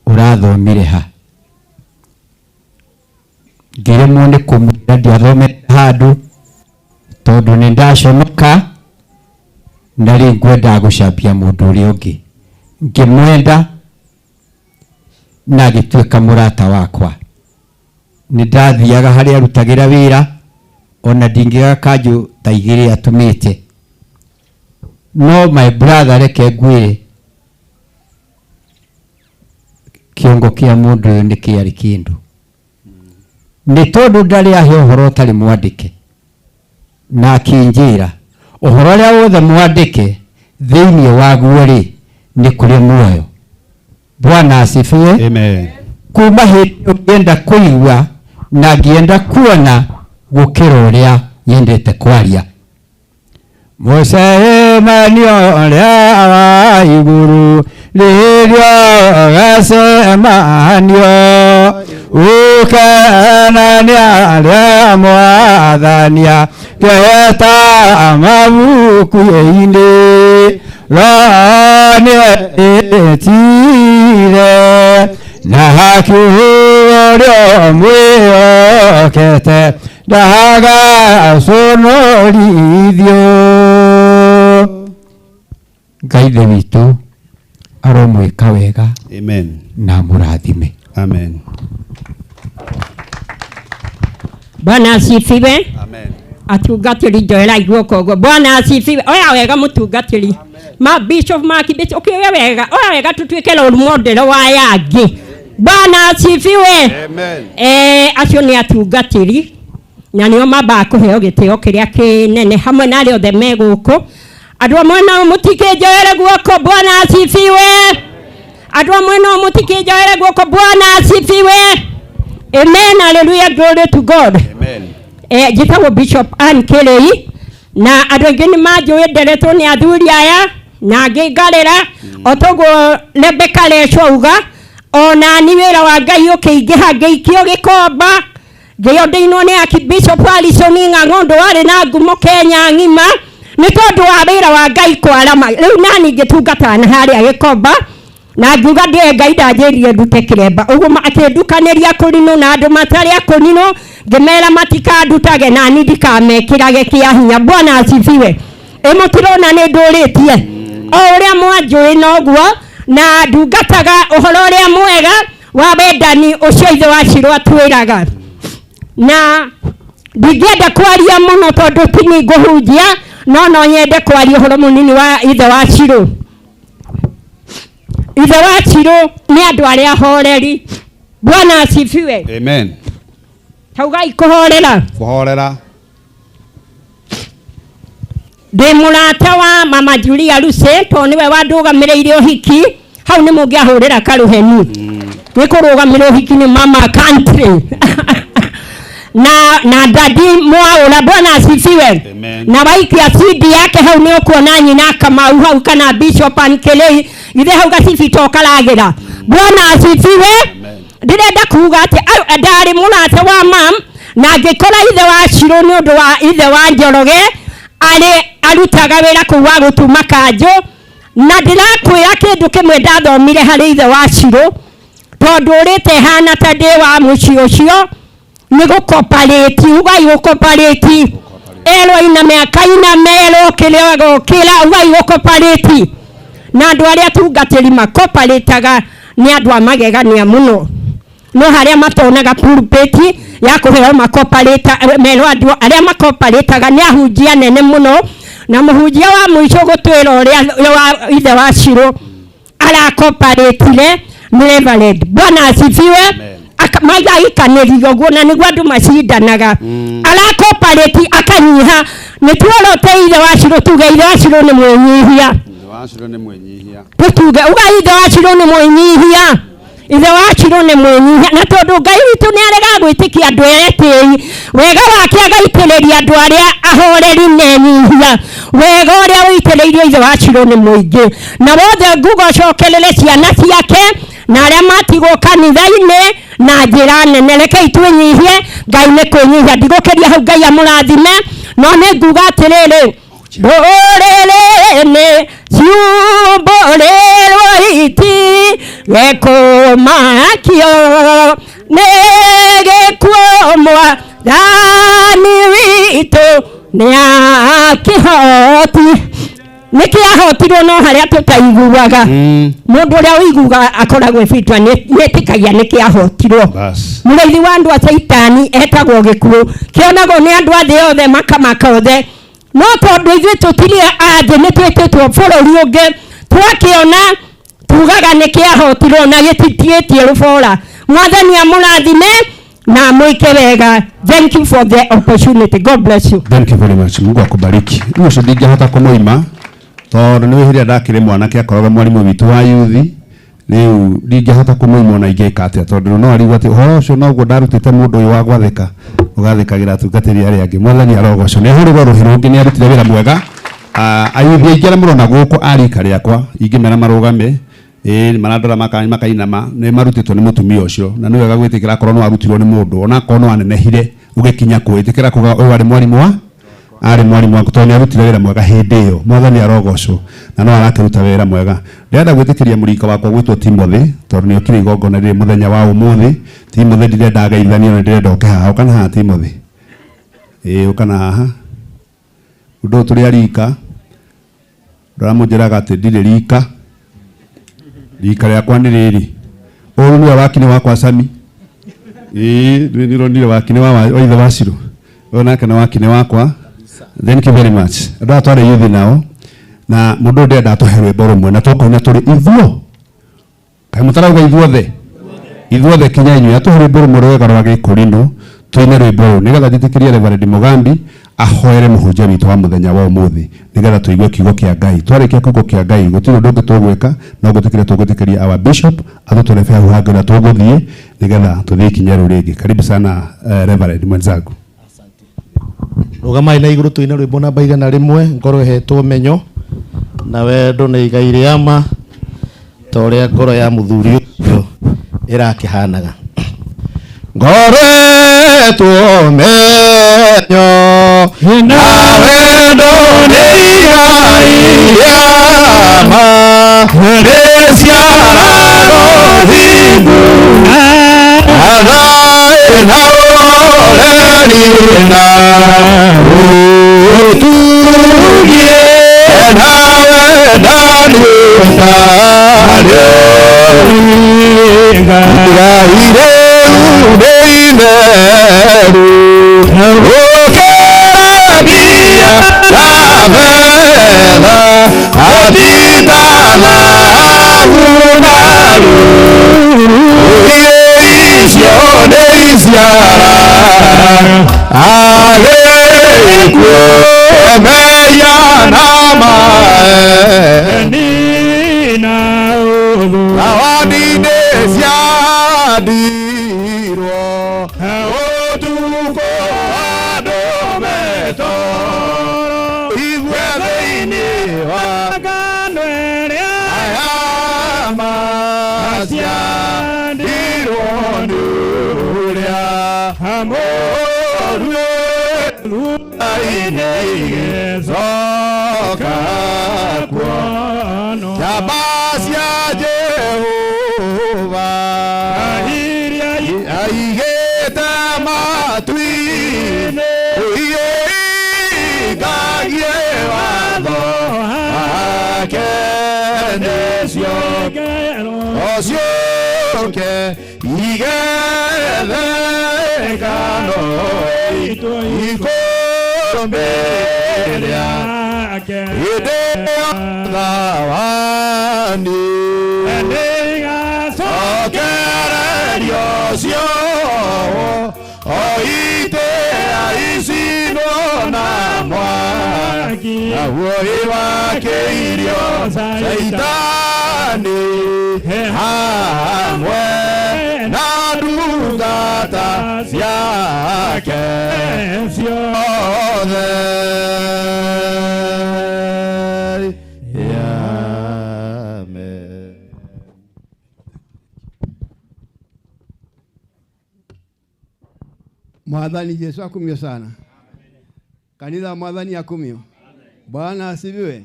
ũrathomire ha? Ngĩremwo nĩ kũmwĩra ndiathomete handũ tondũ nĩ ndaconoka na rĩu ngwendaga gũcambia mũndũ ũrĩa ũngĩ. Ngĩmwenda na agĩtuĩka mũrata wakwa. Nĩ ndathiaga harĩa arutagĩra wĩra ona ndingĩaga kanjũ Ta igĩrĩ atumĩte. No my brother, reke ngwĩre, kĩongo kĩa mũndũ ũyũ nĩ kĩarĩ kĩndũ, nĩ tondũ ndarĩ ahe ũhoro ũtarĩ mwandĩke, na akĩnjĩra ũhoro ũrĩa wothe mwandĩke thĩinĩ waguo rĩ, nĩ kũrĩ muoyo. Bwana asifiwe. Amen. Kuma hĩndĩ ĩyo ngĩenda kũigua na ngĩenda kuona gũkĩra ũrĩa nyendete kwaria. Mũcemanio ũrĩa wa igũrũ rĩrĩa ũgacemanio, ũkenania arĩa mwathania keheta mabuku-inĩ, Roho nĩetire na hakiuga ũrĩa mwĩhokete ndagaconorithio. Ngai Ithe witũ aromwĩka wega. Amen. Na amũrathime. Amen. Bwana asifiwe. Amen. Atungatĩri, njoera guoko ũguo. Bwana asifiwe. Oya wega mũtungatĩri, ma bishop, ma kibishop, ũkĩoya wega, oya wega, tũtuĩke role model wa yangĩ. Bwana asifiwe. Amen. Acio nĩ atungatĩri na nĩo mambaga kũheo gĩtĩo kĩrĩa kĩnene hamwe na arĩa othe me gũkũ. Andũ amwe nao mũtikĩnjoere guoko. Bwana asifiwe. Andũ amwe nao mũtikĩnjoere guoko. Bwana asifiwe. Amen, hallelujah, glory to God. Amen. Njĩtagwo Bishop Ann Kĩrĩi, na andũ aingĩ nĩ manjũĩ, nderetwo nĩ athuri aya na angĩ ngarĩra o toguo Rebecca Lesho auga. Ona ni wĩra wa Ngai ũkĩingĩha, ngĩikio gĩkomba, ngĩondeirwo nĩ Archbishop Alison Ng'ang'ondo warĩ na ngumo Kenya ng'ima nĩ tondũ wa wĩra wa Ngai kwarama. Rĩu nani ngĩtungataga na harĩa gĩkomba, na ngiuga ndĩe Ngai ndanjĩrire ndute kĩremba ũguo, akĩndukanĩria kũrinũ na andũ matarĩ akũninũ, ngĩmera matikandutage nani ndikamekĩrage kĩa hinya. Bwana asifiwe. Ĩ mũtirona nĩ ndũrĩtie o ũrĩa mwanjũĩ noguo, na ndungataga ũhoro ũrĩa mwega wa wendani ũcio Ithe wa Shilo atwĩraga. Na ndingĩenda kwaria mũno tondũ ti niĩ ngũhunjia, no no nyende kwaria ũhoro mũnini wa Ithe wa Shilo. Ithe wa Shilo nĩ andũ arĩa ahoreri. Bwana asifiwe. Amen. Taugai kũhorera. Kũhorera. Ndĩ mũrata wa mama Julia Lucy tondũ nĩwe wandũgamĩrĩire ũhiki. Hau nĩ mũngĩahũrĩra karũheni nĩ kũrũgamĩrĩra ũhiki nĩ mama country na dadi Mwaũra. Bwana asifiwe. Amen. Na waikia CD yake hau nĩ ũkuona nyina Kamau hau kana Bishop Ankelei ithe hau gacibito karagĩra. Bwana asifiwe. Ndĩrenda kuga atĩ ndarĩ mũrata wa mam, na ngĩkora ithe wa Shilo nĩ ũndũ wa ithe wa Njoroge arĩ arutaga wĩra kũu wa gũtuma kanjũ, na ndĩrakwĩra kĩndũ kĩmwe ndathomire harĩ ithe wa Shilo, tondũ ũrĩte hana ta ndĩ wa mũciĩ ũcio, nĩ gũkoparĩti. Ugai gũkoparĩti. Erwo iname akainame, erwo ũkĩre agokĩra. Ugai gũkoparĩti. Na andũ arĩa atungatĩri makoparĩtaga nĩ andũ a magegania mũno, no harĩa matonaga pulpit ya kũheo makoparĩta, merwo andũ arĩa makoparĩtaga nĩ ahunjia nene mũno. Na mũhunjia wa mũico gũtwĩra ũrĩa wa ithe wa Shilo arakoparĩtire nĩ Reverend. Bwana asifiwe. Magaikanĩrio ũguo, na nĩguo andũ macindanaga. Arakoparĩti akanyiha. Nĩ tuorote ithe wa Shilo, tuge ithe wa Shilo nĩ mwĩnyihia. Ithe wa Shilo nĩ mwĩnyihia. Tũtuge uga ithe wa Shilo nĩ mwĩnyihia. Ithe wa Shilo nĩ mwĩnyihia, na tondũ Ngai witũ nĩ aregaga gwĩtĩkia andũ etĩi, wega wake agaitĩrĩria andũ arĩa ahoreri na enyihia. Wega ũrĩa ũitĩrĩirio ithe wa Shilo nĩ mũingĩ, na wothe nguga ũcokerere ciana ciake na arĩa matigwo kanitha-inĩ na njĩra nene. Rekei twĩnyihie, Ngai nĩ kwĩnyihia. Ndigũkĩria hau, Ngai amũrathime. No nĩ nguga atĩrĩrĩ, ndũrĩrĩ nĩ ciumbũrĩrwo iti gĩkũmakio nĩ gĩkuũ, mwathani witũ nĩ akĩhoti. Nĩ kĩahotirwo no harĩa tũtaiguaga. Mũndũ ũrĩa ũiguaga akoragwo ĩbitwa nĩetĩkagia nĩ kĩahotirwo. Mũrĩithi wa andũ a Caitani etagwo gĩkuũ, kĩonagwo nĩ andũ a thĩ yothe makamaka othe. No tondu ithuĩ tũtirĩ a thĩ, nĩ twĩtĩtwo bũrũri ũngĩ, twakĩona tugaga nĩ kĩahotirwo na gĩtitigĩtie rũbora. Mwathani amũrathime na amwĩke wega. Thank you for the opportunity. God bless you. Thank you very much. Mungu akubariki. Rĩu ũcio ndingĩhota kũmũima tondũ nĩ hĩrĩa ndakĩrĩ mwanake akoragwo mwarimũ witũ wa yuthi. Rĩu ndingĩhota kũmũima ona ingĩka atĩa, tondũ no arigwo atĩ ũhoro ũcio noguo ndarutĩte mũndũ ũyũ wa gwathĩka ũgathĩkagĩra atungatĩri arĩa angĩ. Mwathani arogocwo. Nĩ ahũrĩrwo rũhĩ rũngĩ, nĩ arutire wĩra mwega. Ayuthi aingĩ arĩa mũrona gũkũ a rika rĩakwa ingĩmera marũgame, ĩĩ marandora makainama, nĩ marutĩtwo nĩ mũtumia ũcio, na nĩ wega gwĩtĩkĩra akorwo no arutirwo nĩ mũndũ, ona akorwo no anenehire ũgĩkinya kwĩtĩkĩra kuga ũyũ arĩ mwarimũ wa arĩ mwarimũ waku, tondũ nĩ arutire wĩra mwega hĩndĩ ĩyo. Mwathani arogocwo na no arakĩruta wĩra mwega. Ndĩrenda gwĩtĩkĩria mũrika wakwa gwĩtwo Timothy, tondũ nĩ okire igongona rĩrĩ mũthenya wa ũmũthĩ. Timothy ndirenda ageithanio na ndĩrenda oke haha. Ũka na haha Timothy. Ĩĩ ũka na haha. Ũndũ ũyũ tũrĩ a rika, ndĩramũnjĩraga atĩ ndirĩ rika, rika rĩakwa nĩ rĩrĩ. Ũyũ nĩwe wakini wakwa Sami. Ĩĩ nĩndĩronire wakini wa ithe wa Ciro. Ũyũ nake nĩ wakini wakwa. Thank you very much. Andũ aya twarĩ youth nao, na mũndũ ũyũ ndĩrenda atũhe rwĩmbo rũmwe na tũkũina tũrĩ ithuo. Kaĩ mũtarauga ithuothe? Ithuothe kinya inyuĩ. Atũhe rwĩmbo rũmwe rwega rwa Gĩkũrinũ, tũine rwĩmbo rũu nĩgetha njĩtĩkĩrie Reverend Mugambi ahoere mũhunjia witũ wa mũthenya wa ũmũthĩ, nĩgetha tũigue kiugo kĩa Ngai. Twarĩkia kiugo kĩa Ngai, gũtirĩ ũndũ ũngĩ tũgwĩka, no gwĩtĩkĩria tũgwĩtĩkĩria our bishop atũtũrebe hau hangĩ ũrĩa tũgũthiĩ, nĩgetha tũthiĩ ikinya rĩu rĩngĩ. Karibu sana Reverend mwenzangu. Rũgamai na igũrũ tũine rwĩmbo namba 100, ngoro ĩhetwo ũmenyo na wendo nĩ igai rĩa ma, ta ũrĩa ngoro ya mũthuri ũcio ĩrakĩhanaga. Ngoro ĩhetwo ũmenyo na wendo nĩ igai rĩa ma, rĩciaraga ũthingu na thayũ na ũreri na ũtugi na wendani ũtarĩ ũringa. Igai rĩu nĩ itheru gũkĩra mbia na betha, atita thahabu na ruru, icio nĩ iciara agĩkuo mehia na maeni zawadi nĩ ciandirwo ũtukũ andũ metoro igue thĩinĩ wa ngano ĩrĩa aya maciandirwo nĩ ũrĩa mũru thutha-inĩ igĩcoka kuonwo. Njamba cia Jehova aigĩte matu-inĩ, ũiĩingagie watho wake nĩcio ciũke igethe ngano ikũmbĩ rĩake hĩndĩ ĩyo thawani cokererio ciowo o itĩa icinwo na mwaki, naguo ĩwakĩirio Caitani hamwe na ndungata ciake ciothe. Amen. Mwathani Yesu akumio sana. Kanitha wa Mwathani akumio. Bwana asifiwe.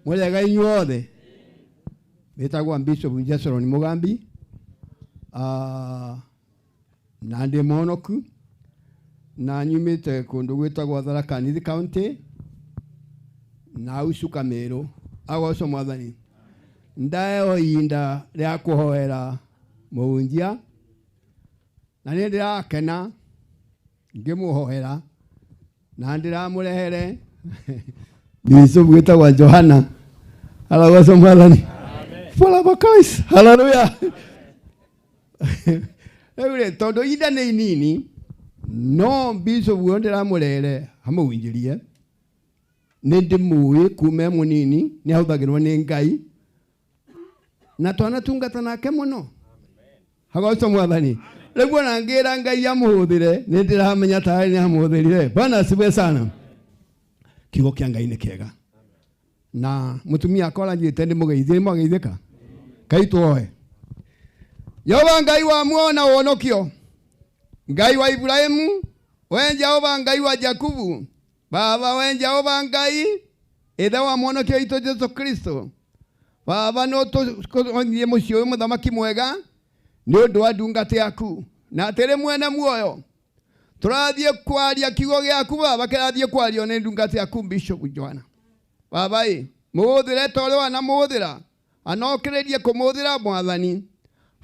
Mwega inyuothe. Betagwa Bishop Jason Mugambi. Na ndi monoku na nyumite kundu gwitagwo Tharaka Nithi County na ucuka Meru. Agoco Mwathani. Ndaeo ihinda rĩa kũhoera mũhunjia na nĩ ndĩrakena ngĩmũhoera na ndĩramũrehere Bishop gwĩtagwo Johana. Aragocwo Mwathani. Follow Christ. Hallelujah. Rĩu rĩ, tondũ ihinda nĩ inini, no bishop ũyũ ndĩramũrere amũhunjĩrie, nĩ ndĩmũĩ kuma e mũnini, nĩ ahũthagĩrwo nĩ Ngai na twanatungata nake mũno. Hagocwo Mwathani. Rĩu ona ngĩra Ngai amũhũthĩre, nĩ ndĩramenya tarĩ nĩ amũhũthĩrire. Bwana asifiwe sana. Kiugo kĩa Ngai nĩ kĩega. Na mũtumia akwa aranjĩte ndĩmũgeithie, nĩmwageithĩka? Ngai tuoe. Jehova Ngai wa muoyo na ũhonokio, Ngai wa Ibrahimu, we Jehova Ngai wa Jakubu, Baba we Jehova Ngai ithe wa mwanake witũ Jesu Kristo. Baba no tũthiĩ mũciĩ ũyũ mũthamaki mwega nĩ ũndũ wa ndungata yaku na atĩrĩ mwene muoyo tũrathiĩ kwaria kiugo gĩaku Baba kĩrathiĩ kwario nĩ ndungata yaku Bishop Joana. Baba ĩ mũhũthĩre ta ũrĩa wanamũhũthĩra anokĩrĩrie kũmũhũthĩra Mwathani,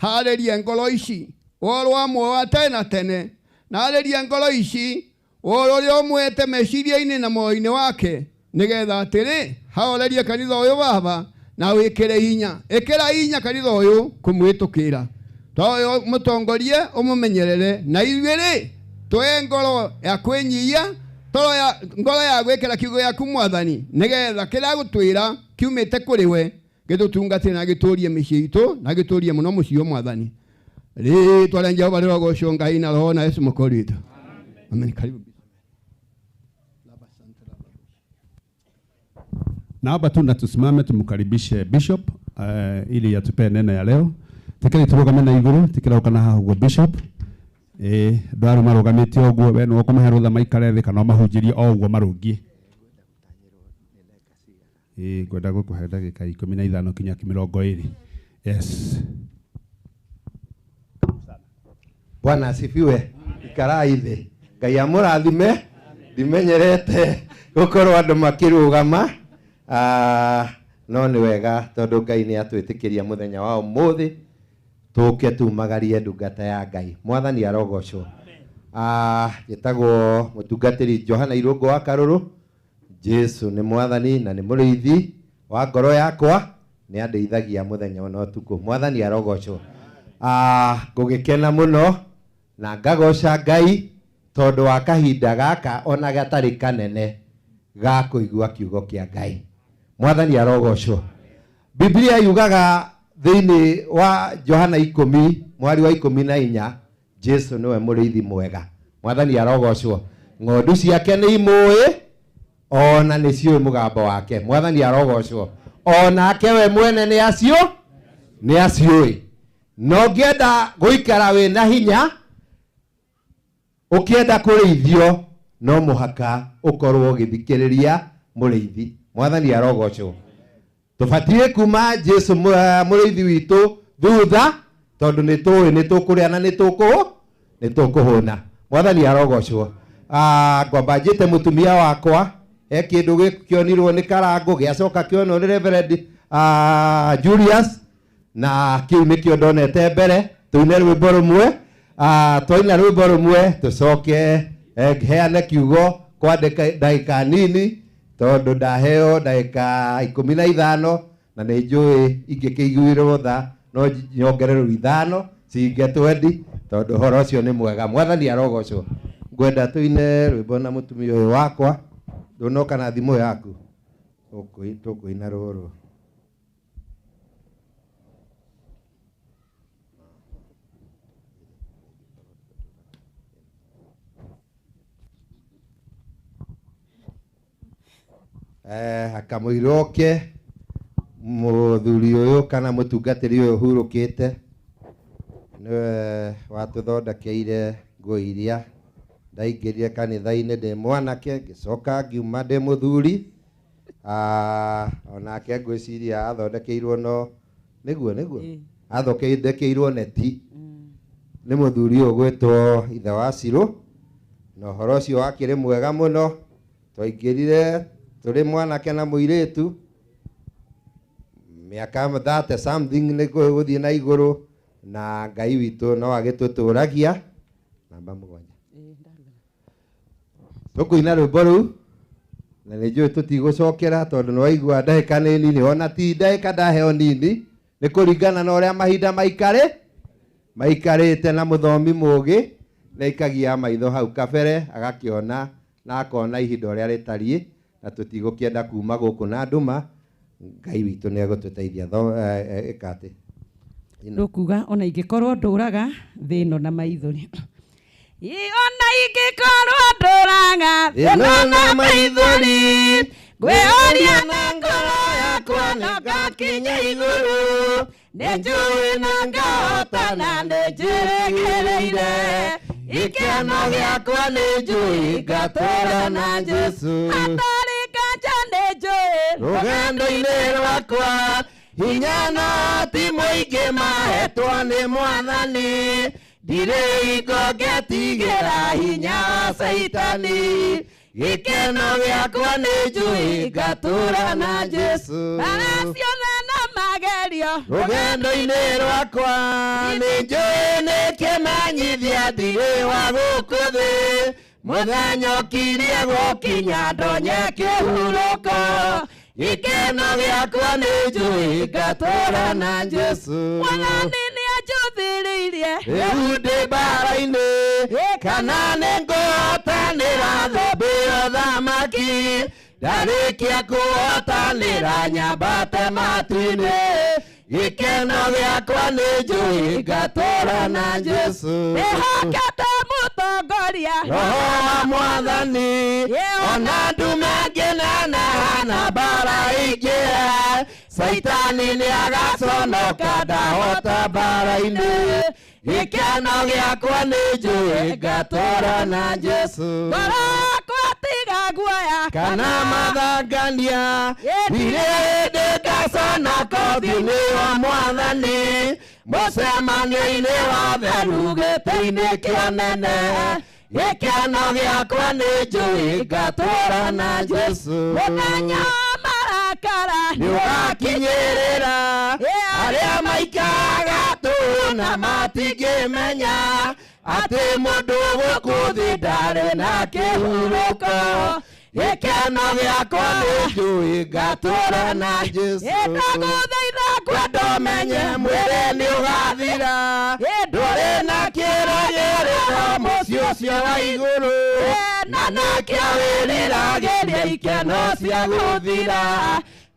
harĩrie ngoro ici ũhoro wa muoyo wa tene na tene, na harĩrie ngoro ici ũhoro ũrĩa ũmwete meciria-inĩ na muoyo-inĩ wake, nĩgetha atĩrĩ haorerie kanitha ũyũ Baba na wĩkĩre hinya, ĩkĩra hinya kanitha ũyũ kũmwĩtũkĩra toyo mũtongorie ũmũmenyerere, na ithuĩ rĩ tũhe ngoro ya kwĩnyihia, toro ya ngoro ya gwĩkĩra kiugo gĩaku Mwathani, nĩgetha kĩrĩa gũtwĩra kiumĩte kũrĩ we gĩtũtungatĩre na gĩtũrie mĩciĩ itũ na gĩtũrie mũno mũciĩ ũyũ Mwathani. Rĩĩtwa rĩa Jehova rĩrogocwo Ngai na Roho na Yesu Mũkũũri witũ. Amen. Karibu. Naomba tu na tusimame tumkaribishe Bishop ili atupee neno ya leo. Tikiri turugame na iguru, tikirauka na haha uguo Bishop. Andũ arĩa marũgamĩte ũguo, we nĩwe ũkũmahe rũtha maikare thĩ kana ũmahunjĩrie o ũguo marũngiĩ. Ngwenda gũkũhe ndagĩka 15 kinya 20. Yes. Bwana asifiwe. Ikarai thĩ. Ngai amũrathime. Ndimenyerete gũkorwo andũ makĩrũgama. No nĩ wega tondũ Ngai nĩ atwĩtĩkĩria mũthenya wa ũmũthĩ tũke tumagarie ndungata ya Ngai. Mwathani arogocwo. Njĩtagwo mũtungatĩri Johana Irũngũ wa Karũrũ. Jesu nĩ Mwathani na nĩ mũrĩithi wa ngoro yakwa, nĩ andeithagia mũthenya ona ũtukũ. Mwathani arogocwo. Ngũgĩkena mũno na ngagoca Ngai tondũ wa kahinda gaka ona gatarĩ kanene ga kũigua kiugo kĩa Ngai. Mwathani arogocwo. Biblia yugaga thĩinĩ wa Johana 10 mwari wa 14, Jesu nĩwe mũrĩithi mwega. Mwathani arogocwo. Ng'ondu ciake nĩ imũĩ ona nĩ ciũĩ mũgambo wake. Mwathani arogocwo. Onake we mwene nĩ acio nĩ aciũĩ. No ũngĩenda gũikara wĩna hinya, ũkĩenda kũrĩithio, no mũhaka ũkorwo ũgĩthikĩrĩria mũrĩithi. Mwathani arogocwo. Tũbatiĩ kuma Jesu mũrĩithi witũ thutha, tondũ nĩ tũĩ nĩ tũkũrĩa na nĩ tũkũhũna. Mwathani arogocwo. Ngwamba njĩte mũtumia wakwa, he kĩndũ gĩkĩonirwo nĩ Karangũ gĩacoka kĩonwo nĩ Reverend Julius, na kĩu nĩkĩo ndonete mbere. Tũine rwĩmbo rũmwe, twaina rwĩmbo rũmwe tũcoke heane kiugo kwa ndagĩka nini, tondũ ndaheo ndagĩka 15 na nĩ njũĩ ingĩkĩiguĩrwo tha no nyongererwo 5 cinge 20, tondũ ũhoro ũcio nĩ mwega. Mwathani arogocwo. Ngwenda tũine rwĩmbo na mũtumia ũyũ wakwa. Ndũnoka na thimũ yaku, tũkũina rũrũ. Akamũira oke mũthuri ũyũ kana mũtungatĩri ũyũ ũhurũkĩte, nĩwe watũthondekeire nguo iria ndaingĩrire kanitha-inĩ ndĩ mwanake, ngĩcoka ngiuma ndĩ mũthuri. Onake ngwĩciria athondekeirwo no nĩguo athondekeirwo neti nĩ mũthuri ũyũ ũgwĩtwo ithe wa Cirũ, na ũhoro ũcio wakĩrĩ mwega mũno. Twaingĩrire tũrĩ mwanake na mũirĩtu mĩaka 30 something nĩ gũthiĩ na igũrũ, na Ngai witũ no agĩtũtũragia. Namba 7. Tũkũina rwĩmbo rũu. Na nĩ njũĩ tũtigũcokera tondũ nĩ waigua ndagĩka nĩ nini, ona ti ndagĩka ndaheo nini, nĩ kũringana na ũrĩa mahinda maikarĩte na mũthomi mũgĩ nĩ aikagia maitho hau kabere agakĩona na akona ihinda ũrĩa rĩtariĩ, na tũtigũkĩenda kuma gũkũ na nduma. Ngai witũ nĩ egũtũteithia. Ĩka atĩ Ndũkuga ona ingĩkorwo ndũraga thĩ ĩno na maithori, ona ingĩkorwo ndũraga thĩ ĩno na maithori, ngwĩyũria na ngoro yakwa no ngakinya igũrũ, nĩ njũĩ na ngahotana, nĩ njĩrĩgĩrĩire gĩkeno gĩakwa, nĩ njũĩ ngatũũra na Jesũ. Hatarĩ nganja nĩ njũĩ rũgendo-inĩ rwakwa hinya na ti mũingĩ mahetwo nĩ Mwathani, ndirĩ hingo ngetigĩra hinya wa Caitani, gĩkeno gĩakwa nĩ njũĩ ngatũũra na Jesũ. Maraciona na magerio rũgendo-inĩ rwakwa nĩ njũĩ nĩ kĩmenyithia ndirĩ wa gũkũ thĩ, mũthenya ũkirie gũkinya ndonye kĩhurũko, gĩkeno gĩakwa nĩ njũĩ ngatũũra na Jesũ. Mwathani nĩ anjũthĩrĩirie rĩu ndĩ mbara-inĩ, kana nĩ ngũhotanĩra thũmbĩ ya ũthamaki, ndarĩkia kũhotanĩra nyambate matu-inĩ, gĩkeno gĩakwa nĩ njũĩ ngatũũra na Jesũ. Ndĩhokete mũtongoria Roho wa Mwathani, ona nduma ngĩneneha na mbara ingĩhe, Caitani nĩ agaconoka ndahota mbara-inĩ, gĩkeno gĩakwa nĩ njũĩ ngatũũra na Jesũ. Ngoro yakwa tiga guoya kana mathangania, ndirĩ hĩndĩ ngaconoka ũthiũ-inĩ wa Mwathani, mũcemanio-inĩ wa theru gĩtĩ-inĩ kĩa nene, gĩkeno gĩakwa nĩ njũĩ ngatũũra na Jesũ. Mũthenya wa marakara nĩ ũgakinyĩrĩra arĩa maikaraga tũhũ na matingĩmenya atĩ mũndũ gũkũ thĩ ndarĩ na kĩhurũko, gĩkeno gĩakwa nĩ njũĩ ngatũũra na Jesũ. Ndagũthaitha kwenda ũmenye mwĩrĩ nĩ ũgathira, ndũrĩ na kĩrĩgĩrĩro mũciĩ ũcio wa igũrũ, na nĩkĩo wĩriragĩria ikeno cia gũthira,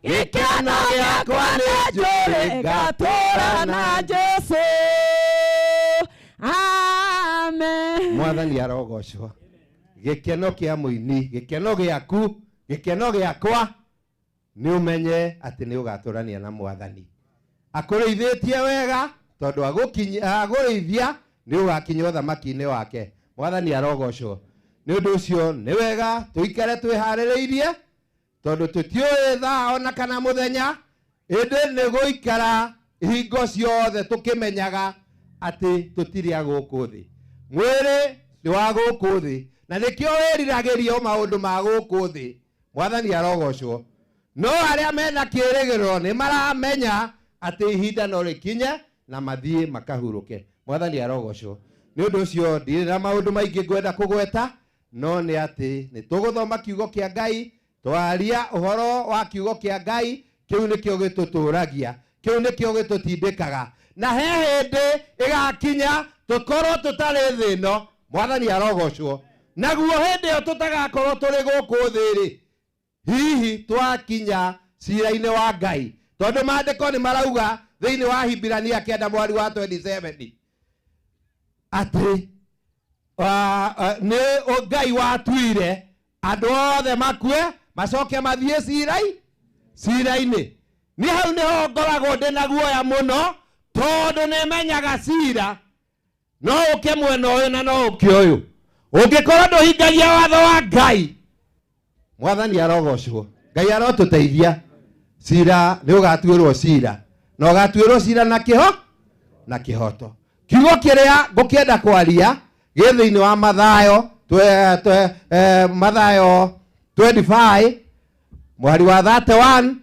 gĩkeno gĩakwa nĩ njũĩ ngatũũra na Jesũ. Amen. Mwathani arogocwo. Gĩkeno kĩa mũini, gĩkeno gĩaku, gĩkeno gĩakwa nĩ ũmenye atĩ nĩ ũgatũrania na Mwathani. Akũrĩithĩtie wega tondũ agũrĩithia nĩ ũgakinya ũthamaki-inĩ wake. Mwathani arogocwo. Nĩ ũndũ ũcio nĩ wega tũikare twĩharĩrĩirie tondũ tũtiũĩ thaa ona kana mũthenya, ĩndĩ nĩ gũikara hingo ciothe tũkĩmenyaga atĩ tũtirĩ a gũkũ thĩ. Mwĩrĩ nĩ wa gũkũ thĩ na nĩkĩo wĩriragĩrio maũndũ ma gũkũ thĩ. Mwathani arogocwo. No arĩa mena kĩĩrĩgĩrĩro nĩ maramenya atĩ ihinda no rĩkinye na mathiĩ makahurũke. Mwathani arogocwo. Nĩ ũndũ ũcio ndirĩ na maũndũ maingĩ ngwenda kũgweta, no nĩ atĩ nĩ tũgũthoma kiugo kĩa Ngai, twaria ũhoro wa kiugo kĩa Ngai, kĩu nĩkĩo gĩtũtũragia, kĩu nĩkĩo gĩtũtindĩkaga, na he hĩndĩ ĩgakinya tũkorwo tũtarĩ thĩ ĩno. Mwathani arogocwo. Naguo hĩndĩ ĩyo tũtagakorwo tũrĩ gũkũ thĩ rĩ, hihi twakinya cira-inĩ wa Ngai, tondũ maandĩko nĩ marauga thĩinĩ wa Hibirania 9 mweri wa 27 atĩ nĩ Ngai watuire andũ othe makue macoke mathiĩ cira-inĩ. Nĩ hau nĩho ngoragwo ndĩ na guoya mũno, tondũ nĩmenyaga cira no ũke mwena ũyũ na no ũke ũyũ. Ũngĩkorwo ndũhingagia watho wa Ngai, Mwathani arogocwo. Ngai arotũteithia. Cira nĩ ũgatuĩrwo cira, na ũgatuĩrwo cira na kĩho na kĩhoto. Kiugo kĩrĩa ngũkĩenda kwaria gĩ thĩinĩ wa Mathayo Mathayo 25 mweri wa 31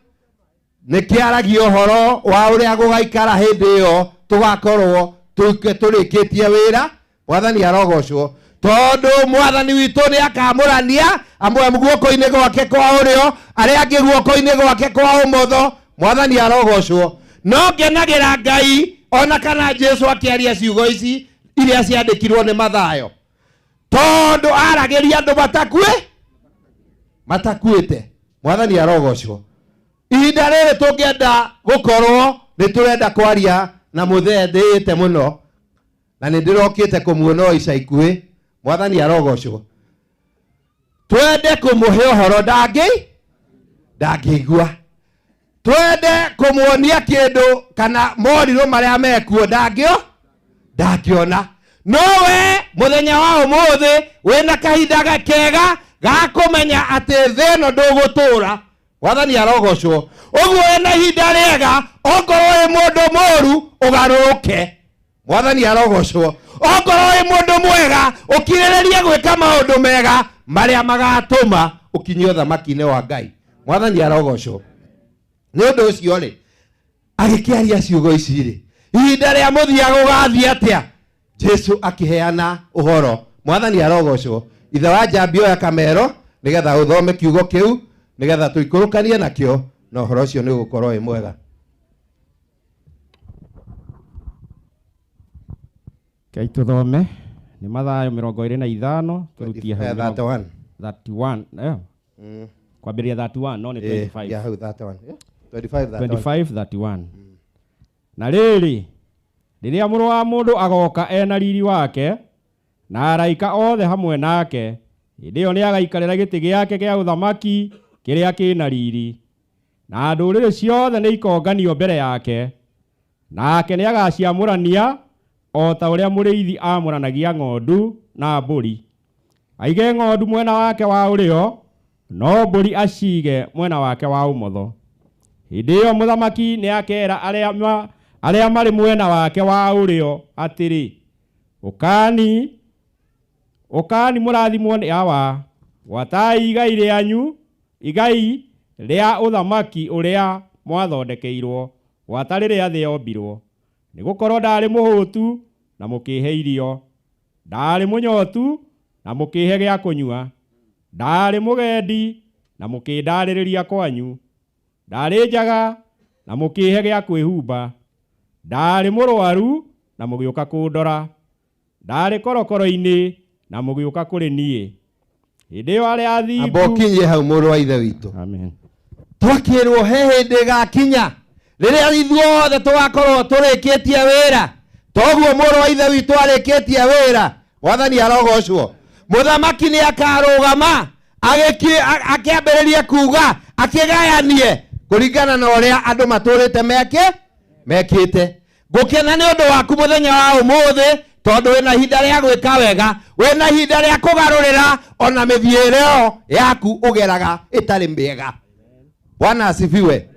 nĩ kĩaragia ũhoro wa ũrĩa gũgaikara hĩndĩ ĩyo tũgakorwo tũrĩkĩtie wĩra. Mwathani arogocwo. Tondũ mwathani witũ nĩ akamũrania amwe guoko-inĩ gwake kwa ũrĩo, arĩa angĩ guoko-inĩ gwake kwa ũmotho. Mwathani arogocwo. No ngenagĩra Ngai ona kana Jesu akĩaria ciugo ici iria ciandĩkirwo nĩ Mathayo, tondũ aragĩria andũ matakuĩte. Mwathani arogocwo. Ihinda rĩrĩ tũngĩenda gũkorwo nĩ tũrenda kwaria na mũthee ndĩĩte mũno, na nĩ ndĩrokĩte kũmuona o ica ikuhĩ. Mwathani arogocwo. Twende kũmũhe ũhoro ndangĩigua, twende kũmuonia kĩndũ kana morirũ marĩa mekuo ndangĩona. No we mũthenya wa ũmũthĩ wĩna kahinda kega ga kũmenya atĩ thĩ ĩno ndũgũtũra. Mwathani arogocwo. Ũguo wĩna ihinda rĩega, okorwo wĩ mũndũ mũru ũgarũrũke. Mwathani arogocwo. Okorwo wĩ mũndũ mwega ũkirĩrĩrie gwĩka maũndũ mega marĩa magatũma ũkinye ũthamaki-inĩ wa Ngai. Mwathani arogocwo. Nĩ ũndũ ũcio rĩ, agĩkĩaria ciugo ici rĩ, ihinda rĩa mũthia gũgathiĩ atĩa? Jesu akĩheana ũhoro. Mwathani arogocwo. Ithe wa Njambi, oya kamero nĩgetha ũthome kiugo kĩu, nĩgetha tũikũrũkanie nakĩo, na ũhoro ũcio nĩ ũgũkorwo wĩ mwega. Rekei tũthome nĩ Mathayo 25, tũrutie hau. 31. 31, kwambĩrĩria 31, no nĩ 25. Ya hau 31. Yeah. 25, 31. 25, 31. Na rĩrĩ, rĩrĩa Mũrũ wa Mũndũ agoka ena riri wake na araika othe hamwe nake, hĩndĩ ĩyo nĩagaikarĩra gĩtĩ gĩake kĩa ũthamaki kĩrĩa kĩna riri, na ndũrĩrĩ ciothe nĩikonganio mbere yake, nake nĩagaciamũrania o ta ũrĩa mũrĩithi amũranagia ng'ondu na mbũri. Aige ng'ondu mwena wake wa ũrĩo, no mbũri aciige mwena wake wa ũmotho. Hĩndĩ ĩyo mũthamaki nĩakera arĩa marĩ mwena wake wa ũrĩo atĩrĩ, ũkani, ũkani mũrathimwo nĩ Awa, gwatai igai rĩanyu, igai rĩa ũthamaki ũrĩa mwathondekeirwo gwata rĩrĩa thĩ yombirwo. Nĩgũkorwo ndarĩ mũhũtu na mũkĩhe irio, ndarĩ mũnyotu na mũkĩhe gĩa kũnyua, ndarĩ mũgendi na mũkĩndarĩrĩria kwanyu, ndarĩ njaga na mũkĩhe gĩa kwĩhumba, ndarĩ mũrwaru na mũgĩũka kũndora, ndarĩ korokoro-inĩ na mũgĩũka kũrĩ niĩ. Hĩndĩ ĩyo arĩa athingu. Amba ũkinyie hau, mũrũ wa ithe witũ. Amen. Twakĩrwo he hĩndĩ ĩgakinya rĩrĩa ithuothe tũgakorwo tũrĩkĩtie wĩra, toguo mũrũ wa ithe witũ arĩkĩtie wĩra. Mwathani arogocwo. Mũthamaki nĩ akarũgama akĩambĩrĩrie kuga, akĩgayanie kũringana na ũrĩa andũ matũrĩte mekĩte. Ngũkena nĩ ũndũ waku mũthenya wa ũmũthĩ, tondũ wĩna ihinda rĩa gwĩka wega, wĩna ihinda rĩa kũgarũrĩra ona mĩthiĩre ĩyo yaku ũgeraga ĩtarĩ mĩega. Bwana asifiwe.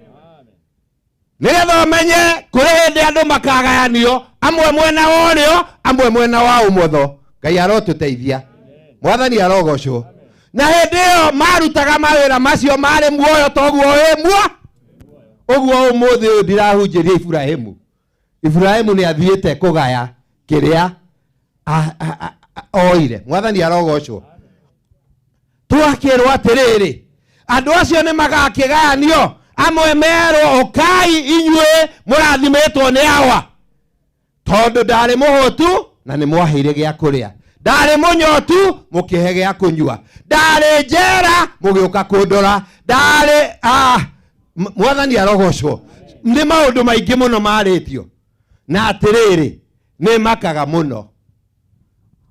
Nĩgetha ũmenye kũrĩ hĩndĩ andũ makagayanio, amwe mwena wa ũrĩo, amwe mwena wa ũmotho. Ngai arotũteithia. Mwathani arogocwo. Na hĩndĩ ĩyo marutaga mawĩra macio marĩ muoyo toguo wĩ muo. Ũguo ũmũthĩ ũyũ ndirahunjĩria Iburahĩmu. Iburahĩmu nĩ athiĩte kũgaya kĩrĩa oire. Mwathani arogocwo. Twakĩrwo atĩrĩrĩ, andũ acio nĩ magakĩgayanio, amwe merwo ũkai inyuĩ mũrathimĩtwo nĩ Awa, tondũ ndarĩ mũhũtu na nĩ mwaheire gĩa kũrĩa, ndarĩ mũnyotu mũkĩhe gĩa kũnyua, ndarĩ njera mũgĩũka kũndora, ndarĩ Mwathani arogocwo. Nĩ maũndũ maingĩ mũno marĩtio, na atĩrĩrĩ nĩ makaga mũno,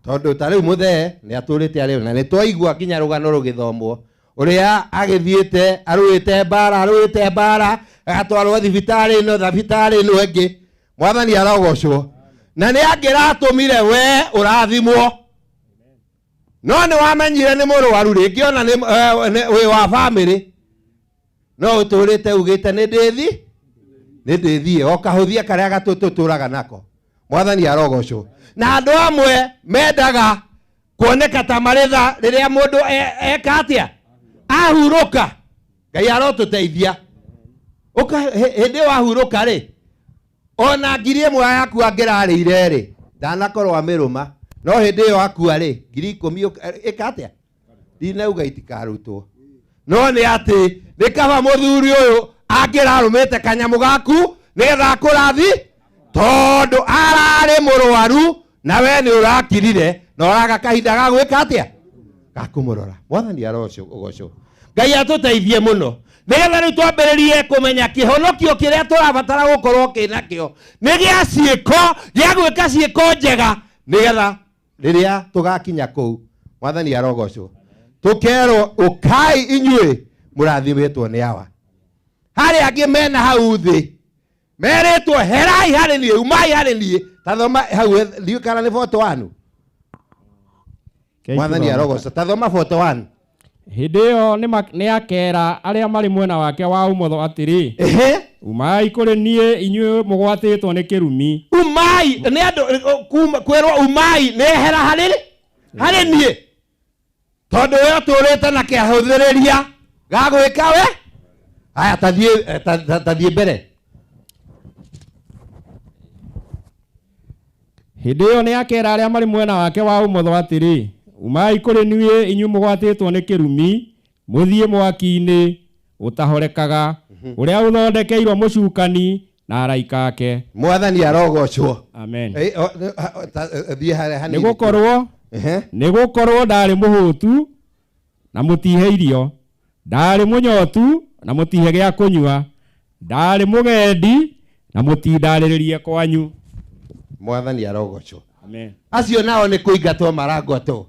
tondũ ta rĩu mũthee nĩ atũrĩte arĩ, na nĩ twaigua nginya rũgano rũgĩthomwo ũrĩa agĩthiĩte arũĩte mbara, arũĩte mbara agatwarwo thibitarĩ ĩno, thibitarĩ ĩno ĩngĩ. Mwathani arogocwo. Na nĩ angĩratũmire we ũrathimwo, no nĩ wamenyire nĩ mũrwaru rĩngĩ, ona nĩ wĩ wa bamĩrĩ, no ũtũrĩte ugĩte nĩ ndĩthi, nĩ ndĩthiĩ o kahũthia karĩa gatũtũtũraga nako. Mwathani arogocwo. Na andũ amwe mendaga kuoneka ta marĩ tha rĩrĩa mũndũ eka atĩa, ahurũka. Ngai arotũteithia. Hĩndĩ ĩyo ahurũka rĩ, ona 1000 yaku angĩrarĩire rĩ, ndanakorwo amĩrũma. No hĩndĩ ĩyo akua rĩ, 10,000 ĩka atĩa? Ndinauga itikarutwo, no nĩ atĩ nĩ kaba mũthuri ũyũ angĩrarũmĩte kanyamũ gaku nĩgetha akũrathi, tondũ ararĩ mũrwaru na we nĩ ũrakirire na ũraga kahinda ga gwĩka atĩa, ga kũmũrora. Mwathani arocwo, Ngai atũteithie mũno nĩgetha rĩu twambĩrĩrie kũmenya kĩhonokio kĩrĩa tũrabatara gũkorwo kĩnakĩo nĩ gĩa ciĩko, gĩa gwĩka ciĩko njega, nĩgetha rĩrĩa tũgakinya kũu, Mwathani arogocwo, tũkerwo ũkai inyuĩ mũrathimĩtwo nĩ Awa. Harĩ angĩ mena hau thĩ merĩtwo herai harĩ niĩ, umai harĩ niĩ. Tathoma hau, ndiũĩ kana nĩ 41. Mwathani arogocwo, tathoma 41. Hĩndĩ ĩyo nĩ akeera arĩa marĩ mwena wake wa ũmotho atĩrĩ, umai kũrĩ niĩ inyuĩ mũgwatĩtwo nĩ kĩrumi. Umai nĩ andũ kuma kwĩrwo umai nĩ ehera harĩ harĩ niĩ, tondũ we ũtũrĩte na kĩahũthĩrĩria ga gwĩka we. Aya, tathiĩ tathiĩ mbere. Hĩndĩ ĩyo nĩ akeera arĩa marĩ mwena wake wa ũmotho atĩrĩ, umai kũrĩ niĩ inyuĩ mũgwatĩtwo nĩ kĩrumi, mũthiĩ mwaki-inĩ ũtahorekaga, ũrĩa ũthondekeirwo mũcukani na araika ake. Mwathani arogocwo. Amen. Thiĩ harĩa hanini. Nĩ gũkorwo ndarĩ mũhũtu na mũtihe irio, ndarĩ mũnyotu na mũtihe gĩa kũnyua, ndarĩ mũgendi na mũtindarĩrĩrie kwanyu. Mwathani arogocwo. Amen. Acio nao nĩ kũingatwo marangwatwo.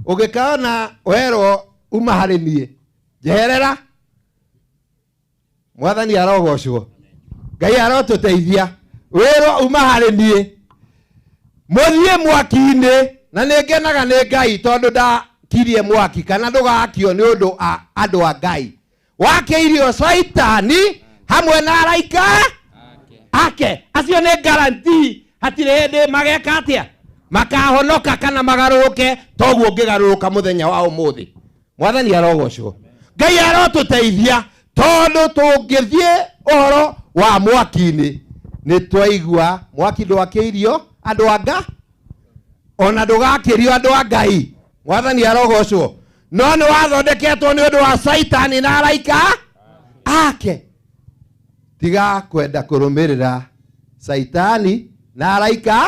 Ũngĩkaona werwo uma harĩ niĩ, njeherera. Mwathani arogocwo. Ngai arotũteithia. Wĩrwo uma harĩ niĩ, mũthiĩ mwaki-inĩ. Na nĩ ngenaga nĩ Ngai tondũ ndakirie mwaki kana ndũgakio nĩ ũndũ andũ a Ngai wakĩirio Caitani hamwe na araika ake. Acio nĩ guarantee hatirĩ hĩndĩ mageka atĩa, makahonoka kana magarũrũke toguo ũngĩgarũrũka mũthenya wa ũmũthĩ. Mwathani arogocwo. Ngai arotũteithia, tondũ tũngĩthiĩ ũhoro wa mwaki-inĩ, nĩ twaigua mwaki ndwakĩirio andũ anga ona ndũgakĩrio andũ a Ngai. Mwathani arogocwo. No nĩ wathondeketwo nĩ ũndũ wa Caitani na araika ake. Tiga kwenda kũrũmĩrĩra Caitani na araika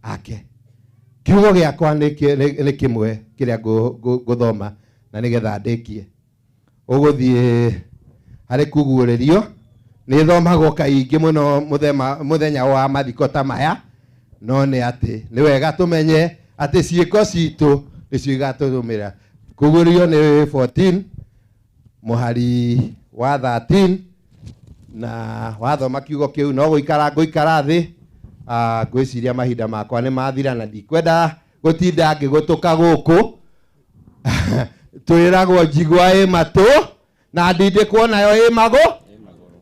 ake. Kiugo gĩakwa nĩ kĩmwe kĩrĩa ngũthoma na nĩgetha ndĩkie. Ũgũthiĩ harĩ kuguũrĩrio, nĩ thomagwo kaingĩ mũno mũthenya wa mathiko ta maya, no nĩ atĩ nĩ wega tũmenye atĩ ciĩko citũ nĩcio igatũrũmĩrĩra. Kuguũrĩrio nĩ 14 mũhari wa 13, na wathoma kiugo kĩu no gũikara ngũikara thĩ. Ngwĩciria mahinda makwa nĩ mathira na ndikwenda gũtinda ngĩgũtũka gũkũ. Twĩragwo njigua ĩ matũ na ndindĩkwo nayo ĩ magũ.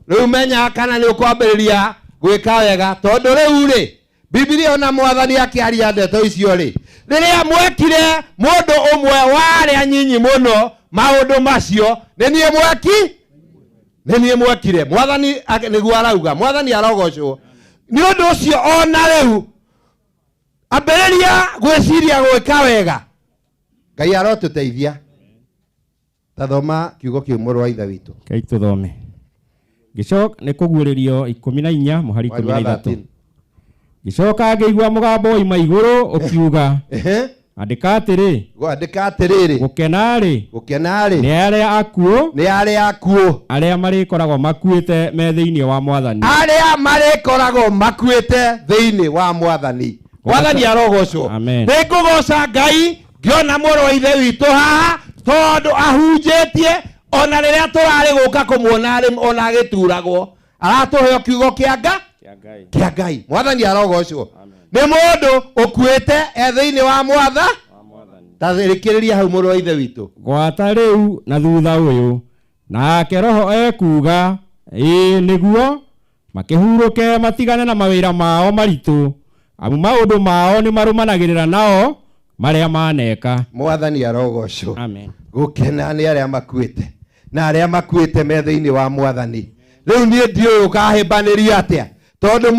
Rĩu menya kana nĩ ũkwambĩrĩria gwĩka wega, tondũ rĩu rĩ, Bibilia ona Mwathani akĩaria ndeto icio rĩ, rĩrĩa mwekire mũndũ ũmwe wa arĩa nyinyi mũno maũndũ macio, nĩ niĩ mweki, nĩ niĩ mwekire. Mwathani nĩguo arauga. Mwathani arogocwo. Nĩ ũndũ ũcio ona rĩu ambĩrĩria gwĩciria gwĩka wega. Ngai arotũteithia. Tathoma kiugo kĩu, mũrũ wa Ithe witũ. Kai tũthome. Ngĩcoka nĩ kũguũrĩrio 14 mũhari 13. Ngĩcoka ngĩigua mũgambo woima igũrũ ũkiuga, andĩka atĩrĩ, Andĩka atĩrĩrĩ, gũkena-rĩ, gũkena-rĩ, nĩ arĩa akuũ, nĩ arĩa akuũ, arĩa marĩkoragwo makuĩte me thĩinĩ wa Mwathani. Arĩa marĩkoragwo makuĩte thĩinĩ wa Mwathani. Mwathani arogocwo. Amen. Nĩ ngũgoca Ngai ngĩona mũrũ wa Ithe witũ haha, tondũ ahunjĩtie ona rĩrĩa tũrarĩ gũka kũmuona arĩ ona agĩturagwo, aratũhe kiugo kĩa nga kĩa Ngai. Mwathani arogocwo. Nĩ mũndũ ũkuĩte e thĩinĩ wa mwatha. Ta rĩkĩrĩria hau, mũrũ wa Ithe witũ. Gwata rĩu na thutha ũyũ, nake Roho ekuuga, ĩĩ nĩguo makĩhurũke matigane na mawĩra mao maritũ, amu maũndũ mao nĩ marũmanagĩrĩra nao marĩa maneka. Mwathani arogocwo. Amen. Gũkena nĩ arĩa makuĩte na arĩa makuĩte me thĩinĩ wa Mwathani. Rĩu niĩ ndiũĩ ũkahĩmbanĩria atĩa, tondũ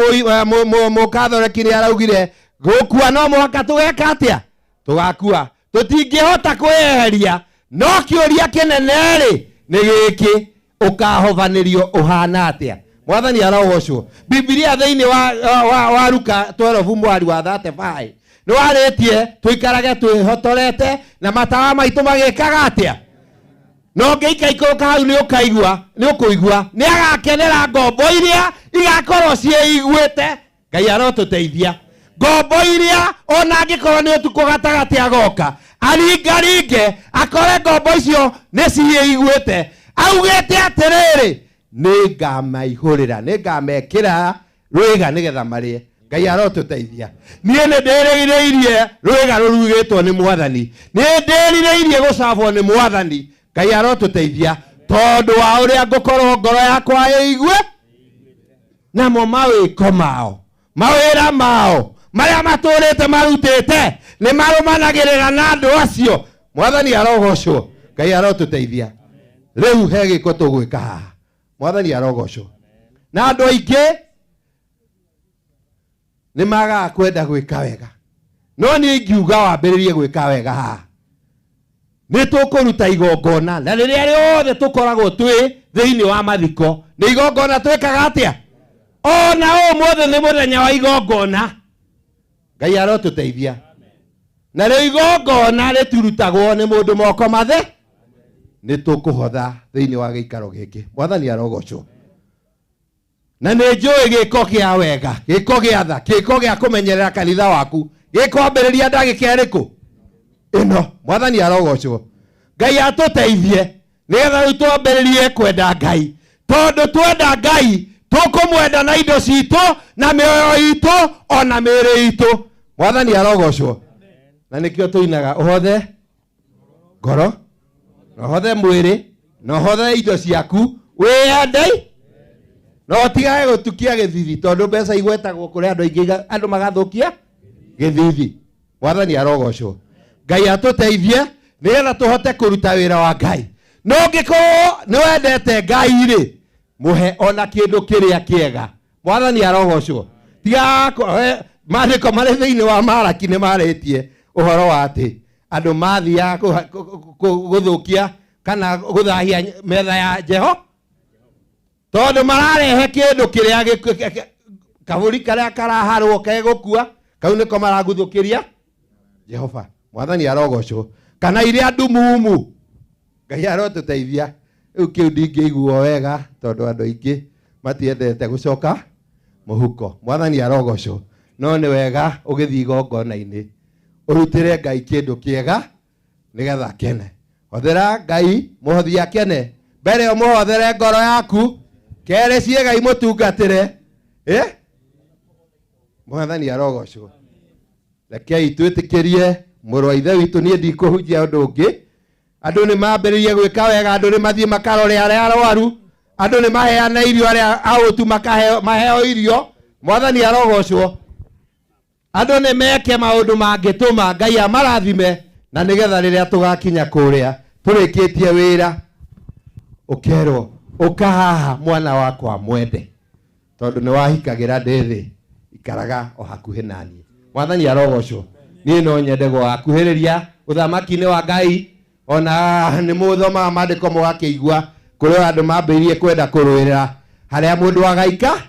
mũkathoreki nĩ araugire. Gũkua no mũhaka tũgeka atĩa? Tũgakua. Tũtingĩhota kwĩyeheria, no kĩũria kĩnene rĩ nĩ gĩkĩ, ũkahobanĩrio ũhana atĩa? Mwathani arogocwo. Bibilia thĩinĩ wa Luka 12 mwari wa 35 nĩ warĩtie tũikarage twĩhotorete na matawa maitũ magĩkaga atĩa? No ngĩikaikũrũka hau nĩ ũkaigua, nĩ ũkũigua nĩ agakenera ngombo iria igakorwo ciĩiguĩte. Ngai arotũteithia. Ngombo iria ona angĩkorwo nĩ ũtukũ gatagatĩ agoka aringaringe akore ngombo icio nĩ ciĩiguĩte, augĩte atĩrĩrĩ, nĩ ngamaihũrĩra, nĩ ngamekĩra rwĩga nĩgetha marĩe. Ngai arotũteithia. Niĩ nĩ ndĩrirĩirie rwĩga rũrugĩtwo nĩ Mwathani, nĩ ndĩrirĩirie gũcabwo nĩ Mwathani. Ngai arotũteithia tondũ wa ũrĩa ngũkorwo ngoro yakwa ĩigue namo mawĩko mao, mawĩra mao marĩa matũrĩte marutĩte nĩ marũmanagĩrĩra na andũ acio. Mwathani arogocwo. Ngai arotũteithia. Rĩu he gĩko tũgwĩka haha. Mwathani arogocwo. Na andũ aingĩ nĩ magaga kwenda gwĩka wega, no niĩ ingiuga wambĩrĩrie gwĩka wega haha. Nĩ tũkũruta igongona, na rĩrĩa rĩothe tũkoragwo twĩ thĩinĩ wa mathiko nĩ igongona twĩkaga atĩa? Ona ũmũthĩ nĩ mũthenya wa igongona. Ngai arotũteithia. Na rĩo igongona rĩturutagwo nĩ mũndũ moko mathe, nĩ tũkũhotha thĩinĩ wa gĩikaro gĩkĩ. Mwathani arogocwo. Na nĩ njũĩ gĩko kĩa wega, gĩko gĩa tha, gĩko gĩa kũmenyerera kanitha waku gĩkwambĩrĩria ndagĩka ĩrĩkũ? Ĩno. Mwathani arogocwo. Ngai atũteithie nĩgetha rĩu twambĩrĩrie kwenda Ngai, tondũ twenda Ngai tũkũmwenda na indo citũ na mĩoyo itũ ona mĩĩrĩ itũ. Mwathani arogocwo. Na nĩkĩo tũinaga ũhothe ngoro na ũhothe mwĩrĩ na ũhothe indo ciaku, wĩyendei no ũtigage gũtukia gĩthithi, tondũ mbeca igwetagwo kũrĩ andũ aingĩ, andũ magathũkia gĩthithi. Mwathani arogocwo. Ngai atũteithie nĩgetha tũhote kũruta wĩra wa Ngai. No ũngĩkorwo nĩ wendete Ngai rĩ, mũhe ona kĩndũ kĩrĩa kĩega. Mwathani arogocwo. Tiga maandĩko marĩ thĩinĩ wa Maraki nĩ marĩtie ũhoro wa atĩ andũ mathiaga gũthũkia kana gũthahia metha ya Jeho, tondũ mararehe kĩndũ kĩrĩa kabũri karĩa karaharwo kegũkua, kau nĩko maraguthũkĩria Jehova. Mwathani arogocwo. Kana iria ndumumu. Ngai arotũteithia. Rĩu kĩu ndingĩiguo wega tondũ andũ aingĩ matiendete gũcoka mũhuko. Mwathani arogocwo. No nĩ wega ũgĩthiĩ igongona-inĩ ũrutĩre Ngai kĩndũ kĩega nĩgetha akene. Hothera Ngai mũhothi akene. Mbere ũmũhothere ngoro yaku, kerĩ ciĩga imũtungatĩre. Mwathani arogocwo. Rekei twĩtĩkĩrie mũrũ wa ithe witũ. Niĩ ndikũhunjia ũndũ ũngĩ. Andũ nĩ mambĩrĩrie gwĩka wega, andũ nĩ mathiĩ makarore arĩa arwaru, andũ nĩ maheana irio, arĩa aũtu maheo irio. Mwathani arogocwo. Andũ nĩ meke maũndũ mangĩtũma Ngai amarathime, na nĩgetha rĩrĩa tũgakinya kũrĩa tũrĩkĩtie wĩra ũkerwo ũka haha mwana wakwa mwende, tondũ nĩ wahikagĩra ndĩ thĩ, ikaraga o hakuhĩ naniĩ. Mwathani arogocwo. Niĩ no nyende gũgakuhĩrĩria ũthamaki-inĩ wa Ngai. Ona nĩ mũthomaga maandĩko mũgakĩigua kũrĩ andũ mambĩrĩirie kwenda kũrũĩrĩra harĩa mũndũ agaika,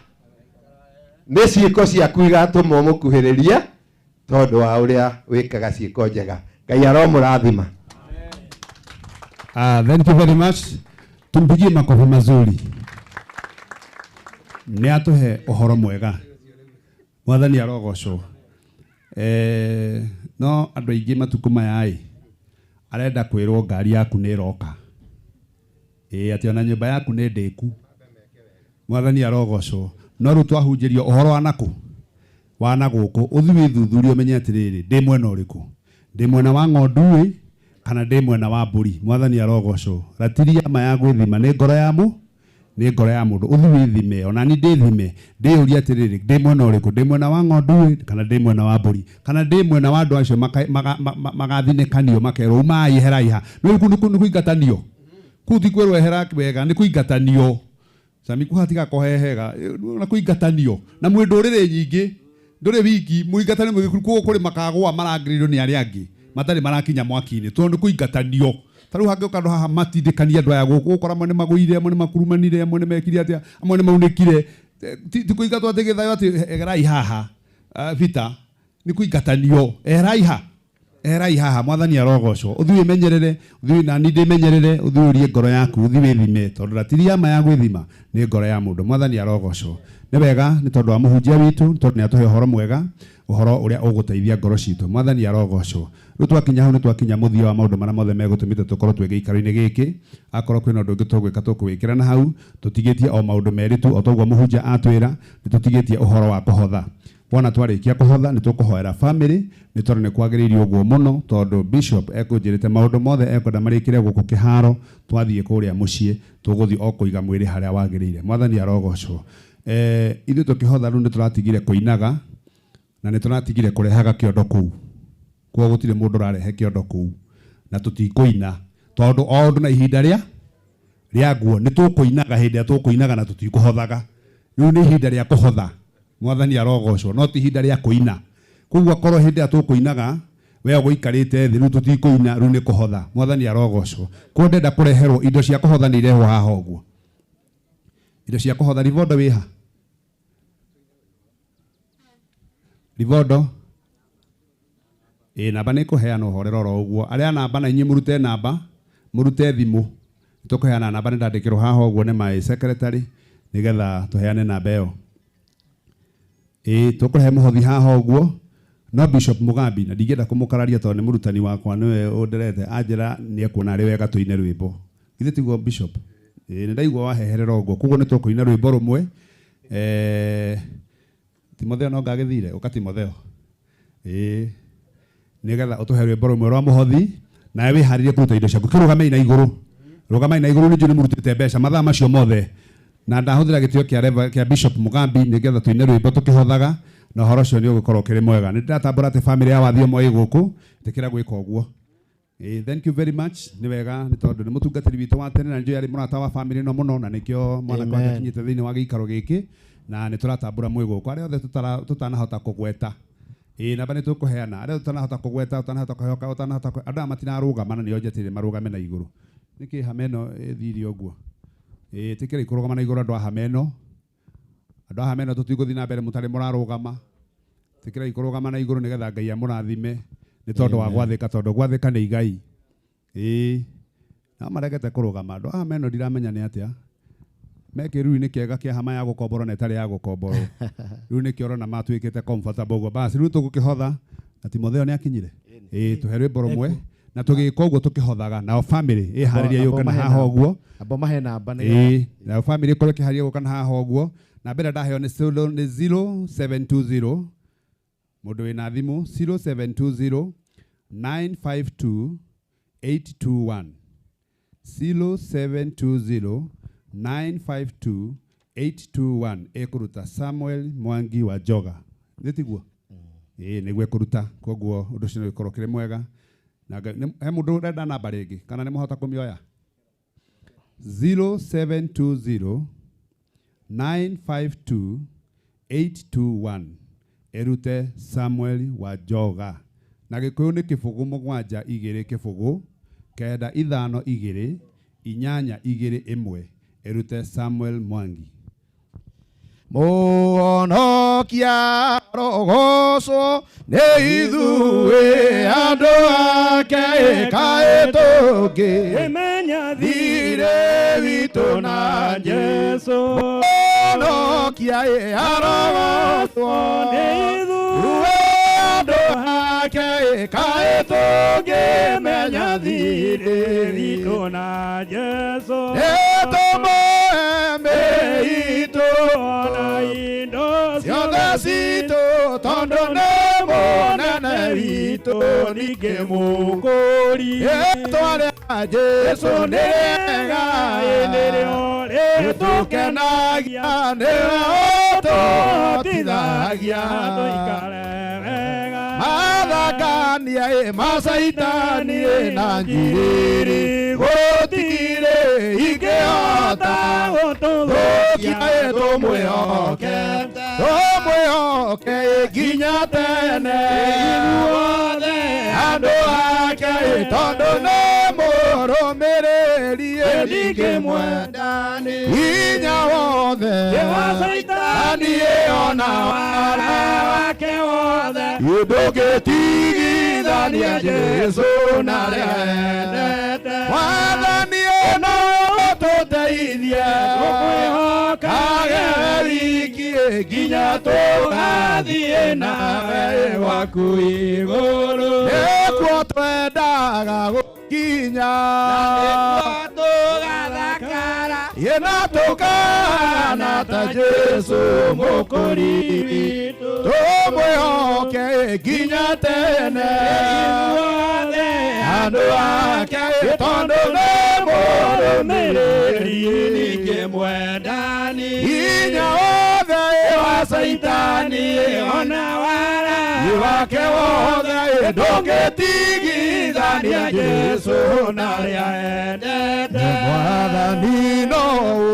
nĩ ciĩko ciaku igatũma ũmũkuhĩrĩrie tondũ wa ũrĩa wĩkaga ciĩko njega. Ngai aromũrathima. Thank you very much. Tumpigie makofi mazuri. Nĩ atũhe ũhoro mwega. Mwathani arogocwo. No andũ aingĩ matukũ maya ĩ, arenda kwĩrwo ngari yaku nĩ ĩroka. Atĩ ona nyũmba yaku nĩ ndĩku. Mwathani arogocwo. No rĩu twahunjĩrio ũhoro wa nakũ? Wa na gũkũ. Ũthiĩ wĩthuthurie ũmenye atĩrĩrĩ, ndĩ mwena ũrĩkũ? Ndĩ mwena wa ng'ondu ĩ, kana ndĩ mwena wa mbũri? Mwathani arogocwo. Ratiri ya ma ya gwĩthima nĩ ngoro ya mũ? Nĩ ngoro ya mũndũ. Ũthiĩ wĩthime, ona niĩ ndĩthime, ndĩyũrie atĩrĩrĩ, ndĩ mwena ũrĩkũ? Ndĩ mwena wa ng'ondu ĩ, kana ndĩ mwena wa mbũri? Kana ndĩ mwena wa andũ acio magathinĩkanio makerwo umai eherai haha. Nĩ kũu nĩ kũingatanio. Kũu ti kwĩrwo ehera wega, nĩ kũingatanio. Sami kũ hatigakorwo he hega, na kũingatanio. Na mwĩ ndũrĩrĩ nyingĩ, Ndũrĩ wiki mũingatane mũgĩkuru koguo kũrĩ makagũa marangĩrĩirio nĩ arĩa angĩ matarĩ marakinya mwaki-inĩ tondũ nĩ kũingatanio. Ta rĩu hangĩũka andũ haha matindĩkanie andũ aya gũkũ ũkora amwe nĩ magũire, amwe nĩ makurumanire, amwe nĩ mekire atĩa, amwe nĩ maunĩkire. Ti kũingatwo atĩ gĩthayo atĩ egerai haha Peter, nĩ kũingatanio eherai ha eherai haha. Mwathani arogocwo. Ũthiĩ wĩmenyerere, ũthiĩ nani ndĩmenyerere, ũthiĩ ũrie ngoro yaku, ũthiĩ wĩthime tondũ ratiri ya ma ya gwĩthima nĩ ngoro ya mũndũ. Mwathani arogocwo. Nĩ wega nĩ tondũ wa mũhunjia witũ, tondũ nĩ atũhe ũhoro mwega, ũhoro ũrĩa ũgũteithia ngoro citũ. Mwathani arogocwo. Rĩu twakinya hau nĩ twakinya mũthia wa maũndũ marĩa mothe megũtũmĩte tũkorwo twĩ gĩikaro-inĩ gĩkĩ. Akorwo kwĩna ũndũ ũngĩ tũgwĩka tũkũwĩkĩra na hau, tũtigĩtie o maũndũ merĩ tu o toguo mũhunjia atwĩra, nĩ tũtigĩtie ũhoro wa kũhotha. Wona twarĩkia kũhotha nĩ tũkũhoera family, nĩ tondũ nĩ kwagĩrĩire ũguo mũno, tondũ bishop ekũnjĩrĩte maũndũ mothe ekwenda marĩkĩre gũkũ kĩharo, twathiĩ kũrĩa mũciĩ tũgũthiĩ o kũiga mwĩrĩ harĩa wagĩrĩire. Mwathani arogocwo. Ithuĩ tũkĩhotha rĩu nĩ tũratigire kũinaga na nĩ tũratigire kũrehaga kĩondo kũu. Koguo gũtirĩ mũndũ ũrarehe kĩondo kũu na tũtikũina tondũ o ũndũ na ihinda rĩa nguo nĩ tũkũinaga hĩndĩ ĩrĩa tũkũinaga na tũtikũhothaga. Rĩu nĩ ihinda rĩa kũhotha. Mwathani arogocwo, no ti ihinda rĩa kũina. Koguo akorwo hĩndĩ ĩrĩa tũkũinaga we ũgũikarĩte thĩ, rĩu tũtikũina, rĩu nĩ kũhotha. Mwathani arogocwo. Koguo ndenda kũreherwo indo cia kũhotha nĩ irehwo haha ũguo. Indo cia kũhotha. Rivondo wĩha? Rivondo ĩ namba nĩ kũheana ũhorero oro ũguo. Arĩa namba na inyuĩ mũrute namba, mũrute thimũ. Tũkũheana namba nĩ ndandĩkĩrwo haha ũguo nĩ my secretary nĩgetha tũheane namba ĩyo. Ĩ tũkũrehe mũhothi haha ũguo. No Bishop Mugambi na ndingĩenda kũmũkararia tondũ nĩ mũrutani wakwa nĩwe ũnderete anjĩra nĩ ekuona arĩ wega tũine rwĩmbo. Githĩ tiguo Bishop? Ĩ nĩ ndaigua waheherera ũguo. Koguo nĩ tũkũina rwĩmbo rũmwe. Timotheo no ngagĩthire ũka Timotheo. Ĩ nĩgetha ũtũhe rwĩmbo rũmwe rwa mũhothi nawe wĩharĩrie kũruta indo ciaku. Kĩrũgamei na igũrũ. Rũgamai na igũrũ nĩ njũĩ nĩ mũrutĩte mbeca mathaa macio mothe. Na ndahũthĩra gĩtĩo kĩa Bishop Mugambi nĩgetha tũine rwĩmbo tũkĩhothaga na ũhoro ũcio nĩ ũgũkorwo ũkĩrĩ mwega. Nĩ ndĩratambũra atĩ family ya Wathiomo ĩ gũkũ, ĩtĩkĩra gwĩka ũguo. Thank you very much. Nĩ wega nĩ tondũ nĩ mũtungatĩri witũ wa tene na nĩ njũĩ arĩ mũrata wa family ĩno mũno na nĩkĩo mwanake wake akinyĩte thĩinĩ wa gĩikaro gĩkĩ na nĩ tũratambũra mwĩ gũkũ. Arĩa othe tũtanahota kũgweta. Ĩ namba nĩ tũkũheana. Arĩa tũtanahota kũgweta, ũtanahota kũheoka, ũtanahota andũ aya matirarũgama na nĩo njetĩire marũgame na igũrũ. Nĩkĩ hama ĩno ĩthire ũguo? Ĩ ĩtĩkĩrai kũrũgama na igũrũ andũ a hama ĩno. Andũ a hama ĩno tũtigũthiĩ na mbere mũtarĩ mũrarũgama. Ĩtĩkĩrai kũrũgama na igũrũ nĩgetha Ngai amũrathime nĩ tondũ wa gwathĩka, tondũ gwathĩka nĩ igai. Ĩ no maregete kũrũgama. Andũ a hama ĩno ndiramenya nĩ atĩa. Me kĩruru-inĩ kĩega kĩa hama ya gũkomborwo na ĩtarĩ ya gũkomborwo. Rĩu nĩkĩo ũrona matuĩkĩte comfortable ũguo. Basi rĩu tũgũkĩhotha na Timotheo nĩ akinyire. Ĩ tũhe rwĩmbo rũmwe na tũgĩka ũguo tũkĩhothaga nao family ĩharĩrie yũke na haha ũguo. Amba mahe namba nĩ Ĩ nao family ĩkorwo ĩkĩharĩria gũka na haha ũguo. Namba ĩrĩa ndaheo nĩ 0720, mũndũ wĩna thimũ 0720 952 821, 0720 952 821 ĩkũruta Samuel Mwangi wa Njoga. Nĩ tiguo? Ĩ nĩguo ĩkũruta. Koguo ũndũ ũcio nĩ ũgĩkorwo ũkĩrĩ mwega. Na he mũndũ ũrenda namba rĩngĩ kana nĩ mũhota kũmĩoya? 0720 952 821 ĩrute Samuel wa Njoga. Na Gĩkũyũ nĩ 0 7 2 0 9 5 2 8 2 1 ĩrute Samuel Mwangi. Mũhonokia arogocwo nĩ ithuĩ andũ ake kaĩ tũngĩmenya thirĩ witũ na Jesũ. Mũhonokia arogocwo nĩ ithuĩ andũ ake kaĩ tũngĩmenya thirĩ witũ na Jesũ. Nĩtũmũhe mĩitũ na indo ciothe citũ tondũ nĩ mũnene witũ ningĩ mũkũri. Rĩĩtwa rĩa Jesũ nĩ rĩega nĩrĩo rĩtũkenagia nĩwe ũtũhotithagia tũikare wega. Mathangania macaitani na njiriri gũtirĩ Ingĩhota gũtũthũkia tũmwĩhoke tũmwĩhoke nginya tene ithuothe andũ ake tondũ nĩ mũrũmĩrĩri ndingĩmwenda hinya wothe wa Caitani ona wara wake wothe ndũngĩtigithania Jesũ na arĩa endete Mwathani no tũteithie tũkwĩhokage wiki nginya tũgathiĩ nawe gwaku igũrũ nĩkuo twendaga gũkinya na nĩkuo tũgathakara na tũkahana ta Jesũ mũkũri witũ tũmwĩhoke nginya tene ithuothe andũ ake tondũ nĩ mũrũmĩrĩri ndingĩmwenda hinya wothe wa Caitani ona wara wake wothe ndũngĩtigithania Jesũ na arĩa endete Mwathani no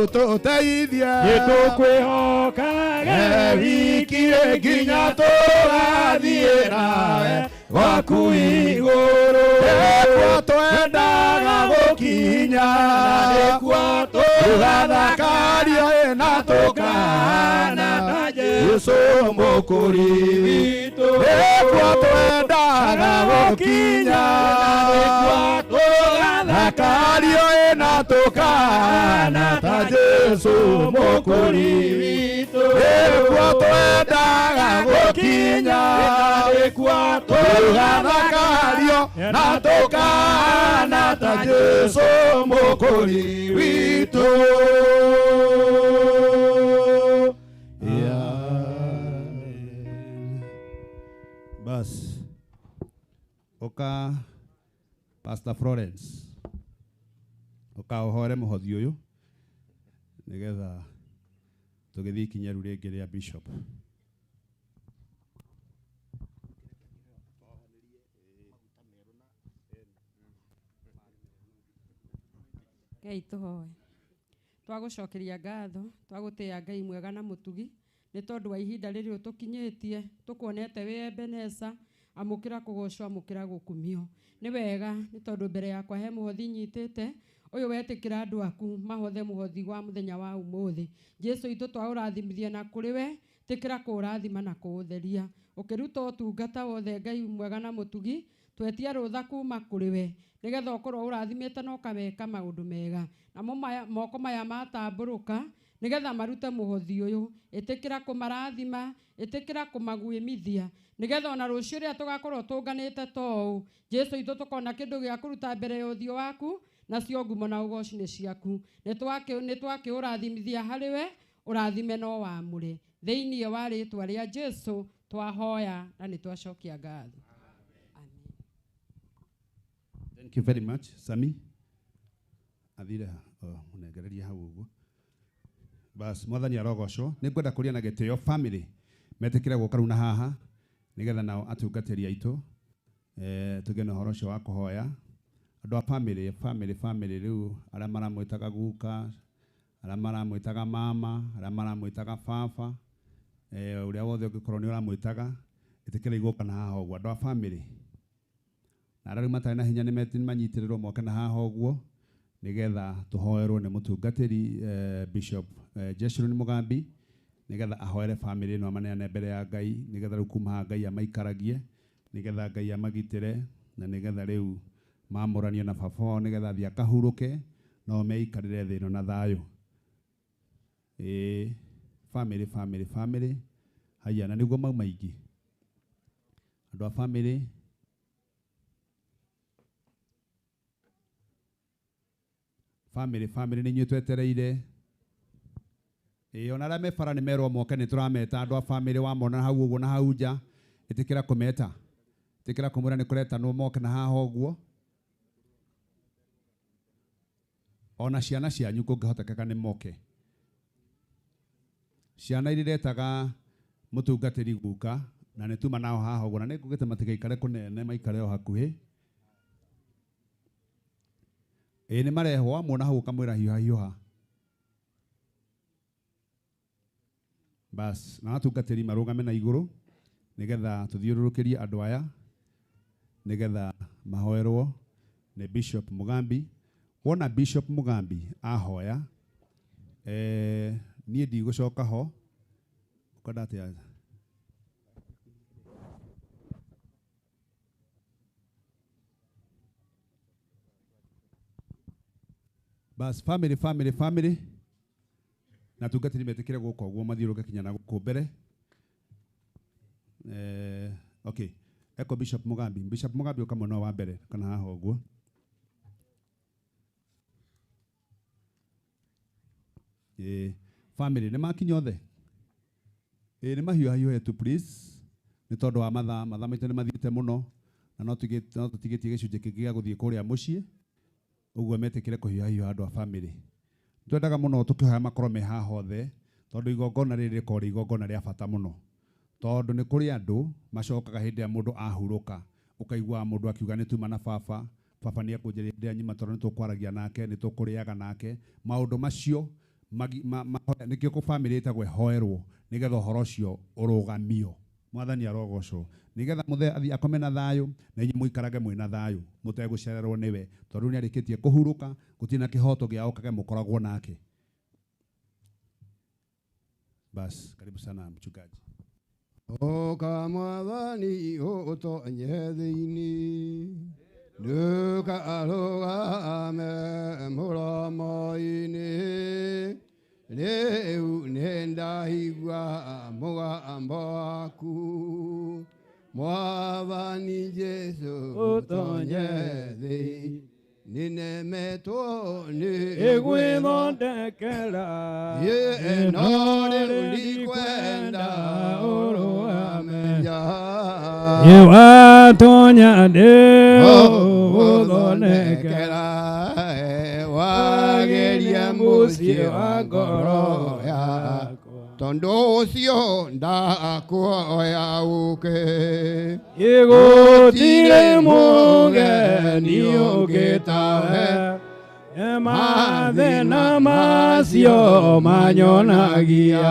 ũtũteithie nĩtũkwĩhokage wiki nginya tũgathiĩ nawe gwaku igũrũ nĩkuo twendaga gũkinya na nĩkuo tũgathakario na tũkahana ta Jesũ mũkũri witũ nĩkuo twendaga gũkinya na nĩkuo tũgathakario na tũkahana ta Jesũ mũkũri witũ nĩkuo twendaga gũkinya na nĩkuo tũgathakario na tũkahana ta Jesũ mũkũri witũ. Bas oka Pastor Florence oka ũhore mũhothi ũyũ nĩgetha tũgĩthiĩ ikinya rĩu rĩngĩ rĩa Bishop. Ngai tũhoe twagũcokeria ngatho twagũtĩĩa Ngai mwega na mũtugi nĩ tondũ wa ihinda rĩrĩ ũtũkinyĩtie tũkuonete wĩ Ebeneza amũkĩra kũgocwo amũkĩra gũkumio nĩ wega nĩ tondũ mbere yakwa he mũhothi nyitĩte ũyũ wetĩkĩra andũ aku mahothe mũhothi wa mũthenya wa ũmũthĩ Jesũ itũ twaũrathimithia na kũrĩ we tĩkĩra kũũrathima na kũũtheria ũkĩruta ũtungata wothe Ngai mwega na mũtugi twetia rũtha kuma kũrĩ we nĩgetha ũkorwo ũrathimĩte na ũkameka maũndũ mega namo moko maya matambũrũka nĩgetha marute mũhothi ũyũ ĩtĩkĩra kũmarathima ĩtĩkĩra kũmaguĩmithia nĩgetha ona rũciũ rĩrĩa tũgakorwo tũnganĩte ta ũũ Jesũ itũ tũkona kĩndũ gĩa kũruta mbere ya ũthiũ waku nacio ngumo na ũgoci nĩ ciaku nĩ twakĩũrathimithia harĩ we ũrathime no wamũre thĩinĩ wa rĩtwa rĩa Jesũ twahoya na nĩ twacokia ngatho. Thank you very much, Sami. Athire munengereria hau ũguo. Bas Mwathani arogocwo nĩ ngwenda kũria na gĩtĩo family metĩkĩre gũka rĩu na haha nĩgetha nao atungatĩri aitũ tũgĩe na ũhoro ũcio wa kũhoya andũ a family family family rĩu arĩa maramwĩtaga guka arĩa maramwĩtaga mama arĩa maramwĩtaga baba ũrĩa wothe ũngĩkorwo nĩ ũramwĩtaga ĩtĩkĩra igũka na haha ũguo andũ a family na arĩa rĩu matarĩ na hinya nĩ manyitĩrĩrwo moke na haha ũguo nĩgetha tũhoerwo nĩ mũtungatĩri Bishop Jeshurun Mugambi nĩgetha ahoere family ĩno amaneane mbere ya Ngai nĩgetha rĩu kuma haha Ngai amaikaragie nĩgetha Ngai amagitĩre na nĩgetha rĩu mamũranio na baba wao nĩgetha athiĩ akahurũke no meikarĩre thĩ ĩno na thayũ. Family family family haya na nĩguo mau maingĩ andũ a family family family nĩ inyuĩ twetereire. Ona arĩa me bara nĩ merwo moke nĩ tũrameta andũ a family wamona hau ũguo na hau nja ĩtĩkĩra kũmeta ĩtĩkĩra kũmwĩra nĩ kũretanwo moke na haha ũguo ona ciana cianyu kũngĩhotekeka nĩ moke ciana iria iretaga mũtungatĩri guka na nĩ tuma nao haha ũguo na nĩ ngugĩte matigaikare kũnene maikare o hakuhĩ. Ĩĩ nĩ marehwo wamuona hau ũkamwĩra hiũha hiũha. Bas, na atungatĩri marũgame na igũrũ nĩgetha tũthiũrũrũkĩrie andũ aya nĩgetha mahoerwo nĩ Bishop Mugambi. Wona Bishop Mugambi ahoya, niĩ ndigũcoka ho. Ũkwenda atĩa? Bas, family, family, family. Na atungatĩri metĩkĩre gũka ũguo mathiũrũrũke kinya na gũkũ mbere. Okay. Eko Bishop Mugambi. Bishop Mugambi ũka mwena wa mbere kana haha ũguo. Family nĩ makinya othe? Nĩ mahiũhahiũhe tu please. Nĩ tondũ wa mathaa, mathaa maitũ nĩ mathiĩte mũno na no tũtigĩtie gĩcunjĩ kĩngĩ gĩa gũthiĩ kũrĩa mũciĩ. Ũguo metĩkĩre kũhiũhahiũha andũ a family. Twendaga mũno tũkĩhoya makorwo me haha othe tondũ igongona rĩrĩ rĩkorwo rĩ igongona rĩa bata mũno. Tondũ nĩ kũrĩ andũ macokaga hĩndĩ ĩrĩa mũndũ ahurũka, ũkaigua mũndũ akiuga nĩ tuma na baba, baba nĩ ekũnjĩra hĩndĩ ĩrĩa nyuma tondũ nĩ tũkwaragia nake, nĩ tũkũrĩaga nake. Maũndũ macio nĩkĩo kũ family ĩtagwo ĩhoerwo nĩgetha ũhoro ũcio ũrũgamio. Mwathani arogocwo. Nĩgetha mũthee athiĩ akome na thayũ na inyuĩ mũikarage mwĩna thayũ mũtegũcererwo nĩwe tondũ nĩ arĩkĩtie kũhurũka, gũtirĩ na kĩhoto gĩa okage mũkoragwo nake. Bas, karibu sana mchungaji. Oka mwathani ũtonye thĩinĩ, ndũkarũgame mũromo-inĩ. Rĩu nĩndahigua mũgambo waku, Mwathani Jesũ ũtonye thĩinĩ. Nĩnemetwo nĩ Ĩgwĩthondekera no rĩu ndikwenda ũrũgame nja. Ĩwatonya ndĩũthondekera, wageria mũciĩ wa ngoro yakwa, tondũ ũcio ndakuoya ũke. Gũtirĩ mũgeni ũngĩ tawe, mathĩna macio manyonagia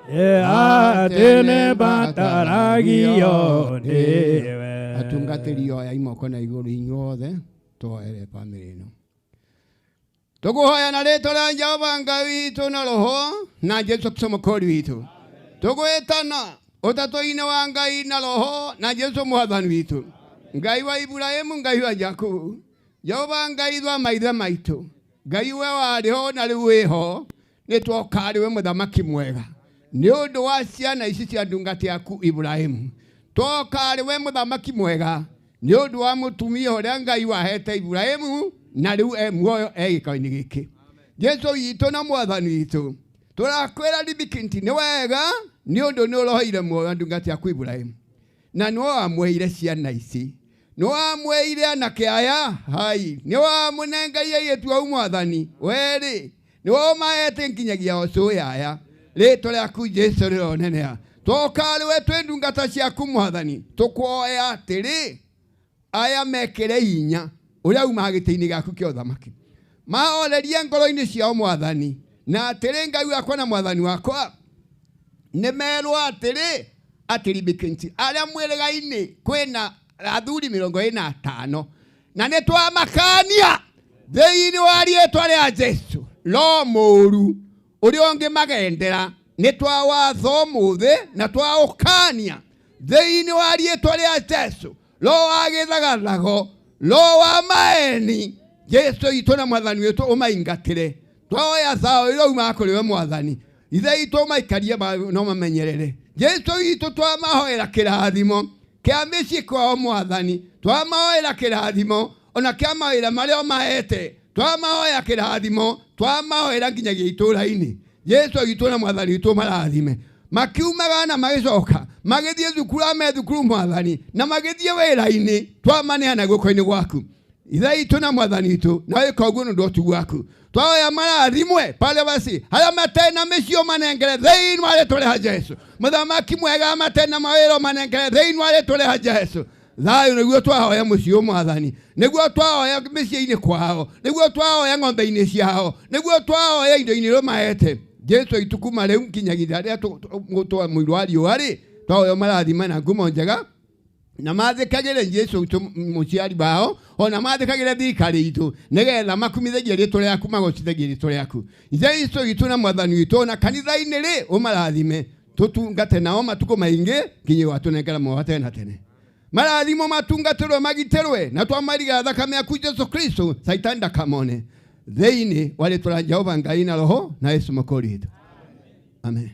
atĩ nĩmbataragio nĩwe. Atungatĩri oya imoko na igũrũ inyuothe twoere bamĩrĩ ĩno. Tũkũhoya na rĩtwa rĩa Jehova Ngai witũ na Roho na Jesũ Kristo Mũkũũri witũ. Tũgwĩtana ũtatũ-inĩ wa Ngai na Roho na Jesũ Mwathani witũ. Ngai wa Iburahĩmu, Ngai wa Jakubu, Jehova Ngai wa maithe maitũ, Ngai we warĩ ho na rĩu wĩho, nĩ twoka harĩ we mũthamaki mwega nĩ ũndũ wa ciana ici cia ndungata yaku Iburahĩmu. Twoka harĩ we mũthamaki mwega nĩ ũndũ wa mũtumia ũrĩa Ngai wahete Iburahĩmu na rĩu e muoyo e gĩkaro-inĩ gĩkĩ. Jesũ witũ na Mwathani witũ, tũrakwĩra Libikinti nĩ wega nĩ ũndũ nĩ ũroheire muoyo ndungata yaku Iburahĩmu, na nĩ wamweire ciana ici, nĩ wamweire anake aya hai, nĩ wamũnengeire airĩtu au Mwathani werĩ, nĩ wamaete nginyagia ũcũĩ aya. Rĩtwa rĩaku Jesũ rĩroneneha. Twoka harĩ we twĩ ndungata ciaku Mwathani, tũkuoya atĩrĩ aya mekĩre hinya ũrĩa umaga gĩtĩ-inĩ gĩaku kĩa ũthamaki, mahorerie ngoro-inĩ ciao Mwathani, na atĩrĩ Ngai wakwa na Mwathani wakwa, nĩ merwo atĩrĩ atĩ Libikinti arĩa mwĩrĩga-inĩ kwĩna athuri 45 na nĩ twamakania thĩinĩ wa rĩtwa rĩa Jesũ. Roho mũũru ũrĩa ũngĩmagendera nĩ twawatha ũmũthĩ na twaũkania thĩinĩ wa rĩtwa rĩa Jesũ. Roho wa gĩthagathago, roho wa maeni, Jesũ witũ na Mwathani witũ ũmaingatĩre. Twoya thayũ ũrĩa umaga kũrĩ we Mwathani, Ithe witũ ũmaikarie no mamenyerere. Jesũ witũ twamahoera kĩrathimo kĩa mĩciĩ kwao Mwathani, twamahoera kĩrathimo ona kĩa mawĩra marĩa ũmahete, twamahoya kĩrathimo, twamahoera nginyagia itũũra-inĩ. Jesũ witũ na Mwathani witũ marathime. Makiumaga na magĩcoka magĩthiĩ thukuru ame thukuru Mwathani, na magĩthiĩ wĩra-inĩ, twamaneana guoko-inĩ gwaku. Ithe witũ na Mwathani witũ, na wĩka ũguo nĩ ũndũ wa ũtugi waku. Twahoya marathimwe pale basi arĩa matarĩ na mĩciĩ ũmanengere thĩinĩ wa rĩtwa rĩa Jesũ. Mũthamaki mwega matarĩ na mawĩra ũmanengere thĩinĩ wa rĩtwa rĩa Jesũ. Thayũ nĩguo twahoya mũciĩ ũyũ mwathani, nĩguo twahoya mĩciĩ-inĩ kwao, nĩguo twahoya ng'ombe-inĩ ciao, nĩguo twahoya indo-inĩ iria mahete. Jesu witũ kuma rĩu nginyagia rĩrĩa tũgũtwara mũirũ wa riũa rĩ, twahoya marathime na ngumo njega na mathĩkagĩre Jesu witũ mũciari wao, ona mathĩkagĩre thirikari itũ, nĩgetha makumithagie rĩtwa rĩaku, magocithagie rĩtwa rĩaku. Jesu witũ na mwathani witũ na kanitha-inĩ rĩ, ũmarathime, tũtungate nao matukũ maingĩ nginya watũnengera muoyo wa tene na tene. Marathimo matungatĩrwe magitĩrwe na twamariga thakame yaku Jesu Kristo, Saitani ndakamone thĩinĩ wa rĩtwa rĩa Jehova Ngai na Roho na Yesu Mwokozi witũ. Amen.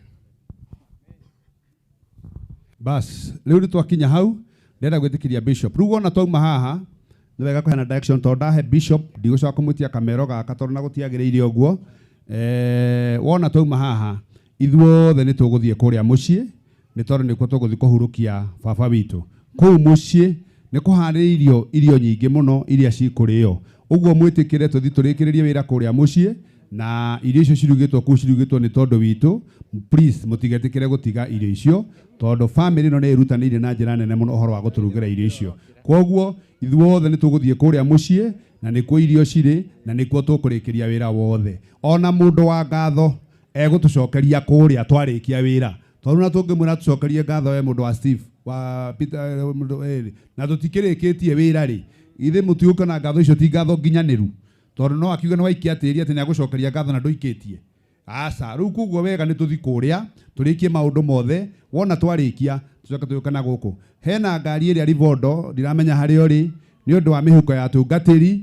Bas, rĩu nĩ twakinya hau, ndĩrenda gwĩtĩkĩria bishop. Rĩu wona twauma haha, nĩ wega kũheana direction tondũ ndahe bishop ndigũcoka kũmwĩtia kamero gaka tondũ na gũtiagĩrĩire ũguo. Wona twauma haha, ithuothe nĩ tũgũthiĩ kũrĩa mũciĩ, nĩ tondũ nĩkuo tũgũthiĩ kũhurũkia baba witũ. Kũu mũciĩ nĩ kũharĩrĩirio irio nyingĩ mũno iria cikũrĩo. Ũguo mwĩtĩkĩre tũthiĩ tũrĩkĩrĩrie wĩra kũrĩa mũciĩ, na irio icio cirugĩtwo kũu cirugĩtwo nĩ tondũ witũ. Please mũtigetĩkĩre gũtiga irio icio tondũ family ĩno nĩ ĩrutanĩirie na njĩra nene mũno ũhoro wa gũtũrugĩra irio icio. Koguo ithuothe nĩ tũgũthiĩ kũrĩa mũciĩ na nĩkuo irio cirĩ na nĩkuo tũkũrĩkĩria wĩra wothe. Ona mũndũ wa ngatho egũtũcokeria kũrĩa twarĩkia wĩra, tondũ na tũngĩmwĩra tũcokerie ngatho we mũndũ wa Steve wa Peter, mũndũ na tũtikĩrĩkĩtie wĩra rĩ, ithe mũtiũka na ngatho icio ti ngatho nginyanĩru, tondũ no akiuge nĩ waikia tĩri atĩ nĩagũcokeria ngatho na ndũikĩtie. Aca, rĩu koguo wega nĩ tũthiĩ kũrĩa tũrĩkie maũndũ mothe, wona twarĩkia tũcoke tũgĩũka na gũkũ. Hena ngari ĩrĩa Rivondo ndiramenya harĩa ũrĩ nĩ ũndũ wa mĩhuko ya atungatĩri,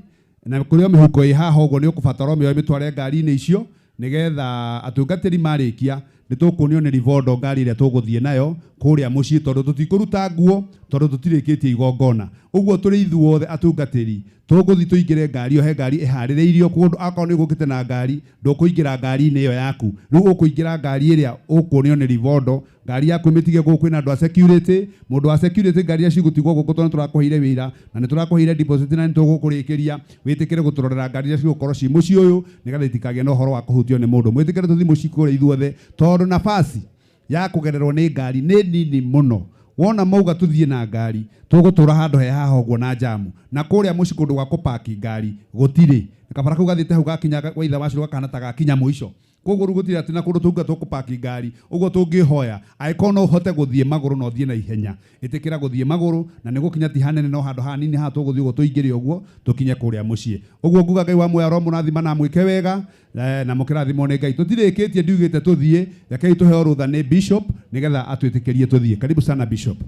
na kũrĩ o mĩhuko ĩ haha ũguo nĩ ũkũbatara ũmĩoe mĩtware ngari-inĩ icio nĩgetha atungatĩri marĩkia nĩ tũkuonio nĩ Rivondo ngari ĩrĩa tũgũthiĩ nayo kũrĩa mũciĩ, tondũ tũtikũruta nguo tondũ tũtirĩkĩtie igongona. Ũguo tũrĩ ithuothe atungatĩri tũgũthiĩ tũingĩre ngari ĩyo, he ngari ĩharĩrĩirio kũndũ, akorwo nĩ ũgũkĩte na ngari ndũkũingĩra ngari-inĩ ĩyo yaku, rĩu ũkũingĩra ngari ĩrĩa ũkuonio nĩ Rivondo. Ngari yaku mĩtige gũkũ kwĩna andũ a security, mũndũ wa security ngari iria cigũtigwo gũkũ tondũ nĩtũrakũheire wĩra na nĩtũrakũheire deposit na nĩtũgũkũrĩkĩria, wĩtĩkĩre gũtũrorera ngari iria cigũkorwo ci mũciĩ ũyũ nĩgetha itikagĩe na ũhoro wa kũhutio nĩ mũndũ. Mwĩtĩkĩre tũthiĩ mũciĩ kũrĩa ithuothe tondũ nafasi ya kũgererwo nĩ ngari nĩ nini mũno. Wona mauga tũthiĩ na ngari tũgũtũra handũ he haha ũguo na jamu, na kũrĩa mũciĩ kũndũ gwa kũpaki ngari gũtirĩ. Kabara kau gathiĩte hau gakinya gwa ithe wa Cũrũ gakahana ta gakinya mũico. Koguo rĩu gũtirĩ atĩ na kũndũ tũngiuga tũkũpaki ngari, ũguo tũngĩhoya angĩkorwo no ũhote gũthiĩ magũrũ no ũthiĩ na ihenya, ĩtĩkĩra gũthiĩ magũrũ na nĩ gũkinya ti hanene no handũ hanini haha tũgũthiĩ ũguo tũingĩre ũguo tũkinye kũrĩa mũciĩ. Ũguo nguga Ngai wa muoyo aromũrathima na amwĩke wega, na mũkĩrathimwo nĩ Ngai. Tũtirĩkĩtie ndiugĩte tũthiĩ, rekei tũheo rũtha nĩ bishop nĩgetha atwĩtĩkĩrie tũthiĩ. Karibu sana bishop.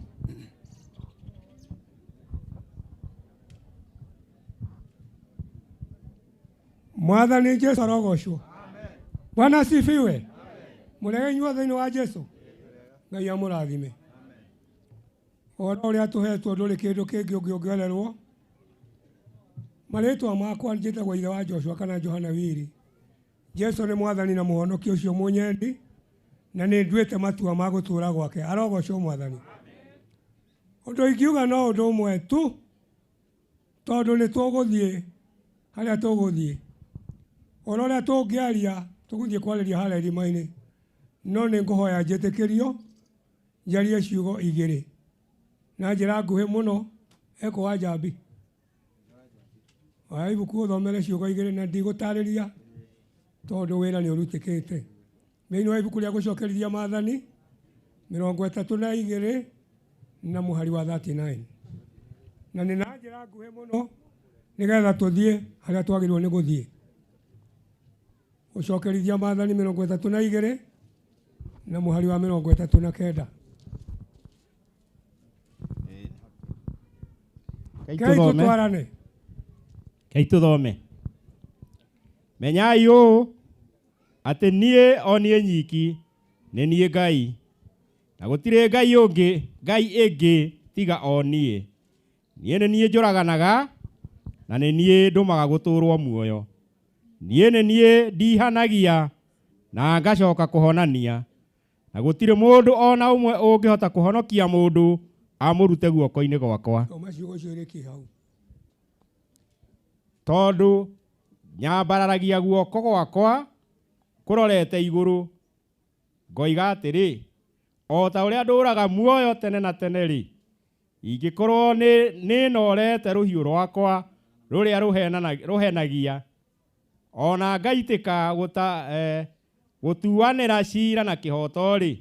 Mwathani Jesu arogocwo. Bwana asifiwe. Mũrege inyuothe thĩinĩ wa Jesu. Ngai amũrathime. Ũhoro ũrĩa tũhetwo ndũrĩ kĩndũ kĩngĩ ũngĩongererwo. Marĩtwa makwa njĩtagwo ithe wa Joshua kana Johana Wiri. Jesu nĩ mwathani na mũhonokia ũcio mũnyendi, na nĩ nduĩte matua ma gũtũũra gwake. Arogocwo mwathani. Ũndũ ingiuga no ũndũ ũmwe tu, tondũ nĩ tũgũthiĩ harĩa tũgũthiĩ. Ũhoro ũrĩa tũngĩaria tũgũthiĩ kwarĩria harĩa irima-inĩ, no nĩ ngũhoya njĩtĩkĩrio njarie ciugo igĩrĩ na njĩra nguhĩ mũno. Ekũ wa Njambi, oya ibuku ũthomere ciugo igĩrĩ na ndigũtarĩria tondũ wĩra nĩ ũrutĩkĩte. Thĩinĩ wa ibuku rĩa gũcokerithia maathani 32 na mũhari wa 39, na nĩ na njĩra nguhĩ mũno nĩgetha tũthiĩ harĩa twagĩrĩirwo nĩ gũthiĩ. Gũcokerithia maathani 32 na mũhari wa 39. Ngai tũtwarane. Ngai tũthome. Menyai ũũ atĩ niĩ o niĩ nyiki nĩ niĩ Ngai, na gũtirĩ Ngai ũngĩ, Ngai ĩngĩ tiga o niĩ. Niĩ nĩ niĩ njũraganaga na nĩ niĩ ndũmaga gũtũũrwo muoyo. Niĩ nĩ niĩ ndihanagia na ngacoka kũhonania, na gũtirĩ mũndũ ona ũmwe ũngĩhota kũhonokia mũndũ amũrute guoko-inĩ gwakwa. Thoma ciugo icio irĩkie hau. Tondũ nyambararagia guoko gwakwa kũrorete igũrũ, ngoiga atĩrĩ, o ta ũrĩa ndũũraga muoyo tene na tene rĩ, Ingĩkorwo nĩnorete rũhiũ rwakwa rũrĩa rũhenagia, ona ngaitĩka gũtuanĩra ciira na kĩhooto-rĩ,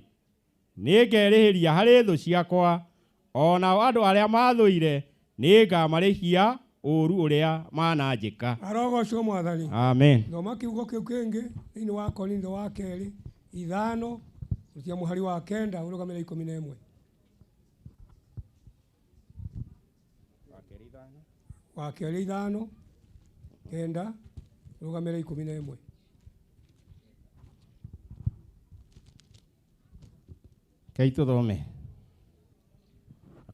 nĩngerĩhĩria harĩ thũ ciakwa, o nao andũ arĩa maathũire nĩngamarĩhia ũũru ũrĩa mananjĩka. Arogocwo Mwathani. Amen. Thoma kiugo kĩu kĩngĩ thĩinĩ wa Korintho wa kerĩ 5 rutia mũhari wa 9 ũrũgamĩre 11. Wa kerĩ 5 9 ũrũgamĩre 11. Kei tũthome.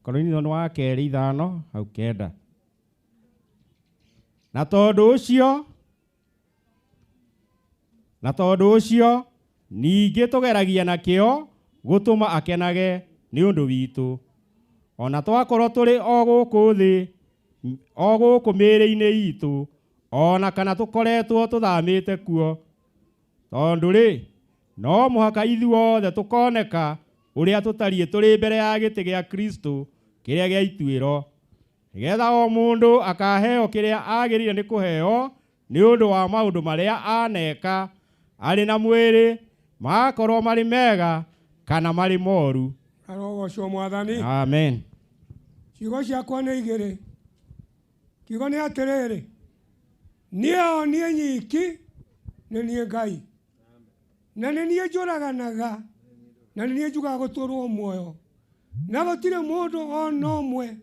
Korintho wa kerĩ 5 hau 9. Na tondũ ũcio ningĩ tũgeragia na kĩo gũtũma akenage nĩ ũndũ witũ, ona twakorwo tũrĩ o gũkũ thĩ, o gũkũ mĩĩrĩ-inĩ itũ, ona kana tũkoretwo tũthamĩte kuo. Tondũ rĩ, no mũhaka ithuothe tũkoneka ũrĩa tũtariĩ tũrĩ mbere ya gĩtĩ gĩa Kristo kĩrĩa gĩa ituĩro, nĩgetha o mũndũ akaheo kĩrĩa agĩrĩire nĩ kũheo nĩ ũndũ wa maũndũ marĩa aneka arĩ na mwĩrĩ, makorwo marĩ mega kana marĩ moru. Arogocwo Mwathani. Amen. Ciugo ciakwa nĩ igĩrĩ. Kiugo nĩ atĩrĩrĩ, niĩ o niĩ nyiki nĩ niĩ Ngai, na nĩ niĩ njũraganaga, na nĩ niĩ njugaga gũtũrwo muoyo, na gũtirĩ mũndũ ona ũmwe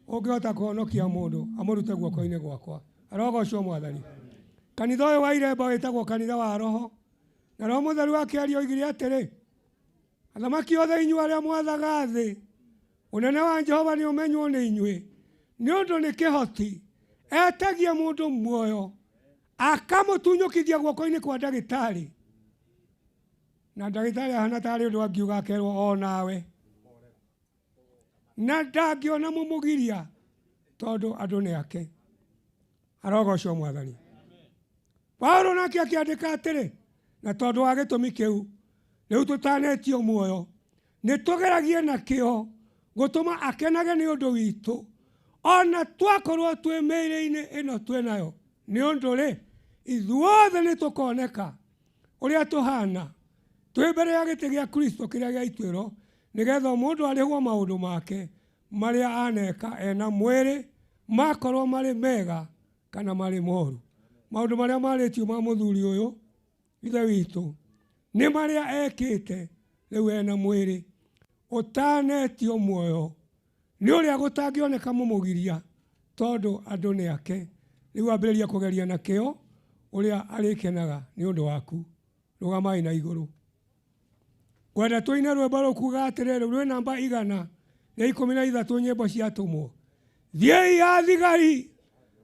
ũngĩhota kũhonokia mũndũ amũrute guoko-inĩ gwakwa. Arogocwo Mwathani. Kanitha ũyũ wa Iremba wĩtagwo kanitha wa Roho, na Roho Mũtheru akĩaria oigire atĩrĩ, athamaki othe inyuĩ arĩa mwathaga thĩ, ũnene wa Jehova nĩ ũmenywo nĩ inyuĩ, nĩ ũndũ nĩ kĩhoti etagia mũndũ muoyo akamũtunyũkithia guoko-inĩ kwa ndagĩtarĩ, na ndagĩtarĩ ahana tarĩ ũndũ angiuga akerwo o nawe, na ndangĩona mũmũgiria tondũ andũ nĩ ake. Arogocwo Mwathani. Paulo nake akĩandĩka atĩrĩ, na tondũ wa gĩtũmi kĩu rĩu tũtanetio muoyo, nĩ tũgeragie na kĩo gũtũma akenage nĩ ũndũ witũ, ona twakorwo twĩ mĩĩrĩ-inĩ ĩno twĩ nayo. Nĩ ũndũ rĩ, ithuothe nĩ tũkoneka ũrĩa tũhana twĩ mbere ya gĩtĩ gĩa Kristo kĩrĩa gĩa ituĩro, nĩgetha mũndũ arĩhwo maũndũ make marĩa aneka ena mwĩrĩ, makorwo marĩ mega kana marĩ moru. Maũndũ marĩa marĩtio ma mũthuri ũyũ ithe witũ nĩ marĩa ekĩte rĩu ena mwĩrĩ ũtanetio muoyo, nĩ ũrĩa gũtangĩoneka mũmũgiria tondũ andũ nĩ ake. Rĩu ambĩrĩria kũgeria na kĩo ũrĩa arĩkenaga nĩ ũndũ waku. Rũgamai na igũrũ. Kwenda tũine rwĩmbo rũkuga atĩrĩrĩ, rwĩ namba 113 nyĩmbo cia atũmwo. Thiĩi athigari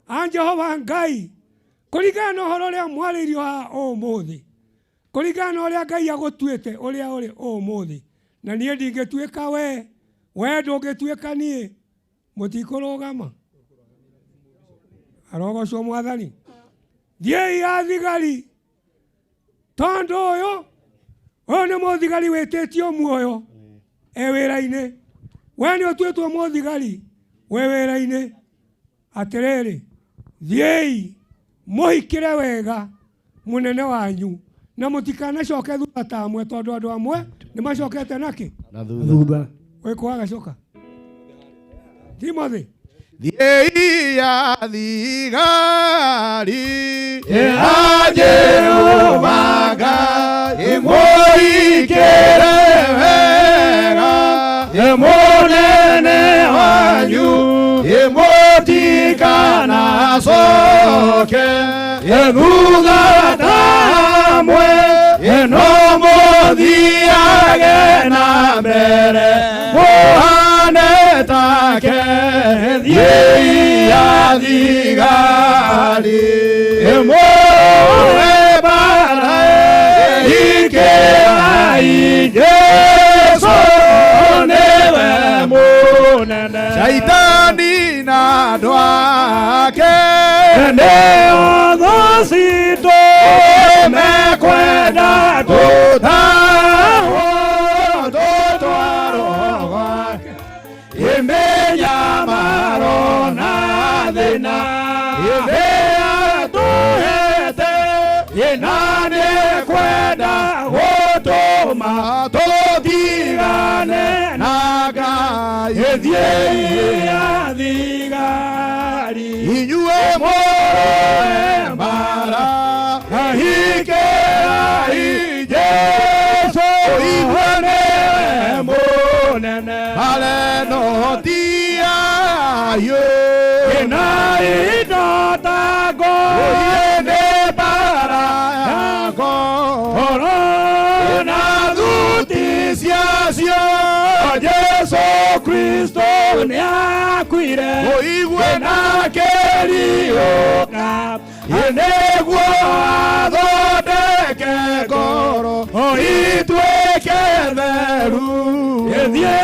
a Jehova Ngai, kũringana na ũhoro ũrĩa mwarĩirio haha ũmũthĩ, kũringana na ũrĩa Ngai agũtuĩte ũrĩa ũrĩ ũmũthĩ, na niĩ ndingĩtuĩka we, we ndũngĩtuĩka niĩ, mũtikũrũgama. Arogocwo Mwathani. Thiĩi athigari, tondũ ũyũ nĩ mũthigari wĩtĩtio muoyo e wĩra-inĩ. We nĩ ũtuĩtwo mũthigari wĩ wĩra-inĩ. Atĩrĩrĩ, thiĩi mũhikĩre wega mũnene wanyu, na mũtikanacoke thutha ta amwe, tondũ andũ amwe nĩ macokete nakĩ? Na thutha. Wĩkũ agacoka? Timothy. Thiĩi athigari a Jehova Ngai, mũhikĩre wega mũnene wanyu, mũtikanacoke thutha ta amwe, no mũthiage na mbere mũhane take. Thiĩi athigari mũrũe mbaara, ikĩrai Jesũ nĩwe mũnene. Shaitani na andũ ake nĩo thũ citũ, mekwenda tũtahwo tũtwarwo gwake. Imenya Ina ithea tuhete ina nĩ kwenda gũtũma tũtigane na Ngai ĩthiĩ athigari inyuĩ mũrũe mbara ahikĩrai Jesũ igue nĩwe mũnene bareno ti ayo ina indo ta ngũiĩ nĩ mbara ya ngoro na thuti ciacio Jesu Kristo nĩakuire ũigue na kĩriũka nĩguo athondeke ngoro ituĩke theru ĩthiĩ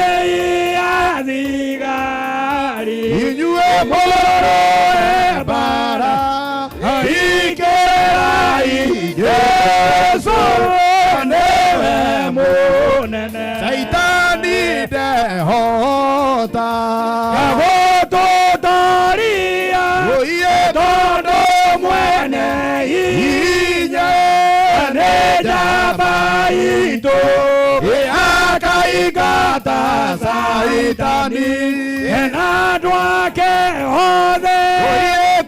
athigari inyuĩ mũrũe mbara ikĩrai Jesũ nĩwe mũnene Saitani ndehota gũtũtoria tondũ mwene hinya nĩ njamba itũ akaingata Saitani na andũ ake othe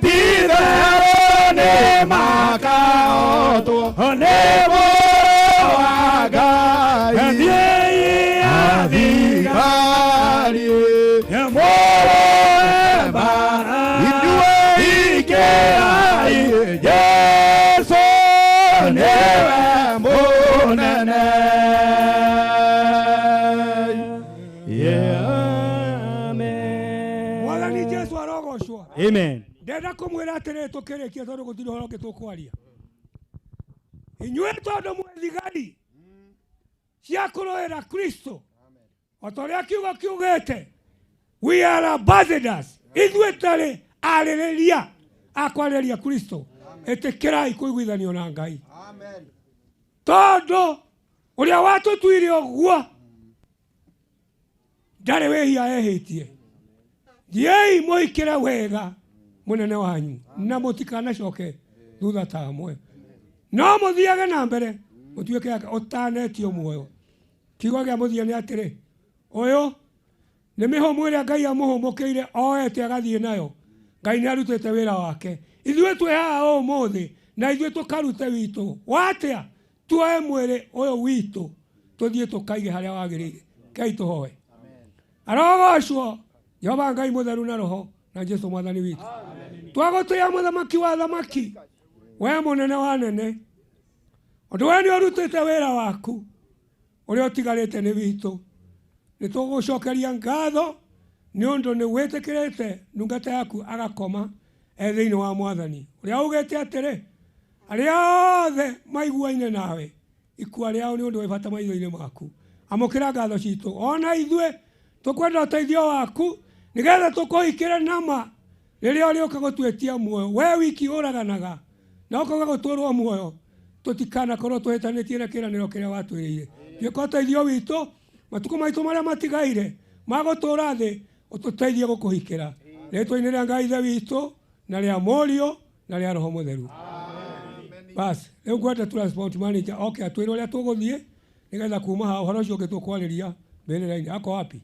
ti-itherũ nĩ makahotwo nĩ Mũrũ wa Ngai thiĩi athigari mũrũe mbara inyuĩ ikĩrai Jesũ nĩwe mũnene. Mwathani Jesu arogocwo. Amen. Ndenda kũmwĩra atĩrĩ tũkĩrĩkia tondũ gũtirĩ ũhoro ũngĩ tũkwaria. Inyuĩ tondũ mwĩ thigari cia kũrũĩra Kristo o ta ũrĩa kiugo kiugĩte, we are ambassadors, ithuĩ tarĩ arĩrĩria a kwarĩrĩria Kristo. Ĩtĩkĩrai kũiguithanio na Ngai tondũ ũrĩa watũtuire ũguo ndarĩ wĩhia ehĩtie. Thiĩi mũikĩre wega mũnene wanyu na mũtikanacoke thutha ta amwe, no mũthiage na mbere mũtuĩke ũtanetio muoyo. Kiugo gĩa mũthia nĩ atĩrĩ, ũyũ nĩ mĩhũmũ ĩrĩa Ngai amũhũmũkĩire oete agathiĩ nayo. Ngai nĩ arutĩte wĩra wake. Ithuĩ twĩ haha ũmũthĩ na ithuĩ tũkarute witũ watĩa, tuoe mwĩrĩ ũyũ witũ tũthiĩ tũkaige harĩa wagĩrĩire. Kei tũhoe. Arogocwo Jehova Ngai mũtheru na roho na Jesu mwathani witũ. Twagũtĩĩa mũthamaki wa thamaki, we mũnene wa nene, ũndũ we nĩ ũrutĩte wĩra waku ũrĩa ũtigarĩte nĩ witũ. Nĩ tũgũcokeria ngatho nĩ ũndũ nĩ wĩtĩkĩrĩte ndungata yaku agakoma e thĩinĩ wa mwathani ũrĩa augĩte atĩrĩ, arĩa othe maiguaine nawe ikua rĩao nĩ ũndũ wĩ bata maitho-inĩ maku. Amũkĩra ngatho citũ ona ithuĩ tũkwenda ũteithio waku nĩgetha tũkũhikĩre nama rĩrĩa ũrĩũka gũtuĩtia muoyo. We wiki ũraganaga na ũkauga gũtũrwo muoyo, tũtikanakorwo tũhĩtanĩtie na kĩĩranĩro kĩrĩa watwĩrĩire. Tuĩka ũteithio witũ matukũ maitũ marĩa matigaire ma gũtũũra thĩ, ũtũteithie gũkũhikĩra rĩtwa-inĩ rĩa Ngai Ithe witũ na rĩa Mũriũ na rĩa Roho Mũtheru. Bas rĩu ngwenda transport manager oke atwĩre ũrĩa tũgũthiĩ nĩgetha kuma haha ũhoro ũcio ũngĩ tũkwarĩria mbĩrĩra-inĩ. Ako wapi?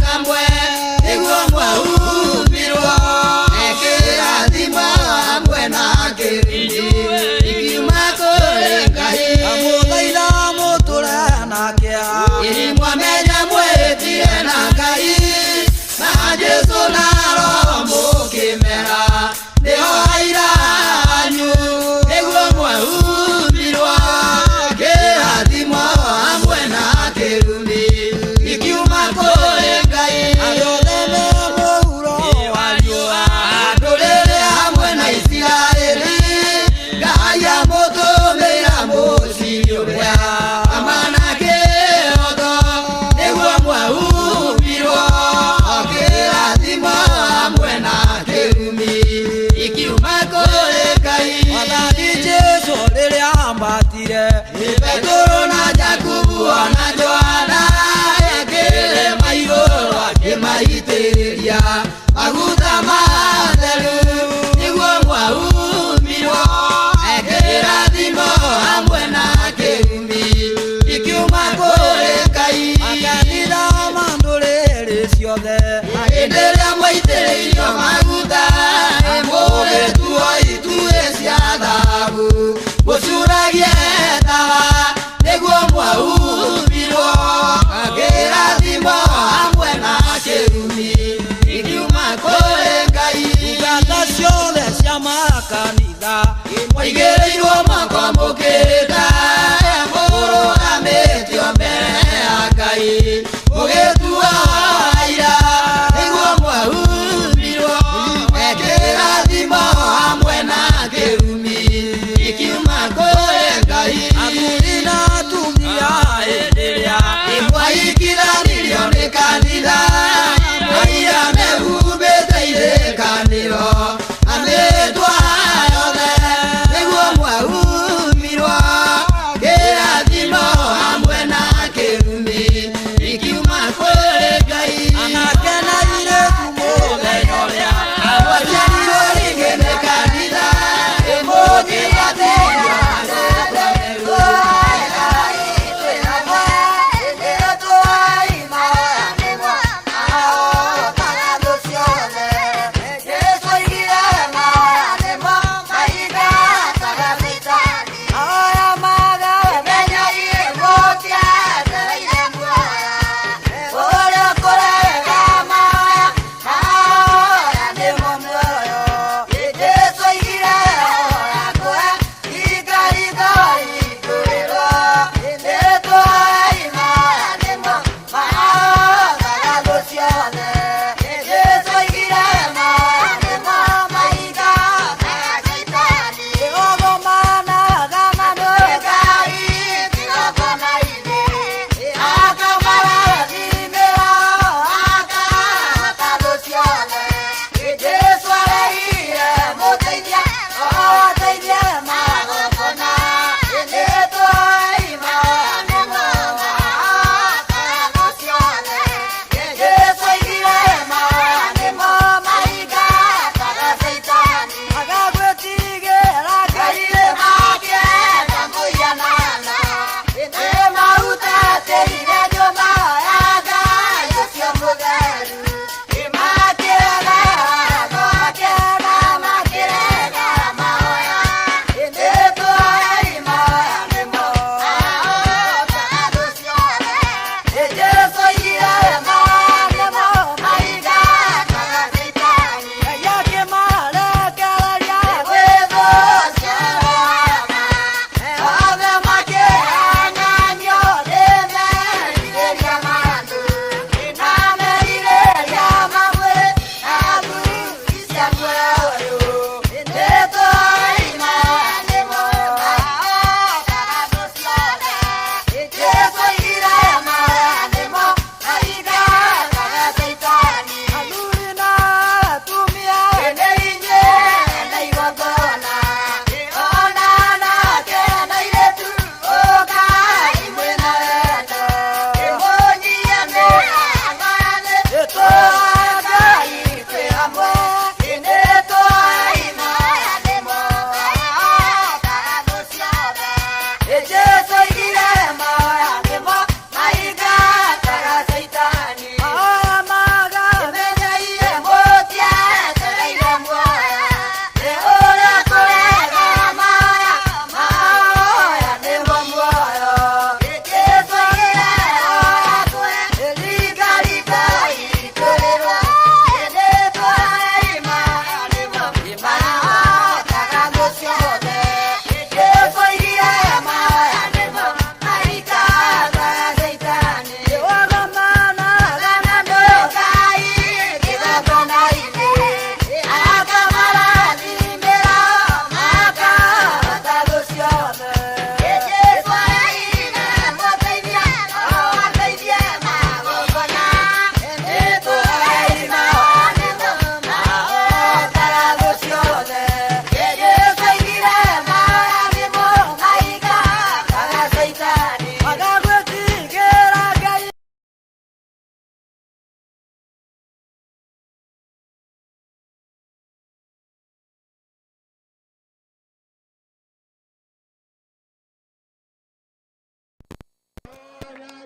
Kamwe, Mwamenya mwĩtire na Ngai na Jesũ na Roho mũkĩmera nĩho aira anyu nĩguo mwahumbirwo kĩrathimo hamwe na kĩrumi ikiuma kũrĩ Ngai. Andũ othe me mũhuro wa riũa ndũrĩrĩ hamwe na Isiraeli Ngai amũtũmĩra mũciri ũrĩa amana kĩhoto nĩguo mwahumbirwo kĩrathimo hamwe na kĩrumi ikiuma kũrĩ Ngai. Mwathani Jesũ rĩrĩa ambatire Petero na Jakubu ona Johana kĩrĩma igũrũ akĩmaitĩrĩria maguta matheru nĩguo mwahumbirwo kĩrathimo hamwe na kĩrumi ikiuma kũrĩ Ngai. Makanitha ma ndũrĩrĩ ciothe hĩndĩ ĩrĩa mwaitĩrĩirio maguta mũgĩtuo ituĩ cia thahabu mũcuragie tawa nĩguo mwahumbirwo kĩrathimo hamwe na kĩrumi ikiuma kũrĩ Ngai. Ngata ciothe cia makanitha mwaigĩrĩirwo moko mũkĩrĩta mũrũgamĩtio mbere ya Ngai mũgĩtuo aira nĩguo mwahumbirwo kĩrathimo hamwe na kĩrumi ikiuma kũrĩ Ngai. Athuri na atumia hĩndĩ ĩrĩa mwaikithanirio nĩ kanitha aira mehumbĩte irĩkanĩro amĩtwa yothe nĩguo mwahumbirwo kĩrathimo hamwe na kĩrumi ikiuma kũrĩ Ngai. Anake na airĩtu mũthenya ũrĩa mwaciarirwo rĩngĩ nĩ kanitha mũkĩbatithio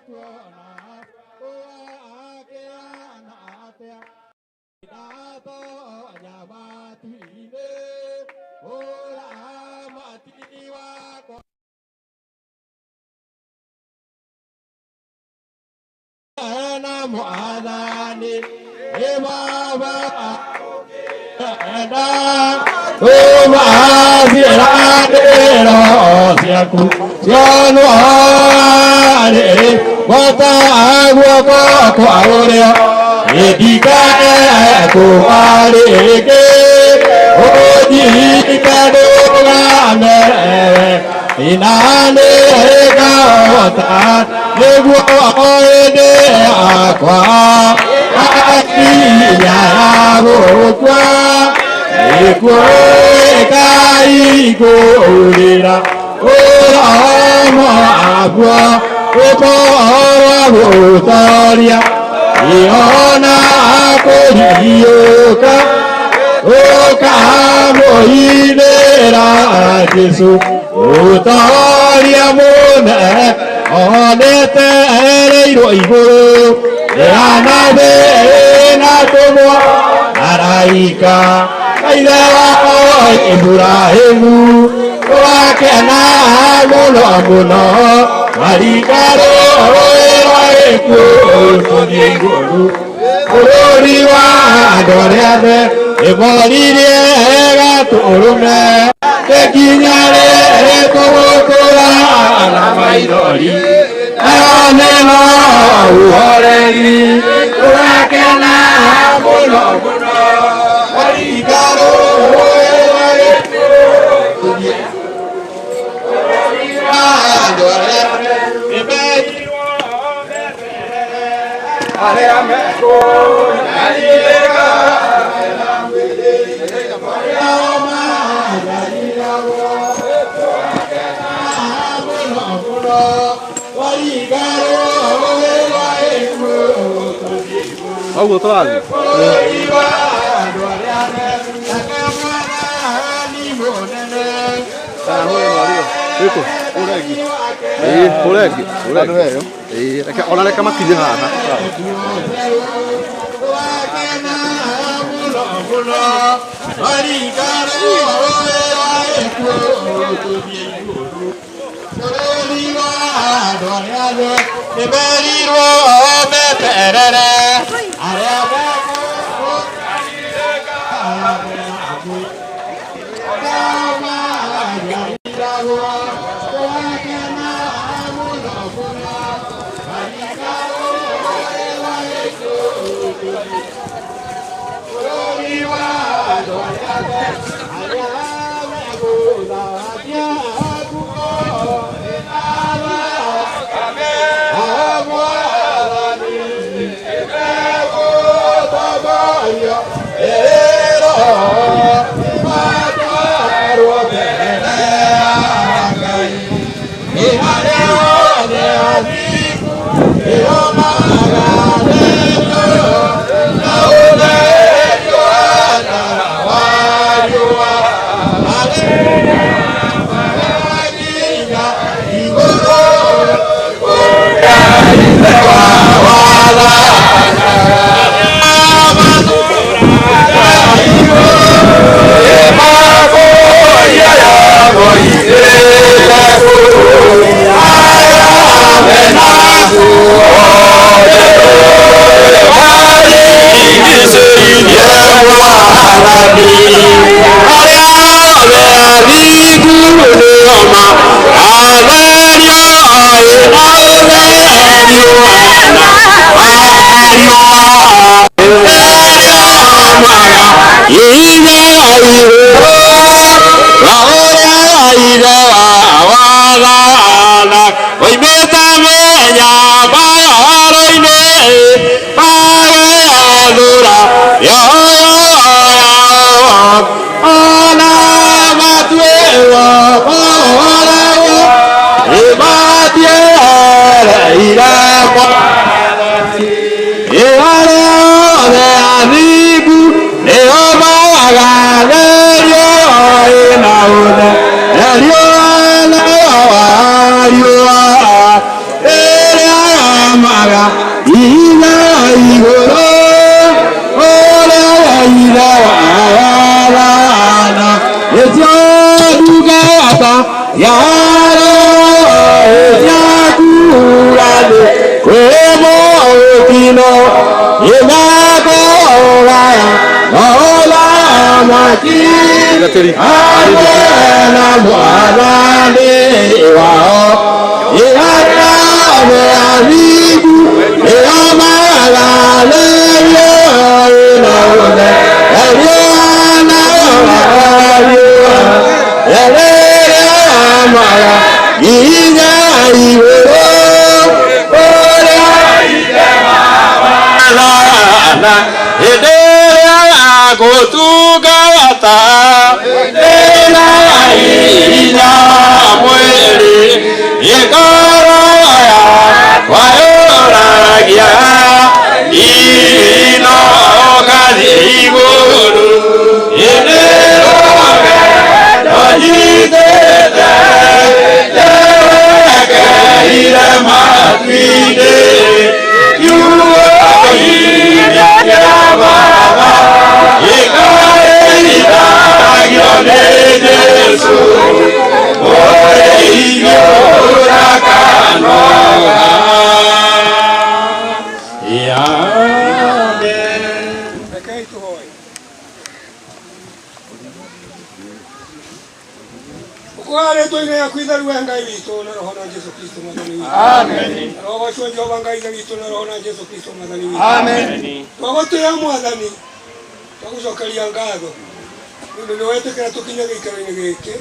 kuona ũgakĩana atĩa ndatonya matu-inĩ ũramati wakwa na mwathani nĩ baba enda tũmaciĩranĩro ciaku cionwo rĩrĩ gwata guoko kwa ũrĩo ndikae kũgwa rĩngĩ ũnjike ndũgame ina nĩngahota nĩguo hĩndĩ yakwa akinya ya gũkua nĩkuo ĩkaigũrĩra ũromo waguo ũkorwo gũtoria iona kũriũka ũkamũinĩra Jesũ ũtoria mũnene onetereirwo igũrũ ĩranathĩ na tũmwo araika ithe wa Iburahĩmu ũrakena mũno mũno marika rũĩ rwa gĩkuũ tũthiĩ igũrũ bũrũri wa andũ arĩa athe nĩmoririe gatũrũme gĩkinya rĩrĩ tũgũkũra na maithori nayo nĩno ũhoreri ũrakena mũno mũno marika rũĩ rwa gĩkuũ tũthiĩ bũrũri wa andũ arĩa athe nĩmerirwo arĩa mekũnyarirĩka Ũguo tũrathiĩ. Wĩkũ? Kũrĩa ĩngĩ. Ĩĩ, kũrĩa ĩngĩ. Kũrĩa ĩngĩ. Ĩĩ, reke ona reke makinye haha. Nĩmerirwo meterere arĩa Ila igũrũ ũrĩa wa ithe wa wathana nĩcio ndungata ya roho ĩciakura thĩ kwĩ mũtino ĩmakũgaya ũthamaki hamwe na mwathani wao ĩarĩa athingu nĩo magathĩrio ĩno ũtherio nayo magariũa rĩrĩa maga nginya igũrũ ũrĩa ithe wa wathana hĩndĩ ĩrĩa gũtungata ĩna hinya mwĩrĩ ĩngoro yakwa yũragia ino ngathiĩ igũrũ hĩndĩ rũgendo nyitĩte njerekeire matu-inĩ kiugo-inĩ kĩa Baba gĩkarĩithagio nĩ Jesũ mũrĩithio ũtakanoga. Amen. Rekei tũhoe. Ũkũhoya rĩtwa-inĩ rĩaku itheru we Ngai witũ na Roho na Jesũ Kristo Mwathani witũ. Amen. Rogocwo Jehova Ngai Ithe witũ na Roho na Jesũ Kristo Mwathani witũ. Amen. Twagũtĩĩa Mwathani, twagũcokeria ngatho nĩ ũndũ nĩ wetĩkĩra tũkinye gĩikaro-inĩ gĩkĩ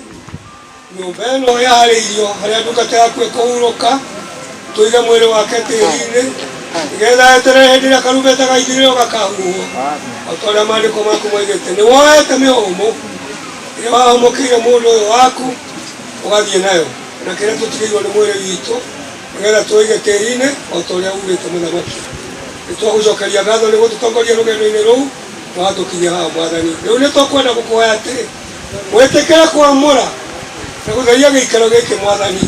nyũmba ĩno yaharĩirio harĩa ndungata yaku ĩkũhurũka tũige mwĩrĩ wake tĩri-inĩ nĩgetha eterere hĩndĩ ĩrĩa karumbeta ga ithirĩro gakahuhwo o ta ũrĩa maandĩko maku moigĩte nĩ woete mĩhũmũ ĩrĩa wahũmũkĩire mũndũ ũyũ waku ũgathiĩ nayo na kĩrĩa tũtigĩirwo nĩ mwĩrĩ witũ nĩgetha tũige tĩri-inĩ o ta ũrĩa ugĩte mũthamaki nĩ twagũcokeria ngatho nĩ gũtũtongoria rũgendo-inĩ rũu na watũkinyia haha Mwathani rĩu nĩ tũkwenda gũkũhoya atĩrĩ wĩtĩkĩre kwamũra na gũtheria gĩikaro gĩkĩ Mwathani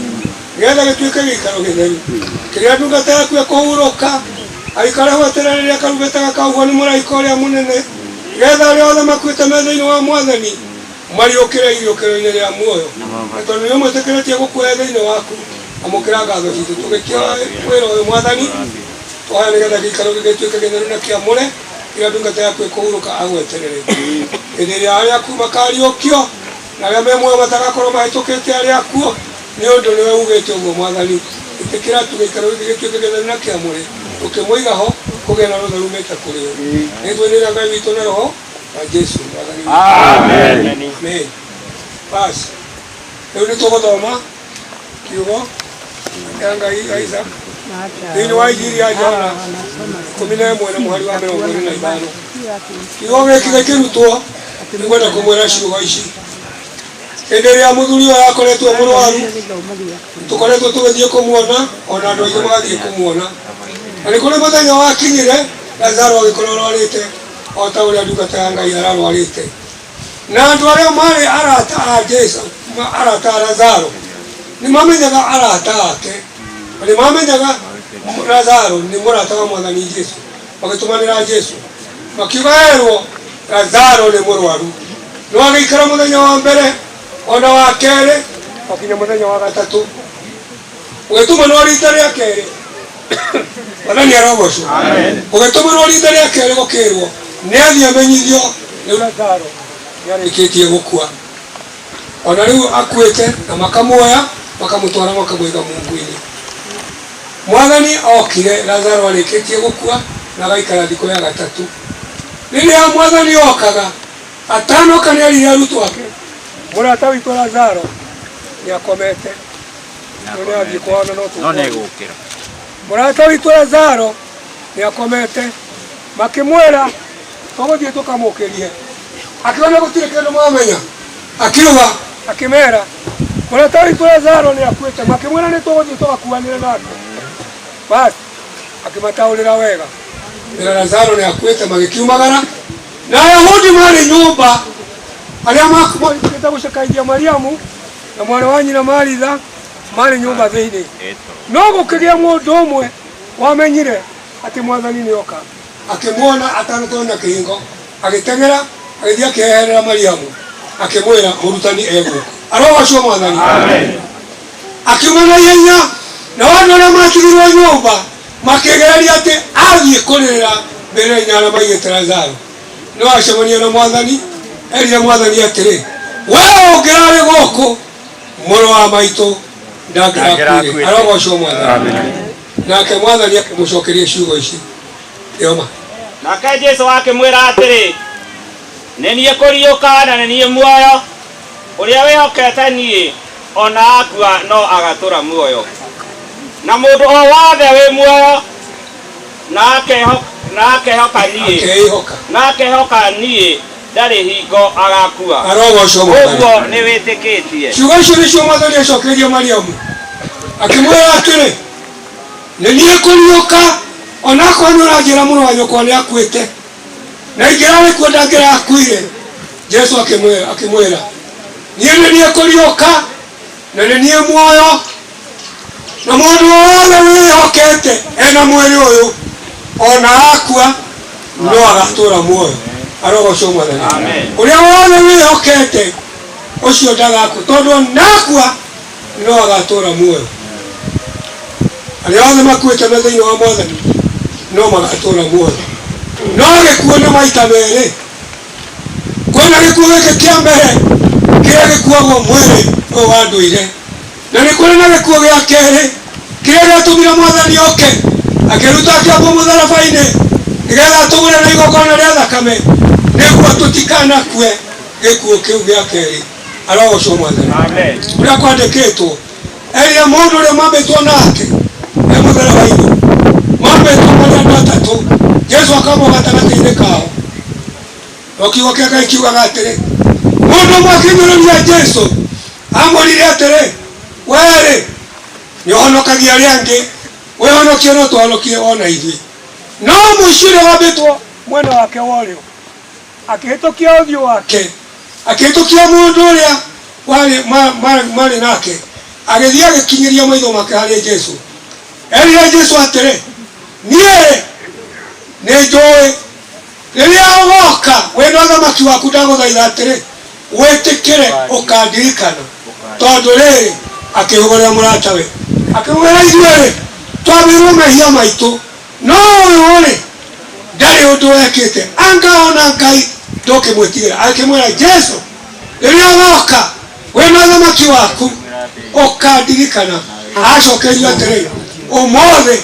nĩgetha gĩtuĩke gĩikaro gĩtheru kĩrĩa ndungata yaku ĩkũhurũka aikare ho eterere rĩrĩa karumbeta gakahuhwo nĩ mũraika ũrĩa mũnene nĩgetha arĩa othe makuĩte me thĩinĩ wa Mwathani mariũkĩre iriũkĩro-inĩ rĩa muoyo na tondũ nĩ ũmwĩtĩkĩrĩtie gũkuoya thĩinĩ waku amũkĩra ngatho citũ tũgĩkĩoya wĩra ũyũ Mwathani tũhoya nĩgetha gĩikaro gĩgĩtuĩke gĩtheru na kĩamũre kĩrĩa ndungata yaku ĩkũhurũka agweterere hĩndĩ ĩrĩa arĩa akuũ makariũkio na arĩa me muoyo matagakorwo mahĩtũkĩte arĩa akuũ nĩ ũndũ nĩwe ugĩte ũguo Mwathani ĩtĩkĩra tu gĩikaro gĩkĩ gĩtuĩke gĩtheru na kĩamũre ũkĩmũiga ho kũgĩe na rũtha rumĩte kũrĩ we rĩtwa-inĩ rĩa Ngai witũ na Roho wa Jesũ Mwathani witũ. Amen. Amen. Basi rĩu nĩ tũgũthoma kiugo kĩa Ngai Isaac thĩinĩ wa Injiri ya Johana 11 na mũhari wa 25 kiugo gĩkĩ gĩkĩrutwo nĩngwenda kũmwĩra ciugo ici hĩndĩ ĩrĩa mũthuri ũyũ akoretwo mũrwaru tũkoretwo tũgĩthiĩ kũmuona ona andũ aingĩ magathiĩ kũmuona na nĩ kũrĩ mũthenya wakinyire Lazaro agĩkorwo arwarĩte o ta ũrĩa ndungata ya Ngai ararwarĩte na andũ arĩa marĩ arata a Jesũ arata a Lazaro nĩ mamenyaga arata ake na nĩ mamenyaga Lazaro nĩ mũrata wa Mwathani Jesũ magĩtũmanĩra Jesũ makiuga erwo Lazaro nĩ mũrwaru no agĩikara mũthenya wa mbere ona wa kerĩ o kinya mũthenya wa gatatũ ũgĩtũmanwo rita rĩa kerĩ Mwathani arogocwo ũgĩtũmanwo rita rĩa kerĩ gũkĩrwo nĩ athiĩ amenyithio rĩu Lazaro nĩ arĩkĩtie gũkua ona rĩu akuĩte na makamuoya makamũtwara makamũiga mungu-inĩ Mwathani okire Lazaro arĩkĩtie gũkua na agaikara thikũ ya gatatũ rĩrĩa Mwathani okaga atanoka nĩ erire arutwo ake mũrata witũ Lazaro nĩ akomete no nĩ athiĩ kwao na no No nĩ egũkĩra. Mũrata witũ Lazaro nĩ akomete makĩmwĩra tũgũthiĩ tũkamũkĩrie akiona gũtirĩ kĩndũ mamenya akiuga akĩmera mũrata witũ Lazaro nĩ akuĩte makĩmwĩra nĩ tũgũthiĩ tũgakuanĩre nake basi akĩmataũrĩra wega ĩra Lazaro nĩ akuĩte magĩkiumagara na Ayahudi marĩ nyũmba arĩa makĩte gũcakaithia Mariamu na mwarĩ wa nyina Maritha marĩ nyũmba thĩinĩ no gũkĩgĩa mũndũ ũmwe wamenyire atĩ mwathani nĩ oka, akĩmuona atanatonya kĩhingo, agĩteng'era agĩthiĩ akĩeherera Mariamu, akĩmwĩra mũrutani egũka. Arogocwo mwathani. Akiuma na ihenya, nao andũ arĩa matigirwo nyũmba makĩgereria atĩ athiĩ kũrĩrĩra mbĩrĩra-inĩ harĩa maigĩte Lazaro. No acemania na mwathani, erire mwathani atĩrĩ, we ũngĩrarĩ gũkũ mũrũ wa maitũ ndangĩrakuire. Arogocwo mwathani. Nake mwathani akĩmũcokeria ciugo ici. Yoma. Nake Jesu akĩmwĩra atĩrĩ, nĩ niĩ kũriũka na nĩ niĩ muoyo, ũrĩa wĩhokete niĩ ona akua no agatũra muoyo, na mũndũ o wothe wĩ muoyo na akehoka niĩ ndarĩ hingo agakua. Arogocwo mwathani. Ũguo nĩ wĩtĩkĩtie. Ciugo icio nĩcio mwathani acokeirie Mariamu, akĩmwĩra atĩrĩ, nĩ niĩ kũriũka, onakorwo nĩ ũranjĩra mũrũ wa nyũkwa nĩ akuĩte, na ingĩrarĩ kuo ndangĩrakuire. Jesu akĩmwĩra, niĩ nĩ niĩ kũriũka na nĩ niĩ muoyo, na mũndũ wothe wĩhokete ena mwĩrĩ ũyũ ona akua no agatũra muoyo. Arogocwo mwathani. Ũrĩa wothe wĩhokete ũcio ndagakua, tondũ ona akua no agatũra muoyo. Arĩa othe makuĩte me thĩinĩ wa mwathani no magatũra muoyo. No gĩkuũ nĩ maita merĩ. Kwĩna gĩkuũ gĩkĩ kĩa mbere kĩrĩa gĩkuagwo mwĩrĩ ũyũ wa ndũire, na nĩ kũrĩ na gĩkuũ gĩa kerĩ kĩrĩa gĩatũmire mwathani oke akĩruta akĩambwo mũtharaba-inĩ nĩgetha atũgũre na igongona rĩa thakame nĩguo tũtikanakue gĩkuũ kĩu gĩa kerĩ. Arogocwo mwathani. Ũrĩa kwandĩkĩtwo, erire mũndũ ũrĩa mambĩtwo nake e mũtharaba-inĩ, mambĩtwo marĩ andũ atatũ, Jesu akambwo gatagatĩ-inĩ kao. No kiugo kĩa Ngai kiugaga atĩrĩ, mũndũ ũmwe akĩnyũrũria Jesu amwĩrire atĩrĩ, werĩ nĩ ũhonokagia arĩa angĩ, wĩhonokie no tũhonokie ona ithuĩ. No mũici ũrĩa wambĩtwo mwena wake wa ũrĩo akĩhĩtũkia ũthiũ wake, akĩhĩtũkia mũndũ ũrĩa marĩ nake, agĩthiĩ agĩkinyĩria maitho make harĩ Jesu. Erire Jesu atĩrĩ, niĩ nĩ njũĩ rĩrĩa ũgoka wĩna ũthamaki waku, ndagũthaitha atĩrĩ, wĩtĩkĩre ũkandirikana. Tondũ rĩrĩ, akĩhũgũrĩra mũratawe akĩmwĩra, ithuĩ rĩ twambĩirwo mehia maitũ, no ũyũ rĩ ndarĩ ũndũ wekĩte, anga ona Ngai ndũkĩmwĩtigĩra. Akĩmwĩra Jesu, rĩrĩa ũgoka wĩna ũthamaki waku ũkandirikana. Acokerio atĩrĩ, ũmũthĩ.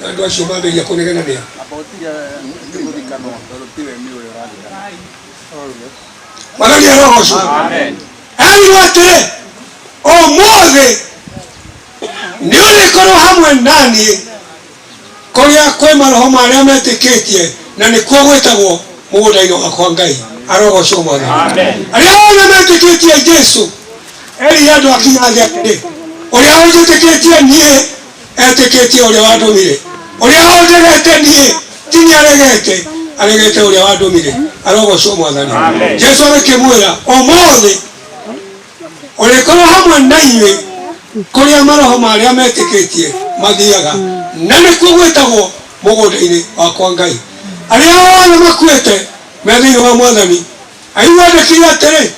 Na andũ acio mambĩrĩria kũnegenania. Mwathani arogocwo. Erirwo atĩrĩ, ũmũthĩ nĩ ũrĩkorwo hamwe naniĩ kũrĩa kwĩ maroho ma arĩa metĩkĩtie, na nĩkuo gwĩtagwo mũgũnda-inĩ wakwa Ngai. Arogocwo mwathani. Arĩa othe metĩkĩtie Jesu, erire andũ akinya thĩ atĩrĩ, ũrĩa ũnjĩtĩkĩtie niĩ etĩkĩtie ũrĩa wandũmire, ũrĩa ũndegete niĩ ti niĩ aregete, aregete ũrĩa wandũmire. Arogocwo mwathani. Jesu agĩkĩmwĩra, ũmũthĩ ũrĩkorwo hamwe na inyuĩ kũrĩa maroho ma arĩa metĩkĩtie mathiaga, na nĩkuo gwĩtagwo mũgũnda-inĩ wakwa Ngai. Arĩa othe makuĩte me thĩinĩ wa mwathani, Ayubu andĩkire atĩrĩ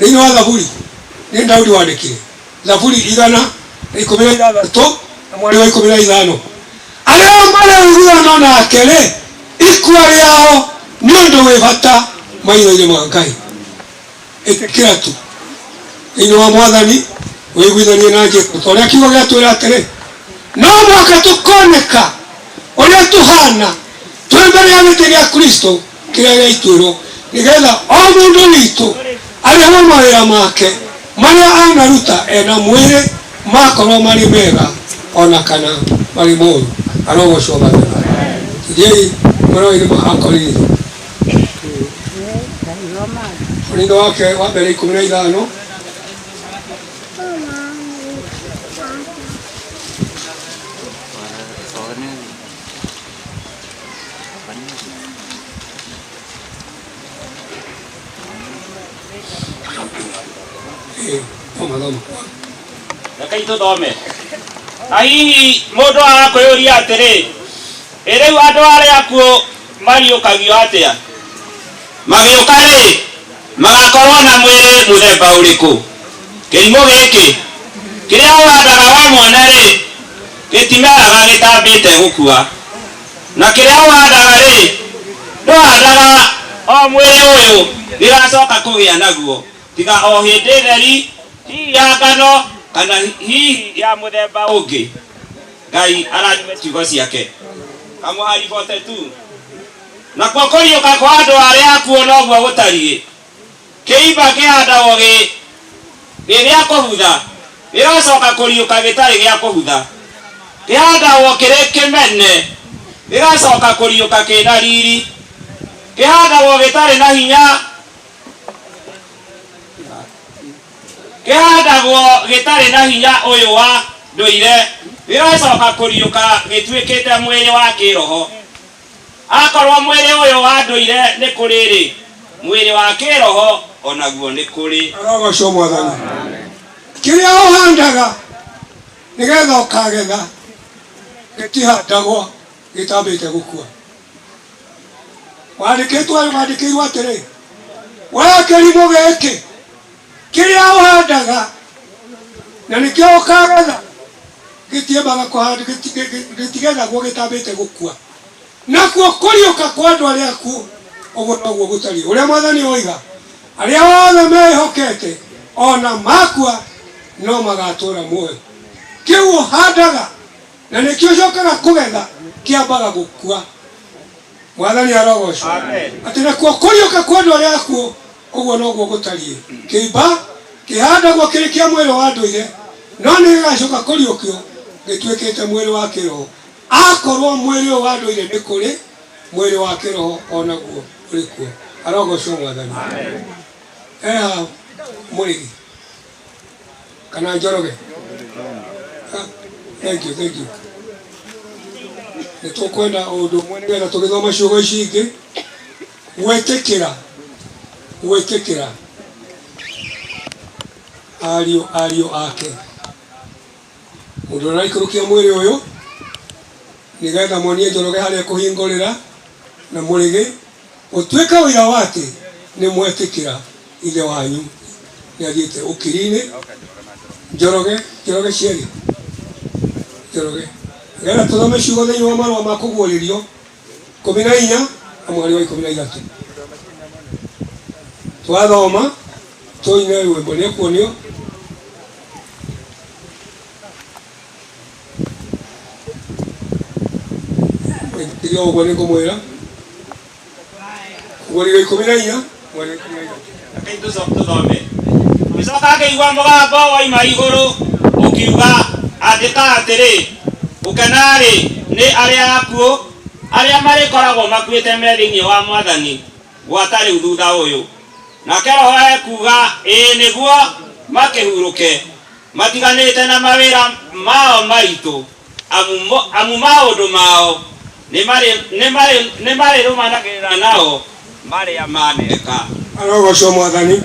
thĩinĩ wa Thaburi, nĩ Daudi wandĩkire Thaburi 116 na mweri wa 15, arĩa marĩ ũiguano nake rĩ, ikua rĩao nĩ ũndũ wĩ bata maitho-inĩ ma Ngai. Ĩtĩkĩra tu thĩinĩ wa mwathani, wĩiguithanie na Jesu, ta ũrĩa kiugo gĩatwĩra atĩrĩ, no mũhaka tũkoneka ũrĩa tũhana twĩ mbere ya gĩtĩ gĩa Kristo kĩrĩa gĩa ituĩro, nĩgetha o mũndũ witũ arĩhwo mawĩra make marĩa anaruta ena mwĩrĩ, makorwo marĩ mega ona kana marĩ moru. Arogocwo mwathani. Tũthiĩi marũa-inĩ ma Akorintho, Korintho wake wa mbere 15. Thoma thoma. Rekei tũthome. Na hihi mũndũ agakwĩyũria atĩrĩ, ĩ rĩu andũ arĩa akuũ mariũkagio atĩa? Magĩũka rĩ, magakorwo na mwĩrĩ mũthemba ũrĩkũ? Kĩrimũ gĩkĩ kĩrĩa ũhandaga we mwene rĩ, gĩtimeraga gĩtambĩte gũkua. Na kĩrĩa ũhandaga rĩ, ndũhandaga o mwĩrĩ ũyũ gĩgacoka kũgĩa naguo, tiga o hĩndĩ theri, hihi ya ngano kana hihi ya mũthemba ũngĩ. Ngai arathime ciugo ciake. Kamũhari 42. Nakuo kũriũka kwa andũ arĩa akuũ noguo gũtariĩ. Kĩimba kĩhandagwo gĩ gĩa kũhutha, gĩgacoka kũriũka gĩtarĩ gĩa kũhutha. Kĩhandagwo kĩrĩ kĩmene, gĩgacoka kũriũka kĩna riri. Kĩhandagwo gĩtarĩ na hinya, kĩhandagwo gĩtarĩ na hinya ũyũ wa ndũire, gĩgacoka kũriũka gĩtuĩkĩte mwĩrĩ wa kĩroho. Akorwo mwĩrĩ ũyũ wa ndũire nĩ kũrĩ rĩ, mwĩrĩ wa kĩroho onaguo nĩ kũrĩ. Arogocwo Mwathani. Kĩrĩa ũhandaga nĩgetha ũkagetha gĩtihandagwo gĩtambĩte gũkua. Wandĩkĩtwo wandĩkĩirwo atĩrĩ, we kĩrimũ gĩkĩ, kĩrĩa ũhandaga na nĩkĩo ũkagetha gĩtiambaga kũhanda gĩtigethagwo gĩtambĩte gũkua. Nakuo kũriũka kwa andũ arĩa akuũ ũguo noguo gũtariĩ. Ũrĩa Mwathani oiga, arĩa othe mehokete ona makua no magatũra muoyo. Kĩu ũhandaga na nĩkĩo ũcokaga kũgetha kĩambaga gũkua. Mwathani arogocwo. Atĩ nakuo kũriũka kwa andũ arĩa akuũ ũguo noguo gũtariĩ. Kĩimba kĩhandagwo kĩrĩ kĩa mwĩrĩ wa ndũire, no nĩ gĩgacoka kũriũkio gĩtuĩkĩte mwĩrĩ wa kĩroho. Akorwo mwĩrĩ ũyũ wa ndũire nĩ kũrĩ, mwĩrĩ wa kĩroho onaguo ũrĩ kuo. Arogocwo Mwathani. Eha Mũrĩgi kana Njoroge. Thank you, thank you. Nĩ tũkwenda ũndũ ũmwe nĩgetha tũgĩthoma ciugo ici ingĩ, gwĩtĩkĩra, gwĩtĩkĩra ariũ ariũ ake. Mũndũ ũrĩa ũraikũrũkia mwĩrĩ ũyũ nĩgetha muonie Njoroge harĩa kũhingũrĩra na Mũrĩgĩ ũtuĩke ũira wa atĩ nĩ mwetĩkĩra ithe wanyu nĩ athiĩte ũkiri-inĩ. Njoroge, Njoroge cierĩ, Njoroge, nĩgetha tũthome ciugo thĩinĩ wa marũa ma kũguũrĩrio 14 na mũhari wa 13. Twathoma tũine rwĩmbo nĩ kuonio tiga ũguo nĩ ngũmwĩra kũguũrĩrio 14 mũhari wa 13. Rekei tũthome. Ngĩcoka ngĩigua mũgambo woima igũrũ ũkiuga, andĩka atĩrĩ, gũkena-rĩ nĩ arĩa akuũ arĩa marĩkoragwo makuĩte me thĩinĩ wa Mwathani gwata rĩu thutha ũyũ. Nake Roho ekuuga, ĩĩ nĩguo makĩhurũke, matiganĩte na mawĩra mao maritũ, amu maũndũ mao nĩ marĩrũmanagĩrĩra nao marĩa maneka. Arogocwo Mwathani.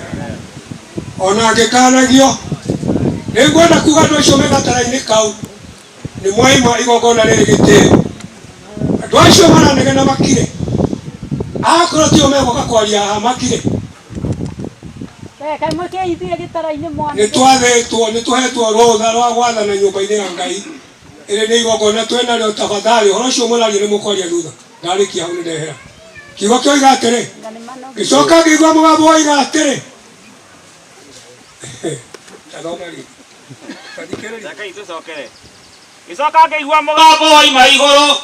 Ona angĩkanagio, nĩ ngwenda kuga andũ acio me gatara-inĩ kau nĩ mwaima igongona rĩrĩ gĩtĩo. Andũ acio maranegena makire, akorwo tio megũka kwaria haha makire. Nĩ twathĩtwo, nĩ tũhetwo rũtha rwa gwathana nyũmba-inĩ ya Ngai. Ĩrĩ nĩ igongona twĩnarĩo, tafadhali ũhoro ũcio mũraria nĩ mũkwaria thutha. Ndarĩkia hau nĩ ndehera. Kiugo kĩoiga atĩrĩ, ngĩcoka ngĩigua mũgambo woiga atĩrĩ, tathoma rĩngĩ. Rekei tũcokere. Ngĩcoka ngĩigua mũgambo woima igũrũ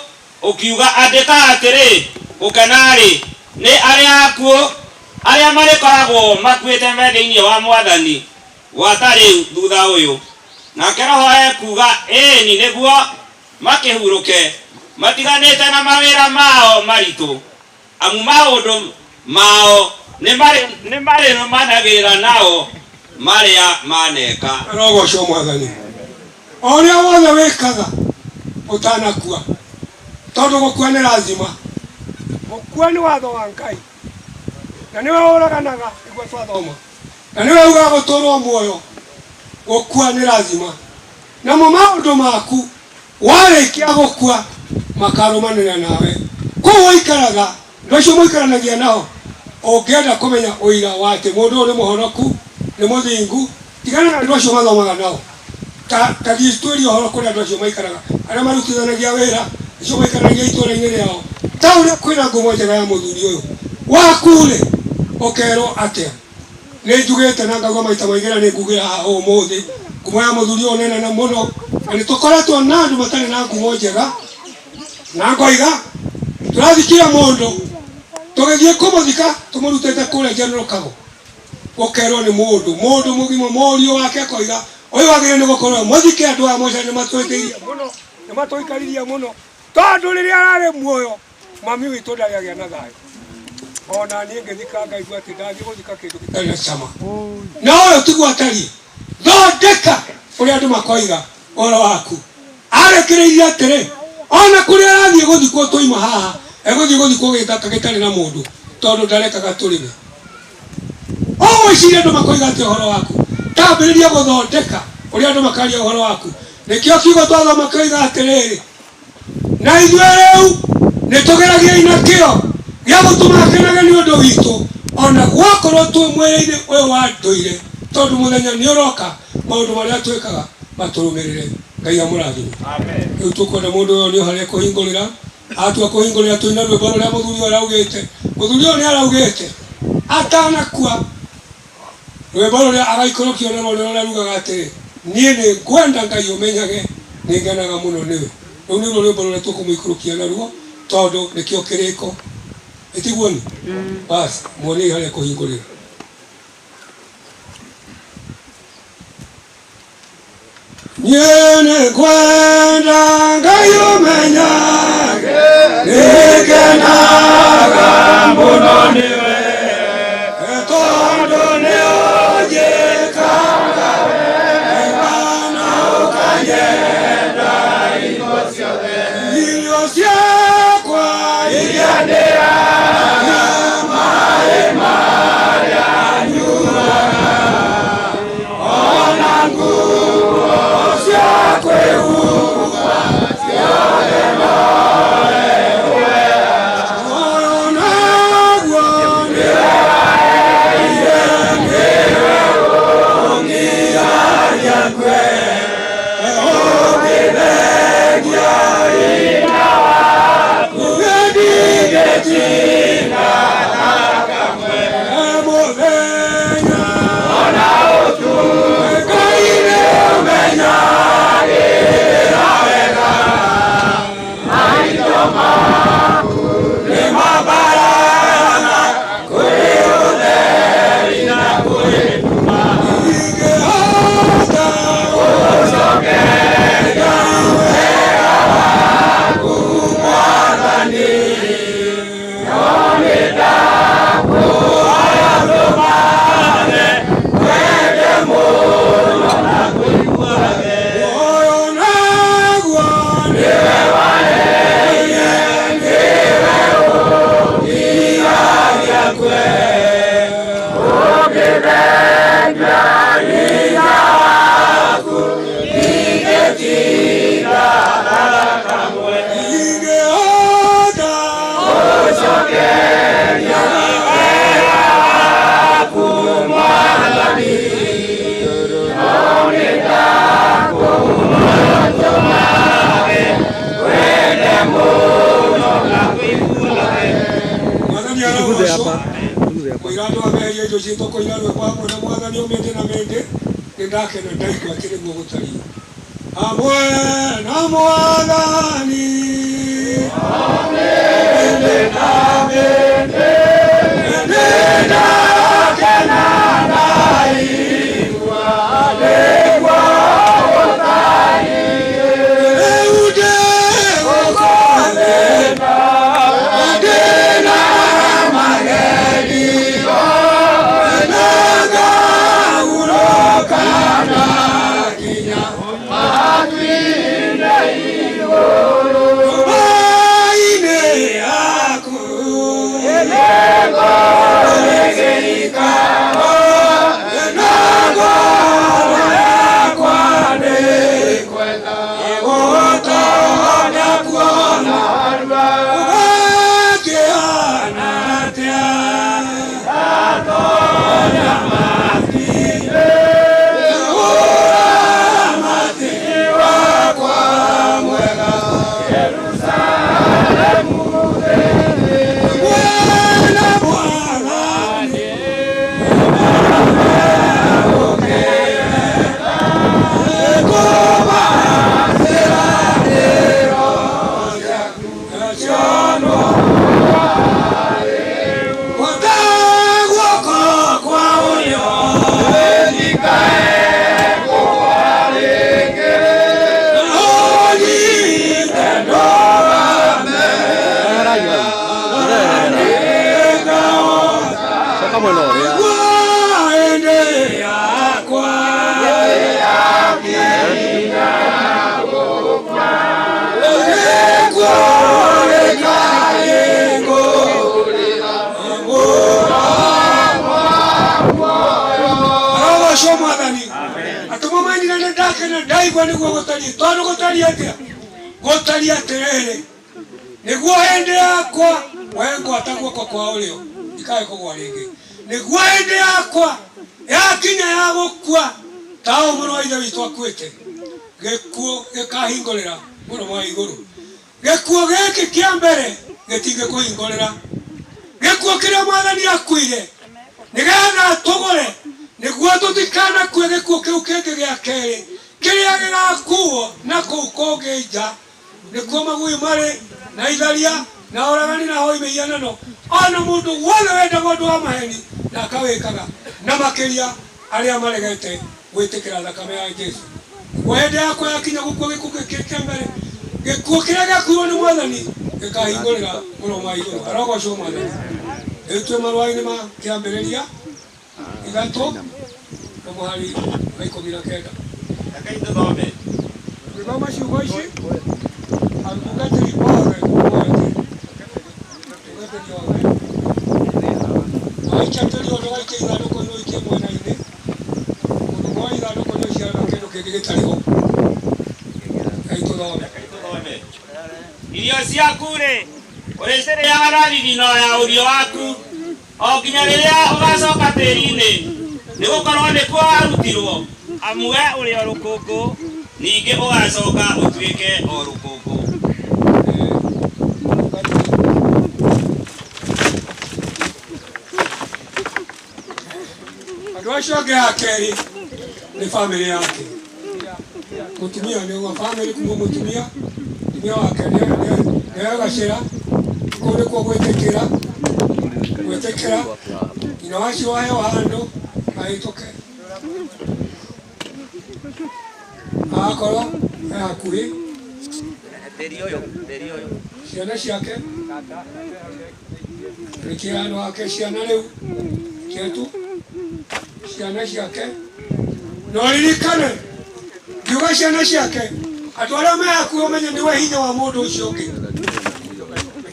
ũkiuga, andĩka atĩrĩ, gũkena-rĩ nĩ arĩa akuũ arĩa marĩkoragwo makuĩte me thĩinĩ wa Mwathani gwata rĩu thutha ũyũ. Nake Roho ekuuga, ĩĩni nĩguo makĩhurũke, matiganĩte na mawĩra mao maritũ, amu maũndũ mao nĩ marĩrũmanagĩrĩra nao marĩa maneka. Arogocwo Mwathani. O ũrĩa wothe wĩkaga ũtanakua, tondũ gũkua nĩ lazima. Gũkua nĩ watho wa Ngai, na nĩwe ũraganaga nĩguo twathoma, na nĩwe ugaga gũtũrwo muoyo. Gũkua nĩ lazima. Namo maũndũ maku warĩkia gũkua makarũmanĩra nawe. Kũu ũikaraga, andũ acio mũikaranagia nao, ũngĩenda kũmenya ũira wa atĩ mũndũ ũyũ nĩ mũhonoku, nĩ mũthingu, tigana na andũ acio mathomaga nao. Ta thiĩ tuĩrie ũhoro kũrĩa andũ acio maikaraga, arĩa marutithanagia wĩra, acio maikaranagia itũũra-inĩ rĩao. Ta ũrĩa kwĩna ngumo njega ya mũthuri ũyũ waku-rĩ, ũkerwo atĩa? Nĩ njugĩte na ngauga maita maingĩ na nĩ ngugĩra haha ũmũthĩ, ngumo ya mũthuri ũyũ nĩ nene mũno, na nĩ tũkoretwo na andũ matarĩ na ngumo njega, na ngoiga tũrathikire mũndũ tũgĩthiĩ kũmũthika tũmũrutĩte kũrĩa General Kago, ũkerwo nĩ mũndũ mũndũ mũgima mũriũ wake akoiga ũyũ wagĩrĩire nĩ gũkorwo mũthike andũ aya moca nĩ matwĩtĩirie mũno, nĩ matũikaririe mũno, tondũ rĩrĩa ararĩ muoyo mami witũ ndarĩ agĩa na thayũ. Ona niĩ ngĩthika ngaigua atĩ ndathiĩ gũthika kĩndũ gĩtarĩ na cama. Na ũyũ tiguo atariĩ. Thondeka ũrĩa andũ makoiga ũhoro waku. Arekereirie atĩrĩ, ona kũrĩa arathiĩ gũthikwo twaima haha, egũthiĩ gũthikwo gĩthaka gĩtarĩ na mũndũ, tondũ ndarekaga tũrĩme. Ũgwĩciria andũ makoiga atĩa ũhoro waku? Tambĩrĩria gũthondeka ũrĩa andũ makaria ũhoro waku. Nĩkĩo kiugo twathoma kĩoiga atĩrĩrĩ, na ithuĩ rĩu nĩ tũgeragiai na kĩo gĩa gũtũma akenage nĩ ũndũ witũ, ona gwakorwo twĩ mwĩrĩ-inĩ ũyũ wa ndũire, tondũ mũthenya nĩ ũroka maũndũ marĩa twĩkaga matũrũmĩrĩre. Ngai amũrathime. Rĩu tũkwenda mũndũ ũyũ nĩ harĩa kũhingũrĩra, atua kũhingũrĩra tũina rwĩmbo rũrĩa mũthuri ũyũ araugĩte. Mũthuri ũyũ nĩ araugĩte atanakua rwĩmbo rũrĩa agaikũrũkio naruo nĩ rũrĩa rugaga atĩrĩ, niĩ nĩ ngwenda Ngai ũmenyage nĩ ngenaga mũno nĩwe. Rũu nĩruo rwĩmbo rũrĩa tũkũmũikũrũkia naruo, tondũ nĩkĩo kĩrĩko. Ĩtiguo ni? Bas, muoniei harĩa kũhingũrĩra. Niĩ nĩ ngwenda Ngai ũmenyage nĩ ngenaga mũno nĩwe, tondũ nĩ ũnjĩkaga wega na ũkanyenda hingo ciothe. Irio ciakwa iria ndĩaga, maĩ marĩa nyuaga, ona nguo cia kwĩhumba ciothe nowe ũheaga. Muoyo naguo nĩwe waheire, nĩwe ũngiragia ngue, ũngĩthengia hinya waku, ndingĩtinda na kamwe. Mũthenya ona ũtukũ, Ngai nĩ ũmenyagĩrĩra wega, maitho maku nĩ mambaraga kũrĩ ũtheri na kũrĩ nduma. Ingĩhota gũcokeria wega waku Mwathani, no nĩ ndakũhoya ndũmane wende mũno na kũiguage. Muoyo naguo nĩwe waheire, nĩwe ũngiragia ngue, ũngĩthengia hinya waku, ndingĩtinda na kamwe. Ingĩhota gũcokeria wega waku Mwathani, no nĩ ndakũhoya ndũmage wende mũno na kũiguage. Mwathani arogocwo. Mũira andũ ameherie indo citũ kũina rwĩmbo hamwe na Mwathani o mĩndĩ na mĩndĩ, nĩ ndakena ndaigua atĩ nĩguo gũtariĩ. Hamwe na Mwathani mĩndĩ na mĩndĩ, nĩ ndakena ndaigua nĩguo gũtariĩ. Rĩu ndĩ gũkũ thĩ ndĩna magerio, na ngahurũka na nginya matu-inĩ igũrũ. Mwena ũrĩa. Hĩndĩ yakwa arogocwo mwathani atũmwo mainire nĩ ndakena ndaigua nĩguo gũtariĩ tondũ gũtariĩ atĩa gũtariĩ atĩrĩrĩ nĩguo hĩndĩ yakwa we ngwata guoko kwa ũrĩo ndikae kũgwa rĩngĩ nĩguo hĩndĩ yakwa yakinya ya gũkua ta ũũ mũrũ wa ithe witũ akuĩte gĩkuũ gĩkahingũrĩra mũromo wa igũrũ gĩkuũ gĩkĩ kĩa mbere gĩtingĩkũhingũrĩra gĩkuũ kĩrĩa mwathani akuire nĩgetha tũgũre nĩguo tũtikanakue gĩkuũ kĩu kĩngĩ gĩa kerĩ kĩrĩa gĩgakuo na kũu kũngĩ nja nĩkuo magui marĩ na itharia na oragani na hoi mĩhianano ona mũndũ wothe wendaga ũndũ wa maheni na akawĩkaga na makĩria arĩa maregete gwĩtĩkĩra thakame ya Jesũ nĩguo hĩndĩ yakwa yakinya gũkua gĩkuũ gĩkĩ kĩa mbere gĩkuũ kĩrĩa gĩakuirwo nĩ mwathani gĩkahingũrĩra mũromo wa igũrũ arogocwo mwathani rĩu twĩ marũa-inĩ ma kĩambĩrĩria 3 na mũhari wa 19. Rekei tũthome. Gĩthoma ciugo ici atungatĩri othe othe atungatĩri othe waikia tĩri ũndũ waikia ithandũkũ-inĩ ũikie mwena-inĩ mũndũ wa ithandũkũ nĩ ũciaraga kĩndũ kĩngĩ gĩtarĩ ho. Rekei tũthome. Irio ciaku-rĩ ũrĩcirĩaga na thithino ya ũthiũ waku o nginya rĩrĩa ũgacoka tĩri-inĩ nĩgũkorwo nĩkuo warutirwo amu we ũrĩ o rũkũngũ ningĩ ũgacoka ũtuĩke o rũkũngũ. Andũ acio angĩ a kerĩ nĩ bamĩrĩ yake mũtumia nĩ wa bamĩrĩ kuma mũtumia mũtumia wake nĩ agacĩra kũu nĩkuo gwĩtĩkĩra gwĩtĩkĩra nyina wacio aheo handũ ahĩtũke agakorwo e hakuhĩ Tĩri ũyũ, tĩri ũyũ. ciana ciake rĩkia handũ hake ciana rĩu kĩetu ciana ciake na ũririkane ngiuga ciana ciake andũ arĩa me hakuhĩ ũmenye nĩwe hinya wa mũndũ ũcio ũngĩ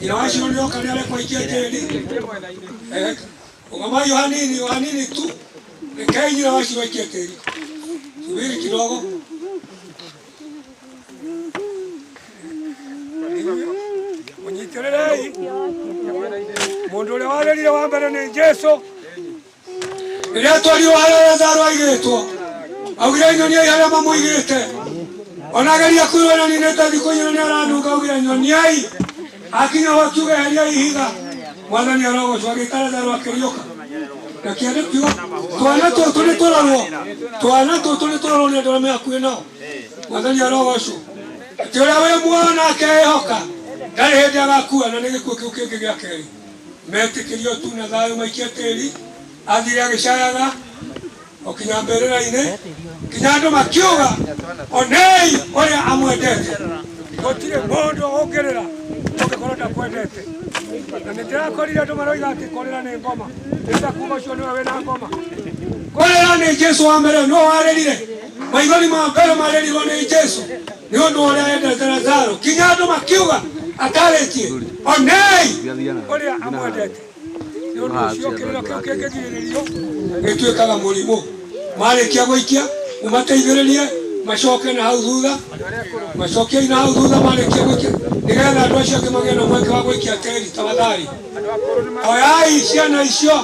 nyina wacio nĩoka nĩarekwo aikie tĩri ũgamai o hanini o hanini tu rekei nyina wacio aikie tĩri subiri kidogo mũnyitĩrĩrei mũndũ ũrĩa warĩrire wa mbere nĩ Jesũ rĩrĩa twarirwo harĩa Lazaro aigĩtwo augire nyoniai harĩa mamũigĩte ona ageria kwĩrwo na ninĩte thikũ inya nĩ aranunga augire nyoniai akinya ho akiuga eheriai ihiga mwathani arogocwo agĩta Lazaro akĩriũka na kĩandĩ kiuga twana tũtũ nĩ tũrorwo twana tũtũ nĩ tũrorwo nĩ andũ arĩa me hakuhĩ nao mwathani arogocwo atĩ ũrĩa wĩ muoyo na akeĩhoka ndarĩ hĩndĩ agakua na nĩ gĩkuũ kĩu kĩngĩ gĩa kerĩ metĩkĩrio tu na thayũ maikie tĩri athire agĩcayaga o kinya mbĩrĩra-inĩ kinya andũ makiuga onei ũrĩa amwendete gũtirĩ mũndũ ũngĩrĩra ũngĩkorwo ndakwendete na nĩ ndĩrakorire andũ maroiga atĩ kũrĩra nĩ ngoma ndĩrenda kuga ũcio nĩwe wĩna ngoma kũrĩra nĩ Jesũ wa mbere nĩwe warĩrire maithori ma mbere marĩrirwo nĩ Jesũ nĩ ũndũ wa ũrĩa endete Lazaro kinya andũ makiuga atarĩtie onei ũrĩa amwendete nĩ ũndũ ũcio kĩrĩro kĩu kĩngĩgirĩrĩrio gĩtuĩkaga mũrimũ marĩkia gũikia mũmateithĩrĩrie macoke na hau thutha macokiei na hau thutha marĩkia gũikia nĩgetha andũ acio angĩ magĩe na mweke wa gũikia tĩri tafadhali oyai ciana icio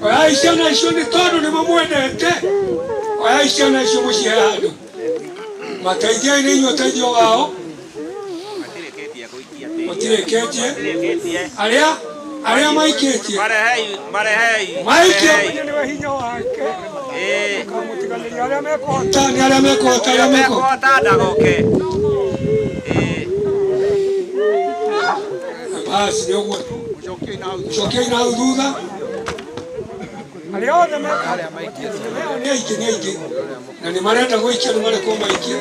oyai ciana icio nĩ tondũ nĩ mamwendete oyai ciana icio mũcihe handũ mateithiai nĩ inyuĩ ũteithio wao matirĩkĩtie arĩa arĩa maikĩtie Marehei, marehei. maikie marehei. nĩwe hinya wake Ĩĩ. ũkamũtiganĩria arĩa mekũhota nĩ arĩa mekũhota arĩa Ũrĩa mekũhota mekũhota ndagoke. basi nĩ ũguo tu cokiai na hau thutha arĩa othe nĩ aingĩ nĩ aingĩ na nĩ marenda gũikia nĩ marekwo maikie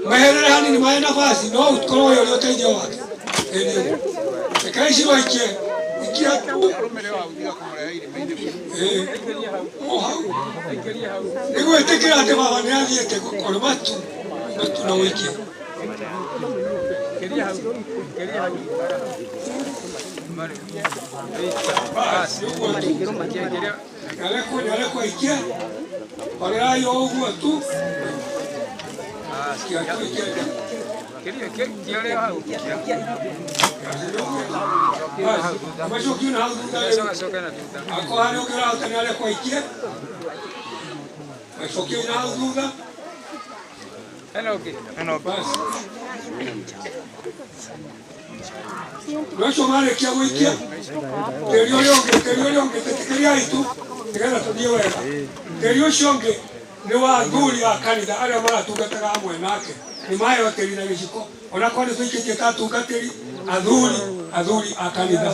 meherere hanini mahe nafasi no ũkorwo wĩ ũrĩ ũteithio wake. Ĩĩ nĩ ũguo rekei cirwaikie Ikia tu. O hau. Nĩgwĩtĩkĩra atĩ baba nĩ athiĩte gũkorwo matu matu na ũikie. Basi ũguo tu. Nĩarekwo aikie. Horerai o ũguo tu. Ikia tu, ikia tu. Macokio na hau thutha rĩu. Akorwo harĩ ũngĩ ũrahota nĩ arekwo aikie. Macokio na hau thutha. Basi. Andũ acio marĩkia gũikia tĩri ũrĩa ũngĩ, tĩri ũrĩa ũngĩ, tĩtĩkĩriai tu nĩgetha tũthiĩ wega. Tĩri ũcio ũngĩ nĩ wa athuri a kanitha arĩa maratungataga hamwe nake, nĩ maheo tĩri na gĩciko, onakorwo nĩ tũikĩtie ta atungatĩri, athuri a kanitha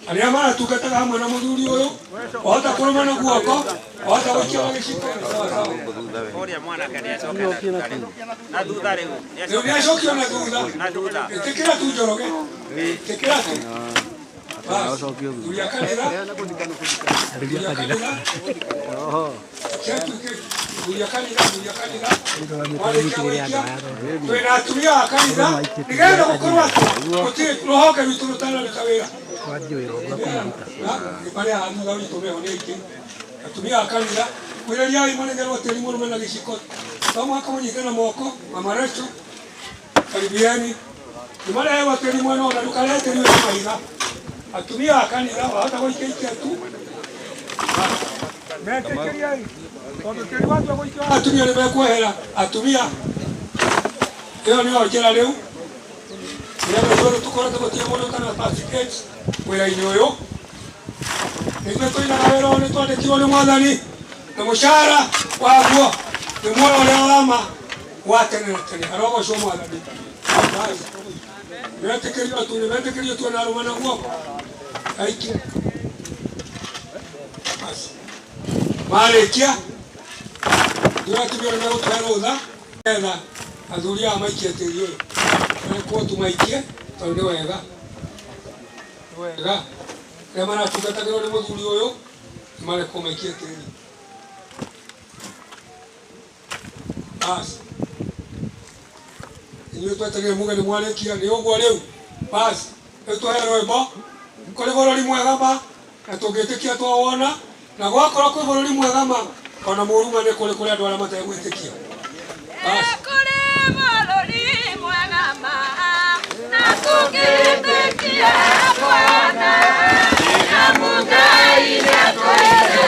arĩa maratungataga hamwe na mũthuri ũyũ, wahota kũrũma na guoko, wahota gũikia na gĩciko, nĩ sawa sawa. Rĩu nĩacokio na thutha. Ĩtĩkĩra tu Njoroge, ĩtĩkĩra tu. Basi, thuri a kanitha, thuri a kanitha, thuri a kanitha, thuri a kanitha, marĩkia gũikia, twĩna atumia a kanitha, nĩgetha gũkorwo atĩ gũtirĩ rũhonge rwitũ rũtanaruta wĩra. Nĩ barĩa haha thutha witũ meho nĩ aingĩ. Atumia a kanitha, mwĩrĩriai mũregerwo tĩri mũrũme na gĩciko. To mũhaka mũnyite na moko, mama Rachel, karibieni. Nĩ mareherwo tĩri mwena ũna, ndũkarehe tĩri wĩna mahiga. Atumia a kanitha wahota gũikia ikia tu. Metĩkĩriai, tondũ tĩri watua gũikio atumia nĩ mekwehera. Atumia, ĩyo nĩyo njĩra rĩu. Nĩgetha ithuothe tũkorwo gũtirĩ mũndũ ũtarĩ na certificate wĩra-inĩ ũyũ. Nĩithuĩ tũinaga wĩra ũyũ nĩ twandĩkirwo nĩ Mwathani, na mũcara waguo nĩ muoyo ũrĩa wa ma wa tene na tene. Arogocwo Mwathani. Basi. Nĩmetĩkĩrio tu, nĩmetĩkĩrio tu na arũme na guoko. Aikie. Basi. Marĩkia, thuri atumia nĩ megũtũhe rũtha nĩgetha athuri aya maikie tĩri ũyũ. Marekwo tu maikie tondũ nĩ wega. Nĩ wega. Arĩa maratungatagĩrwo nĩ mũthuri ũyũ nĩ marekwo maikie tĩri. Basi. Inyuĩ twetereire muge nĩ mwarĩkia, nĩ ũguo rĩu. Basi, rĩu tũhe rwĩmbo. Kũrĩ bũrũri mwega ma, na tũngĩtĩkia twawona, na gwakorwo kwĩ bũrũri mwega ma, ona mũũru ma nĩ kũrĩ kũrĩ andũ arĩa mategwĩtĩkia. Basi. Kũrĩ bũrũri mwega ma, na tũngĩtĩkia Bwana, na Ngai nĩatwĩre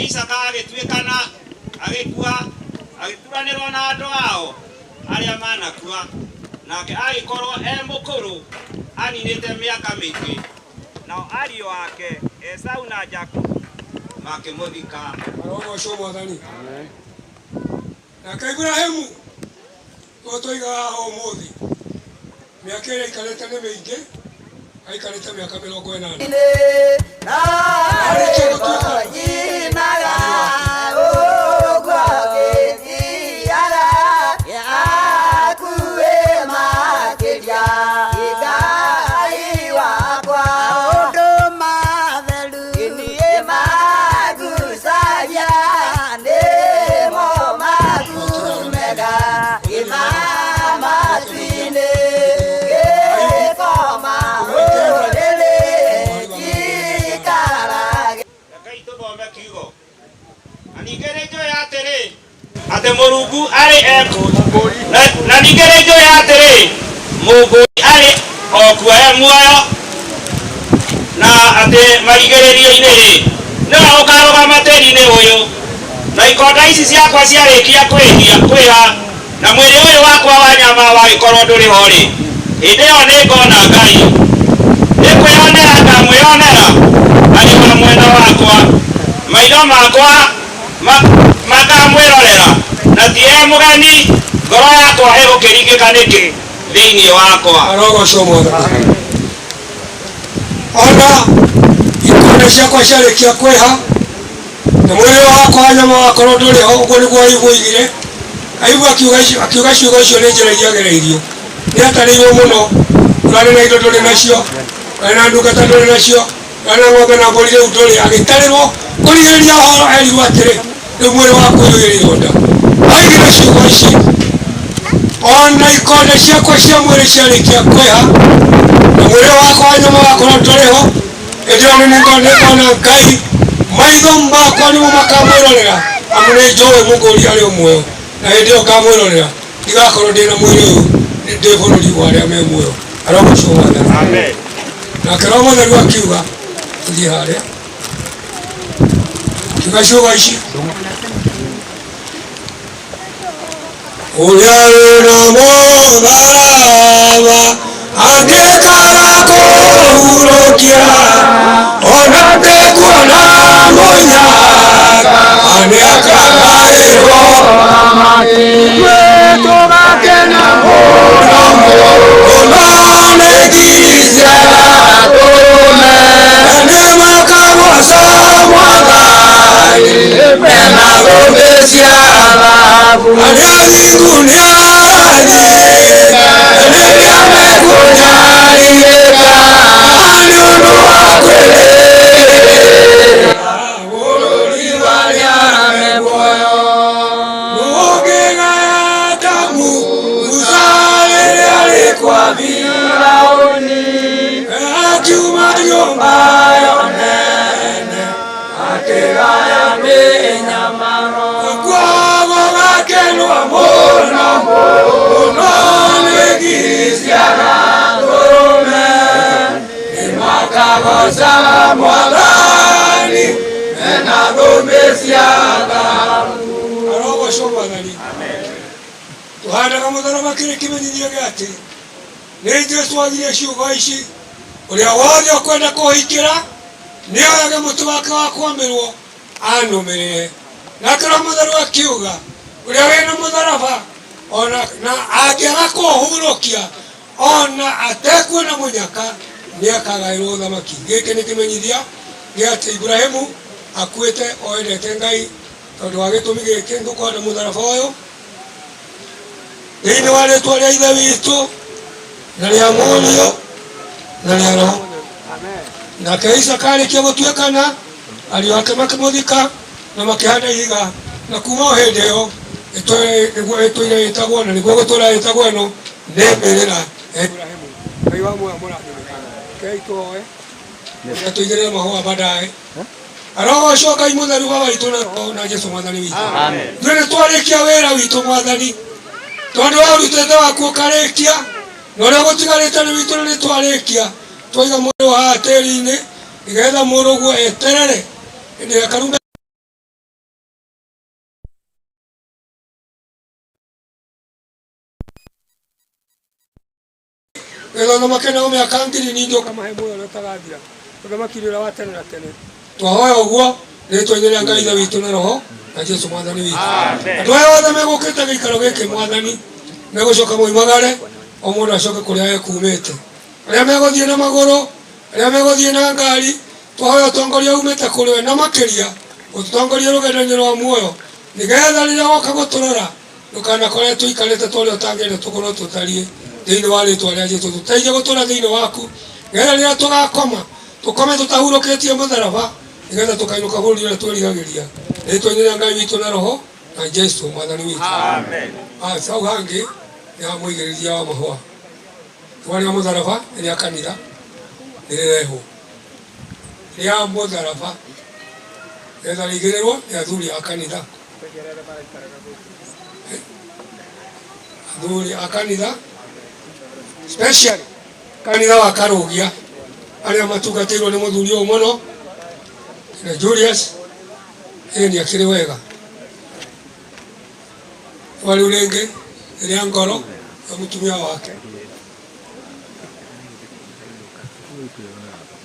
Isaaka agĩtuĩkana agĩkua agĩturanĩrwo na andũ ao arĩa manakua nake agĩkorwo e mũkũrũ aninĩte mĩaka mĩingĩ nao ariũ ake Esau na Jakubu makĩmũthika. Arogocwo Mwathani. Nake Ibrahimu ũyũ tũigaga haha ũmũthĩ mĩaka ĩrĩa aikarĩte nĩ mĩingĩ aikarĩte mĩaka 80. Arĩkia gũtuĩka Rekei tũthome kiugo. Na ningĩ nĩ njũĩ atĩrĩ atĩ Mũrungu arĩ na ningĩ nĩ njũĩ atĩrĩ Mũngũri arĩ o kuo e muoyo na atĩ marigĩrĩrio-inĩ rĩ nĩwe ũkarũgama tĩri-inĩ ũyũ na ikonda ici ciakwa ciarĩkia kwĩha na mwĩrĩ ũyũ wakwa wa nyama wagĩkorwo ndũrĩ ho rĩ hĩndĩ ĩyo nĩ ngona Ngai nĩ kwĩyonera ngamwĩyonera arĩ wa mwena wakwa maitho makwa makamwĩrorera na ti e mũgeni ngoro yakwa ĩgũkĩringĩka nĩkĩ thĩinĩ wakwa. Arogocwo Mwathani. Ona ikonde ciakwa ciarĩkia kwĩha na mwĩrĩ wakwa wa nyama wakorwo ndũrĩ ho ũguo nĩguo Ayubu oigire. Ayubu akiuga ciugo icio nĩ njĩra iria agereirio nĩ atarĩirwo mũno ũrarĩ na indo ndũrĩ nacio ũrarĩ na ndungata ndũrĩ nacio ũrarĩ na ng'ombe na mbũri rĩu ndũrĩ agĩtarĩrwo kũrigĩrĩria ũhoro erirwo atĩrĩ rĩu mwĩrĩ waku ũyũ ũrĩ ironda. Oigire ciugo ici ona ikonde ciakwa cia mwĩrĩ ciarĩkia kwĩha na mwĩrĩ wakwa wa nyama wakorwo ndũrĩ ho hĩndĩ ĩyo nĩ ngona Ngai maitho makwa nĩmo makamwĩrorera amu nĩ njũĩ Mũngũri arĩ o muoyo na hĩndĩ ĩyo ngamwĩrorera ndigakorwo ndĩ na mwĩrĩ ũyũ ndĩ bũrũri wa arĩa me muoyo. Arogocwo Mwathani. Nake Roho Mũtheru akiuga tũthiĩ harĩa akiuga ciugo ici ũrĩa wĩna mũtharaba angĩkaga kũhurũkia ona ndekuona mũnyaka nĩakagaĩrwo tũgakena mũno mũno nĩ ngiri cia arũme nĩmakagoca Mwathani mena thũmbĩ cia thahabu arĩa athingu nĩ arathime rĩrĩa mekũnyarirĩka nĩ ũndũ wa kwĩrĩra bũrũri wa arĩa me muoyo. Nũũngĩgaya ta Musa rĩrĩa arĩ kwa Firaũni akiuma nyũmba yo nene akĩgaya mĩnyamaro kuogo gakenwo mũno mũno nĩ ngiri cia arũme nĩmakagoca Mwathani mena thũmbĩ cia thahabu. Arogocwo Mwathani. Tũhandaga mũtharaba kĩrĩ kĩmenyithia gĩa atĩ nĩ Jesũ agire ciugo ici ũrĩa wothe ũkwenda kũhikĩra nĩ oyage mũtĩ wake wa kwambĩrwo anũmĩrĩre. Nake Roho Mũtheru akiuga ũrĩa wĩna mũtharaba ona na angĩaga kũhurũkia ona atekuona mũnyaka nĩakagaĩrwo ũthamaki. Gĩkĩ nĩ kĩmenyithia gĩa atĩ Ibrahimu akuĩte oendete Ngai tondũ wa gĩtũmi gĩkĩ ngũkwenda mũtharaba ũyũ thĩinĩ wa rĩtwa rĩa Ithe witũ na rĩa Mũriũ na rĩa Roho. Nake Isaaka arĩkia gũtuĩkana ariũ ake makĩmũthika na makĩhanda ihiga na kuma o hĩndĩ ĩyo nĩguo ĩtũire ĩtagwo na nĩguo gũtũra ĩtagwo ĩno nĩ mbĩrĩra ya Ibrahimu. Ngai wa muoyo amũrathime. Rekei tũhoe na tũigĩrĩre mahũa baadaye. Arogocwo Ngai mũtheru Baba witũ na Roho na Jesũ Mwathani witũ. Ithuĩ nĩ twarĩkia wĩra witũ Mwathani tondũ waũrutĩte waku ũkarĩkia na ũrĩa gũtigarĩte nĩ witũ nĩ twarĩkia twaiga mwĩrĩ haha tĩri-inĩ nĩgetha mũrũguo eterere hĩndĩ ĩrĩa karumbeta Nĩgetha ũthamake nao mĩaka ngiri ningĩ ũkamahe muoyo ũrĩa ũtagathira, ũthamaki ũrĩa wa tene na tene. Twahoya ũguo rĩtwa-inĩ rĩa Ngai Ithe witũ na Roho na Jesu Mwathani witũ. Andũ aya othe megũkĩte gĩikaro gĩkĩ Mwathani, megũcoka moimagare, o mũndũ acoke kũrĩa ekumĩte. Arĩa megũthiĩ na magũrũ, arĩa megũthiĩ na ngari, twahoya ũtongoria umĩte kũrĩ we na makĩria ũtũtongorie rũgendo-inĩ rwa muoyo, nĩgetha rĩrĩa woka gũtũrora ndũkanakore tũikarĩte ta ũrĩa ũtangĩenda tũkorwo tũtariĩ. Thĩinĩ wa rĩtwa rĩa Jesu tũteithie gũtũra thĩinĩ waku, nĩgetha rĩrĩa tũgakoma tũkome tũtahurũkĩtie mũtharaba, nĩgetha tũkainũka bũrũri ũrĩa twĩriragĩria. Rĩtwa-inĩ rĩa Ngai witũ na Roho na Jesu Mwathani witũ. Amen. Hau hangĩ nĩ ha mũigĩrĩria wa mahũa. Ihũa rĩa mũtharaba nĩ rĩa kanitha, nĩ rĩrehwo rĩa mũtharaba nĩgetha rĩigĩrĩrwo nĩ athuri a kanitha. Athuri a kanitha special kanitha wa Karũgia arĩa matungatĩirwo nĩ mũthuri ũyũ mũno na Julius, ĩĩ nĩ akĩrĩ wega. Ihũa rĩu rĩngĩ nĩ rĩa ngoro ya mũtumia wake.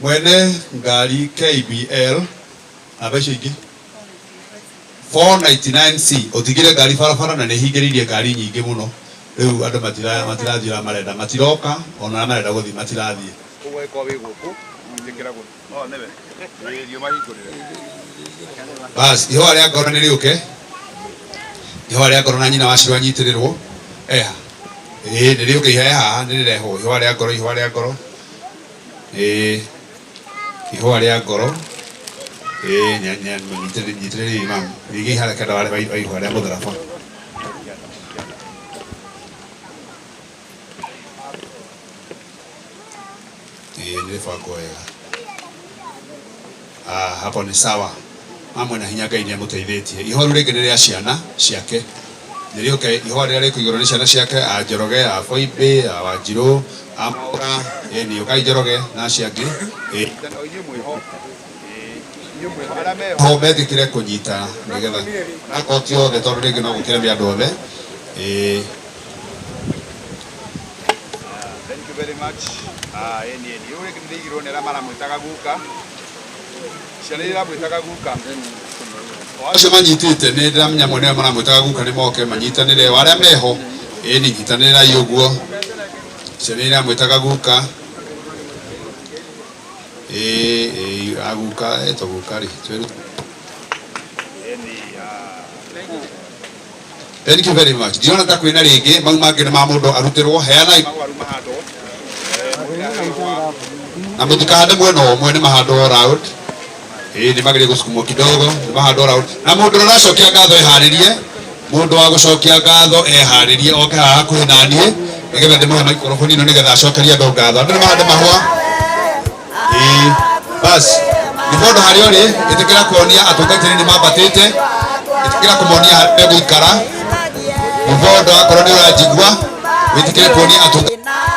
Mwene ngari KBL namba icio ingĩ 499C ũtigire ngari barabara na nĩ hingĩrĩirie ngari nyingĩ mũno rĩu andũ matirathiĩ ũrĩa marenda, matiroka ona arĩa marenda gũthiĩ matirathiĩ. Koguo angĩkorwo wĩ gũkũ ĩtĩkĩra gũ no nĩwe ĩĩ thiĩ ũmahingũrĩre. Bas, ihũa rĩa ngoro nĩ rĩũke, ihũa rĩa ngoro na nyina wa Shiro anyitĩrĩrwo eha, ĩĩ nĩ rĩũke iha haha nĩ rĩrehwo ihũa rĩa ngoro, ihũa rĩa ngoro, ĩĩ ihũa rĩa ngoro, ĩĩ nyitĩrĩrei mamu, rĩigei harĩa kenda wa ihũa rĩa mũtharaba. Ĩĩ nĩ rĩbangwo wega. Ah, hapo ni sawa. Mamwe na hinya Ngai nĩ amũteithĩtie. Ihũa rĩu rĩngĩ nĩ rĩa ciana ciake. Nĩ rĩũke ihũa rĩrĩa rĩkũ igũrũ nĩ ciana ciake, a Njoroge, a Boimbĩ, a Wanjirũ, a Mwaũra, ĩĩ nĩ ũkai Njoroge na acio angĩ. Ĩĩ. Ho metĩkĩre kũnyita nĩgetha akorwo ti othe tondũ rĩngĩ no gũkĩremia andũ othe. Ĩĩ. Thank you very much. Ah, ĩni ĩni. Rĩu rĩngĩ nĩrĩigirwo nĩ arĩa maramwĩtaga guka. Ciana iria iramwĩtaga guka. O acio manyitĩte nĩ ndĩramenya amwe nĩo maramwĩtaga guka nĩ moke manyitanĩre o arĩa meho. Ĩni nyitanĩrai ũguo. Ciana iria iramwĩtaga guka. Ĩĩ ĩĩ aguka etwo guka rĩ. Thank you very much. Ndirona ta kwĩna rĩngĩ mau mangĩ nĩ ma mũndũ arutĩrwo heanai na mũtikahande mwena ũmwe nĩ mahandwo round. Ĩĩ nĩ magĩrĩire gũsukumwo kidogo nĩ mahandwo round. Na mũndũ ũrĩa ũracokia ngatho eharĩrie, mũndũ wa gũcokia ngatho eharĩrie oke haha hakuhĩ na niĩ nĩgetha ndĩmũhe maikroboni ĩno nĩgetha acokerie andũ ngatho. Andũ nĩ mahande mahũa. Ĩĩ bas nĩ mũndũ harĩa ũrĩ ĩtĩkĩra kuonia atungatĩri nĩ mambatĩte, ĩtĩkĩra kũmonia harĩa megũikara. Mũbondo akorwo nĩ ũranjigua wĩtĩkĩre kuonia atungatĩri.